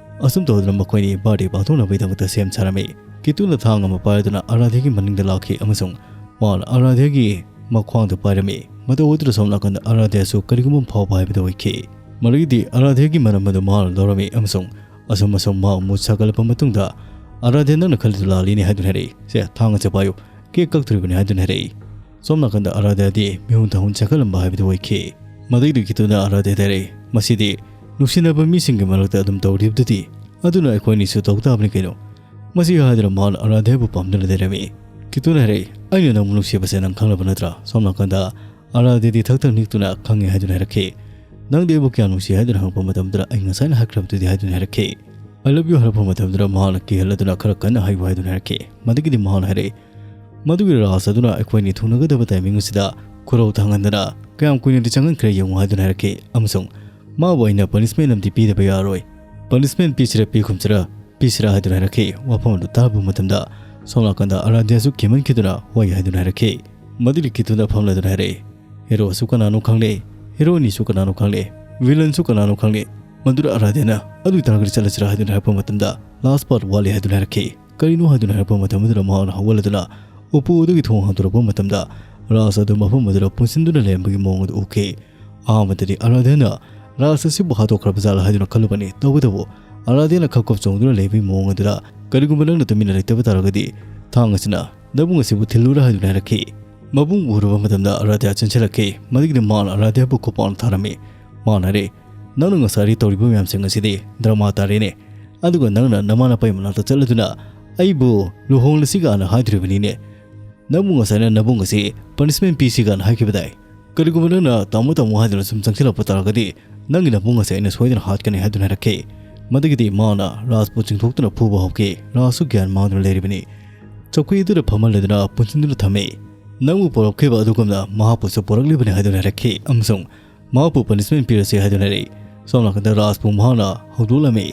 ꯑꯁꯨꯝ ꯇꯧꯗꯨꯅ ꯃꯈꯣꯏꯅꯤ ꯕꯥꯔꯗꯦ ꯄꯥꯡꯊꯣꯛꯅꯕꯒꯤꯗꯃꯛꯇ ꯁꯦꯝ ꯁꯥꯔꯝꯃꯤ꯫ ꯀꯤꯇꯨꯅ ꯊꯥꯡ ꯑꯃ ꯄꯥꯏꯗꯨꯅ ꯑꯥꯔꯥꯙ꯭ꯌꯥꯒꯤ ꯃꯅꯤꯡꯗ ꯂꯥꯛꯈꯤ ꯑꯃꯁꯨꯡ ꯃꯍꯥꯛꯅ ꯑꯥꯔꯥꯙ꯭ꯌꯥꯒꯤ ꯃꯈ꯭ꯋꯥꯡꯗ ꯄꯥꯏꯔꯝꯃꯤ꯫ ꯃꯇꯧ ꯑꯗꯨꯗ ꯁꯣꯝ ꯅꯥꯀꯟꯗ ꯑꯥꯔꯥꯙ꯭ꯌꯥꯁꯨ ꯀꯔꯤꯒꯨꯝꯕ ꯑꯃ ꯐꯥꯎꯕ ꯍꯥꯏꯕꯗꯨ ꯑꯣꯏꯈꯤ꯫ ꯃꯗꯨꯒꯤꯗꯤ ꯑꯥꯔꯥꯙ꯭ꯌꯥꯒꯤ ꯃꯅꯝ ꯑꯗꯨ ꯃꯍꯥꯛꯅ ꯂꯧꯔꯝꯃꯤ ꯑꯃꯁꯨꯡ ꯑꯁꯨꯝ ꯑꯁꯨꯝ ꯃꯍꯥꯛ ꯃꯨꯠ ꯁꯥꯒꯠꯂꯛꯄ ꯃꯇꯨꯡꯗ, "ꯑꯥꯔꯥꯙ꯭ꯌꯥ, ꯅꯪꯅ ꯈꯜꯂꯤꯗꯨ ꯂꯥꯜꯂꯤꯅꯦ" ꯍꯥꯏꯗꯨꯅ ꯍꯥꯏꯔꯛꯏ꯫ "ꯁꯦ, ꯊꯥꯡ ꯑꯁꯦ ꯄꯥꯏꯌꯨ, ꯀꯦꯛ ꯀꯛꯇꯣꯔꯤꯕꯅꯤ" ꯍꯥꯏꯗꯨꯅ ꯍꯥꯏꯔꯛꯏ꯫ ꯁꯣꯝ ꯅꯥꯀꯟꯗ ꯑꯥꯔꯥꯙ꯭ꯌꯥꯗꯤ ꯃꯤꯍꯨꯟ ꯊꯥꯍꯨꯟ ꯆꯦꯟꯈꯠꯂꯝꯕ ꯍꯥꯏꯕꯗꯨ ꯑꯣꯏꯈꯤ꯫ ꯃꯗꯨꯒꯤꯗꯤ ꯀꯤꯇꯨꯅ ꯑꯥꯔꯥꯙ꯭ꯌꯥꯗ ꯍꯥꯏꯔꯛꯏ, "ꯃꯁꯤꯗꯤ ꯅꯨꯡꯁꯤꯅꯕ ꯃꯤꯁꯤꯡꯒꯤ ꯃꯔꯛꯇ ꯑꯗꯨꯝ ꯇꯧꯔꯤꯕꯗꯨꯗꯤ, ꯑꯗꯨꯅ ꯑꯩꯈꯣꯏꯅꯤꯁꯨ ꯇꯧ ꯇꯥꯕꯅꯤ ꯀꯩꯅꯣ"꯫ ꯃꯁꯤ ꯍꯥꯏꯗꯨꯅ ꯃꯍꯥꯛꯅ ꯑꯥꯔꯥꯙ꯭ꯌꯥꯕꯨ ꯄꯥꯝꯗꯨꯅ ꯂꯩꯔꯝꯃꯤ꯫ ꯀꯤꯇꯨꯅ ꯍꯥꯏꯔꯛꯏ, "ꯑꯩꯅ ꯅꯪꯕꯨ ꯅꯨꯡꯁꯤꯕꯁꯦ ꯅꯪ ꯈꯪꯂꯕ ꯅꯠꯇ꯭ꯔꯥ?" ꯁꯣꯝ ꯅꯥꯀꯟꯗ ꯑꯥꯔꯥꯙ꯭ꯌꯥꯗꯤ ꯊꯛ ꯊꯛ ꯅꯤꯛꯇꯨꯅ "ꯈꯪꯉꯦ" ꯍꯥꯏꯗꯨꯅ ꯍꯥꯏꯔꯛꯈꯤ꯫ "ꯅꯪꯗꯤ ꯑꯩꯕꯨ ꯀꯌꯥ ꯅꯨꯡꯁꯤ?" ꯍꯥꯏꯗꯨꯅ ꯍꯪꯉꯛꯄ ꯃꯇꯝꯗꯨꯗ, "ꯑꯩ ꯉꯁꯥꯏꯅ ꯍꯥꯏꯈ꯭ꯔꯕꯗꯨꯗꯤ" ꯍꯥꯏꯗꯨꯅ ꯍꯥꯏꯔꯛꯈꯤ꯫ "I love you" ꯍꯥꯏꯔꯛꯄ ꯃꯇꯝꯗꯨꯗ ꯃꯍꯥꯛꯅ ꯀꯤꯍꯜꯂꯗꯨꯅ "ꯈꯔ ꯀꯟꯅ ꯍꯥꯏꯌꯨ" ꯍꯥꯏꯗꯨꯅ ꯍꯥꯏꯔꯛꯈꯤ꯫ ꯃꯗꯨꯒꯤꯗꯤ ꯃꯍꯥꯛꯅ ꯍꯥꯏꯔꯛꯏ, "ꯃꯗꯨꯒꯤ ꯔꯥꯖ ꯑꯗꯨꯅ ꯑꯩꯈꯣꯏꯅꯤ ꯊꯨꯡꯅꯒꯗꯕ ꯇꯥꯏꯃꯤꯡ ꯑꯁꯤꯗ ꯈꯨꯔꯧ ꯊꯥꯡꯍꯟꯗꯅ ꯀꯌꯥꯝ ꯀꯨꯏꯅꯗꯤ ꯆꯪꯍꯟꯈ꯭ꯔꯦ ꯌꯦꯡꯉꯨ" ꯍꯥꯏꯗꯨꯅ ꯍꯥꯏꯔꯛꯈꯤ꯫ ꯑꯃꯁꯨꯡ ꯃꯥꯕꯨ ꯑꯩꯅ ꯄꯅꯤꯁꯃꯦꯟ ꯑꯃꯗꯤ ꯄꯤꯗꯕ ꯌꯥꯔꯣꯏ꯫ "ꯄꯅꯤꯁꯃꯦꯟ ꯄꯤꯁꯤꯔ ꯄꯤꯈꯨꯝꯁꯤꯔ, ꯄꯤꯁꯤꯔ?" ꯍꯥꯏꯗꯨꯅ ꯍꯥꯏꯔꯛꯈꯤ꯫ ꯋꯥꯐꯝ ꯑꯗꯨ ꯇꯥꯕ ꯃꯇꯝꯗ ꯁꯣꯝ ꯅꯥꯀꯟꯗ ꯑꯥꯔꯥꯙ꯭ꯌꯥꯁꯨ ꯀꯤꯃꯟꯈꯤꯗꯨꯅ "ꯍꯣꯏ" ꯍꯥꯏꯗꯨꯅ ꯍꯥꯏꯔꯛꯈꯤ꯫ ꯃꯗꯨꯒꯤ ꯀꯤꯇꯨꯅ ꯐꯝꯂꯗꯨꯅ ꯍꯥꯏꯔꯛꯏ, "ꯍꯦꯔꯣꯁꯨ ꯀꯅꯥꯅꯣ ꯈꯪꯂꯦ, ꯍꯦꯔꯣꯅꯤꯁꯨ ꯀꯅꯥꯅꯣ ꯈꯪꯂꯦ, ꯚꯤꯂꯟꯁꯨ ꯀꯅꯥꯅꯣ ꯈꯪꯂꯦ꯫ ꯃꯗꯨꯗ ꯑꯥꯔꯥꯙ꯭ꯌꯥꯅ ꯑꯗꯨ ꯑꯣꯏꯇꯥꯔꯒꯗꯤ ꯆꯠꯂꯁꯤꯔꯥ?" ꯍꯥꯏꯗꯨꯅ ꯍꯥꯏꯔꯛꯄ ꯃꯇꯝꯗ, "ꯂꯥꯁ ꯄꯥꯔꯠ ꯋꯥꯠꯂꯤ" ꯍꯥꯏꯗꯨꯅ ꯍꯥꯏꯔꯛꯈꯤ꯫ ꯀꯔꯤꯅꯣ ꯍꯥꯏꯗꯨꯅ ꯍꯥꯏꯔꯛꯄ ꯃꯇꯝ ꯑꯗꯨꯗ ꯃꯍꯥꯛꯅ ꯍꯧꯒꯠꯂꯗꯨꯅ ꯎꯄꯨ ꯑꯗꯨꯒꯤ ꯊꯣꯡ ꯍꯥꯡꯗꯣꯔꯛꯄ ꯃꯇꯝꯗ, ꯔꯥꯖ ꯑꯗꯨ ꯃꯐꯝ ꯑꯗꯨꯗ ꯄꯨꯟꯁꯤꯟꯗꯨꯅ ꯂꯩꯔꯝꯕꯒꯤ ꯃꯑꯣꯡ ꯑꯗꯨ ꯎꯈꯤ꯫ ꯑꯍꯥꯟꯕꯗꯗꯤ ꯑꯥꯔꯥꯙ꯭ꯌꯥꯅ ꯔꯥꯖ ꯑꯁꯤꯕꯨ ꯍꯥꯠꯇꯣꯛꯈ꯭ꯔꯕ ꯖꯥꯠꯂ ꯍꯥꯏꯗꯨꯅ ꯈꯜꯂꯨꯕꯅꯤ꯫ ꯇꯧꯕꯇꯕꯨ ꯑꯥꯔꯥꯙ꯭ꯌꯥꯅ ꯈꯞ ꯈꯞ ꯆꯣꯡꯗꯨꯅ ꯂꯩꯕꯒꯤ ꯃꯑꯣꯡ ꯑꯗꯨꯗ, "ꯀꯔꯤꯒꯨꯝꯕ ꯅꯪꯅ ꯇꯨꯃꯤꯟꯅ ꯂꯩꯇꯕ ꯇꯥꯔꯒꯗꯤ, ꯊꯥꯡ ꯑꯁꯤꯅ ꯅꯕꯨꯡ ꯑꯁꯤꯕꯨ ꯊꯤꯜꯂꯨꯔꯥ?" ꯍꯥꯏꯗꯨꯅ ꯍꯥꯏꯔꯛꯈꯤ꯫ ꯃꯕꯨꯡ ꯎꯔꯕ ꯃꯇꯝꯗ ꯑꯥꯔꯥꯙ꯭ꯌꯥ ꯆꯦꯟꯁꯤꯜꯂꯛꯈꯤ꯫ ꯃꯗꯨꯒꯤꯗꯤ ꯃꯍꯥꯛꯅ ꯑꯥꯔꯥꯙ꯭ꯌꯥꯕꯨ ꯈꯨꯄꯥꯛꯅ ꯊꯥꯔꯝꯃꯤ꯫ ꯃꯍꯥꯛꯅ ꯍꯥꯏꯔꯛꯏ, "ꯅꯪꯅ ꯉꯁꯥꯏꯗꯤ ꯇꯧꯔꯤꯕ ꯃꯌꯥꯝꯁꯤꯡ ꯑꯁꯤꯗꯤ ꯗ꯭ꯔꯃꯥ ꯇꯥꯔꯦꯅꯦ꯫ ꯑꯗꯨꯒ ꯅꯪꯅ ꯅꯃꯥ ꯅꯄꯥꯒꯤ ꯃꯅꯥꯛꯇ ꯆꯠꯂꯗꯨꯅ "ꯑꯩꯕꯨ ꯂꯨꯍꯣꯡꯂꯁꯤ ꯀꯥꯏꯅ ꯍꯥꯏꯗꯣꯔꯤꯕꯅꯤꯅꯦ꯫ ꯅꯪꯕꯨ ꯉꯁꯥꯏꯅ ꯅꯕꯨꯡ ꯑꯁꯤ ꯄꯅꯤꯁꯃꯦꯟ ꯄꯤꯁꯤ ꯀꯥꯏꯅ ꯍꯥꯏꯈꯤꯕꯗꯥꯏ? ꯀꯔꯤꯒꯨꯝꯕ ꯅꯪꯅ ꯇꯥꯃꯣ ꯇꯥꯃꯣ ꯍꯥꯏꯗꯨꯅ ꯁꯨꯝ ꯆꯪꯁꯤꯜꯂꯛꯄ ꯇꯥꯔꯒꯗꯤ ꯅꯪꯒꯤ ꯅꯕꯨꯡ ꯑꯁꯤ ꯑꯩꯅ ꯁꯣꯏꯗꯅ ꯍꯥꯠꯀꯅꯤ" ꯍꯥꯏꯗꯨꯅ ꯍꯥꯏꯔꯛꯈꯤ꯫ ꯃꯗꯨꯒꯤꯗꯤ ꯃꯥꯅ ꯔꯥꯖꯄꯨ ꯆꯤꯡꯊꯣꯛꯇꯨꯅ ꯐꯨꯕ ꯍꯧꯈꯤ꯫ ꯔꯥꯖꯁꯨ ꯒ꯭ꯌꯥꯟ ꯃꯥꯡꯗꯨꯅ ꯂꯩꯔꯤꯕꯅꯤ꯫ ꯆꯧꯀ꯭ꯔꯤ ꯑꯗꯨꯗ ꯐꯝꯍꯜꯂꯗꯨꯅ ꯄꯨꯟꯁꯤꯟꯗꯨꯅ ꯊꯝꯃꯤ꯫ "ꯅꯪꯕꯨ ꯄꯣꯔꯛꯈꯤꯕ ꯑꯗꯨꯒꯨꯝꯅ ꯃꯍꯥꯛꯄꯨꯁꯨ ꯄꯣꯔꯛꯂꯤꯕꯅꯤ" ꯍꯥꯏꯗꯨꯅ ꯍꯥꯏꯔꯛꯈꯤ ꯑꯃꯁꯨꯡ ꯃꯍꯥꯛꯄꯨ ꯄꯅꯤꯁꯃꯦꯟ ꯄꯤꯔꯁꯤ ꯍꯥꯏꯗꯨꯅ ꯍꯥꯏꯔꯛꯏ꯫ ꯁꯣꯝ ꯅꯥꯀꯟꯗ ꯔꯥꯖꯄꯨ ꯃꯍꯥꯛꯅ ꯍꯧꯗꯣꯛꯂꯝꯃꯤ꯫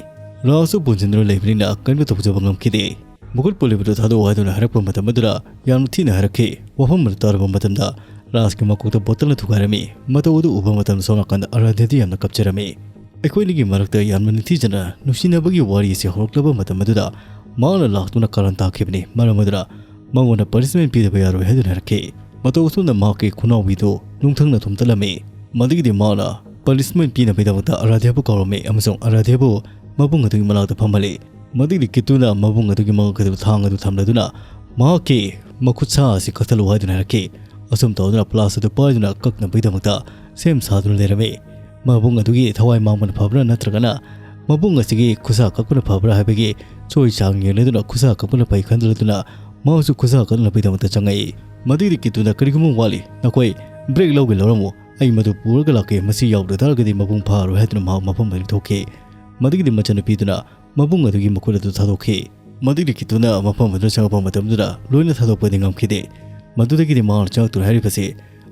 ꯔꯥꯖꯁꯨ ꯄꯨꯟꯁꯤꯟꯗꯨꯅ ꯂꯩꯕꯅꯤꯅ ꯀꯔꯤꯝꯇ ꯇꯧꯖꯕ ꯉꯝꯈꯤꯗꯦ꯫ "ꯃꯈꯨꯠ ꯄꯨꯜꯂꯤꯕꯗꯨ ꯊꯥꯗꯣꯛꯑꯣ" ꯍꯥꯏꯗꯨꯅ ꯍꯥꯏꯔꯛꯄ ꯃꯇꯝ ꯑꯗꯨꯗ ꯌꯥꯝꯅ ꯊꯤꯅ ꯍꯥꯏꯔꯛꯈꯤ꯫ ꯋꯥꯐꯝ ꯑꯗꯨ ꯇꯥꯔꯕ ꯃꯇꯝꯗ ꯔꯥꯖꯀꯤ ꯃꯀꯣꯛꯇ ꯕꯣꯇꯜꯅ ꯊꯨꯒꯥꯏꯔꯝꯃꯤ꯫ ꯃꯇꯧ ꯑꯗꯨ ꯎꯕ ꯃꯇꯝꯗ ꯁꯣꯝ ꯅꯥꯀꯟꯗ ꯑꯔꯥꯙ꯭ꯌꯗꯤ ꯌꯥꯝꯅ ꯀꯞꯆꯔꯝꯃꯤ꯫ ꯑꯩꯈꯣꯏ ꯑꯅꯤꯒꯤ ꯃꯔꯛꯇ ꯌꯥꯝꯅ ꯅꯤꯡꯊꯤꯖꯅ ꯅꯨꯡꯁꯤꯅꯕꯒꯤ ꯋꯥꯔꯤ ꯑꯁꯤ ꯍꯧꯔꯛꯂꯕ ꯃꯇꯝ ꯑꯗꯨꯗ ꯃꯍꯥꯛꯅ ꯂꯥꯛꯇꯨꯅ ꯀꯥꯔꯟ ꯇꯥꯈꯤꯕꯅꯤ꯫ ꯃꯔꯝ ꯑꯗꯨꯅ ꯃꯉꯣꯟꯗ ꯄꯅꯤꯁꯃꯦꯟ ꯄꯤꯗꯕ ꯌꯥꯔꯣꯏ ꯍꯥꯏꯗꯨꯅ ꯍꯥꯏꯔꯛꯈꯤ꯫ ꯃꯇꯧ ꯑꯁꯨꯝꯅ ꯃꯍꯥꯛꯀꯤ ꯈꯨꯅꯥꯎꯕꯤꯗꯨ ꯅꯨꯡꯊꯪꯅ ꯊꯨꯝꯇꯠꯂꯝꯃꯤ꯫ ꯃꯗꯨꯒꯤꯗꯤ ꯃꯍꯥꯛꯅ ꯄꯅꯤꯁꯃꯦꯟ ꯄꯤꯅꯕꯒꯤꯗꯃꯛꯇ ꯑꯔꯥꯙ꯭ꯌꯕꯨ ꯀꯧꯔꯝꯃꯤ ꯑꯃꯁꯨꯡ ꯑꯔꯥꯙ꯭ꯌꯕꯨ ꯃꯕꯨꯡ ꯑꯗꯨꯒꯤ ꯃꯅꯥꯛꯇ ꯐꯝꯍꯜꯂꯤ꯫ ꯃꯗꯨꯒꯤꯗꯤ ꯀꯤꯇꯨꯅ ꯃꯕꯨꯡ ꯑꯗꯨꯒꯤ ꯃꯉꯛ ꯑꯗꯨ ꯊꯥꯡ ꯑꯗꯨ ꯊꯝꯂꯗꯨꯅ ꯃꯍꯥꯛꯀꯤ ꯃꯈꯨꯠ ꯁꯥ ꯑꯁꯤ ꯀꯛꯊꯠꯂꯨ ꯍꯥꯏꯗꯨꯅ ꯍꯥꯏꯔꯛꯈꯤ꯫ ꯑꯁꯨꯝ ꯇꯧꯗꯨꯅ ꯄ꯭ꯂꯥꯁ ꯑꯗꯨ ꯄꯥꯏꯗꯨꯅ ꯀꯛꯅꯕꯒꯤꯗꯃꯛꯇ ꯁꯦꯝ ꯁꯥꯗꯨꯅ ꯂꯩꯔꯝꯃꯤ꯫ ꯃꯕꯨꯡ ꯑꯗꯨꯒꯤ ꯊꯋꯥꯏ ꯃꯥꯡꯕꯅ ꯐꯕ꯭ꯔꯥ ꯅꯠꯇ꯭ꯔꯒꯅ ꯃꯕꯨꯡ ꯑꯁꯤꯒꯤ ꯈꯨꯠꯁꯥ ꯀꯛꯄꯅ ꯐꯕ꯭ꯔꯥ ꯍꯥꯏꯕꯒꯤ ꯆꯣꯏ ꯆꯥꯡ ꯌꯦꯡꯂꯗꯨꯅ ꯈꯨꯠꯁꯥ ꯀꯛꯄꯅ ꯐꯩ ꯈꯟꯗꯨꯅ ꯃꯍꯥꯛꯁꯨ ꯈꯨꯠꯁꯥ ꯀꯛꯅꯕꯒꯤꯗꯃꯛꯇ ꯆꯪꯉꯛꯏ꯫ ꯃꯗꯨꯒꯤꯗꯤ ꯀꯤꯇꯨꯅ, "ꯀꯔꯤꯒꯨꯝꯕ ꯋꯥꯠꯂꯤ, ꯅꯈꯣꯏ ꯕ꯭ꯔꯦꯛ ꯂꯧꯒꯦ ꯂꯧꯔꯝꯃꯨ, ꯑꯩ ꯃꯗꯨ ꯄꯨꯔꯒ ꯂꯥꯛꯀꯦ, ꯃꯁꯤ ꯌꯥꯎꯗ ꯇꯥꯔꯒꯗꯤ ꯃꯄꯨꯡ ꯐꯥꯔꯣꯏ" ꯍꯥꯏꯗꯨꯅ ꯃꯍꯥꯛ ꯃꯐꯝ ꯑꯗꯨꯗꯒꯤ ꯊꯣꯛꯈꯤ꯫ ꯃꯗꯨꯒꯤꯗꯤ ꯃꯆꯟꯅꯨꯄꯤꯗꯨꯅ ꯃꯕꯨꯡ ꯑꯗꯨꯒꯤ ꯃꯈꯨꯠ ꯑꯗꯨ ꯊꯥꯗꯣꯛꯈꯤ꯫ ꯃꯗꯨꯒꯤꯗꯤ ꯀꯤꯇꯨꯅ ꯃꯐꯝ ꯑꯗꯨꯗ ꯆꯪꯉꯛꯄ ꯃꯇꯝꯗꯨꯗ ꯂꯣꯏꯅ ꯊꯥꯗꯣꯛꯄꯗꯤ ꯉꯝꯈꯤꯗꯦ꯫ ꯃꯗꯨꯗꯒꯤꯗꯤ ꯃꯍꯥꯛꯅ ꯆꯪꯉꯛꯇꯨꯅ ꯍꯥꯏꯔꯤꯕꯁꯤ,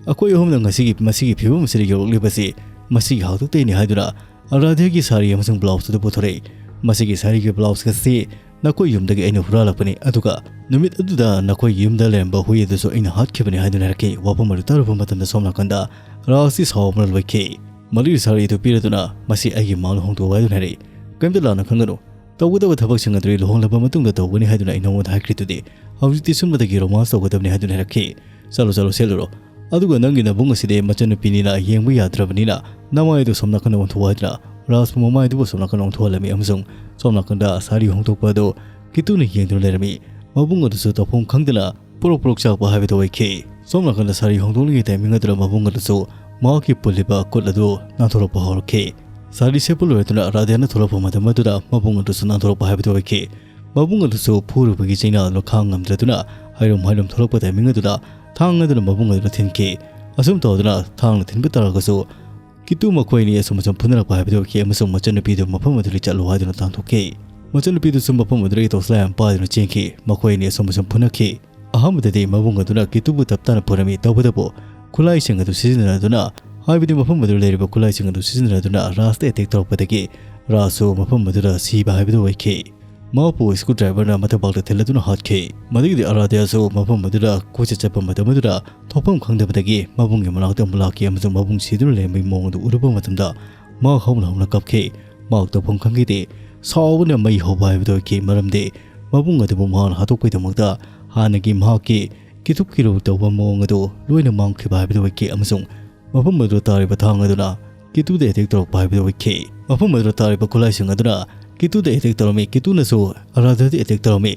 "ꯑꯩꯈꯣꯏ ꯑꯍꯨꯝꯅ ꯉꯁꯤꯒꯤ, ꯃꯁꯤꯒꯤ ꯐꯤꯕꯝ ꯑꯁꯤꯗ ꯌꯧꯔꯛꯂꯤꯕꯁꯤ ꯃꯁꯤꯒꯤ ꯍꯥꯛꯇꯛꯇꯒꯤꯅꯤ" ꯍꯥꯏꯗꯨꯅ ꯑꯔꯥꯙ꯭ꯌꯒꯤ ꯁꯥꯔꯤ ꯑꯃꯁꯨꯡ ꯕ꯭ꯂꯥꯎꯁ ꯑꯗꯨ ꯄꯨꯊꯣꯔꯛꯏ꯫ "ꯃꯁꯤꯒꯤ ꯁꯥꯔꯤꯒꯤ ꯕ꯭ꯂꯥꯎꯁ ꯑꯁꯤ ꯅꯈꯣꯏ ꯌꯨꯝꯗꯒꯤ ꯑꯩꯅ ꯍꯨꯔꯥꯜꯂꯛꯄꯅꯤ, ꯑꯗꯨꯒ ꯅꯨꯃꯤꯠ ꯑꯗꯨꯗ ꯅꯈꯣꯏ ꯌꯨꯝꯗ ꯂꯩꯔꯝꯕ ꯍꯨꯏ ꯑꯗꯨꯁꯨ ꯑꯩꯅ ꯍꯥꯠꯈꯤꯕꯅꯤ" ꯍꯥꯏꯗꯨꯅ ꯍꯥꯏꯔꯛꯈꯤ꯫ ꯋꯥꯐꯝ ꯑꯗꯨ ꯇꯥꯔꯨꯕ ꯃꯇꯝꯗ ꯁꯣꯝ ꯅꯥꯀꯟꯗ ꯔꯥꯖꯇꯤ ꯁꯥꯎꯕꯅ ꯂꯣꯏꯈꯤ꯫ ꯃꯗꯨꯒꯤ ꯁꯥꯔꯤ ꯑꯗꯨ ꯄꯤꯔꯗꯨꯅ, "ꯃꯁꯤ ꯑꯩꯒꯤ ꯃꯥꯡꯗ ꯍꯣꯡꯗꯣꯛꯎ" ꯍꯥꯏꯗꯨꯅ ꯍꯥꯏꯔꯛꯏ꯫ "ꯀꯔꯤꯝꯇ ꯂꯥꯟꯅ ꯈꯟꯒꯅꯨ, ꯇꯧꯒꯗꯕ ꯊꯕꯛꯁꯤꯡ ꯑꯗꯨꯗꯤ ꯂꯨꯍꯣꯡꯂꯕ ꯃꯇꯨꯡꯗ ꯇꯧꯒꯅꯤ ꯍꯥꯏꯗꯨꯅ ꯑꯩ ꯅꯉꯣꯟꯗ ꯍꯥꯏꯈ꯭ꯔꯤꯗꯨꯗꯤ꯫ ꯍꯧꯖꯤꯛꯇꯤ ꯁꯨꯝꯕꯗꯒꯤ ꯔꯣꯃꯥꯟꯁ ꯇꯧꯒꯗꯕꯅꯤ" ꯍꯥꯏꯗꯨꯅ ꯍꯥꯏꯔꯛꯈꯤ꯫ "ꯆꯠꯂꯣ, ꯆꯠꯂꯣ, ꯁꯦꯠꯂꯨꯔꯣ꯫ ꯑꯗꯨꯒ ꯅꯪꯒꯤ ꯅꯕꯨꯡ ꯑꯁꯤꯗꯤ ꯃꯆꯟꯅꯨꯄꯤꯅꯤꯅ ꯌꯦꯡꯕ ꯌꯥꯗ꯭ꯔꯕꯅꯤꯅ ꯅꯃꯥꯏ ꯑꯗꯨ ꯁꯣꯝ ꯅꯥꯀꯟꯗ ꯑꯣꯟꯊꯣꯛꯎ" ꯍꯥꯏꯗꯨꯅ ꯔꯥꯖꯄꯨ ꯃꯃꯥꯏ ꯑꯗꯨꯕꯨ ꯁꯣꯝ ꯅꯥꯀꯟꯗ ꯑꯣꯟꯊꯣꯛꯍꯜꯂꯝꯃꯤ ꯑꯃꯁꯨꯡ ꯁꯣꯝ ꯅꯥꯀꯟꯗ ꯁꯥꯔꯤ ꯍꯣꯡꯗꯣꯛꯄ ꯑꯗꯨ ꯀꯤꯇꯨꯅ ꯌꯦꯡꯗꯨꯅ ꯂꯩꯔꯝꯃꯤ꯫ ꯃꯕꯨꯡ ꯑꯗꯨꯁꯨ ꯇꯧꯐꯝ ꯈꯪꯗꯅ ꯄ꯭ꯔꯣꯛ ꯄ꯭ꯔꯣꯛ ꯆꯥꯛꯄ ꯍꯥꯏꯕꯗꯨ ꯑꯣꯏꯈꯤ꯫ ꯁꯣꯝ ꯅꯥꯀꯟꯗ ꯁꯥꯔꯤ ꯍꯣꯡꯗꯣꯛꯂꯤꯉꯩ ꯇꯥꯏꯃꯤꯡ ꯑꯗꯨꯗ ꯃꯕꯨꯡ ꯑꯗꯨꯁꯨ ꯃꯍꯥꯛꯀꯤ ꯄꯨꯜꯂꯤꯕ ꯈꯨꯠ ꯑꯗꯨ ꯅꯥꯟꯊꯣꯔꯛꯄ ꯍꯧꯔꯛꯈꯤ꯫ ꯁꯥꯔꯤ ꯁꯦꯠꯄ ꯂꯣꯏꯔꯗꯨꯅ ꯑꯔꯥꯙ꯭ꯌꯅ ꯊꯣꯛꯂꯛꯄ ꯃꯇꯝ ꯑꯗꯨꯗ ꯃꯕꯨꯡ ꯑꯗꯨꯁꯨ ꯅꯥꯟꯊꯣꯔꯛꯄ ꯍꯥꯏꯕꯗꯨ ꯑꯣꯏꯈꯤ꯫ ꯃꯕꯨꯡ ꯑꯗꯨꯁꯨ ꯐꯨꯔꯨꯕꯒꯤ ꯆꯩꯅꯥꯗꯨꯅ ꯈꯥꯡ ꯉꯝꯗ꯭ꯔꯗꯨꯅ ꯍꯥꯏꯔꯨꯝ ꯍꯥꯏꯔꯨꯝ ꯊꯣꯛꯂꯛꯄ ꯇꯥꯏꯃꯤꯡ ꯑꯗꯨꯗ ꯊꯥꯡ ꯑꯗꯨꯅ ꯃꯕꯨꯡ ꯑꯗꯨꯗ ꯊꯤꯟꯈꯤ꯫ ꯑꯁꯨꯝ ꯇꯧꯗꯨꯅ ꯊꯥꯡꯅ ꯊꯤꯟꯕ ꯇꯥꯔꯒꯁꯨ ꯀꯤꯇꯨ ꯃꯈꯣꯏ ꯑꯅꯤ ꯑꯁꯨꯝ ꯑꯁꯨꯝ ꯐꯨꯅꯔꯛꯄ ꯍꯥꯏꯕꯗꯨ ꯎꯈꯤ ꯑꯃꯁꯨꯡ ꯃꯆꯟꯅꯨꯄꯤꯗꯨ ꯃꯐꯝ ꯑꯗꯨꯗꯒꯤ ꯆꯠꯂꯨ ꯍꯥꯏꯗꯨꯅ ꯇꯥꯟꯊꯣꯛꯈꯤ꯫ ꯃꯆꯟꯅꯨꯄꯤꯗꯨꯁꯨ ꯃꯐꯝ ꯑꯗꯨꯗꯒꯤ ꯇꯣꯁꯂꯥꯏ ꯑꯃ ꯄꯥꯏꯗꯨꯅ ꯆꯦꯟꯈꯤ꯫ ꯃꯈꯣꯏ ꯑꯅꯤ ꯑꯁꯨꯝ ꯑꯁꯨꯝ ꯐꯨꯅꯈꯤ꯫ ꯑꯍꯥꯟꯕꯗꯗꯤ ꯃꯕꯨꯡ ꯑꯗꯨꯅ ꯀꯤꯇꯨꯕꯨ ꯇꯞ ꯇꯥꯅ ꯐꯨꯔꯝꯃꯤ꯫ ꯇꯧꯕꯇꯕꯨ ꯈꯨꯠꯂꯥꯏꯁꯤꯡ ꯑꯗꯨ ꯁꯤꯖꯤꯟꯅꯗꯨꯅ, ꯍꯥꯏꯕꯗꯤ ꯃꯐꯝ ꯑꯗꯨꯗ ꯂꯩꯔꯤꯕ ꯈꯨꯠꯂꯥꯏꯁꯤꯡ ꯑꯗꯨ ꯁꯤꯖꯤꯟꯅꯗꯨꯅ ꯔꯥꯖꯇ ꯑꯦꯇꯦꯛ ꯇꯧꯔꯛꯄꯗꯒꯤ ꯔꯥꯖꯁꯨ ꯃꯐꯝ ꯑꯗꯨꯗ ꯁꯤꯕ ꯍꯥꯏꯕꯗꯨ ꯑꯣꯏꯈꯤ꯫ ꯃꯍꯥꯛꯄꯨ ꯁ꯭ꯀ꯭ꯔꯨ ꯗ꯭ꯔꯥꯏꯚꯔꯅ ꯃꯊꯕꯥꯛꯇ ꯊꯤꯜꯂꯗꯨꯅ ꯍꯥꯠꯈꯤ꯫ ꯃꯗꯨꯒꯤꯗꯤ ꯑꯔꯥꯙ꯭ꯌꯥꯁꯨ ꯃꯐꯝ ꯑꯗꯨꯗ ꯀꯣꯏꯆꯠ ꯆꯠꯄ ꯃꯇꯝ ꯑꯗꯨꯗ ꯊꯣꯛꯐꯝ ꯈꯪꯗꯕꯗꯒꯤ ꯃꯕꯨꯡꯒꯤ ꯃꯅꯥꯛꯇ ꯑꯃꯨꯛ ꯂꯥꯛꯈꯤ ꯑꯃꯁꯨꯡ ꯃꯕꯨꯡ ꯁꯤꯗꯨꯅ ꯂꯩꯔꯝꯕꯒꯤ ꯃꯑꯣꯡ ꯑꯗꯨ ꯎꯔꯨꯕ ꯃꯇꯝꯗ ꯃꯍꯥꯛ ꯍꯧꯅ ꯍꯧꯅ ꯀꯞꯈꯤ꯫ ꯃꯍꯥꯛ ꯇꯧꯐꯝ ꯈꯪꯈꯤꯗꯦ꯫ ꯁꯥꯎꯕꯅ ꯃꯩ ꯍꯧꯕ ꯍꯥꯏꯕꯗꯨ ꯑꯣꯏꯈꯤ, ꯃꯔꯝꯗꯤ ꯃꯕꯨꯡ ꯑꯗꯨꯕꯨ ꯃꯍꯥꯛꯅ ꯍꯥꯠꯇꯣꯛꯄꯒꯤꯗꯃꯛꯇ ꯍꯥꯟꯅꯒꯤ ꯃꯍꯥꯛꯀꯤ ꯀꯤꯊꯨꯞ ꯀꯤꯔꯨ ꯇꯧꯕ ꯃꯑꯣꯡ ꯑꯗꯨ ꯂꯣꯏꯅ ꯃꯥꯡꯈꯤꯕ ꯍꯥꯏꯕꯗꯨ ꯑꯣꯏꯈꯤ ꯑꯃꯁꯨꯡ ꯃꯐꯝ ꯑꯗꯨꯗ ꯇꯥꯔꯤꯕ ꯊꯥꯡ ꯑꯗꯨꯅ ꯀꯤꯇꯨꯗ ꯑꯦꯇꯦꯛ ꯇꯧꯔꯛꯄ ꯍꯥꯏꯕꯗꯨ ꯑꯣꯏꯈꯤ꯫ ꯃꯐꯝ ꯑꯗꯨꯗ ꯇꯥꯔꯤꯕ ꯈꯨꯠꯂꯥꯏꯁꯤꯡ ꯑꯗꯨꯅ ꯀꯤꯇꯨꯗ ꯑꯦꯇꯦꯛ ꯇꯧꯔꯝꯃꯤ꯫ ꯀꯤꯇꯨꯅꯁꯨ ꯑꯔꯥꯙ꯭ꯌꯥꯗ ꯑꯦꯇꯦꯛ ꯇꯧꯔꯝꯃꯤ꯫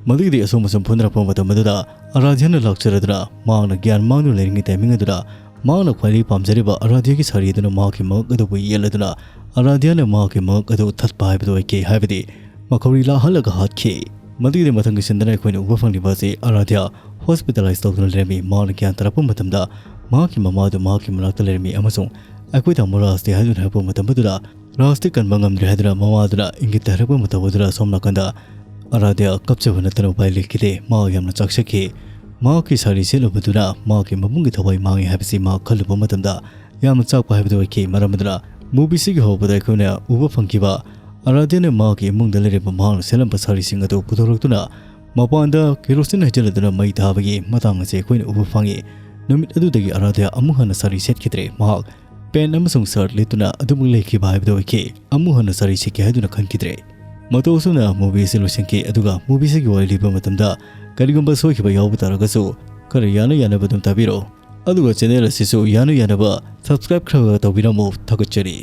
ꯃꯗꯨꯒꯤꯗꯤ ꯑꯁꯨꯝ ꯑꯁꯨꯝ ꯐꯨꯅꯔꯛꯄ ꯃꯇꯝ ꯑꯗꯨꯗ ꯑꯔꯥꯙ꯭ꯌꯥꯅ ꯂꯥꯛꯆꯔꯗꯨꯅ ꯃꯍꯥꯛꯅ ꯒ꯭ꯌꯥꯟ ꯃꯥꯡꯗꯨꯅ ꯂꯩꯔꯤꯉꯩ ꯇꯥꯏꯃꯤꯡ ꯑꯗꯨꯗ ꯃꯍꯥꯛꯅ ꯈ꯭ꯋꯥꯏꯗꯒꯤ ꯄꯥꯝꯖꯔꯤꯕ ꯑꯔꯥꯙ꯭ꯌꯥꯒꯤ ꯁꯥꯔꯤ ꯑꯗꯨꯅ ꯃꯍꯥꯛꯀꯤ ꯃꯉꯛ ꯑꯗꯨꯕꯨ ꯌꯦꯠꯂꯗꯨꯅ ꯑꯔꯥꯙ꯭ꯌꯥꯅ ꯃꯍꯥꯛꯀꯤ ꯃꯉꯛ ꯑꯗꯨ ꯊꯠꯄ ꯍꯥꯏꯕꯗꯨ ꯑꯣꯏꯈꯤ, ꯍꯥꯏꯕꯗꯤ ꯃꯈꯧꯔꯤ ꯂꯥꯛꯍꯜꯂꯒ ꯍꯥꯠꯈꯤ꯫ ꯃꯗꯨꯒꯤꯗꯤ ꯃꯊꯪꯒꯤ ꯁꯤꯟꯗꯅ ꯑꯩꯈꯣꯏꯅ ꯎꯕ ꯐꯪꯂꯤꯕ ꯑꯁꯤ ꯑꯔꯥꯙ꯭ꯌꯥ ꯍꯣꯁꯄꯤꯇꯥꯂꯥꯏꯁ ꯇꯧꯗꯨꯅ ꯂꯩꯔꯝꯃꯤ꯫ ꯃꯍꯥꯛꯅ ꯒ꯭ꯌꯥꯟ ꯇꯥꯔꯛꯄ ꯃꯇꯝꯗ ꯃꯍꯥꯛꯀꯤ ꯃꯃꯥ ꯑꯗꯨ ꯃꯍꯥꯛꯀꯤ ꯃꯅꯥꯛꯇ ꯂꯩꯔꯝꯃꯤ ꯑꯃꯁꯨꯡ ꯑꯩꯈꯣꯏ ꯇꯥꯃꯣ ꯔꯥꯖꯇꯤ ꯍꯥꯏꯗꯨꯅ ꯍꯥꯏꯔꯛꯄ ꯃꯇꯝ ꯑꯗꯨꯗ ꯔꯥꯖꯇꯤ ꯀꯟꯕ ꯉꯝꯗ꯭ꯔꯦ ꯍꯥꯏꯗꯨꯅ ꯃꯃꯥ ꯑꯗꯨꯅ ꯏꯪꯒꯤꯠ ꯍꯥꯏꯔꯛꯄ ꯃꯇꯝ ꯑꯗꯨꯗ ꯑꯁꯣꯝ ꯅꯥꯀꯟꯗ ꯑꯔꯥꯙ꯭ꯌꯥ ꯀꯞꯆꯕ ꯅꯠꯇꯅ ꯎꯄꯥꯏ ꯂꯩꯈꯤꯗꯦ꯫ ꯃꯍꯥꯛ ꯌꯥꯝꯅ ꯆꯥꯛꯆꯈꯤ꯫ ꯃꯍꯥꯛꯀꯤ ꯁꯥꯔꯤ ꯁꯦꯠꯂꯨꯕꯗꯨꯅ ꯃꯍꯥꯛꯀꯤ ꯃꯕꯨꯡꯒꯤ ꯊꯋꯥꯏ ꯃꯥꯡꯉꯤ ꯍꯥꯏꯕꯁꯤ ꯃꯍꯥꯛ ꯈꯜꯂꯨꯕ ꯃꯇꯝꯗ ꯌꯥꯝꯅ ꯆꯥꯛꯄ ꯍꯥꯏꯕꯗꯨ ꯑꯣꯏꯈꯤ꯫ ꯃꯔꯝ ꯑꯗꯨꯅ movieꯁꯤꯒꯤ ꯍꯧꯕꯗ ꯑꯩꯈꯣꯏꯅ ꯎꯕ ꯐꯪꯈꯤꯕ ꯑꯔꯥꯙ꯭ꯌꯥꯅ ꯃꯍꯥꯛꯀꯤ ꯏꯃꯨꯡꯗ ꯂꯩꯔꯤꯕ ꯃꯍꯥꯛꯅ ꯁꯦꯠꯂꯝꯕ ꯁꯥꯔꯤꯁꯤꯡ ꯑꯗꯨ ꯄꯨꯊꯣꯔꯛꯇꯨꯅ ꯃꯄꯥꯟꯗ ꯀꯦꯔꯣꯁꯤꯟ ꯍꯩꯖꯤꯜꯂꯗꯨꯅ ꯃꯩ ꯊꯥꯕꯒꯤ ꯃꯇꯥꯡ ꯑꯁꯤ ꯑꯩꯈꯣꯏꯅ ꯎꯕ ꯐꯪꯉꯤ꯫ ꯅꯨꯃꯤꯠ ꯑꯗꯨꯗꯒꯤ ꯑꯔꯥꯙ꯭ꯌꯥ ꯑꯃꯨꯛ ꯍꯟꯅ ꯁꯥꯔꯤ ꯁꯦꯠꯈꯤꯗ꯭ꯔꯦ꯫ ꯃꯍꯥꯛ ꯄꯦꯟ ꯑꯃꯁꯨꯡ ꯁꯔꯠ ꯂꯤꯠꯇꯨꯅ ꯑꯗꯨꯃꯛ ꯂꯩꯈꯤꯕ ꯍꯥꯏꯕꯗꯨ ꯑꯣꯏꯈꯤ꯫ ꯑꯃꯨꯛ ꯍꯟꯅ ꯁꯥꯔꯤ ꯁꯦꯠꯀꯦ ꯍꯥꯏꯗꯨꯅ ꯈꯟꯈꯤꯗ꯭ꯔꯦ꯫ ꯃꯇꯧ ꯑꯁꯨꯝꯅ movieꯁꯤ ꯂꯣꯏꯁꯤꯟꯈꯤ꯫ ꯑꯗꯨꯒ movieꯁꯤꯒꯤ ꯋꯥꯔꯤ ꯂꯤꯕ ꯃꯇꯝꯗ ꯀꯔꯤꯒꯨꯝꯕ ꯁꯣꯏꯈꯤꯕ ꯌꯥꯎꯕ ꯇꯥꯔꯒꯁꯨ ꯈꯔ ꯌꯥꯅ ꯌꯥꯅꯕ ꯑꯗꯨꯝ ꯇꯥꯕꯤꯔꯣ꯫ ꯑꯗꯨꯒ channel ꯑꯁꯤꯁꯨ ꯌꯥꯅ ꯌꯥꯅꯕ subscribe ꯈꯔ ꯈꯔ ꯇꯧꯕꯤꯔꯝꯃꯨ꯫ ꯊꯥꯒꯠꯆꯔꯤ꯫